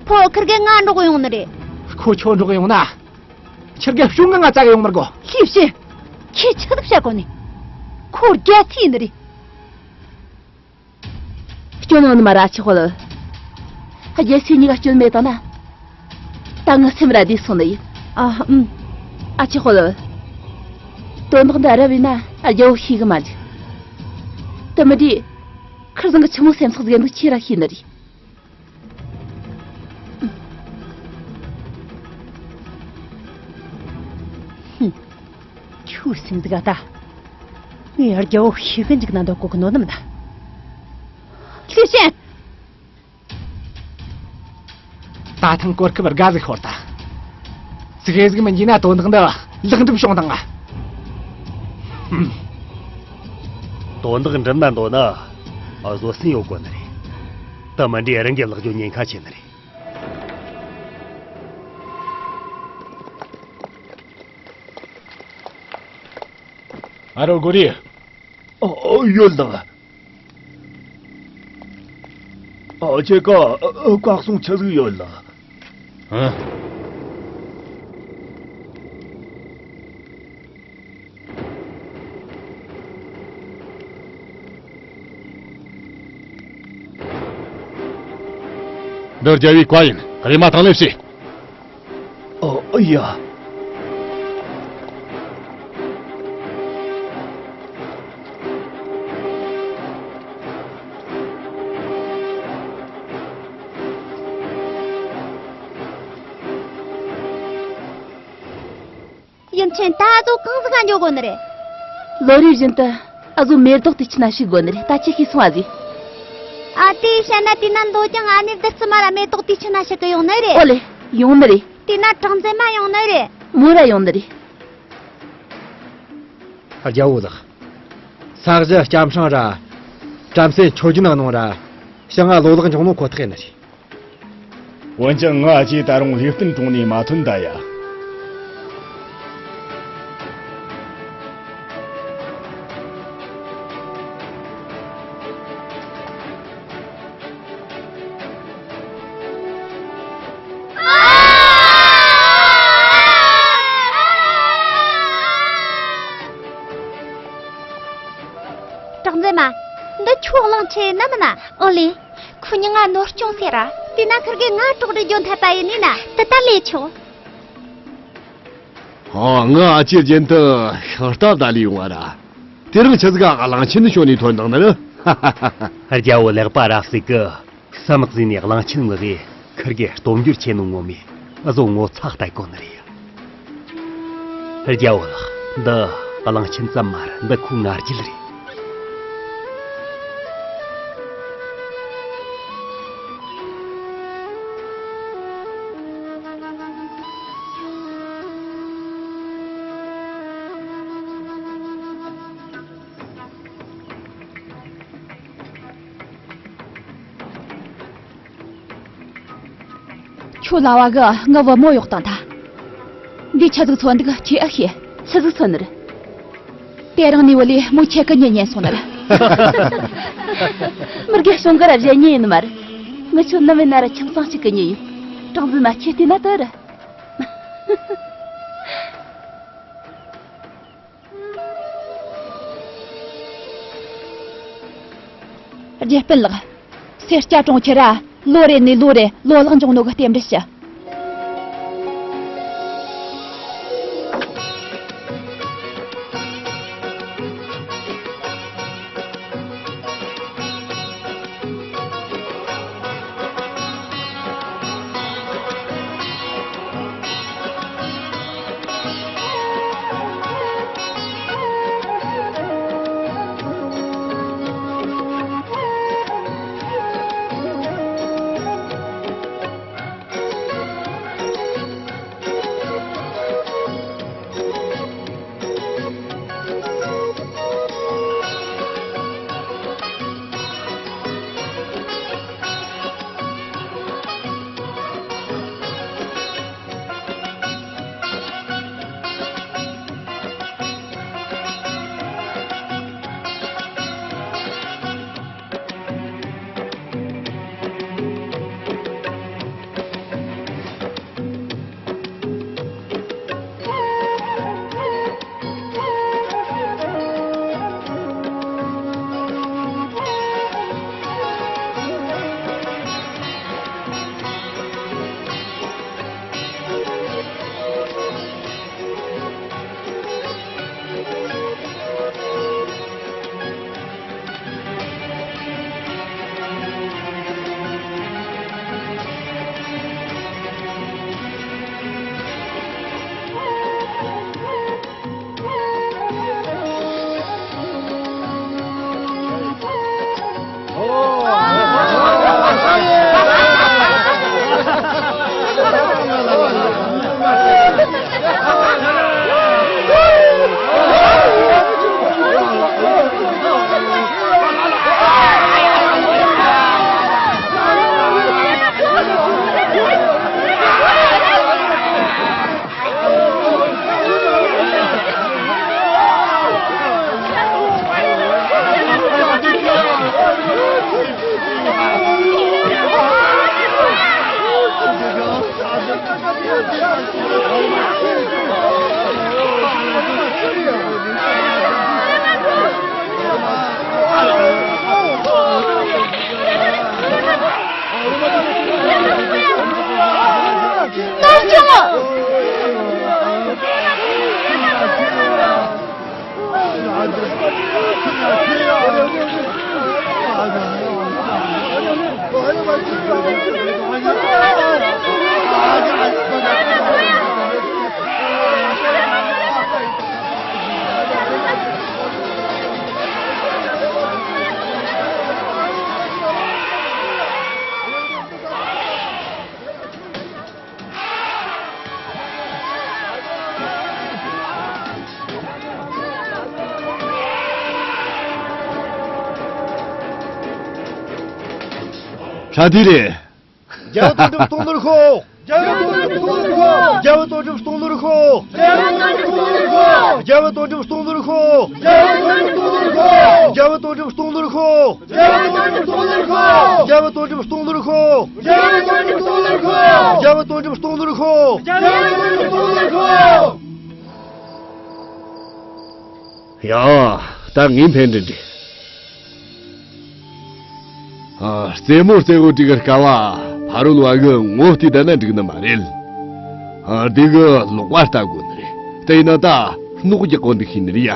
ཕོ་ཁིར་གེ་ང་འགྲོགས་ཡོང་ནི་རེད། ཁོ་ཁྱོད་འགྲོགས་ཡོང་ན། ཁིར་གེ་གཞུང་གི་ང་བཙལ་གི་ཡོང་མི་དགོ། ལྷས་བྱིན། ཁྱེད་ཆི་ཟིག་བཤད་གོ་ནི། ཁོ་རྒྱལ་སྲས་ཡིན་ནི་རེད། སྐྱོན་ཡོང་ནི་མ་རེད། ཨ་ཅེ་ཧོ་ལོ། རྒྱལ་སྲས་གཉིས་ཀ་སྐྱོན་མེད་བཏང་ན། ད་ངི་སེམས་ར་བདེ་སོང་ནི་ཡིན། ཨ། ཨུམ། ཨ་ཅེ་ཧོ་ལོ། དོན་དག་འདི་རབ་ཡིན་ན་རྒྱལ་བོ་ཤེས་གི་མ་འཇུག། དེ་མི་དུས་ཁིར་ཚང་གི་ཆི་མོ་སེམས་ཚེགས་ཟིག་འདུག་ཁྱེད་ར་ཤེས་ནི་རེད། ཧུམ། ཁྱོད་སེམས་ཟིག་ག་ད། ངས་རྒྱལ་བོ་ཤེས་གི་འཇུག་ན་འདོད་གོ་གི་ནོ་ནམ་ད། ལྷས་བྱིན། ད་ཐེངས་གོ་སྐབས་དགའ་ཟིག་ཤོར་ད། ཙི་གེ་ཟིག་མི་འགྱིས་ན་དོན་དག་འདི་ལེགས་འགྲུབ་བྱུང་བཏང་ང་། ཧུམ། དོན་དག་འགྲུབ་ན་འདོད་ན། བཟོད་སྲན་ཡོད་དགོ་ནི་རེད། དེ་མིན་དུས་རང་གི་ལག་རྒྱུ་ཉེན་ཁ་ཆེ་ནི་རེད། ཨ་རོ་གོ་རི། ཨ། ཡོད་ལགས། ཨ། ཁྱེད་ཀ་ཨ། བཀའ་གསུང་ཆི་ཟིག་ཡོད་ལགས། ཨ། འདི་རྒྱལ་བོའི་བཀའ་ཡིན། རེམ་མ་ཐང་ལེབས་ཤིག། ཨོ། ཨོ་ཡ། ཡུམ་ཆེན། ད་ཨ་ཟོ་གང་ཟིག་ག་འགྱོ་དགོ་ནི་རེད། ལོ་རེ་བཞིན་དུ་ཨ་ཟོ་མེ་ཏོག་དུས་ཆེན་ན་ཞུགས་དགོ་ནི་རེད། ད་ཁྱེད་ཤེས་སོང་ཨ་ཟི། ཨ། དེ་བཤད་ན་དེ་ན་འདོད་ཀྱང་ཨ་ནེ་བདུད་རྩི་མ་ར་མེ་ཏོག་དུས་ཆེན་ན་ཞུགས་གི་ཡོང་ནི་རེད། ཨོ་ལེ། ཡོང་ནི་རེད། དེ་ན་གྲགས་འཛིན་མ་ཡོང་ནི་རེད། མོ་ར་ཡོང་ནི་རེད། རྒྱལ་བོ་ལགས། ས་གཞི་སྐྱ་འཕྲེང་ར། བྲམ་ཟེ་མཆོད་སྦྱིན་གནང་ར། ཞིང་ང་ལོ་ལེགས་འབྱུང་ནོ་ཁོ་ཐག་ཡིན་ནི་རེད། འོན་ཀྱང་ང་ཨ་ཅེ་ད་རུང་ལྷས་བསྟན་གྲོང་ནས་མ་ཐོན་ད་ཡ། གྲགས་འཛིན་མ། འདི་ཁྱོའི་གླང་ཆེན་ནམ་མིན་ན། ཨོ་ལེ། ཁོ་མྱིང་ང་ནོར་སྐྱོང་ཟེར་ར། དེ་ན་ཁིར་གེ་ང་གྲོགས་རེ་རྒྱུ་འཐད་པ་ཡིན་ནི་ན། དེ་ལྟར་ལས་ཆོག། ཨོ། ང་ཨ་ཅེ་རྒྱུན་དུ་ཤིང་རྟ་བདའ་ལས་ཡོང་བ་ར། དེ་རིང་ཆི་ཟིག་ག་གླང་ཆེན་ནི་ཞོན་ནས་ཐོན་དང་ནི་ར། རྒྱལ་བོ་ལེགས་པ་ར་ཟིག་གི། ས་དམག་ཟིན་ནས་གླང་ཆེན་ངུ་གིས་ཁིར་གེ་སྟོབས་འབྱོར་ཆེ་ནོ་ངོ་མས་ཨ་ཟོ་ངོ་ཚ་ལྟ་གོ་ནི་རེད། རྒྱལ་བོ་ལགས། འདི་གླང་ཆེན་ཙམ་མ་རེད། འདི་ཁོའི་ང་རྒྱལ་རེད། ཁྱོད་ལ་བ་གི་ངའི་བུ་མོ་གཡོག་བཏང་ཐལ། འདི་ཆི་ཟིག་ཚོར་འདུག་ཁྱོས་ཨེ་ཤེས། ཆི་ཟིག་ཚོར་ནི་རེད། དེ་རིང་ནས་བུ་ལས་མོ་ཁྱེད་ཀྱི་མྱི་ཉན་སོང་ནི་རེད། མི་དགེ་གཞུང་གི་ར་བཞེས་ཉེན་ཡིན་ནི་མ་རེད། ངི་ཆོ་ནམ་ཡིན་ན་ར་ཁྱིམ་ཚང་གཅིག་གི་མྱི་ཡིན། གྲངས་འཛིན་མ་ཁྱེད་བལྟས་ན་དེ་རེད། རྒྱལ་སྤུན་ལགས། སེར་སྐྱ་གྲོང་ཁྱེར་ར་ལོ་རེ་ནས་ལོ་རེ་ལོ་ལེགས་འབྱུང་ནོ་གི་རྟེན་འབྲེལ་ཞུ། གྲ་དེ་རེད། རྒྱལ་བུ་དོན་གྲུབ་སྟོང་ནོར་ཤོག་རྒྱལ་བུ་དོན་གྲུབ་སྟོང་ནོར་ཤོག་རྒྱལ་བུ་དོན་གྲུབ་སྟོང་ནོར་ཤོག་རྒྱལ་བུ་དོན་གྲུབ་སྟོང་ནོར་ཤོག་རྒྱལ་བུ་དོན་གྲུབ་སྟོང་ནོར་ཤོག་རྒྱལ་བུ་དོན་གྲུབ་སྟོང་ནོར་ཤོག་རྒྱལ་བུ་དོན་གྲུབ་སྟོང་ནོར་ཤོག་རྒྱལ་བུ་དོན་གྲུབ་སྟོང་ནོར་ཤོག་རྒྱལ་བུ་དོན་གྲུབ་སྟོང་ནོར་ཤོག་ཡ། ད་ངའི་ཕན་འདྲི་འདྲི། ཨ། རྩེད་མོ་རྩེ་གོ་དྲི་གི་སྐབས་ཕ་རོལ་བ་གི་ངོ་བལྟས་བསྡད་ན་འགྲིག་ནི་མ་རེད། ཨ། དེ་གི་ལོག་པ་ལྟ་དགོས་ནི་རེད། དེ་ཡིན་ན་ད་སྣོག་རྒྱག་གོ་འདུག་ཤེས་ནི་རེད་ཡ།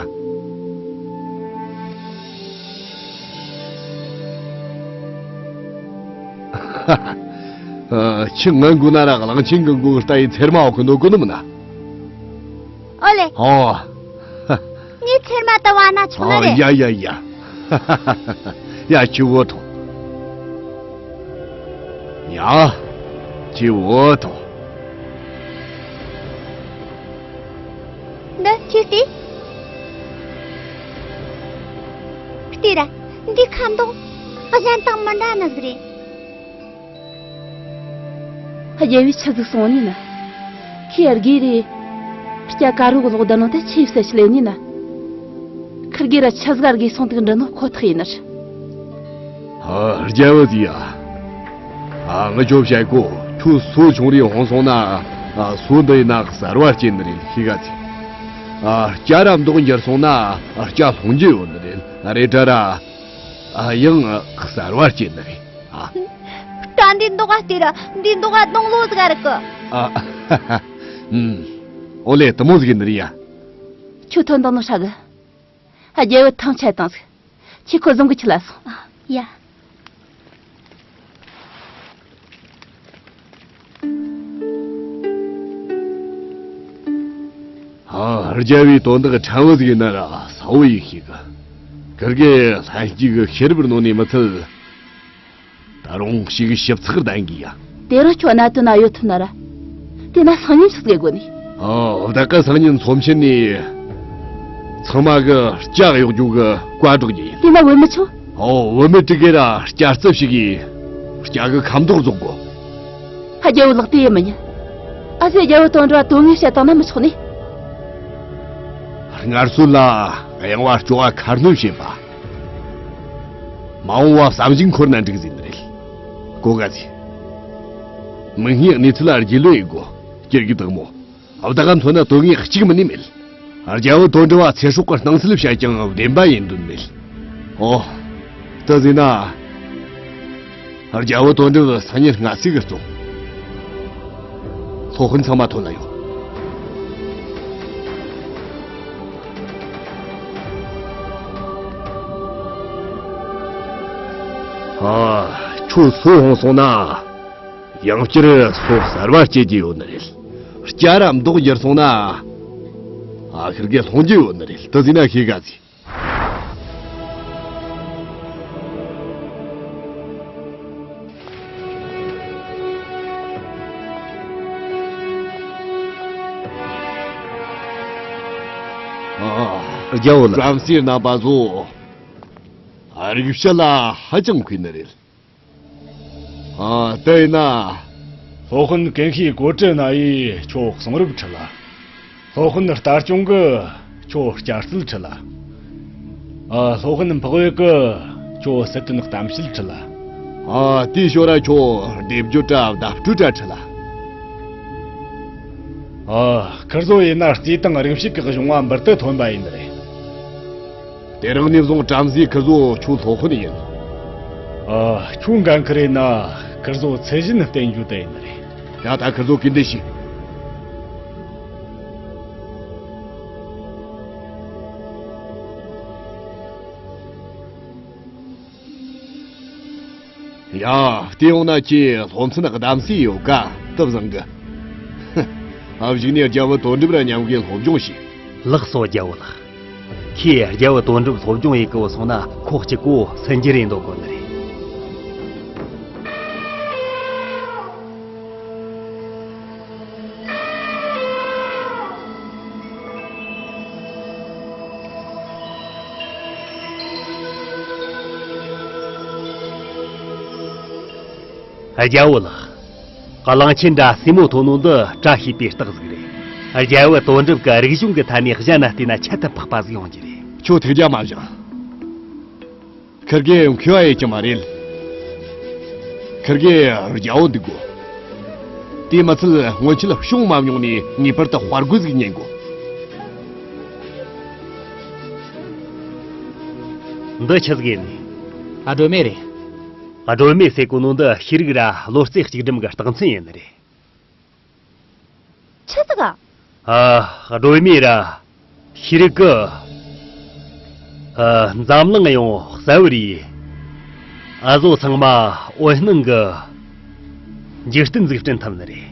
ཨ། ཁྱི་ངན་དགོས་ན་ར་གླང་ཆེན་གི་མགོ་ལྟ་ཡི་ཚེར་མ་འོག་གི་ནོ་གོ་ནི་མིན་ན། ཨོ་ལེ། ཨོ། ཨ་ན་ཆོག་ན་ཨ། རེད། ཡ་ཡ་ཡ། ཡ། ཁྱེད་འོ་ཐོངས། ཡ། ཁྱེད་འོ་ཐོངས། འདི་ཁྱེད་ལྟོས། ལྟོས་ར། འདི་ཁ་མདོག་གཞན་དང་མི་འདྲ་ནི་ཟིག་རེད། རྒྱལ་བོས་ཆི་ཟིག་གསུངས་ནི་ན། ཁོས་དགེ་རེད། སྐྱ་ཀ་རུ་གི་ལོག་ད་ནང་དུ་ཆེ་བསད་ཤི་ལེ་ནི་ན། ཁིར་གེ་ར་ཆི་ཟིག་དགེ་སོང་དུག་འདྲི་ནོ་ཁོ་ཐག་ཡིན་ནི། ཨ། རྒྱལ་བོ་ཟིག་ཡ། ཨ། ངི་ཆོ་བཤད་གོ། ཁྱོད་སོ་ཆུང་རེ་ཧོང་སོང་ན། ཨ། སོ་འདི་ཡིན་ན་གསར་བ་སྐྱེ་ནི་རེད། ཤི་ག་ཚི། ཨ། སྐྱ་ར་མདོག་འགྱུར་སོང་ན། ཨ། སྐྱ་ལྷུང་རྒྱུ་ཡོད་ནི་རེད། རེད་དྲ་ར། ཨ། ཡང་གསར་བ་སྐྱེ་ནི་རེད། ཨ། ད་འདི་མདོག་ག་ལྟོས་ར། འདི་མདོག་ག་སྡོང་ལོ་ཟིག་རིག་གི། ཨ། ཧ་ཧ། ཨུམ། ཨོ་ལེ། དུ་མོ་ཟིག་ནི་རེད་ཡ། ཁྱོད་ཐོན་དང་ནོ་ཧྲ་གི། རྒྱལ་བོ་ཐང་ཆད་དང་ཟིག། ཁྱེད་ཁོ་བཟང་གི་ཁྱི་ལ་སོང་། ཡ། ཨ། རྒྱལ་བོའི་དོན་དག་ཕྲན་བུ་ཟིག་ཡིན་ན་ར་གསལ་བོ་ཡིན་ཤེས་གི། ཁིར་གེ་ལྷན་སྐྱེས་ཀྱི་ཤེས་རབ་ནོ་ནས་མི་ཚད། ད་རུང་ཞིག་ཞིབ་ཚགས་ལྡན་གི་ཡ། དེ་རིང་ཁྱོད་གནད་དོན་ན་ཡོད་ཐུབ་ན་ར། དེ་ན་སང་ཉིན་ཆི་ཟིག་དགོས་ནི། ཨ། བདག་གི་སང་ཉིན་ཚོམས་ཆེན་ནས་ཚང་མ་གི་སྐྱ་གཡོག་རྒྱུ་གི་བཀའ་སྒྲོག་རྒྱུ་ཡིན། དེ་ན་བུད་མི་ཆོག་ཨོ། བུད་མེད་དྲུག་གི་ར་སྐྱ་རྩི་ཞིག་གིས་སྐྱ་གི་ཁ་མདོག་རྫོགས་དགོ། ཧ། རྒྱལ་བོ་ལགས། དེ་ཡེ་མི་ཉན། ཨ་ཟེ་རྒྱལ་བོ་དོན་འགྲུབ་བ་དོན་དངོས་བཤད་བཏང་ན་མི་ཆོག་ནི། སྔར་སྲོལ་ལ་གཡེང་བ་སྐྱོ་བ་ཁ་སྣོན་བྱེད་པ། མ་འོངས་པ་བསམ་གཞིག་འཁོར་ན་འགྲིག་ཟིན་ནི་རེད། གོ་ག་ཟིག། མིག་སྔའི་གནས་ཚུལ་ལ་རྒྱུས་ལོན་ཡེད་དགོ། སྐྱེ་རྒྱུ་དག་མོ། བདག་ག་མཚོན་ན་དོན་དངོས་གཅིག་མིན་ནི་མེད། རྒྱལ་བོ་དོན་གྲུབ་བ་ཚེ་སྲོག་གི་སྣང་ཚུལ་བཤད་ཀྱང་བདེན་པ་ཡིན་དོན་མེད། ཨོ། དེ་ཟིན་ན། རྒྱལ་བོ་དོན་གྲུབ་སང་ཉིན་སྔ་ཚིག་གི་གཙོ། སློབ་དཔོན་ཚང་མ་ཐོན་ལ་ཡོད། ཨ། ཁྱོད་སོ་ཧོང་སོང་ན། ཡང་བསྐྱར་སོ་གསར་བ་སྐྱེ་རྒྱུ་ཡོད་ནི་རེད། སྐྱ་ར་མདོག་འགྱུར་སོང་ན། ཨ། ཁིར་གེ་ལྷུང་རྒྱུ་ཡོད་ནི་རེད། དེ་ཟིན་ན་ཤེས་ག་ཟིག། ཨ། རྒྱལ་བོ་ལགས། བྲམ་ཟེ་རྣམ་པ་ཚོ། ཨ། རིག་བྱེད་ལ་ཧ་ཅང་མཁས་ནི་རེད། ཨ། དེ་ཡིན་ན། སློབ་དཔོན་ཀུན་ཤེས་གོ་ཀྲི་ན་ཡིས་ཁྱོད་གསུང་རབ་ཁྲིད་ལ། སློབ་དཔོན་ལྟ་སྐྱོང་གིས་ཁྱོད་སྐྱ་རྩལ་ཁྲིད་ལ། ཨ། སློབ་དཔོན་འཕགས་བོད་ཀྱིས་ཁྱོད་སྲིད་དོན་གཏམ་བཤད་ཁྲིད་ལ། ཨ། དེའི་ཞོར་ར་ཁྱོད་སྡེབ་སྦྱོར་ར་བརྡ་སྤྲོད་ར་ཁྲིད་ལ། ཨ། ཁིར་ཚོ་ཡིན་ན་རྩིས་དང་རིག་བྱེད་ཀྱི་གཞུང་བ་འབུར་དུ་ཐོན་པ་ཡིན་ནི་རེད། དེ་རིང་ནས་བཟུང་བྲམ་ཟེ་ཁིར་ཚོ་ཁྱོད་སློབ་དཔོན་ཡིན། ཨ། ཁྱོད་འགན་ཁུར་ཡིན་ན་ཁིར་ཚོ་ཚད་གཞི་ནས་བསྟན་རྒྱུ་དེ་ཡིན་ནི་རེད། ཡ། ད་ཁིར་ཚོ་གུས་འདུད་བྱོས། ཡ། བལྟས་ཡོང་ན་ཁྱེད་སློབ་ཚན་གདམ་སྲོལ་ཡོད་ཀ་སྟབས་བཟང་གི། ཨ། གཞུག་ནས་རྒྱལ་བོ་དོན་གྲུབ་ར་མཉམ་གི་སློབ་སྦྱོང་བྱོས། ལགས་སོ་རྒྱལ་བོ་ལགས། ཁྱེད་རྒྱལ་བོ་དོན་གྲུབ་སློབ་སྦྱོང་ཡེད་གི་བུད་སོང་ན་ཁོ་གཅིག་པོ་སེམས་ཁྲལ་ཡེད་འདོད་གོ་ནི་རེད། རྒྱལ་བོ་ལགས། གླང་ཆེན་འདྲ་སྲས་མོ་ཐོན་ནོ་འདི་བཀྲ་ཤིས་པའི་རྟགས་ཟིག་རེད། རྒྱལ་བོ་དོན་གྲུབ་ཀྱི་རིག་གཞུང་གི་ཐད་ནས་གཞན་ན་བལྟས་ན་ཁྱད་དུ་འཕགས་པ་ཟིག་ཡོང་རྒྱུ་རེད། ཁྱོད་ཐུགས་རྒྱལ་མ་བཞེངས། ཁིར་གེ་མཁས་པ་ཡེད་རྒྱུ་མ་རེད། ཁིར་གེ་རྒྱལ་བོ་འདུག་གོ། དེ་མི་ཚད་སྔོན་ཆད་བྱུང་མ་མྱོང་ནི་ངེས་པར་དུ་དཔའ་རྒོད་ཟིག་ཉན་དགོ། འདི་ཆི་ཟིག་ཡིན་ནི། ཨ། སྒྲོལ་མེ་རེད། སྒྲོལ་མེ་ཟེར་གོ་ནོ་འདི་ཤེས་རིག་ར་བློ་རྩེ་གཅིག་སྒྲིམ་གི་རྟགས་མཚན་ཡིན་ནི་རེད། ཆི་ཟིག་ག་ཨ། སྒྲོལ་མའི་ར། ཤེས་རིག་གི། ཨ། འཛམ་གླིང་ཡོངས་གསལ་བོར་ཡིས། ཨ་ཟོ་ཚང་མ་འོད་སྣང་གི་འཇིག་རྟེན་ཟིག་བསྐྲུན་ཐུབ་ནི་རེད།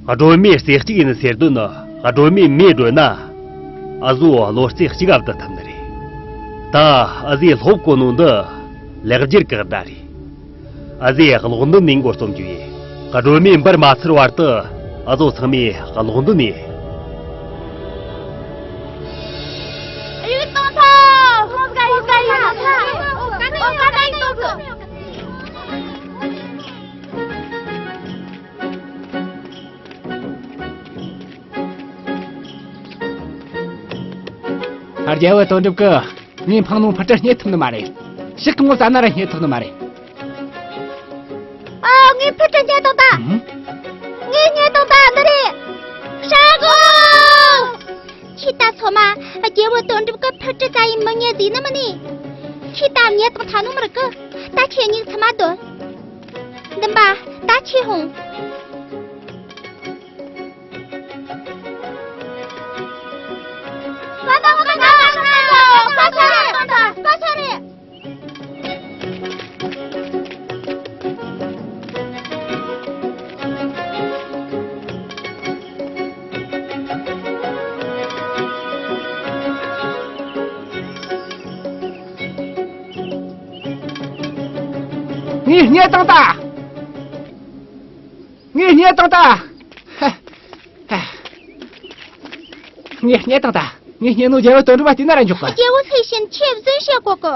སྒྲོལ་མའི་རྩེ་གཅིག་ཡིན་ཟེར་དོན་ནི་སྒྲོལ་མའི་མེ་སྒྲོན་ན། ཨ་ཟོ་བློ་རྩེ་གཅིག་ཨ་བསྡུ་ཐུབ་ནི་རེད། ད་འུ་ཟོས་སློབ་གོ་ནོ་འདི་ལེགས་སྦྱར་གི་བརྡ་རེད། འུ་ཟོས་གློག་འདོན་ནས་མགོ་རྩོམ་རྒྱུ་ཡིན། སྒྲོལ་མས་འབུར་མ་ཚར་བར་དུ་འུ་ཟོ་ཚང་མས་གློག་འདོན་ནས། རྒྱལ་བུ་དོན་གྲུབ་ཀྱིས་ངའི་འཕངས་ནོ་འཕུར་གྲི་རྙེད་ཐུབ་ནི་མ་རེད། ཞག་གི་ངོ་ཙ་ན་ར་རྙེད་ཐུབ་ནི་མ་རེད། ཨ། ངའི་འཕུར་གྲི་རྙེད་བཏང་ད། ཨུམ། ངའི་རྙེད་བཏང་ད། འདི་རེད། ཧྲ་གོ། ཁྱེད་ད་ཚོ་མ། རྒྱལ་བུ་དོན་གྲུབ་ཀྱི་འཕུར་གྲི་ཙ་ཡིས་མི་རྙེད་ཟེར་ནི་མིན་ནི། ཁྱེད་ད་རྙེད་བཏང་ཐལ་ནོ་མི་རིག་གི། ད་ཁྱེད་གཉིས་ཚང་མ་སྡོད། འདི་འབའ། ད་ཁྱེད་ཧོང་། ངས་རྙེད་བཏང་ད། ངས་རྙེད་བཏང་ད། ཧ། ཧ། ངས་རྙེད་བཏང་ད། ངས་རྙེད་ནོ་རྒྱལ་བུ་དོན་གྲུབ་པ་བལྟས་ན་ར་འཇོག་གི། རྒྱལ་བུ་ལྷས་བྱིན་ཆེ་བཟོས་བྱེད་གོ་གི།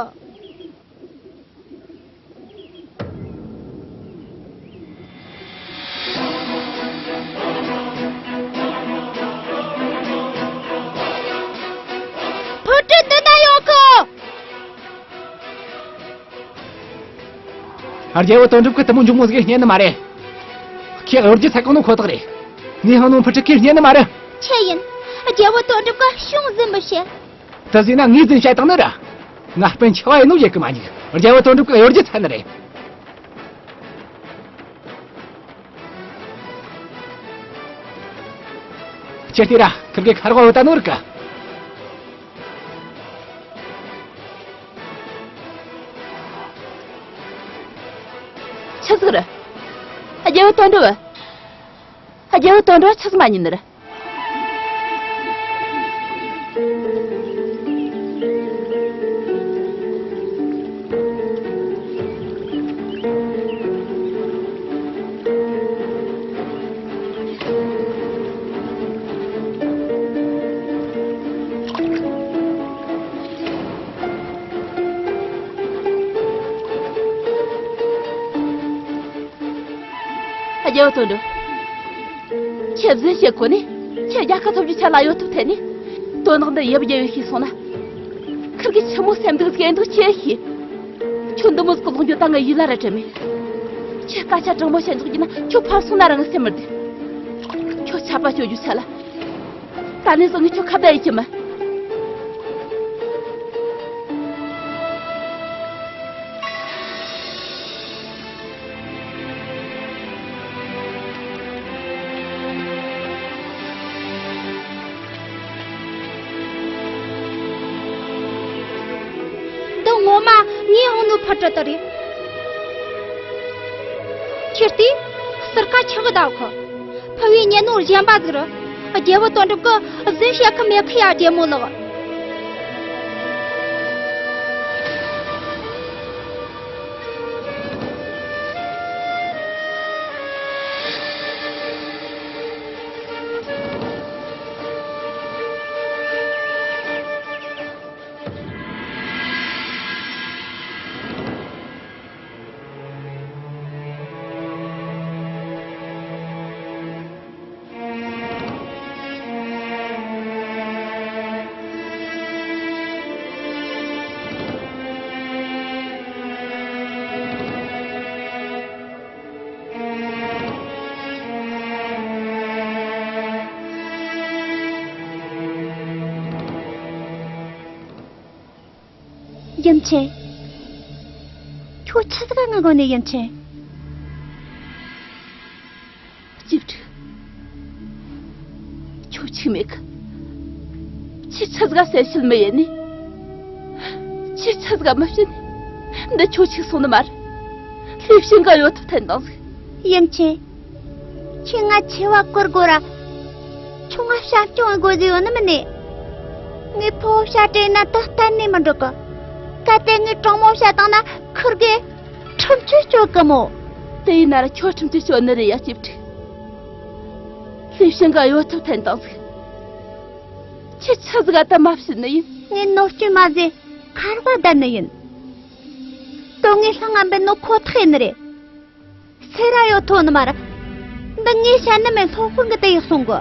འཕུར་གྲི་འདི་ན་ཡོད་གི། རྒྱལ་བུ་དོན་གྲུབ་ཀྱིས་དེ་མོ་མགྱོགས་མོ་ཟིག་རྙེད་ནི་མ་རེད། ཁོས་གཡོ་སྒྱུ་ཚ་གང་ནོ་ཁོ་ཐག་རེད། ངས་འཕངས་ནོ་འཕུར་གྲི་ཁོས་རྙེད་ནི་མ་རེད། ཆི་ཡིན། རྒྱལ་བུ་དོན་གྲུབ་ཀྱིས་ཤོང་ཟིན་མི་བྱེད། དེ་ཟིན་ན་ངས་འཛིན་བྱ་བཏང་ནི་ར། ང་སྤུན་ཆེ་བ་ཡིན་ནོ་ཡེ་གི་མ་འཇུག་རྒྱལ་བུ་དོན་གྲུབ་ཀྱིས་གཡོ་སྒྱུ་ཚ་ནི་རེད། ཁྱེད་དེ་ར་ཁིར་གི་ཁ་རོག་འོ་ད་ནོར་གི། ཆི་ཟིག་རེད། རྒྱལ་བུ་དོན་གྲུབ། རྒྱལ་བུ་དོན་གྲུབ་ཆི་ཟིག་མ་ཉན་ནི་རེད། རྒྱལ་བུ་དོན་གྲུབ། ཁྱེད་གཟན་བཤད་གོ་ནི། ཁྱེད་རྒྱལ་ཁ་ཐོབ་རྒྱུ་ཆ་ལ་གཡོ་ཐབས་འཐེན་ནི། དོན་དག་འདི་ཡབ་རྒྱལ་བས་ཤེས་སོང་ན། ཁིར་གི་ཆི་མོ་སེམས་སྡུག་སྐྱེ་འདུག་ཁྱེད་ཤེས། ཁྱོད་འདི་མོ་ཟིག་གི་ལོག་འགྱོ་ད་ངའི་ཡིད་ལ་ར་དྲན་མེད། ཁྱེད་སྐད་ཆ་དྲང་མོ་བཤད་འཇོག་རྒྱུ་ན་ཁྱོད་ཕར་སོང་ན་ར་ངའི་སེམས་མི་བདེ། ཁྱོད་ཆད་པ་གཅོད་རྒྱུ་ཆ་ལ། ད་ནས་བཟུང་ངས་ཁྱོད་ཁ་བརྡ་ཡེད་རྒྱུ་མིན། འདི་ངོ་མ་ངས་འཕངས་ནོ་འཕུར་གྲི་དེ་རེད། ཁྱེད་དེ་ཟུར་ཁ་ཆག་གི་བསྡད་གོ། ཕུ་བོས་རྙེད་ནོ་གཞན་པ་ཟིག་རེད། རྒྱལ་བུ་དོན་གྲུབ་ཀྱིས་གཟན་བཤད་གི་མེད་ཁི་ཡ་རྒྱལ་མོ་ལགས། ཡུམ་ཆེན། ཁྱོད་ཆི་ཟིག་ག་ངུ་གོ་ནི་ཡུམ་ཆེན། གཅེས་ཕྲུག། ཁྱོད་འཆུག་མེད་གི། ཁྱེད་ཆི་ཟིག་ག་གསལ་བཤད་མི་ཡེད་ནི། ཁྱེད་ཆི་ཟིག་ག་མི་བཤད་ནི། འདི་ཁྱོད་འཆུག་སོང་ནི་མ་རེད། ལྷས་བྱིན་ག་གཡོ་ཐབས་འཐེན་བཏང་ཟིག་ཡུམ་ཆེན། ཁྱེད་ང་ཆེ་བ་བཀུར་དགོས་ར། ཁྱོད་ང་བྱམས་སྐྱོང་དགོས་ཟེར་ཡོད་ནི་མིན་ནི། ངའི་ཕུ་བོ་བྱ་སྤྲད་ན་ད་གཏན་ནས་མི་འགྲོ་གི། གལ་ཏེ་ངས་དྲང་མོ་བཤད་བཏང་ན་ཁུར་གེ་ཁྲིམས་གཅོད་གཅོད་གི་མོ། དེ་ཡིན་ན་ར་ཁྱོད་ཁྲིམས་གཅོད་གཅོད་ནི་རེད་ཡ། གཅེས་ཕྲུག་ལྷས་བྱིན་གི་གཡོ་ཐབས་འཐེན་བཏང་ཟིག་ཁྱེད་ཆི་ཟིག་ག་ད་མ་བྱིན་ནི་ཡིན། ངས་ནོར་སྐྱོན་མ་ཟེར་ཁ་རོག་བསྡད་ནི་ཡིན། དོན་དངོས་ལྷང་ངན་པའི་ནོ་ཁོ་ཐག་ཡིན་ནི་རེད། སེ་ར་ཡོད་ཐོ་ནི་མ་ར། འདི་ངས་བཤད་ནི་མེད། སློབ་དཔོན་གི་དེ་ཡག་སོང་གི་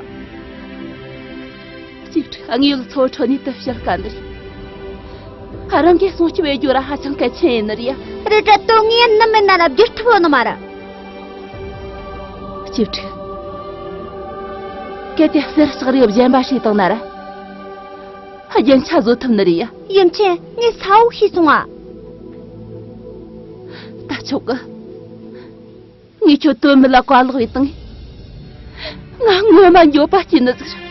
གཅིག་ཁྲི་དངོས་ཡོད་ཚོ་ཁྲོད་ནས་དུ་ཕྱིར་དཀའ་འདིར། རང་གིས་སྲུང་སྐྱོབ་བྱེད་རྒྱུ་ར་ཧ་ཅང་གལ་ཆེན་ཡིན་ནི་རེད་ཡ། རེད་དྲ་དོན་ངས་ནི་མེད་ན་ར་བསྒྱུར་ཐུབ་ཡོད་ནི་མ་ར། གཅིག་ཁྲི། གལ་ཏེ་གསེར་ལྕགས་རིགས་གཞན་པ་བྱས་བཏང་ན་ར། རྒྱན་ཆ་བཟོ་ཐུབ་ནི་རེད་ཡ། ཡུམ་ཆེན་ངས་ས་འོག་ཤེས་སོང་ཨ། ད་ཆོག་གི་ངས་ཁྱོད་དོན་མེད་ལ་བཀའ་ལོག་ཡེད་བཏང་། ང་ངོ་མ་འགྱོད་པ་སྐྱེས་ནི་ཟིག་ཨ།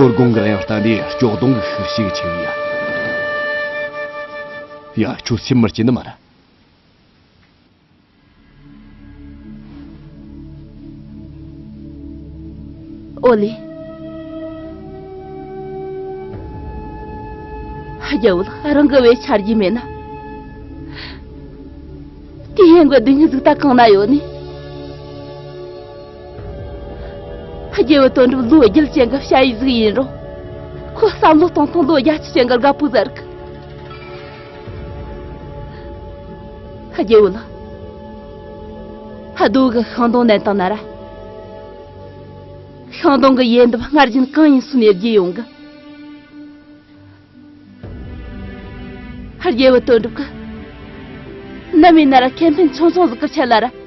དོ་དགོང་གི་དབྱངས་རྟ་འདི་སྐྱོ་གདུང་གི་ཤུགས་ཤིག་ཆེ་གི་ཡ། ཡ། ཁྱོད་སེམས་མི་སྐྱིད་ནི་མ་རེད། ཨོ་ལེ། རྒྱལ་བོ་ལགས། རང་གི་བས་ཆ་རྒྱུས་མེད་ན། དེ་ཡན་གི་སྡུག་བསྔལ་ཟིག་ད་གང་ན་ཡོད་ནི། རྒྱལ་བོ་དོན་གྲུབ་ལོ་རྒྱུད་ཅན་གི་ཞ་ཡི་ཟིག་ཡིན་རུང་། ཁོ་བསམ་བློ་གཏོང་སྟངས་ལོ་རྒྱ་ཆེ་ཅན་གི་རྒད་པོ་ཟིག་རེད། རྒྱལ་བོ་ལགས། རྡོ་གི་ཤིང་སྡོང་ནན་བཏང་ན་ར། ཤིང་སྡོང་གི་ཡལ་འདབ་སྔར་བཞིན་གང་ཡིན་སུ་ནས་རྒྱས་ཡོང་གི། རྒྱལ་བོ་དོན་གྲུབ་ཀྱིས་ནམ་ཡིན་ན་ར་ཁེ་ཕན་ཆུང་ཆུང་ཟིག་གི་ཆེད་ལ་ར།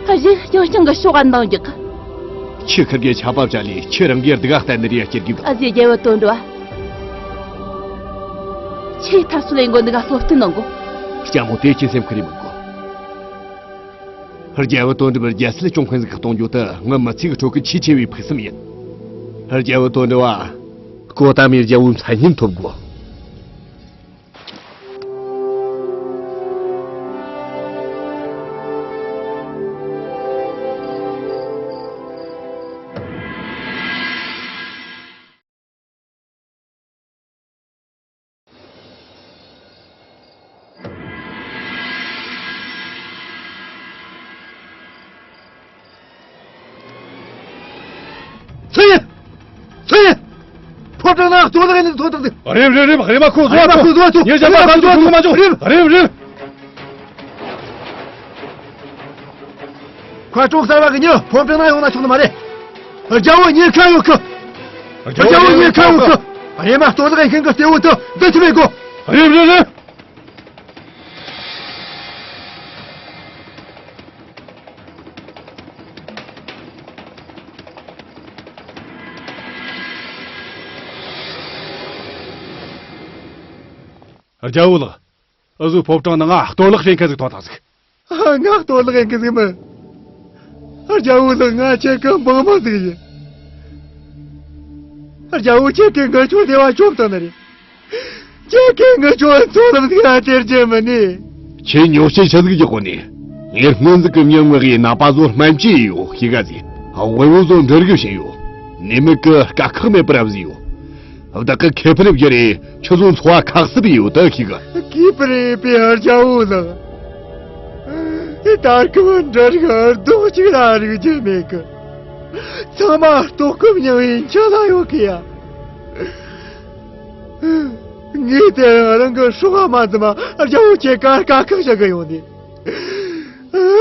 གཞན་རྐྱང་རྐྱང་གི་ཕྱོགས་ལ་འདང་རྒྱག་གི། ཁྱི་ཁིར་གེ་ཆ་པ་བྱ་ལས་ཁྱི་རང་གིས་སྡུག་ག་བསྟན་ནི་རེད་ཡ། སྐྱེར་གི་འདུག་ཨ་ཟེ་རྒྱལ་བོ་དོན་གྲུབ། ཁྱེད་ཐར་སུ་ལེན་གོ་འདི་ག་སློབ་སྟོན་གནང་གོ། ལྕམ་མོ་དེ་ཁྱེད་སེམས་ཁུར་ཡི་མི་དགོས། རྒྱལ་བོ་དོན་གྲུབ་རྒྱལ་སྲིད་སྐྱོང་མཁན་ཟིག་གཏོང་རྒྱུ་དེ་ངའི་མི་ཚེ་གི་ཁྲོད་ཀྱི་ཆེས་ཆེ་བའི་ཕུགས་བསམ་ཡིན། རྒྱལ་བོ་དོན་གྲུབ་བ། གོ་ཏ་མའི་རྒྱལ་བོའི་མཚན་སྙན་ཐོབ་དགོས། སུ་ཡིན། སུ་ཡིན། ཕོ་བྲང་ནང་གཏོར་བརླག་ཡིན་ནི་ཐོན་ཐག་འདུག་རེམ་རེམ་རེམ། རེམ་མ་ཁོ་བཟོ་བ་ཐུབ། ཉེ་ཞག་པ་ག་ཚོད་ཐུབ་མ་བྱུང་། རེམ་རེམ་རེམ། མཁར་གྲོང་གསར་བ་གི་མྱི་ཕོ་བྲང་ནང་ཡོང་ན་ཆོག་ནི་མ་རེད། རྒྱལ་བོ་ཉེན་ཁ་ཡོད་གི། རྒྱལ་བོ་ཉེན་ཁ་ཡོད་གི། རེམ་མ་གཏོར་བརླག་ཡིན་མཁན་གི་གཏེ་བོ་དེ་འདི་ཐུབ་པའི་དགོས། རེམ་རེམ་རེམ། རྒྱལ་བོ་ལགས། འུ་ཟོའི་ཕོ་བྲང་ནང་ང་གཏོར་བརླག་བྱེད་མཁན་ཟིག་ཐོན་ཐལ་ཟིག་ཨ། ང་གཏོར་བརླག་ཡེད་མཁན་ཟིག་མིན། རྒྱལ་བོ་ལགས། ང་ཁྱེད་ཀྱི་འབངས་མི་ཟིག་ཡིན། རྒྱལ་བོ་ཁྱེད་ཀྱིས་ངེད་ཆོ་བདེ་བ་བཅོམ་བཏང་ནི་རེད། ཁྱེད་ཀྱིས་ངེད་ཆོ་མཚོ་ལམ་ཟིག་ལ་སྟེར་རྒྱུ་མིན་ནི། ཁྱེད་ཉོག་བཤད་ཆི་ཟིག་རྒྱག་གོ་ནི། ངས་སྔོན་ཟིག་གི་མྱི་མངགས་ཡེ་ནད་པ་ཚོ་སྨན་བཅོས་ཡེ་ཡོད། ཤེས་ག་ཟིག་དབུལ་བོ་ཚོ་འབྲུ་རིགས་བྱིན་ཡོད། ནད་མེད་ཀྱི་དཀའ་ཁག་མེད་པར་བཟོས་ཡོད། བདག་གི་ཁེ་ཕན་བརྒྱུད་རེ་ཁྱོད་ཚོ་འཚོ་བ་ཁག་སུབ་ཡོད་དུ་ཤེས་གི། ཁེ་ཕན་རེད་པས་རྒྱལ་བོ་ལགས། ད་སྐབས་འབྲུ་རིགས་རྡོག་གཅིག་ར་རིག་རྒྱུ་མེད་གི། ཚང་མ་ལྟོགས་སྐོམ་མྱངས་པའི་འཆི་ལ་ཡོད་གི་ཡ། ངས་དེ་རང་རང་གི་སྲོག་མ་འཛིན་པ་རྒྱལ་པོ་ཁྱེད་ཀར་དཀའ་ཁག་བྱེད་གི་ཡོང་ནི།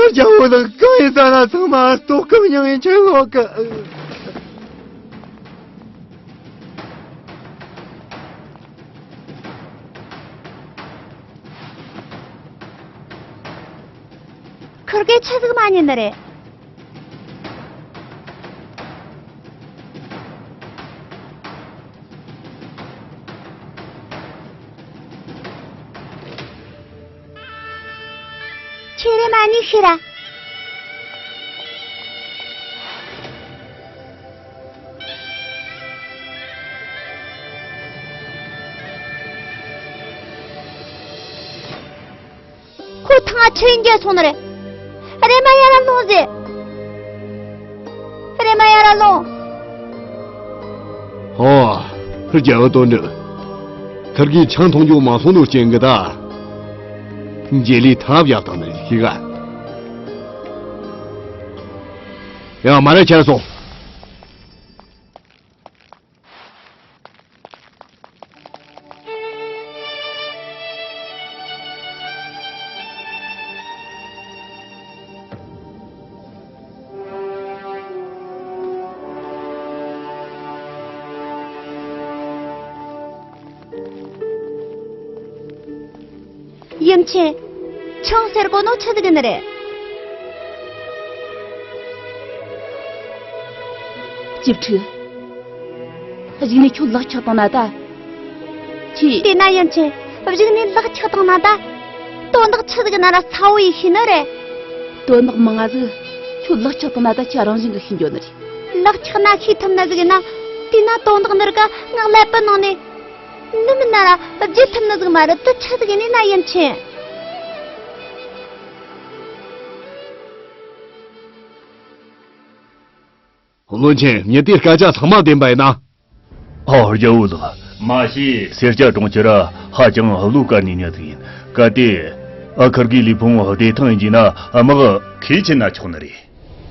རྒྱལ་པོ་ལགས། གང་ཡིན་ཟེར་ན་ཚང་མ་ལྟོགས་སྐོམ་མྱངས་པའི་འཆི་ཡོད་གི། ཁུར་གེ་ཆི་ཟིག་མ་ཉན་ནི་རེད། ཁྱེད་རེ་མ་ཉིག་ཤི་ར། ཁོ་ཐང་ཆུ་འགྱེལ་སོང་ནི་རེད། རེམ་མ་ཡར་ལོངས་ཟེར། རེམ་མ་ཡར་ལོངས། ཨོ། རྒྱལ་བུ་དོན་གྲུབ། ཁུར་གིས་ཆང་འཐུང་རྒྱུ་མ་སོང་ནོ་རྐྱེན་གྱིས་ད། འགྱེལ་ལི་ཐབས་ཡག་བཏང་ནི་ཤི་ག། ཡང་མ་རེད་ཁྱེར་སོང་། ཡུམ་ཆེན། ཆང་ཟེར་གོ་ནོ་ཆི་ཟིག་ནི་རེད། ཅིབ་ཕྲུག། གཞུག་ནས་ཁྱོད་ལག་ཆགས་བཏང་ན་ད། ཁྱེད། དེས་ན་ཡུམ་ཆེན། གཞུག་ནས་ལག་ཆགས་བཏང་ན་ད། དོན་དག་ཆི་ཟིག་ན་ར་ཚ་བོ་ཡིས་ཤེས་ནི་རེད། དོན་དག་མང་ང་ཟིག་ཁྱོད་ལག་ཆགས་བཏང་ན་ད་ཁྱེད་རང་བཞིན་གྱིས་ཤེས་འགྱོ་ནི་རེད། ལག་ཆགས་ན་ཤེས་ཐུབ་ནི་ཟིག་ཡིན་ན། དེས་ན་དོན་དག་འདི་རིགས་ང་ཀླད་པའི་ནང་ནས། ནི་མིན་ན་ར་བརྗེད་ཐུབ་ནི་ཟིག་མ་རེད། དེ་ཆི་ཟིག་ཡིན་ནི་ན་ཡུམ་ཆེན། བློན་ཆེན། མྱི་དེའི་སྐད་ཆ་ཚང་མ་བདེན་པ་ཡིན་ན། ཨོ། རྒྱལ་བོ་ལགས། མ་གཞི་སེར་སྐྱ་གྲོང་ཁྱེར་ར་ཧ་ཅང་བློ་དཀར་ནི་མྱི་ཟིག་ཡིན། གལ་ཏེ་ཨ་ཁུར་གི་ལུས་ཕུང་བདེ་ཐང་ཡིན་གྱི་ན་དམག་ཁས་ཆེ་ན་ཆོག་ནི་རེད།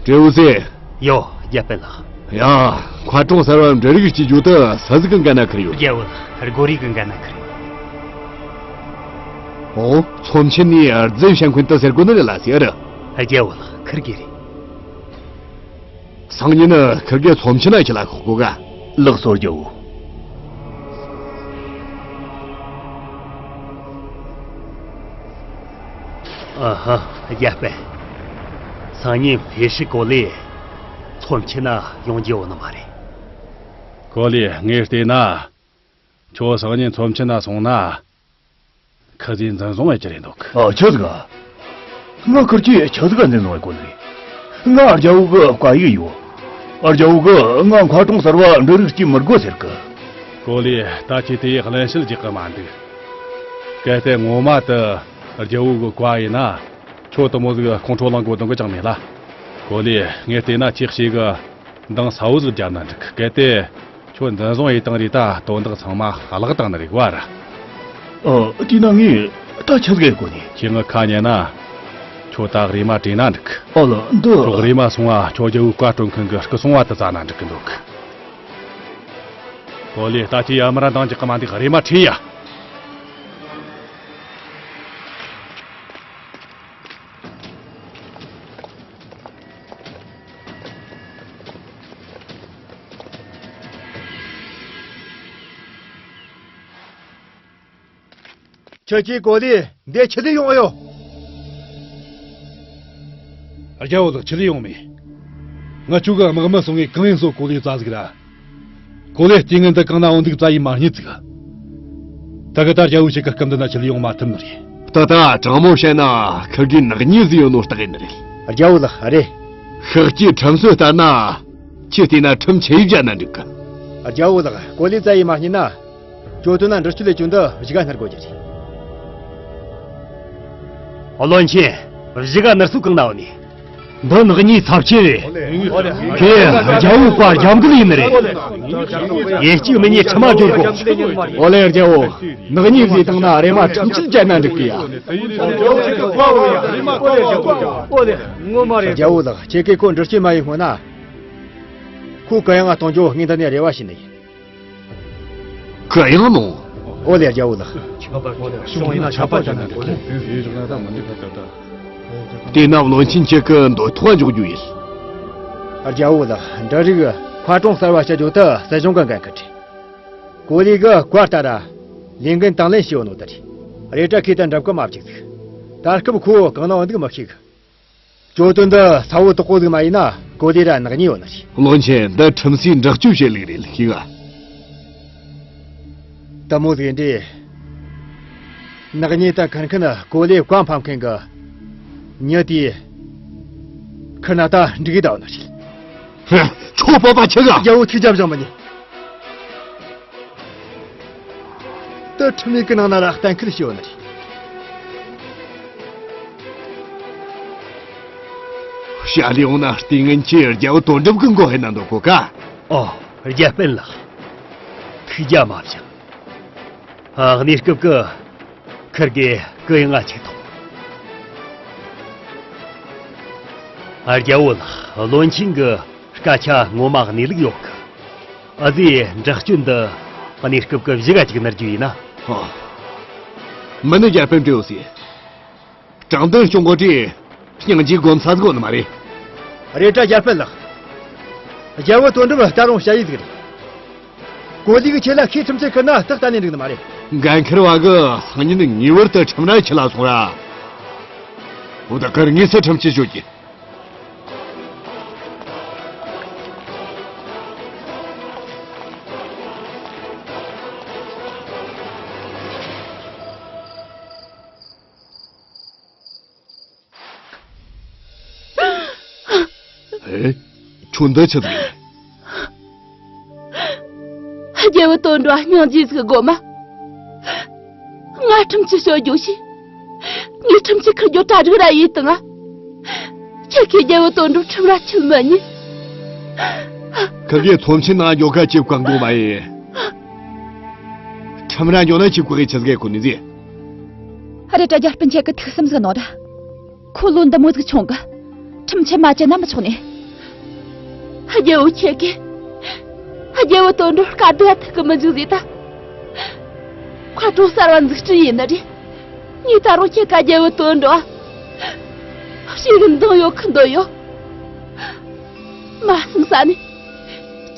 དྲེའུ་སེ། ཡོ། རྒྱལ་པོ་ལགས། ཡ། མཁར་གྲོང་གསར་བ་འབྲུ་རིགས་སྐྱེ་རྒྱུ་དེ་སུ་ཟིག་གི་འགན་ན་ཁུར་ཡོད། རྒྱལ་བོ་ལགས། སྒོ་རིགས་གི་འགན་ན་ཁུར་ཡོད། ཨོ། ཚོམས་ཆེན་ནས་རྫས་བཤམས་མཁན་དེ་ཟེར་གོ་ནི་རེད་ལ་ཟེར། རྒྱལ་བོ་ལགས། ཁུར་གི་རེད། སང་ཉིན་ནི་ཁུར་གེ་ཚོམས་ཆེན་ན་ཁྱེད་ལ་ཤོག་གོ་ག། ལགས་སོ་རྒྱལ་བོ། ཨ་ཧ། རྒྱལ་པོ། སང་ཉིན་ཕེ་ཧྲི་གོ་ལེ་ཚོམས་ཆེན་ན་ཡོང་རྒྱུ་ཡོད་ནི་མ་རེད། གོ་ལེ། ངས་བལྟས་ན། ཁྱོད་སང་ཉིན་ཚོམས་ཆེན་ན་སོང་ན། ཁུར་གིས་འཛིན་བཟུང་བྱེད་རྒྱུ་རེད་འདུག་ཨ། ཆི་ཟིག་ག། ང་ཁུར་གིས་ཆི་ཟིག་ག་འཛིན་བཟུང་བྱེད་གོ་ནི་རེད། ང་རྒྱལ་བོ་གི་བཀའ་ཡིག་ཡོད། རྒྱལ་བོ་གིས་ང་མཁར་གྲོང་གསར་བ་འབྲུ་རིགས་སྐྱེ་མི་དགོས་ཟེར་གི། གོ་ལེ། ད་ཁྱོས་དེ་ཡི་གླེང་བྱེད་རྒྱག་གི་མ་འདུག་གལ་ཏེ་ངོ་མ་དེ་རྒྱལ་བོ་གི་བཀའ་ཡིན་ན། ཁྱོད་དེ་མོ་ཟིག་ཁོང་ཁྲོ་ལངས་དགོས་དོན་གི་ཅང་མེད་ལ། གོ་ལེ། ངས་བལྟས་ན་ཁྱོས་ཞེ་གི་འདང་ཟབ་བོ་ཟིག་བརྒྱབ་ན་འགྲིག་གི། གལ་ཏེ་ཁྱོད་འཛིན་བཟུང་བྱས་བཏང་རེད། ད་དོན་དག་ཚང་མ་བརླག་བཏང་ནི་རེད་གོ་ཨ་ར། ཨ། དེས་ན་ངས་ད་ཆི་ཟིག་ཡེད་དགོས་ནི། ཁྱོས་ངའི་ཁ་ཉན་ན། ཁྱོད་ད་རེམ་མ་བྲོས་ན་འགྲིག་གི། ཨ་ལ་འདི། ཁྱོད་རེམ་མ་སོང་ང་ཁྱོད་རྒྱལ་བོའི་བཀའ་དྲུང་མཁན་གི་སྐུ་སྲུང་བ་དེ་བཙལ་ན་འགྲིག་གི་འདུག་གོ་ལེ། ད་ཁྱོས་ཡར་མར་འདང་རྒྱག་གི་མ་འདུག་རེམ་མ་ཁྲིད་ཡ། ཁྱེད་ཀྱིས་གོ་ལེ་འདི་ཆི་ལས་ཡོང་ཨེ་ཡོད། རྒྱལ་བོ་ལགས། ཆི་ལས་ཡོང་མེད། ང་ཆོ་གི་དམག་མི་སོང་ངས་གང་ཡིན་སོ་གོ་ལེ་བཙལ་ཟིག་ར། གོ་ལེ་ལྟས་ངན་འདི་གང་ན་འོང་འདུག་བཙལ་ཡི་མ་རྙེད་ཟིག་ད་གི་ད་རྒྱལ་བོ་ཁྱེད་ཀྱི་སྐུ་མདུན་ན་ཆི་ལས་ཡོང་མ་ཐུབ་ནི་རེད། ད་ད་དྲང་མོ་བཤད་ན་ཁུར་གི་ནག་ཉེས་ཟིག་ཡོད་ནོ་རྟགས་ཡིན་ནི་རེད། རྒྱལ་བོ་ལགས། རེད། ཤག་གི་ཁྲིམས་སྲོལ་ལྟར་ན། ཁྱོས་བལྟས་ན་ཁྲིམས་ཆི་ཡས་བཅད་ན་འགྲིག་གི། རྒྱལ་བོ་ལགས། གོ་ལེ་བཙལ་ཡི་མ་རྙེད་ན། གྱོད་དོན་ན་འདྲི་གཅོད་ལས་རྒྱུ་འདི་གཞུག་ག་སྣེར་དགོས་རྒྱུ་རེད། བློན་ཆེན། གཞུག་ག་སྣེར་སུ་གང་ན་འོ་ནི། འདི་ནག་ཉེས་ཚབས་ཆེ་རེད། ཁོས་རྒྱལ་བོའི་བཀའ་རྒྱབ་འགལ་ཡིན་ནི་རེད། ཡིན་གཅིག་མིན་གཉིས་ཁྲིམས་མ་སྦྱོར་དགོས། ཨོ་ལེ་རྒྱལ་བོ། ནག་ཉེས་བཟོས་བཏང་ན་རེམ་མ་ཁྲིམས་ཆད་བཅད་ན་འགྲིག་གི་ཡ། རྒྱལ་བོ་ལགས། ཁྱེད་ཀྱིས་ཁོ་འདྲི་གཅོད་མ་ཡེད་སྔོན་ན། ཁོ་གུ་ཡངས་ང་གཏོང་རྒྱུ་ངས་འདི་ནས་རེ་བ་ཞུས་ནི་ཡིན། གུ་ཡངས་ནོ། ཨོ་ལེ་རྒྱལ་བོ་ལགས། བྱུང་ཡིན་ན་ཆགས་པ་ཅན་ན་འདུག་ལེ། དེས་ན་བློན་ཆེན་ཁྱེད་ཀྱི་འདོད་ཐོག་འཇོག་རྒྱུ་ཡིན། རྒྱལ་བོ་ལགས། འབྲུ་རིགས་མཁར་གྲོང་གསར་བ་བསྐྱུར་རྒྱུ་དེ་སྲིད་གཞུང་གི་འགན་ཁུར་རེད། ཀོ་ལི་གི་བཀའ་ལྟར་ལས་འགན་དང་ལེན་བྱས་ཡོད་ནོ་དེ་རེད། རེད་དྲ་ཁོས་དེ་འགྲུབ་གི་མ་བཅུག་ཟིག་ད་སྐབས་ཁོ་གང་ན་འདུག་མི་ཤེས་གི། གྱོད་དོན་འདི་གསལ་བོ་དག་པོ་ཟིག་མ་ཡིན་ན་ཀོ་ལི་ར་ནག་ཉེས་ཡོད་ནི་རེད། བློན་ཆེན། འདི་ཁྲིམས་སའི་འདྲི་གཅོད་བྱེད་ལུགས་རེད། ཤེས་ག་དེ་མོ་ཟིག་འདྲ། ནག་ཉེས་དེ་འཁུར་མཁན་ཀོ་ལི་བཀའ་ཕབ་མཁན་གི་མྱི་དེ་ཁུར་ན་ད་འགྲིག་གི་ད་ཡོད་ནི་རེད། ཧ། ཁྱོད་སྤོབས་པ་ཆེ་ག་རྒྱལ་བོ་ཐུགས་རྒྱལ་བཞེངས་མི་ཉན། དེ་ཁྲིམས་ཡིག་གི་ནང་ན་ར་གཏན་འཁེལ་བྱས་ཡོད་ནི་རེད། བཤད་ལས་འོང་ན་ལྟས་ངན་གྱིས་རྒྱལ་བོ་དོན་གྲུབ་གི་མགོ་ཧེ་ན་འདོད་གོ་ག་ཨོ། རྒྱལ་དཔོན་ལགས། ཐུགས་རྒྱལ་མ་བཞེངས། ཨ། གནས་སྐབས་ཀྱི་ཁུར་གེ་གུ་ཡངས་ང་ཆེ་ཐོག་རྒྱལ་བོ་ལགས། བློན་ཆེན་གི་སྐད་ཆ་ངོ་མ་གནས་ལུགས་ཡོད་གི། ཨ་ཟི་འདྲི་གཅོད་འདི་གནས་སྐབས་ཀྱི་གཞི་ག་ཅིག་ནར་རྒྱུ་ཡིན་ན། ཨོ། མི་ནི་རྒྱལ་དཔོན་སྤྲེའུ་སི། དྲང་བདེན་སྐྱོང་གོ་དུས་སྙིང་རྗེ་སྒོམ་ས་ཟིག་དགོས་ནི་མ་རེད། རེད་དྲ་རྒྱལ་དཔོན་ལགས། རྒྱལ་བོ་དོན་གྲུབ་ད་རུང་ཞ་ཡི་ཟིག་རེད། ཀོ་ལི་གི་ཁྱེད་ལ་ཁོས་ཁྲིམས་ཆད་ཁུར་ན་ཏག་ཏག་ནས་འགྲིག་ནི་མ་རེད། འགན་འཁུར་བ་གི་སང་ཉིན་ངེས་པར་དུ་ཁྲིམས་ར་ཁྲིད་ལ་སོང་ར། འོ་ད་གར་ངེས་སུ་ཁྲིམས་ཆད་གཅོད་ཀྱི། ཨེ། ཁྱོད་འདི་ཆི་ཟིག་ཡིན། རྒྱལ་བུ་དོན་གྲུབ་སྙིང་རྗེ་ཟིག་དགོས་མ། ང་ཁྲིམས་ཆད་གཅོད་རྒྱུ་ཞིག་ངས་ཁྲིམས་ཆད་ཁུར་རྒྱུ་གྲ་སྒྲིག་ར་ཡིན་དང་ང་། ཁྱེད་ཀྱིས་རྒྱལ་བུ་དོན་གྲུབ་ཁྲིམས་ར་ཁྲིད་མི་ཉན། ཁིར་གེ་ཚོམས་ཆེན་ནང་འགྱོ་ཁ་ཅིག་བཀག་འགོག་མ་ཡིན། ཁྲིམས་ར་འགྱོ་ན་ཅིག་བཀག་གི་ཆི་ཟིག་གོ་ནི་ཟིག་ཨ་རེ་དྲ་རྒྱལ་སྤུན་ཆེ་གི་ཐུགས་བསམ་ཟིག་ནོ་ར། ཁོ་ལོ་འདི་མོ་ཟིག་ཆུང་གི། ཁྲིམས་ཆད་མ་བཅད་ན་མི་ཆོག་ནི། རྒྱལ་བོ་ཁྱེད་ཀྱིས། རྒྱལ་བོ་དོན་གྲུབ་དཀའ་སྡུག་ཐུག་གི་མི་འཇུག་ཟེར་ད། མཁར་གྲོང་གསར་བ་འཛུགས་སྐྲུན་ཡིན་ནི་རེད། ངས་ད་རུང་ཁྱེད་ཀ་རྒྱལ་བོ་དོན་གྲུབ། ཞེ་གི་འདང་ཡོད་ཁི་འདོད་ཡོད། མ་བསམ་ས་ནས།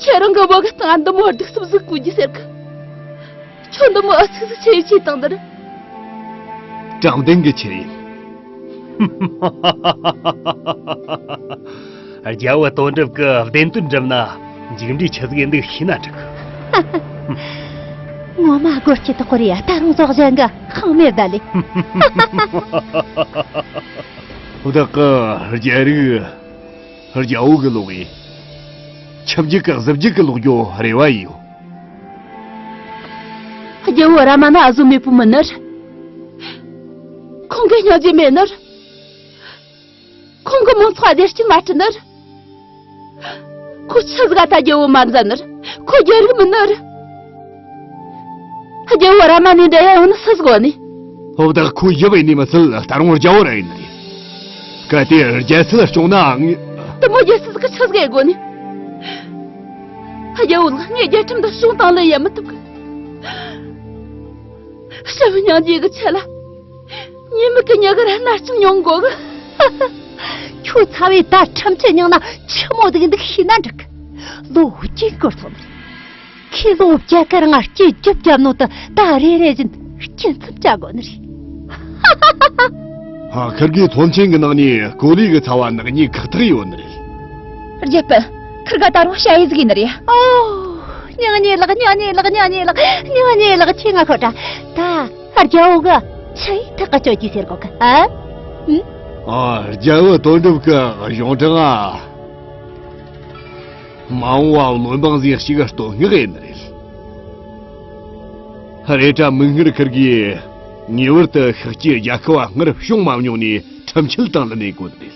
ཁྱེད་རང་གི་བུ་གི་སྟེང་འདི་མོ་གདུག་རྩུབ་ཟིག་བཀོལ་རྒྱུ་ཟེར་གི། ཁྱོད་འདི་མོ་ཨུ་ཚུགས་ཟིག་ཆེ་ཡི་ཆེ་བཏང་ནི་རེད། དྲང་བདེན་གི་ཆེད་ཡིན། རྒྱལ་བུ་དོན་གྲུབ་ཀྱི་བདེན་དོན་འགྲུབ་ན་མཇུག་འབྲས་ཆི་ཟིག་ཡིན་འདུག་ཤེས་ན་འགྲིག་ངོ་མ་སྒོར་གྱི་དོག་རེད། ད་རུང་ཟོག་གཞན་གི་ཧང་མེད་ད་ལེ། བདག་གི་རྒྱལ་རིགས་རྒྱལ་བོ་གི་ལོག་ཡིན། ཁྱབ་རྒྱུ་གི་གཟི་བརྗིད་གི་ལོག་རྒྱུ་རེ་བ་ཡིན་ཡོད། རྒྱལ་བོ་ར་མ་ན་ཨ་ཟོ་མེད་པོ་མིན་ནི་རེད། ཁོང་གི་སྙིང་རྗེ་མེད་ནི་རེད། ཁོང་གི་མང་ཚོགས་བདེ་སྐྱིད་མ་སྐྲུན་ནི་རེད། ཁོ་ཆི་ཟིག་ག་ད་རྒྱལ་བོ་མ་མཛད་ནི་རེད། ཁོ་རྒྱལ་རིགས་མིན་ནི་རེད། རྒྱལ་བོ་ར་མ་ནས་འདྲ་ཡ་ཡོང་ནི་སུ་ཟིག་ནི། ཧོབ་བདག་ཁོ་ཡབ་ཡིན་ནི་མི་ཚད་ད་རུང་རྒྱལ་བོ་ར་ཡིན་ནི་རེད། གལ་ཏེ་རྒྱལ་སྲིད་སྐྱོང་ན་ངས། དེ་མོ་རྒྱལ་སྲིད་ཟིག་གི་ཆི་ཟིག་ཡེ་དགོས་ནི། རྒྱལ་བོ་ལགས། ངས་རྒྱལ་ཁྲིམས་འདི་སྐྱོང་དང་ལེན་ཡེ་མི་ཐུབ་གི། ཞབས་སྙིང་རྗེ་གི་ཆེད་ལ། ཉེས་མེད་ཀྱི་མྱི་གར་མནར་གཅོད་མྱོང་དགོས་གི། ཁྱོད་ཚ་བའི་ད་ཁྲིམས་ཆད་མྱངས་ན་ཆི་མོ་ཟིག་འདུག་ཤེས་ན་འགྲིག་གི། ལོ་གཅིག་འགོར་སོང་ནི། ཁོས་ལོ་བརྒྱ་ཀ་རང་སྐྱེས་རྒྱབ་བརྒྱབ་ནོ་དེ་ད་རེ་རེ་བཞིན་སྐྱིན་ཚབ་བྱ་དགོས་ནི་རེད། ཧ། ཁིར་གེ་ཐོམ་ཆེན་གི་ནང་ནས་ཀོ་ལི་གི་ཚ་བ་ནག་ཉེས་ཁག་ཐེག་ཡོད་ནི་རེད། རྒྱལ་དཔོན། ཁིར་ག་ད་རུང་ཞ་ཡི་ཟིག་ཡིན་ནི་རེད། ཨོ། སྙིང་ཉེ་ལགས། སྙིང་ཉེ་ལགས། སྙིང་ཉེ་ལགས། སྙིང་ཉེ་ལགས། ཁྱེད་ང་ཁོ་ད། ད་རྒྱལ་བོ་གི་ཆི་ཡི་ཐག་ག་གཅོད་ཀྱི་ཟེར་གོ་གི། ཨ། ཨ། རྒྱལ་བོ་དོན་གྲུབ་ཀྱི་གཞུང་དྲང་ཨ། མ་འོངས་པ་བློན་འབངས་ཟིག་ཞིག་གི་བསྟོད་བསྔགས་ཡིན་ནི་རེད། རེད་དྲ་མིག་སྔར་ཁིར་གིས་ངེས་པར་དུ་ཤཱཀྱའི་རྒྱལ་ཁབ་བ་སྔར་བྱུང་མ་མྱོང་ནི་ཁྲིམས་ཆད་དང་ལེན་ནས་དགོས་ནི་རེད།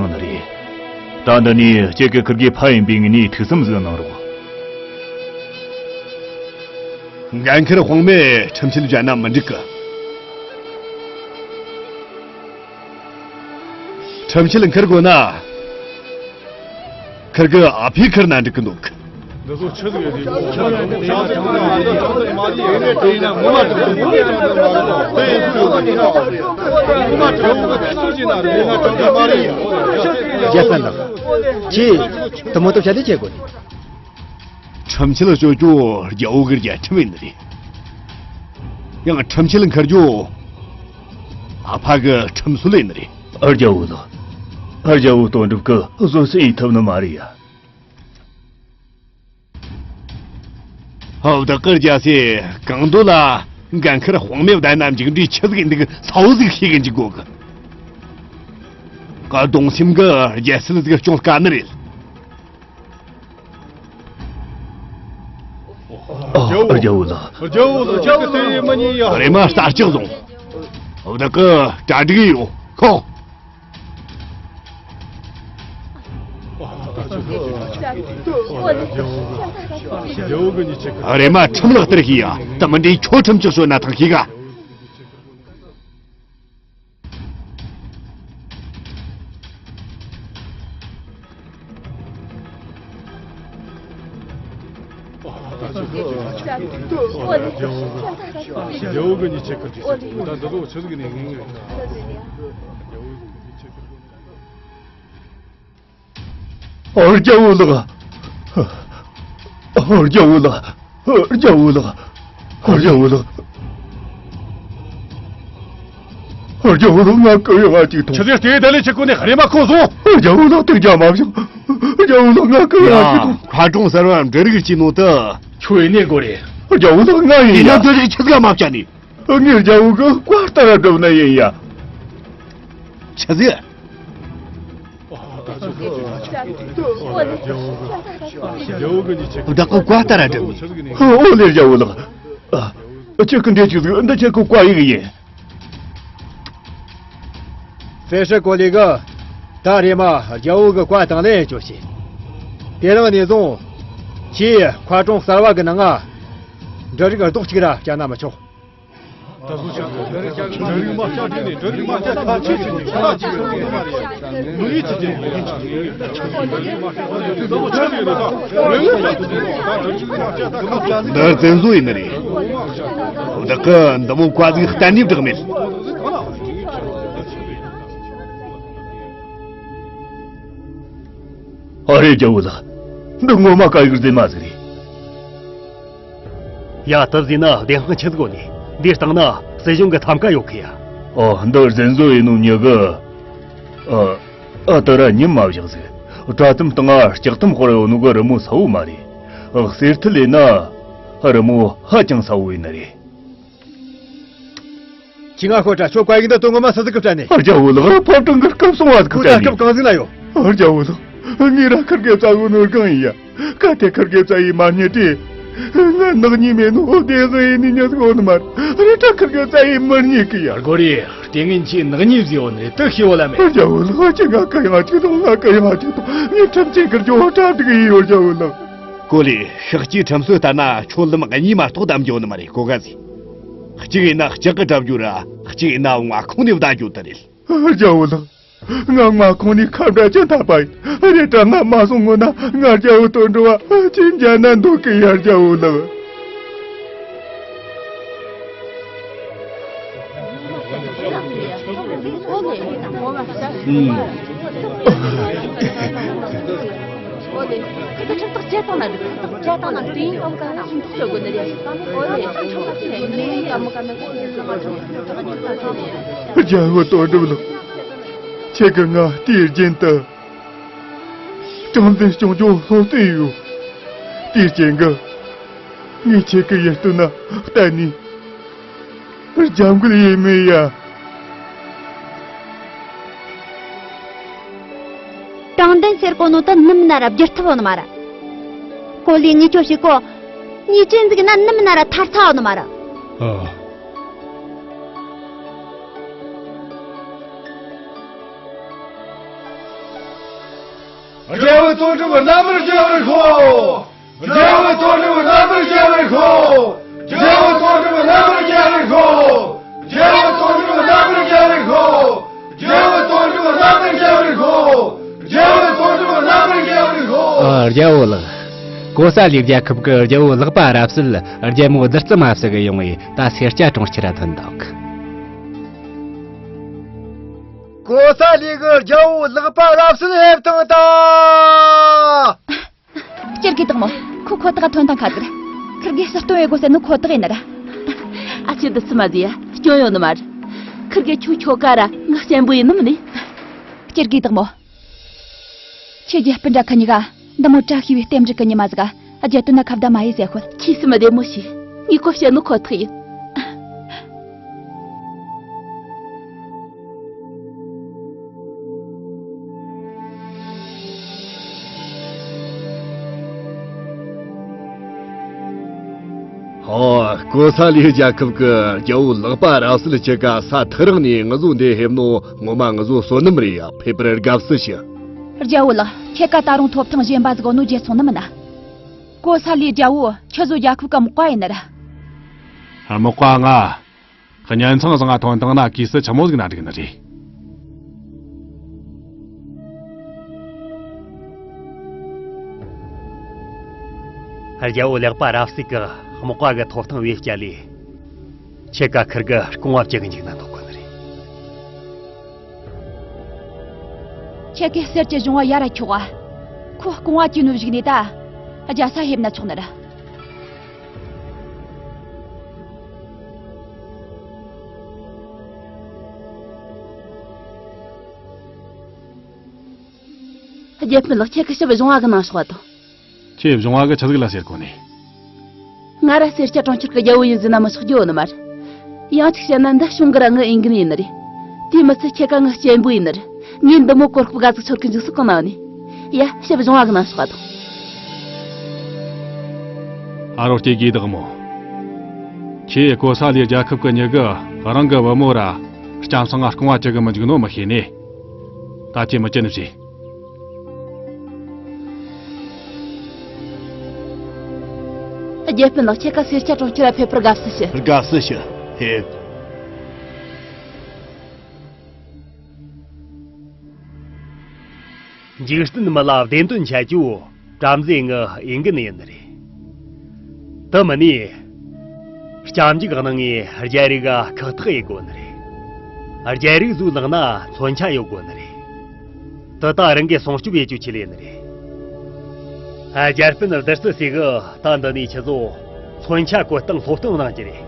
གནང་ནི་རེད། ད་འདི་ནས་ཁྱེད་ཀྱི་ཁིར་གེ་ཕ་ཡིན་པའི་ངོས་ནས་ཐུགས་བསམ་ཟིག་གནང་རོགས། འགན་ཁུར་དཔང་མེད་ཁྲིམས་ཆད་བཅད་ན་མི་འགྲིག་གི། ཁྲིམས་ཆད་འཁུར་དགོས་ན། ཁིར་གི་ཨ་ཕས་འཁུར་ན་འགྲིག་གི་འདུག། འདི་ཚོ་ཆི་ཟིག་ཡོད་དེ། རྒྱལ་བཙན་དང་། ཁྱེད་དུ་མོ་ཏོ་བྱ་དེ་བྱེད་དགོས། ཁྲིམས་ཆད་གཅོད་རྒྱུ་རྒྱལ་བོ་གི་རྒྱལ་ཁྲིམས་ཡིན་ནི་རེད། ཡང་ཁྲིམས་ཆད་འཁུར་རྒྱུ་ཨ་ཕ་གི་ཁྲིམས་སྲོལ་ཡིན་ནི་རེད། ཨ་རྒྱལ་བོ་ལགས། ཨ་རྒྱལ་བོ་དོན་གྲུབ་ཀྱིས་བཟོད་བསྲན་ཡེད་ཐུབ་ནི་མ་རེད་ཡ། ཧོ། བདག་གི་རྒྱལ་སྲས་གང་འདོད་ལ་འགན་ཁུར་དཔང་མེད་བསྡད་ན་མཇུག་འབྲས་ཆི་ཟིག་འདུག་ཚ་བོ་ཟིག་ཤེས་གི་འཇུག་དགོས་གི། གདུང་སེམས་གི་རྒྱལ་སྲིད་ཟིག་སྐྱོང་དཀའ་ནི་རེད། ཨ། རྒྱལ་བོ་ལགས། རྒྱལ་བོ་ལགས། ཁྱེད་ཀྱིས་དེ་མི་ཉན་ཡ། རེམ་མ་རྟ་ལྕག་བཟུང་། བདག་གི་གྲ་སྒྲིག་ཡོད། ཁོ། རེམ་མ་ཁྲིམས་ལག་བསྟར་ཤེས་ཡ། དེ་མིན་འདྲའི་ཁྱོད་ཁྲིམས་གཅོད་ན་ཐང་ཤེས་ག། རྒྱལ་བོ་གི་ཉིན་ཆད་ཁུར་གྱིས་ད་འདི་ཚོ་ཆི་ཟིག་ནས་ངེས་ངེས། ཨོ། རྒྱལ་བོ་ལགས། ཨོ། རྒྱལ་བོ་ལགས། ཨོ། རྒྱལ་བོ་ལགས། ཨོ། རྒྱལ་བོ་ལགས། ཨོ། རྒྱལ་བོ་ལགས། ང་གུ་ཡངས་ཅིག་ཐོངས། ཆི་ཟིག་ལྟོས། དེ་ལས་ཆི་གོ་ནས་རེམ་མ་ཁོ་སོང་། ཨོ། རྒྱལ་བོ་ལགས། དེ་རྒྱ་མ་བཞག། རྒྱལ་བོ་ལགས། ང་གུ་ཡངས་ཅིག་ཡ། ཐོངས། མཁར་གྲོང་གསར་བ་འབྲུ་རིགས་སྐྱེས་ནོ་དེ་ཁྱོད་ཡིན་ནི་གོ་རེད། རྒྱལ་བོ་ལགས། ང་ཡིན་ཡ། དེ་ན་འབྲུ་རིགས་ཆི་ཟིག་མ་བྱ་ནི། ངས་རྒྱལ་བོ་གི་བཀའ་ལྟར་བསྒྲུབས་ནི་ཡིན་ཡ། ཆི་ཟིག། བདག་གི་བཀའ་ལྟར་བསྒྲུབས་ནི། ཨོ་ལེ། རྒྱལ་བོ་ལགས། ཨ། ཁྱེད་ཀྱི་འདི་ཆི་ཟིག། འདི་ཁྱེད་ཀྱི་བཀའ་ཡིག་ཡིན། རྩེ་ཧྲི་ཀོ་ལི་གིས་ད་རེམ་མ་རྒྱལ་བོ་གི་བཀའ་དང་ལེན་བྱོས་ཤིག། དེ་རིང་ནས་བཟུང་ཁྱེད་མཁར་གྲོང་གསར་བ་གི་ནང་ང་འབྲུ་རིགས་རྡོག་གཅིག་ར་བཅག་ན་མི་ཆོག། འདི་བཙན་བཟུང་ཡིན་ནི་རེད། བདག་གིས་འདི་མོ་བཀའ་ཟིག་གཏན་ནས་བསྒྲགས་མེད། ཨ་རེ། རྒྱལ་བོ་ལགས། འདི་ངོ་མ་བཀའ་ཡིག་རྫུན་མ་ཟིག་རེད། ཡ། དེ་ཟེར་ན་བདེན་དཔང་ཆི་ཟིག་ཡོད་ནི། འདིའི་སྟེང་ན་སྲིད་གཞུང་གི་ཐམ་ཀ་ཡོད་གི་ཡ། ཨོ། འདི་བཙན་བཟུང་ཡིན་ནོ་མྱི་གིས། ཨ། ཨ། དེ་ར་ཉིན་མ་བཞག་ཟིག། དྲ་དམ་སྟེང་ང་ལྕགས་ཐམ་དཔར་ཡོད་ནོ་གི་རི་མོ་གསལ་བོ་མ་རེད། གསེར་ཐིལ་ལས་ན་རི་མོ་ཧ་ཅང་གསལ་བོ་ཡིན་ནི་རེད། ཁྱོས་ང་ཤོད་དྲ། ཁྱོད་བཀའ་ཡིག་འདི་དོན་ངོ་མ་སུ་ཟིག་གིས་སྤྲད་ནི། རྒྱལ་བོ་ལགས། ཕོ་བྲང་གི་སྐབས་སོང་བ་ཟིག་གིས་སྤྲད་ནི། ཁོ་ད་སྐབས་གང་ཟིག་ན་ཡོད། རྒྱལ་བོ་ལགས། ངས་ར་ཁིར་གེ་བཙལ་གོ་ནོ་སྒང་ཡིན་ཡ། གལ་ཏེ་ཁིར་གེ་བཙལ་ཡེ་མ་རྙེད་དུས། ང་ནག་ཉེས་མེད་ནོ་བདེན་དཔང་ཡེ་ནི་མྱི་ཟིག་ཡོད་ནི་མ་རེད། རེད་དྲ་ཁིར་གེ་བཙལ་ཡེ་མི་རྙེད་གི་ཡ། རྒོ་རེ། ལྟས་ངན་ཁྱོས་ནག་ཉེས་ཟིག་ཡོད་ནི་རེད། དེ་ཤེས་བོ་ལ་མེད། རྒྱལ་བོ་ལགས། ཁྱོས་ང་གུ་ཡངས་ཅིག་ཐོངས། ང་གུ་ཡངས་ཅིག་ཐོངས། ངས་ཁྲིམས་ཆེན་གི་སྐྱོ་བོ་གྲ་སྒྲིག་ཡེ་ཡོད། རྒྱལ་བོ་ལགས། ཀོ་ལི། ཤག་སྐྱིད་ཁྲིམས་སྲོལ་ལྟར་ན་ཁྱོད་ལམ་གཉིས་མ་གཏོགས་བདམ་རྒྱུ་ནི་མ་རེད། གོ་ག་ཟིག། གཅིག་ཡིན་ན་ལྕགས་གིས་བྲབ་རྒྱུ་ར། གཅིག་ཡིན་ན་མངའ་ཁོངས་ནས་བདའ་རྒྱུ་དེ་རེད། རྒྱལ་བོ་ལགས། ང་མངའ་ཁོངས་ནས་ཁ་འབྲལ་ཅན་ཐར་པ་ཡིན། རེད་དྲ་ང་མ་སོང་སྔོན་ན་ང་རྒྱལ་བོ་དོན་གྲུབ་བ་ཅིག་མཇལ་ན་འདོད་གི་ཡ། རྒྱལ་བོ་ལགས། རྒྱལ་བོ་དོན་གྲུབ་ལགས། ཁྱེད་ཀྱིས་ང་དུས་རྒྱུན་དུ་དྲང་བདེན་སྐྱོང་རྒྱུ་སློབ་སྟོན་ཡོད། དེའི་རྐྱེན་གྱིས་ངས་ཁྱེད་ཀྱི་ཡིད་རྟོན་ན་གཏན་ནས་རྒྱབ་འགལ་ཡེད་མེད་ཡ། དྲང་བདེན་ཟེར་གོ་ནོ་དེ་ནམ་ན་ར་བསྒྱུར་ཐུབ་བོ་ནི་མ་རེད། ཀོ་ལི། ངས་ཁྱོད་ཤེས་གོ། ཉེས་ཅན་ཟིག་ན་ནམ་ན་ར་ཐར་ཚ་བོ་ནི་མ་རེད། ཨ། རྒྱལ་བོ་དོན་གྲུབ་རྣམ་པར་རྒྱལ་བར་ཤོག། རྒྱལ་བོ་དོན་གྲུབ་རྣམ་པར་རྒྱལ་བར་ཤོག། རྒྱལ་བོ་དོན་གྲུབ་རྣམ་པར་རྒྱལ་བར་ཤོག། རྒྱལ་བོ་དོན་གྲུབ་རྣམ་པར་རྒྱལ་བར་ཤོག། རྒྱལ་བོ་དོན་གྲུབ་རྣམ་པར་རྒྱལ་བར་ཤོག། རྒྱལ་བོ་དོན་གྲུབ་རྣམ་པར་རྒྱལ་བར་ཤོག། ཨ། རྒྱལ་བོ་ལགས། གོ་ས་ལི་རྒྱལ་ཁབ་ཀྱི་རྒྱལ་བོ་ལག་པ་ར་བསིལ་རྒྱལ་མོ་བདུད་རྩི་མ་བསིལ་གི་ཡོང་བས་ད་སེར་སྐྱ་གྲོང་ཁྱེར་ར་ཐོན་འདུག། གོ་ས་ལི་གི་རྒྱལ་བོ་ལག་པ་ར་བསིལ་ཕེབས་བཏང་ད། སྤྱིར་གི་དག་མོ། ཁོ་ཁོ་ཐག་ཐོན་ཐང་ཁ་ཟིག་ར། ཁིར་གེ་སྲིད་དོན་ཡེ་དགོས་ཟེར་ནི་ཁོ་ཐག་ཡིན་ན་ར། ཨ་ཅེ། འདི་ཚི་མ་ཟིག་ཡ་སྐྱོན་ཡོད་ནི་མ་རེད། ཁིར་གེ་ཁྱོད་ཁྱོ་ག་ར་ང་གཅེན་པོ་ཡིན་ནི་མིན་ནི། སྤྱིར་གི་དག་མོ། ཁྱེད་རྒྱལ་སྤུན་དྲ་ཁ་གཉིས་ཀ་འདི་མོ་བཀྲ་ཤིས་པའི་རྟེན་འབྲེལ་གི་ཉི་མ་ཟིག་ག་རྒྱལ་དོན་ན་ཁ་བརྡ་མ་ཡེ་ཟེར་ཤོད། ཁྱེད་སི་མ་བདེ་མོ་ཞིག་ངས་ཁོ་བཤད་ནི་ཁོ་ཐག་ཡིན། ཧོ། གོ་ས་ལི་རྒྱལ་ཁབ་ཀྱི་རྒྱལ་བོ་ལག་པ་ར་བསིལ་ཁྱེད་ཀ་ས་ཐག་རིང་ནས་ང་ཚོ་འདི་ཕེབས་ནོ་ངོ་མ་ང་ཚོ་བསོད་ནམས་རེད་ཡ། ཕེབས་པར་དགའ་བསུ་ཞུ། རྒྱལ་བོ་ལགས། ཁྱེད་ཀ་ད་རུང་ཐོབ་ཐང་གཞན་པ་ཟིག་ཡོད་ནོ་བརྗེད་སོང་ནི་མིན་ན། གོ་ས་ལི་རྒྱལ་བོ་ཁྱེད་ཚོ་རྒྱལ་ཁབ་ཀྱི་མག་པ་ཡིན་ནི་ར། མག་པ་ང་། གཉེན་ཚང་བཟང་ང་ཐོན་བཏང་ན་གུས་བསུ་ཆི་མོ་ཟིག་གནང་འགྲིག་ནི་རེད། རྒྱལ་པོ་ལེགས་པ་རབ་གསལ་གྱིས་དམག་པ་གི་ཐོབ་ཐང་བེད་སྤྱད་ལས། ཁྱེད་ཀ་ཁིར་གི་རྐང་བ་བཅད་གི་འཇུག་ན་འདོད་གོ་ནི་རེད། ཁྱེད་ཀྱི་གསེར་གྱི་གཞུང་བ་ཡར་ར་འཁྱོག་ག་ཁོ་རྐང་བ་བཅད་ནོ་བཞག་ནས་ད་རྒྱལ་ས་ཕེབས་ན་ཆོག་ནི་རེད། རྒྱལ་པོ་ལགས། ཁྱེད་ཀྱི་ཞབས་གཞུང་བ་གི་ནང་ཞོག་པ་དང་། ཁྱེད་གཞུང་བ་གི་ཆི་ཟིག་ལ་ཟེར་གོ་ནི། ང་ར་སེར་སྐྱ་གྲོང་ཁྱེར་གི་རྒྱལ་པོ་ཡིན་ཟེར་ན་མི་ཆོག་རྒྱུ་ཡོད་ནི་མ་རེད། ཡང་གཅིག་བཤད་ན་འདི་གཞུང་གི་ར་ངའི་འོས་འགན་ཡིན་ནི་རེད། དེ་མི་ཚད་ཁྱེད་ཀ་ངའི་གཅེན་པོ་ཡིན་ནི་རེད། ངས་འདི་མོ་གོ་སྐབས་ག་ཟིག་འཆོར་གི་འཇུག་སྲོལ་གང་ན་ཡོད་ནི། ཡ། ཞབས་གཞུང་བ་གི་ནང་ཞོག་པ་དང་། ཨ་རོ་སྐྱེ་དགོས་དག་མོ། ཁྱེད་གོ་ས་ལས་རྒྱལ་ཁབ་གི་མྱི་གིས་རང་གི་བུ་མོ་ར་ལྕམ་སྲིང་ང་རྐང་བ་བཅད་གི་མི་འཇུག་ནོ་མི་ཤེས་ནི། ད་ཁྱེད་མི་བཅད་ནི་བྱོས། རྒྱལ་པོ་ལགས། ཁྱེད་ཀ་སེར་སྐྱ་གྲོང་ཁྱེར་ལ་ཕེབས་པར་དགའ་བསུ་ཞུ། དགའ་བསུ་ཞུ། ཕེབས། འཇིག་རྟེན་མི་ལ་བདེན་དོན་འཆད་རྒྱུ་བྲམ་ཟེ་ངའི་འོས་འགན་ཡིན་ནི་རེད། དེ་མིན་ནས། སྐྱབས་འཇུག་གནང་ངས་རྒྱལ་རིགས་ཁག་ཐེག་ཡེད་དགོས་ནི་རེད། རྒྱལ་རིགས་ཟོས་ལངས་ན་མཚོན་ཆ་ཡོད་དགོས་ནི་རེད། དེ་ད་རང་གིས་སྲུང་སྐྱོབ་ཡེད་རྒྱུ་ཆེད་ལས་ནི་རེད། རྒྱལ་དཔོན་བདུད་རྩི་སེ་གིས་ད་འདི་ནས་ཁྱེད་ཚོ་མཚོན་ཆ་བཀོལ་སྟངས་སློབ་སྟོན་གནང་རྒྱུ་རེད།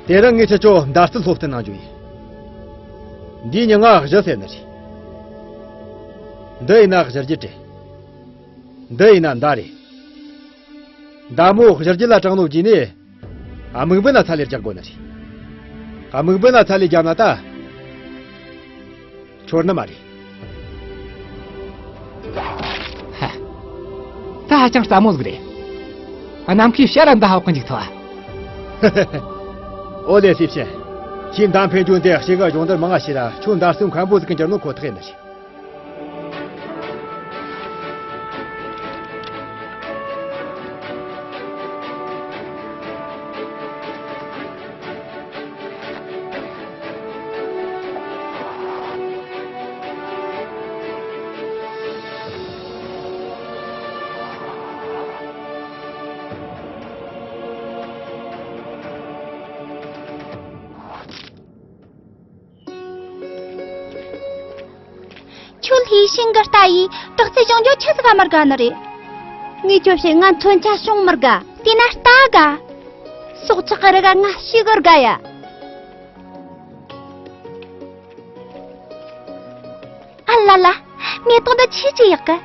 དེ་རིང་ངས་ཁྱེད་ཚོ་མདའ་རྩལ་སློབ་སྟོན་གནང་རྒྱུ་ཡིན། འདིའི་མྱིང་ང་གཞུ་ཟེར་ནི་རེད། འདི་ཡིན་ན་གཞུ་རྒྱུད་རེད། འདི་ཡིན་ན་མདའ་རེད། མདའ་མོ་གཞུ་རྒྱུད་ལ་དྲངས་ནོ་བརྒྱུད་ནས་དམིགས་འབེན་ལ་ཚ་ལེ་རྒྱག་དགོས་ནི་རེད། དམིགས་འབེན་ལ་ཚ་ལེ་བརྒྱབ་ན་ད་འཆོར་ནི་མ་རེད། ཧ། ད་ཧ་ཅང་སླ་མོ་ཟིག་རེད། ཨ། ནམ་མཁའི་བྱ་ར་མདའ་ཕོག་གི་འཇུག་ཐུབ་ཨ། ཨོ་ལེ་སི་བྱ། ཁྱེད་མདའ་འཕེན་རྒྱུ་འདི་ཞེ་གི་སྦྱོང་བརྡར་མང་ང་བྱས་ར། ཁྱོད་མདའ་རྩལ་མཁན་པོ་ཟིག་གི་འགྱུར་ནོ་ཁོ་ཐག་ཡིན་ནི་རེད། ཁྱོད་ལྷས་བྱིན་གི་རྟ་ཡིས་དྲག་རྩལ་སྦྱོང་རྒྱུ་ཆི་ཟིག་ག་མི་དགའ་ནི་རེད། ངས་ཁྱོད་བཤད། ང་མཚོན་ཆ་སྲུང་མི་དགའ། དེས་ན་རྟ་དགའ། སྲོག་ཆགས་གི་རིགས་ག་ང་ཞེ་གི་དགའ་ཡ། ཨ་ལ་ལ། མེ་ཏོག་འདི་ཆི་ཆི་ཡག་གི།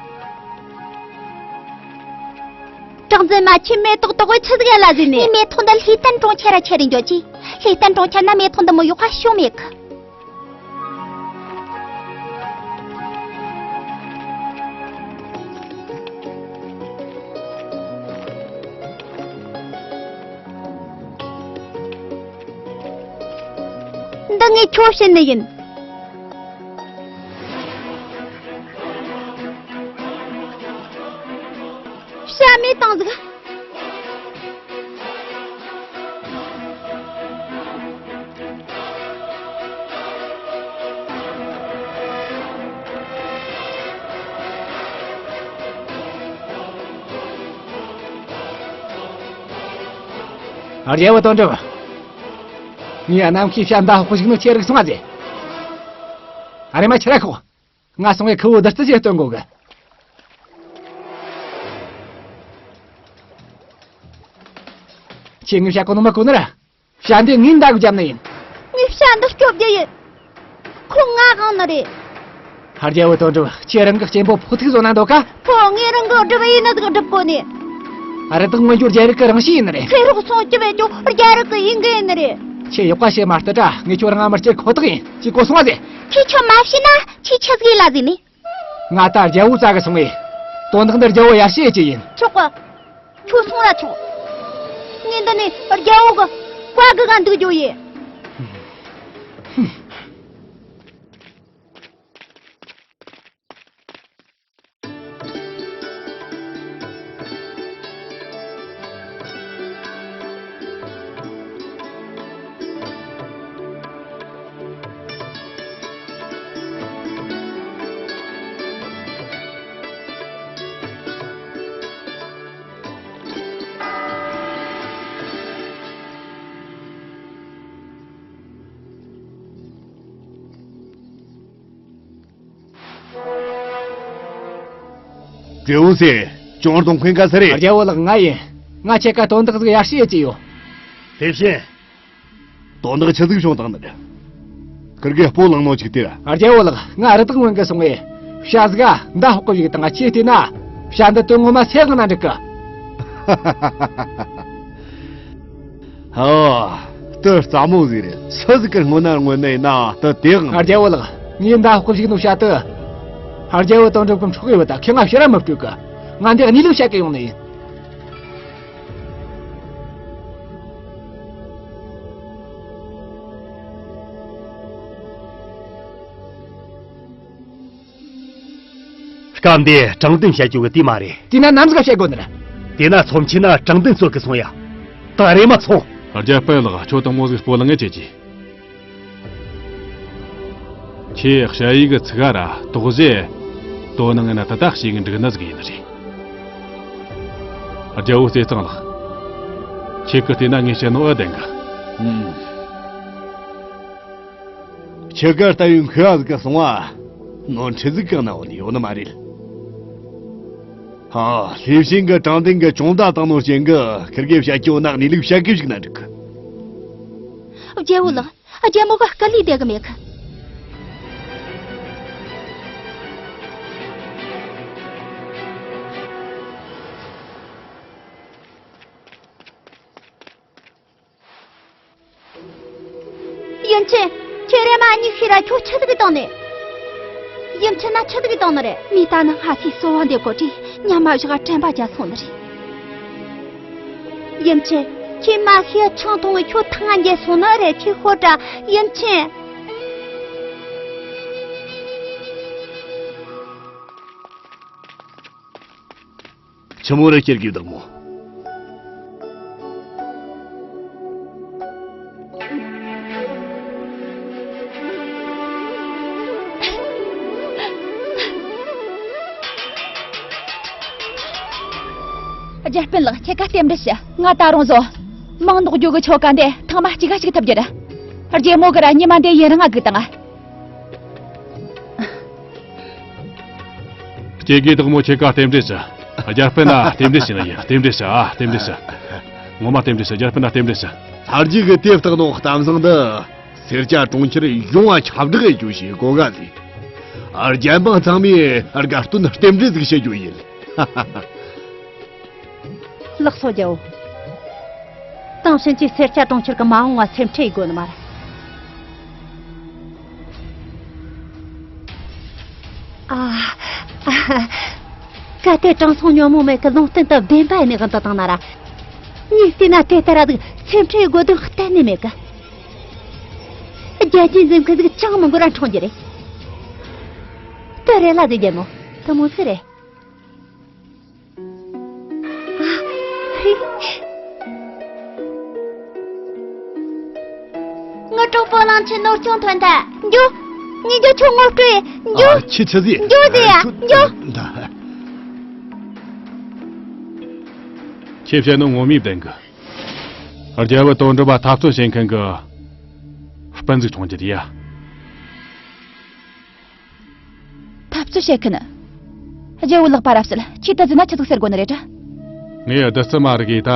གྲགས་འཛིན་མ། ཁྱོས་མེ་ཏོག་དོག་པོ་ཆི་ཟིག་ཡ་ལ་ཟོས་ནི། ངས་མེ་ཏོག་འདི་ལྷས་བསྟན་གྲོང་ཁྱེར་ར་ཁྱེར་རེ་འགྱོ་རྒྱུ། ལྷས་བསྟན་གྲོང་ཁྱེར་ན་མེ་ཏོག་འདི་མོ་ཡོད་ག་ཤོམ་ཡོད་གི། འདི་ངས་ཁྱོད་བྱིན་ནི་ཡིན། བྱ་མེད་བཏང་ཟིག། རྒྱལ་པོ་དོན་གྲུབ། ངས་གནམ་ཁའི་བྱ་མདའ་ཕོག་གི་བཅུག་ནོ་ཁྱེད་རིག་སོང་ང་ཟེ། ཨ་རེ་མ། ཁྱེར་ར་ཤོག། ང་སོང་ངས་ཁུ་བོ་བདུད་རྩི་ཞིག་སྟོན་དགོ་གི། ཁྱེད་ངའི་བྱ་གོ་ནོ་མ་གོ་ནི་ར། བྱ་འདི་ངའི་མདའ་གིས་བརྒྱབ་ནི་ཡིན། ངས་བྱ་འདི་སྐྱོབ་རྒྱུ་ཡིན། ཁོ་ང་དབང་ནི་རེད། རྒྱལ་པོ་དོན་གྲུབ། ཁྱེད་རང་གི་གཅེན་པོ་ཕོ་ཐུག་བཟོ་ན་འདོད་ག། ཁོ་ངས་རང་གི་སྒྲུབ་ཡིན་ནི་ཟིག་སྒྲུབ་གོ་ནི། ཨ་རི་དག་མངོན་གྱུར་རྒྱལ་རིགས་ཀྱི་རང་གཤིས་ཡིན་ནི་རེད། ཚེ་སྲོག་སྲུང་སྐྱོབ་བྱེད་རྒྱུ་རྒྱལ་རིགས་ཀྱི་འོས་འགན་ཡིན་ནི་རེད། ཁྱེད་ཡག་པ་བྱེད་མ་ལྟ་དྲ། ངས་ཁྱོད་རང་ང་མི་སྐྱུར་ཁོ་ཐག་ཡིན། ཅིག་གོ་སོང་ང་ཟེ། ཁྱེད་ཁྱོད་མ་བྱིན་ན་ཁྱེད་ཆི་ཟིག་ལ་ཟེ་ནི། ང་ད་རྒྱལ་པོ་རྩ་གི་སོང་ངས། དོན་དག་འདི་རྒྱལ་པོ་ཡར་ཞུ་བྱེད་རྒྱུ་ཡིན། ཆོག་གི། ཁྱོད་སོང་ར་ཆོག། ངས་འདི་ནས་རྒྱལ་པོ་གི་བཀའ་སྒུག་ག་འདུག་རྒྱུ་ཡིན། ཏེའུ་སེ། གྱོང་གཏོང་མཁན་ག་སུ་རེད། རྒྱལ་བོ་ལགས། ང་ཡིན། ང་ཁྱེད་ཀ་དོན་དག་ཟིག་ཡར་ཞུ་ཡེ་ཅི་ཡོད། དེ་བཞིན། དོན་དག་ཆི་ཟིག་བྱུང་བཏང་ནི་རེད། ཁིར་གེ་སྤོ་ལངས་ནོ་ཅིག་དེ། རྒྱལ་བོ་ལགས། ང་རི་དྭགས་རྔོན་གི་སོང་ངས། བྱ་ཟིག་ག་མདའ་ཕོག་གི་བཞག་བཏང་། ང་ཁྱེད་བལྟས་ན། བྱ་འདི་དོན་ངོ་མ་སེ་གང་ན་འགྲིག་གི། ཨོ། དེ་སླ་མོ་ཟིག་རེད། སུ་ཟིག་གི་རྔོན་ན་རྔོན་ནི་ཡིན་ན་དེ་དེ་གང་། རྒྱལ་བོ་ལགས། ངས་མདའ་ཕོག་གི་བཞག་ནོ་བྱ་དེ། རྒྱལ་བོ་དོན་གྲུབ་གི་འཕྲོག་གི་ཡོད་ད། ཁྱེད་ང་ཕྱིར་ར་མི་སྤྲོད་གི། ང་འདི་གནས་ལུགས་བཤད་གི་ཡོང་ནི་ཡིན། སྐབས་འདི་དྲང་བདེན་བཤད་རྒྱུ་གི་དུས་མ་རེད། དེས་ན་ནམ་ཟིག་བཤད་དགོས་ནི་རེད། དེས་ན་ཚོམས་ཆེ་ན་དྲང་བདེན་རྩོད་གི་སོང་ཡ། ད་རེམ་མ་སོང་། རྒྱལ་པོ་ལགས། ཁྱོད་དང་མོ་ཟིག་སྤོ་ལངས་ངེས་བྱེད་ཀྱི། ཁྱེད་ཞ་ཡི་གི་ཚིག་ག་ར་དོགས་ཟེ། དོ་ནང་ན་ད་ད་ཞིག་འགྲིག་ན་ཟིག་ཡིན་ནི་རེད། རྒྱལ་བོ་ཚེ་ཚང་ལགས། ཁྱེད་ཀྱི་བལྟས་ན་ངས་བཤད་ནོ་ཨེ་བདེན་གི། ཨུམ། ཁྱེད་ཀ་ལྟ་བུའི་མཁས་པ་ཟིག་ག་སོང་བ། ནོར་འཁྲུལ་ཟིག་གང་ན་འོ་ནི་ཡོད་ནི་མ་རེད། ཧ། ལྷས་བྱིན་གི་དྲང་བདེན་གི་གྱོང་བརྡ་བཏང་ནོ་རྐྱེན་གི་ཁིར་གེ་བཤད་རྒྱུ་ནག་ནས་ལུགས་བཤད་གི་བཞག་ན་འགྲིག་གི། རྒྱལ་བོ་ལགས། རྒྱལ་མོ་ག་སྐད་ལས་བསྡད་གི་མེད་གི། ཡུམ་ཆེན། ཁྱེད་རེམ་མ་གཉིད་ཤི་ར། ཁྱོད་ཆི་ཟིག་གི་བཏང་ནི། ཡུམ་ཆེན་ན་ཆི་ཟིག་གི་བཏང་ནི་རེད། མི་ད་ནི་ང་ཚོས་གསོལ་བ་འདེབས་གོ་དུས་ཉམས་མ་བཞག་དྲན་པ་བརྒྱལ་སོང་ནི་རེད། ཡུམ་ཆེན། ཁྱེད་མ་ཤི་ཆང་འཐུང་བའི་ཁྱོད་ཐང་ང་འགྱེལ་སོང་ནི་རེད། ཁྱེད་ཤོད་དྲ། ཡུམ་ཆེན། ཆི་མོ་རེད་ཁྱེད་ཀྱི་བདག་མོ། རྒྱལ་དཔོན་ལགས། ཁྱེད་ཀ་རྟེན་འབྲེལ་ཞུ། ང་ད་རུང་བཟོ། མང་ནོག་རྒྱུ་གི་ཆོ་ག་འདི་ཐེངས་མ་གཅིག་ག་གཅིག་ཐུབ་རྒྱུ་རེད། རྒྱལ་མོ་གི་ར་ཉི་མ་འདི་ཡུན་རིང་ང་སྒུག་བཏང་ང་། སྐྱེ་དགུའི་བདག་མོ་ཁྱེད་ཀ་རྟེན་འབྲེལ་ཞུ། རྒྱལ་དཔོན་ན་རྟེན་འབྲེལ་ཞུ་ནི་ཡིན། རྟེན་འབྲེལ་ཞུ། ཨ། རྟེན་འབྲེལ་ཞུ། ངོ་མ་རྟེན་འབྲེལ་ཞུ། རྒྱལ་དཔོན་ན་རྟེན་འབྲེལ་ཞུ། ལྷ་རྗེ་གི་དེབ་བཏགས་ནོ་གཏམ་བཟང་འདི་སེར་སྐྱ་གྲོང་ཁྱེར་ཡོངས་ལ་ཁྱབ་བསྒྲགས་ཡེད་རྒྱུ་ཞིག་གོ་ག་ལས། རྒྱལ་འབངས་ཚང་མས་དགའ་སྟོན་རྟེན་འབྲེལ་ཟིག་བྱེད་རྒྱུ་ཡིན། ལགས་སོ་རྒྱལ་བོ། དེང་ཕྱིན་ཆད་སེར་སྐྱ་གྲོང་ཁྱེར་གི་མ་འོངས་བ་སེམས་ཁྲལ་ཡེད་དགོས་ནི་མ་རེད། ཨ། ཨ། གལ་ཏེ་དྲང་སྲོང་ཉོན་མོངས་མེད་གི་ལུང་བསྟན་དུ་བདེན་པ་ཡིན་ནི་གི་འདི་དང་ན་ར། ངས་བལྟས་ན་དེ་ལྟར་ར་ཟིག་སེམས་ཁྲལ་ཡེད་དགོས་དོན་གཏན་ནས་མེད་གི། རྒྱལ་རྒྱུད་འཛིན་མཁན་ཟིག་ཅང་མི་འགོར་ར་འཁྲུངས་རྒྱུ་རེད། དེ་རེད་ལ་ཟིག་རྒྱལ་མོ། དེ་མོ་ཟིག་རེད། ངའི་གྲོགས་པོ་གླང་ཆེན་ནོར་སྐྱོང་ཐོན་ཐལ། འགྱོ། ཉིན་འགྱོ་ཁྱོད་ངོ་སྤྲོད་འགྱོ། ཨ། ཁྱི་ཆི་ཟིག་འགྱོ་ཟེར་ཡ། ཁྱོད་འགྱོ། ཁྱེད་བཤད་ནོ་ངོ་མས་བདེན་གི། རྒྱལ་བུ་དོན་གྲུབ་པ་འཐབ་རྩོད་བྱེད་མཁན་གི་སྤུན་ཟིག་འཁྲུངས་རྒྱུ་རེད་ཡ། འཐབ་རྩོད་བྱེད་མཁན། རྒྱལ་བོ་ལགས་པ་རབ་གསལ། ཁྱེད་ད་ཟིན་ན་ཆི་ཟིག་ཟེར་དགོས་ནི་རེད་དྲ། ངས་བདུད་རྩི་མ་རིག་གིས་ད་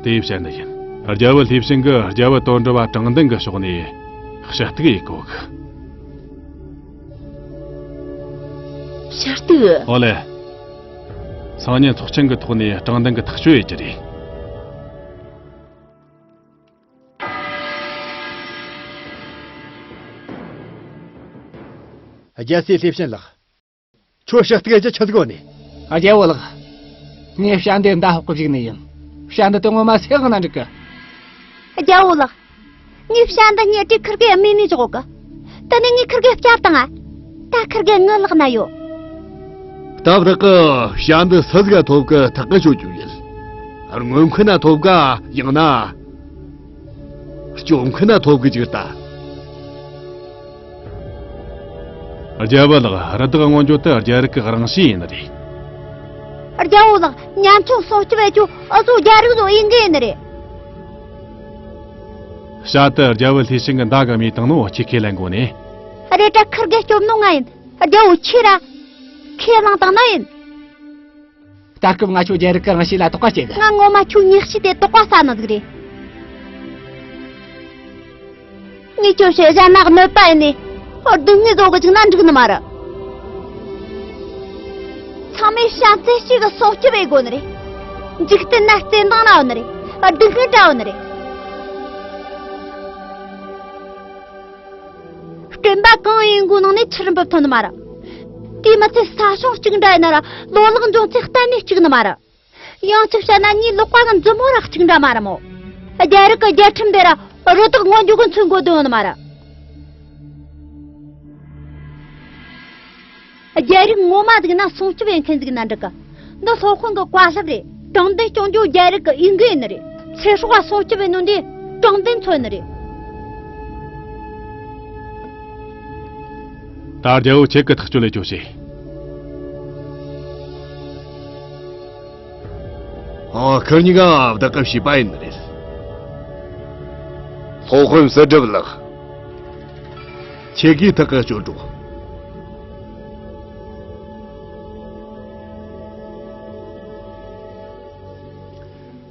དེ་བཤད་ནི་ཡིན། རྒྱལ་བོ་ལྷས་བྱིན་གིས་རྒྱལ་བོ་དོན་གྲུབ་པ་དྲང་བདེན་གི་ཕྱོགས་ནས་ཞུ་གཏུག་ཡེད་གོ་གི། ཞུ་གཏུག་ཨོ་ལེ། སང་ཉིན་ཚོགས་ཆེན་གི་ཐོག་ནས་དྲང་བདེན་གི་ཐག་གཅོད་ཡེད་རྒྱུ་རེད། རྒྱལ་སྲས་ལྷས་བྱིན་ལགས། ཁྱོད་ཞུ་གཏུག་ཡེད་རྒྱུ་ཆི་ཟིག་ཡོད་ནི། རྒྱལ་བོ་ལགས། ངས་བྱ་འདི་མདའ་ཕོག་གི་བཞག་ནི་ཡིན། བྱ་འདི་དོན་ངོ་མ་སེ་གང་ན་འགྲིག་གི། རྒྱལ་བོ་ལགས། ངས་བྱ་འདི་རྙེད་དུས་ཁིར་གེ་རྨས་ནས་བཞག་གི། དེ་ནས་ངས་ཁིར་གེ་བསྐྱབས་བཏང་ང་། ད་ཁིར་གེ་ངའི་ལག་ན་ཡོད། སྟབས་རེག་གི་བྱ་འདི་སུ་ཟིག་ག་ཐོབ་གི་ཐག་གི་ཆོད་རྒྱུ་ཡིན། རྔོན་མཁན་ན་ཐོབ་ག་ཡང་ན། སྐྱོབ་མཁན་ན་ཐོབ་གི་ཅིག་ལྟ། རྒྱལ་བོ་ལགས། རི་དྭགས་རྔོན་རྒྱུ་དེ་རྒྱལ་རིགས་ཀྱི་རང་གཤིས་ཡིན་ནི་རེད། རྒྱལ་བོ་ལགས། ཉམ་ཆུང་སྲུང་སྐྱོབ་བྱེད་རྒྱུ་འུ་ཟོ་རྒྱལ་རིགས་ཟོ་ཡིན་གི་ཡིན་ནི་རེད། བྱ་དེ་རྒྱལ་བོ་ལྷས་བྱིན་གྱི་མདའ་གིས་རྨས་བཏང་ནོ་ཁྱེད་ཁས་ལེན་དགོས་ནི། རེད་དྲ་ཁིར་གེ་སྐྱོབ་ནོ་ང་ཡིན། རྒྱལ་བོ་ཁྱེད་ར་ཁས་བླངས་བཏང་ནི་ཡིན། ད་སྐབས་ང་ཁྱོད་རྒྱལ་རིགས་ཀྱི་རང་གཤིས་ལ་དོགས་པ་སྐྱེ་གི། ང་ངོ་མ་ཁྱོད་ཉེས་གཤིས་དེ་དོགས་པ་ཟ་ནི་ཟིག་རེད། ངས་ཁྱོད་བཤད་བཞག་ན་གནོད་པ་ཡིན་ནི། སྡུག་བསྔལ་བཟོ་གི་བཅུག་ན་འགྲིག་ནི་མ་རེད། ཚང་མས་བྱམས་བརྩེ་གཅིག་གི་སྲུང་སྐྱོབ་བྱེད་དགོས་ནི་རེད། འཇིག་རྟེན་ན་བརྩེ་འདང་ར་ཡོད་ནི་རེད། སྡུག་བསྔལ་འདྲ་ཡོད་ནི་རེད། སྐྱོན་པ་གང་ཡིན་གོ་ནང་ནས་ཆུ་རིམ་པ་ཐོན་ནི་མ་རེད། དེའི་མི་ཚེ་ས་ཞིང་གཅིག་འདྲ་ཡིན་ན་ར་ལོ་ལེགས་འབྱུང་ཚེ་གཏན་ནས་གཅིག་ནི་མ་རེད། ཡང་གཅིག་བཤད་ན་ངའི་ལག་པ་གི་མཛུབ་མོ་ར་གཅིག་འདྲ་མ་རེད་མོ། རྒྱལ་རིགས་ཀྱི་རྒྱལ་ཁྲིམས་དེ་ར་རུ་དག་ངོ་འཇུག་གི་མཚོན་དགོས་དོན་ཡོད་ནི་མ་རེད། རྒྱལ་རིགས་ངོ་མ་ཟིག་ན་སྲུང་སྐྱོབ་ཡེད་མཁན་ཟིག་ན་འགྲིག་གི། འདི་སློབ་དཔོན་གི་བཀའ་སློབ་རེད། དྲང་བདེན་སྐྱོང་རྒྱུ་རྒྱལ་རིགས་ཀྱི་འོས་འགན་ཡིན་ནི་རེད། ཚེ་སྲོག་ལ་སྲུང་སྐྱོབ་ཡེད་ནོ་འདི་དྲང་བདེན་མཚོན་ནི་རེད། ད་རྒྱལ་བོ་ཁྱེད་ཀྱི་ཐག་གཅོད་ལས་སྐྱོ་ཤེས། ཨོ། ཁུར་གཉིས་ཀ་བདག་གི་བྱིས་པ་ཡིན་ནི་རེད། སློབ་དཔོན་གསེར་སྒྲིབ་ལགས། ཁྱེད་ཀྱིས་ཐག་གི་གཅོད་རོགས།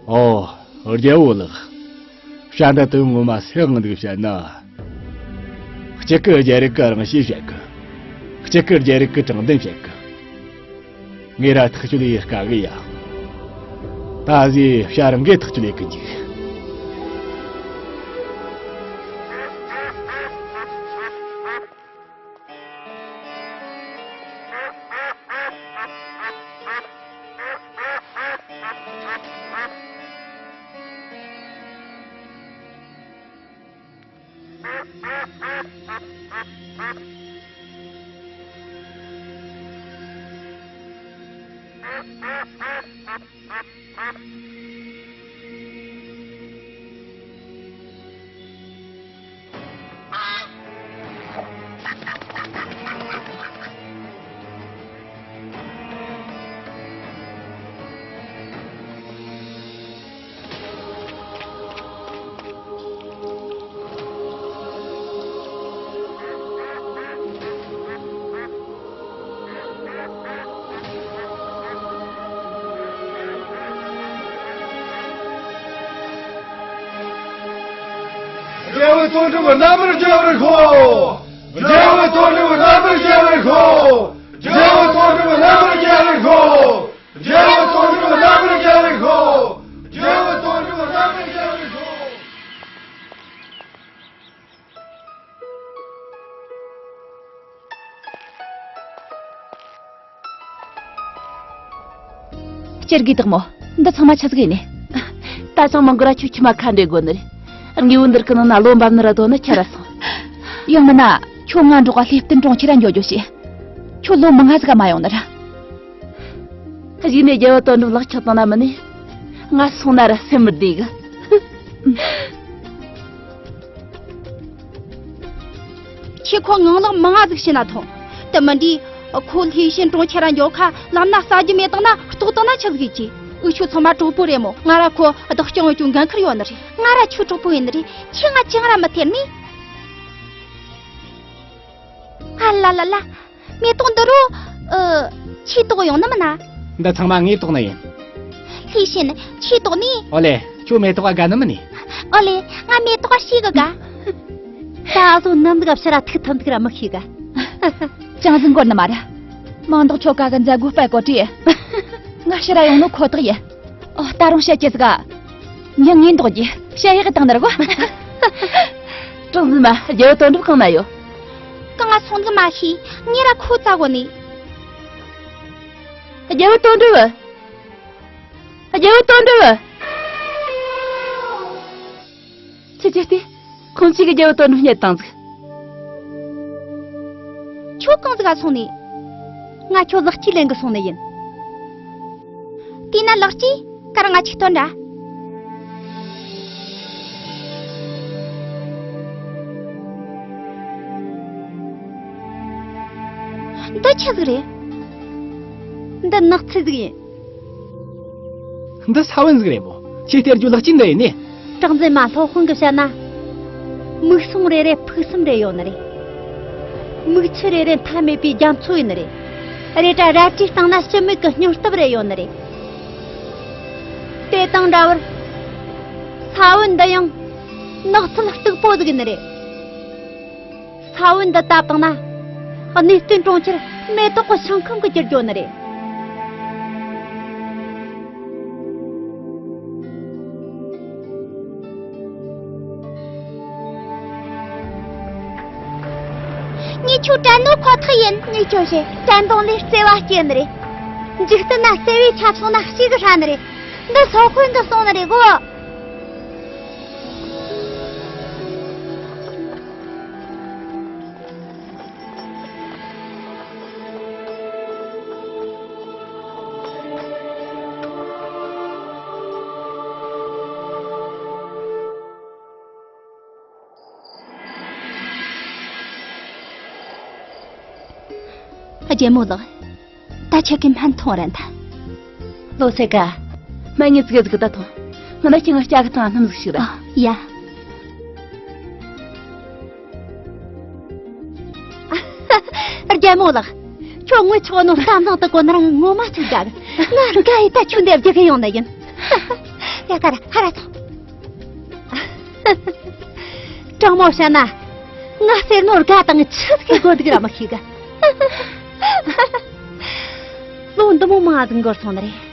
ཨོ། རྒྱལ་བོ་ལགས། བྱ་འདི་དོན་ངོ་མ་སེ་འང་འདུག་བཤད་ན། གཅིག་གི་རྒྱལ་རིགས་ཀྱི་རང་གཤིས་བཤད་གི། གཅིག་གི་རྒྱལ་རིགས་ཀྱི་དྲང་བདེན་བཤད་གི། ངས་ར་ཐག་གཅོད་ཡེད་དཀའ་གི་ཡ། ད་གཟོད་བྱ་རང་གིས་ཐག་གཅོད་ཡེད་གི་འཇུག། རྒྱལ་བའི་དོན་གྲུབ་རྣམ་པར་རྒྱལ་བར་ཤོག། རྒྱལ་བའི་དོན་གྲུབ་རྣམ་པར་རྒྱལ་བར་ཤོག། རྒྱལ་བའི་དོན་གྲུབ་རྣམ་པར་རྒྱལ་བར་ཤོག། རྒྱལ་བའི་དོན་གྲུབ་རྣམ་པར་རྒྱལ་བར་ཤོག། རྒྱལ་བའི་དོན་གྲུབ་རྣམ་པར་རྒྱལ་བར་ཤོག། སྤྱིར་གི་དག་མོ། འདི་ཚང་མ་ཆི་ཟིག་ཡིན་ནི། ད་ཅང་མང་གོ་ར་ཁྱོད་ཁྱིམ་མ་ཁ་འདྲེ་དགོ་ནི་རེད། དངོས་བོ་འདིར་གི་ནང་ན་ལོ་འབབ་ནི་ར་དོ་ནི་ཁྱེར་ར་སོང་། ཡང་མིན་ན་ཁྱོད་ང་འགྲོགས་ལྷེབ་ཏི་འབྲོང་ཁྱེར་ར་འགྱོ་རྒྱོ་ཞེས། ཁྱོད་ལོ་མང་ང་ཟིག་ག་མ་ཡོང་ནི་ར། གཞུག་ནས་རྒྱལ་བ་དོན་གྲུབ་ལག་ཆགས་བཏང་ན་མིན་ནི། ང་སོང་ན་ར་སེམས་མི་བདེ་གི། ཁྱེད་ཁོ་ངང་ལག་མང་ང་ཟིག་བྱས་ན་ཐོང་། དེ་མིན་འདི། ཁོ་ལྷས་བྱིན་གྲོང་ཁྱེར་ར་འགྱོ་ཁ་ལམ་ན་ཟ་རྒྱུ་མེད་བཏང་ན་ལྟོགས་བཏང་ན་ཆི་ཟིག་ཡིན་གྱི། འུ་ཆོ་ཚང་མ་གྲོགས་པོ་རེད་མོ། ང་ར་ཁོ་བདག་སྐྱོང་འོས་ཀྱང་འགན་ཁུར་ཡོད་ནི་རེད། ང་ར་ཁྱོད་གྲོགས་པོ་ཡིན་ནི་རེད། ཁྱེད་ང་ཅང་ར་མི་ཐེར་ནི། ཨ་ལ་ལ་ལ། མེ་ཏོག་འདི་རུ། ཨ། ཁྱེད་ཏོག་ཡོང་ནི་མིན་ན། འདི་ཚང་མ་ངས་ཏོག་ནི་ཡིན། ལྷས་བྱིན་ཁྱེད་ཏོག་ནི། ཨོ་ལེ། ཁྱོད་མེ་ཏོག་ག་དགའ་ནི་མིན་ནི། ཨོ་ལེ། ང་མེ་ཏོག་ཤེས་གི་ག། ད་ཨ་ཟོ་ནམ་འདུག་ཕྱི་ར་ཐུག་ཐམ་ཐུག་ར་མི་ཤེས་ག། ཅང་ཟིན་གོ་ནི་མ་ར། མང་དག་ཆོ་ག་གི་མཛད་སྒོ་སྤེལ་གོ་དྲིས། ང་ཕྱི་ར་ཡོང་ནོ་ཁོ་ཐག་ཡིན། ཨོ། ད་རུང་བཤད་ཀྱི་ཟིག་ག། ཉིན་ངའི་མདོག་གྱིས་བཤད་ཡག་གི་བཏང་ནི་ར་གོ། ཀྲང་ཟིན་མ། རྒྱལ་བུ་དོན་གྲུབ་གང་ན་ཡོད། གང་ང་སོང་ཟིག་མ་ཤེས། ངས་ར་ཁོ་བཙལ་གོ་ནི། རྒྱལ་བུ་དོན་གྲུབ། རྒྱལ་བུ་དོན་གྲུབ། ཁྱེད་ཀྱིས་ལྟོས། ཁོང་ཅིག་གི་རྒྱལ་བུ་དོན་གྲུབ་རྙེད་བཏང་ཟིག། ཁྱོད་གང་ཟིག་ག་སོང་ནི། ང་ཁྱོད་ལག་སྐྱེས་ལེན་གི་སོང་ནི་ཡིན། དེས་ན་ལག་སྐྱེས་ག་ར་ང་ཅིག་སྟོན་དྲ། འདི་ཆི་ཟིག་རེད། འདི་ནགས་ཚལ་ཟིག་ཡིན། འདི་ས་བོན་ཟིག་རེད་མོ། ཁྱེད་སྟེར་རྒྱུ་ལག་སྐྱེས་འདི་ཡིན་ནི། གྲངས་འཛིན་མ། སློབ་དཔོན་གྱིས་བཤད་ན། མིག་ཟུང་རེ་རེ་ཕུགས་བསམ་རེ་ཡོད་ནི་རེད། མིག་ཆུ་རེ་རེ་མཐའ་མེད་པའི་རྒྱ་མཚོ་ཡིན་ནི་རེད། རེད་དྲ་རལ་གྲིའི་སྟེང་ན་ཞི་མོལ་གྱི་སྙིང་སྟོབས་རེ་ཡོད་ནི་རེད། དང་འདྲ་བར། ས་བོན་འདི་ཡང་ནགས་ཚལ་སྟུག་པོ་ཟིག་ཡིན་ནི་རེད། ས་བོན་འདི་བཏབ་བཏང་ན། གནས་བརྟན་གྲོང་ཁྱེར་མེ་ཏོག་གི་ཞིང་ཁམས་གི་གྱུར་འགྱོ་ནི་རེད། ངས་ཁྱོད་དྲན་ནོ་ཁོ་ཐག་ཡིན། ངས་ཁྱོད་བཤད་དྲན་གདུང་ལས་བརྩེ་བ་སྐྱེ་ནི་རེད། འཇིག་རྟེན་ན་བརྩེ་བའི་ཆབ་སོང་ན་གཤིས་ཀྱི་ཧྲ་ནི་རེད། འདི་སོག་དཔོན་འདི་གསུངས་ནི་རེད་གོ། རྒྱལ་མོ་ལགས། ད་ཁྱེད་ཀྱིས་སྨན་འཐུང་རན་ཐལ། ལོ་སེ་ག་སྨན་ངས་ཙི་གེ་ཟིག་ད་འཐུང་། ང་ན་ཁྱེད་ང་སྐྱ་གི་ཐང་སྣུམ་ཟིག་ཞིག་ར། ཨ། ཡ། རྒྱལ་མོ་ལགས། ཁྱོད་ངོས་ཆོག་ནོ་གཏམ་བཟང་དུ་གོ་ན་རང་ངོ་མ་ཆུ་དགའ་གི། ང་དགའ་ཡི་ད་ཁྱོད་འདེབས་རྒྱུ་གི་ཡོང་ནི་ཡིན། ཡ་ག་ར་ཧ་ར་ཐོང་། དྲང་མོ་བཤད་ན། ང་ཟེར་ནོ་དགའ་དང་ཆི་ཟིག་གི་གོ་འདུག་ར་མི་ཤེས་གི། ལོ་འདི་མོ་མང་ཟིག་འགོར་སོང་ནི་རེད།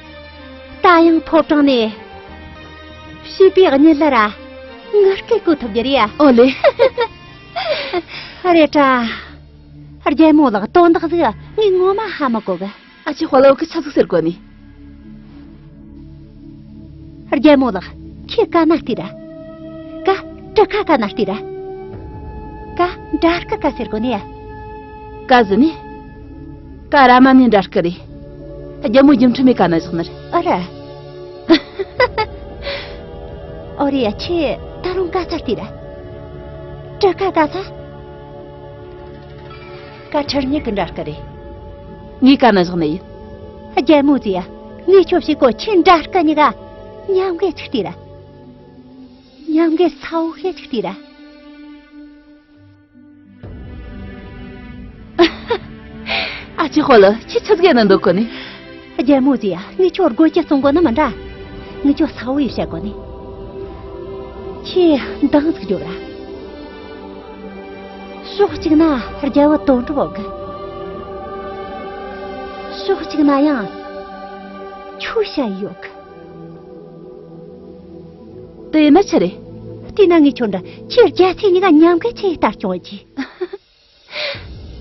ད་ཡང་ཕོ་བྲང་ནས་བྱིས་པའི་གཉིད་ལ་ར་ངར་སྐད་གོ་ཐུབ་རྒྱུ་རེད་ཡ། ཨོ་ལེ། རེད་དྲ། རྒྱལ་མོ་ལགས། དོན་དག་ཟིག་ངས་ངོ་མ་ཧ་མི་གོ་གི། ཨ་ཅེ་དཔའ་ལོ་གི་ཆ་ཟིག་ཟེར་གོ་ནི། རྒྱལ་མོ་ལགས། ཁྱེད་ག་ན་ལྟོས་ར། ཀ། གྲུ་ཁ་ག་ན་ལྟོས་ར། ཀ། འདྲ་སྐུ་ག་ཟེར་གོ་ནི་ཡ། ཀ་ཟེར་ནི། ཀ་ར་མ་ནི་འདྲ་སྐུ་རེད། རྒྱལ་མོ་རྒྱུ་འཕྲུལ་མའི་ཀ་ན་བཞག་ནི་རེད། ཨ་ར། ཨོ་རེད་ཡ། ཁྱེད་ད་རུང་ག་ས་ལྟོས་ར། གྲུ་ཁ་ག་ས། ཀ་ཁྲིར་མྱི་གི་འདྲ་སྐུ་རེད། ངའི་ཀ་ན་བཞག་ནི་ཡིན། རྒྱལ་མོ་ཟེར་ཡ། ངས་ཁྱོད་བཤད་གོ། ཁྱེད་འདྲ་སྐུ་གཉིས་ཀ་མཉམ་གི་ཅིག་ལྟོས་ར། མཉམ་གི་ས་བོ་ཤེས་ཅིག་ལྟོས་ར། ཨ་ཅེ་དཔའ་ལོ། ཁྱེད་ཆི་ཟིག་ཡེད་ནི་འདུག་གོ་ནི། རྒྱལ་མོ་ཟེར་ཡ། ངས་ཁྱོད་དགོད་རྒྱུ་གསུང་གོ་ནི་མིན་དྲ། ངས་ཁྱོད་ས་བོ་ཡེ་བཤད་གོ་ནི། ཁྱེད་འདང་ཟིག་རྒྱོབ་ར། ཕྱོགས་གཅིག་ན་རྒྱལ་བུ་དོན་གྲུབ་ཡོད་གི། ཕྱོགས་གཅིག་ན་ཡང་ཁྱོད་ཞ་ཡི་ཡོད་གི། དེ་ཡིན་ན་ཆི་རེད། དེས་ན་ངས་ཁྱོད་འདྲ། ཁྱེད་རྒྱལ་སྲས་གཉིས་ཀ་མཉམ་གི་ཆི་ཡེ་ལྟ་སྐྱོང་གི།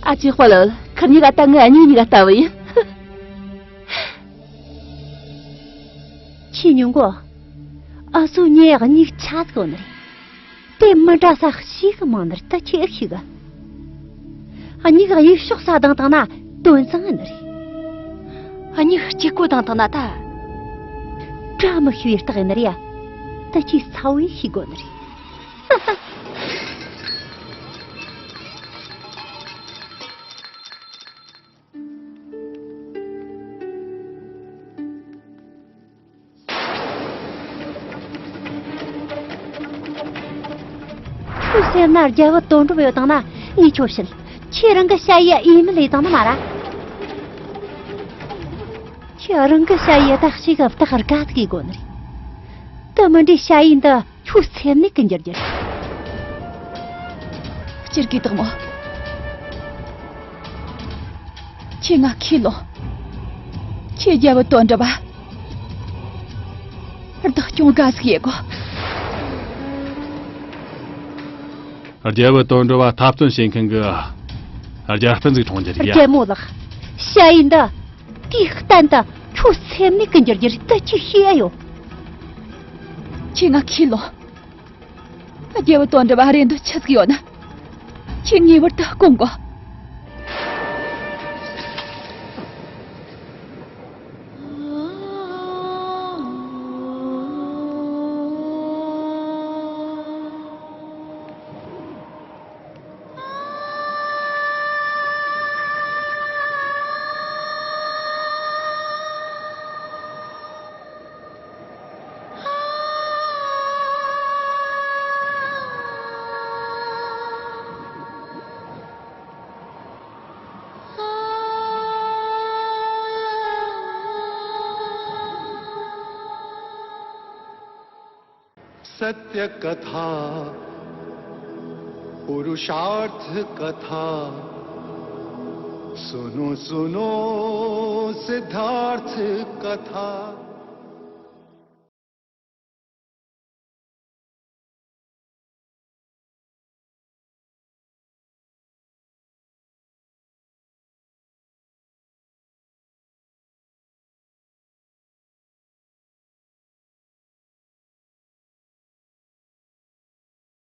ཨ་ཅེ་དཔའ་ལོ། ཁིར་གཉིས་ཀ་ད་ངའི་སྙིང་གཉིས་ཀ་ལྟ་བུ་ཡིན། ཁྱེད་ཉུང་གོ། ཨ་སུ་ཉེ་གཉིས་ཆ་ཟིག་ཡོད་ནི་རེད། དེ་མི་འདྲ་ས་ཞིག་གི་མང་ནི་རེད། ད་ཁྱེད་ཨེ་ཤེས་གི། གཉིས་གཡུག་ཕྱོགས་ས་ལྡང་བཏང་ན་དོན་བཟང་ཡིན་ནི་རེད། གཉིས་གཅིག་གོ་ལྡང་བཏང་ན་ད། བཀྲ་མི་ཤིས་པའི་རྟགས་ཡིན་ནི་རེད་ཡ། ད་ཁྱེད་ས་བོ་ཡེ་ཤེས་དགོས་ནི་རེད། ཁྱོད་སེམས་ན་རྒྱལ་བུ་དོན་གྲུབ་ཡོད་དང་ན་ངས་ཁྱོད་བཤད། ཁྱེད་རང་གི་ཞ་ཡི་ཡ་ཨེ་མི་ལས་དང་ནི་མ་ར། ཁྱེད་རང་གི་ཞ་ཡི་ད་ཞིག་གི་བདག་དགའ་ཟིག་ཡེ་དགོས་ནི་རེད། དེ་མིན་འདྲའི་ཞ་ཡི་འདི་ཁྱོད་སེམས་ནས་ཀི་འགྱུར་རྒྱུ་རེད། སྤྱིར་གི་དག་མོ། ཁྱེད་ང་ཁས་ལོ། ཁྱེད་རྒྱལ་བུ་དོན་གྲུབ་བ། བདག་སྐྱོང་དགའ་ཟིག་ཡེ་གོ། རྒྱལ་བུ་དོན་གྲུབ་བ་འཐབ་རྩོད་བྱེད་མཁན་གི་རྒྱལ་སྤུན་ཟིག་མཐོང་རྒྱུ་རེད་ཡ། རྒྱལ་མོ་ལགས། ཞ་ཡི་འདི། དུས་གཏན་དུ་ཁྱོད་སེམས་ནས་ཀི་འགྱུར་རྒྱུ་རེད། དེ་ཁྱོས་ཤེས་ཡ་ཡོད། ཁྱེད་ང་ཁས་ལོ། རྒྱལ་བུ་དོན་གྲུབ་བ་རེད་འདོད་ཆི་ཟིག་ཡོད་ན། ཁྱེད་ངེས་པར་དུ་སྐོང་གོ། सत्य कथा पुरुषार्थ कथा। सुनो सुनो सिद्धार्थ कथा।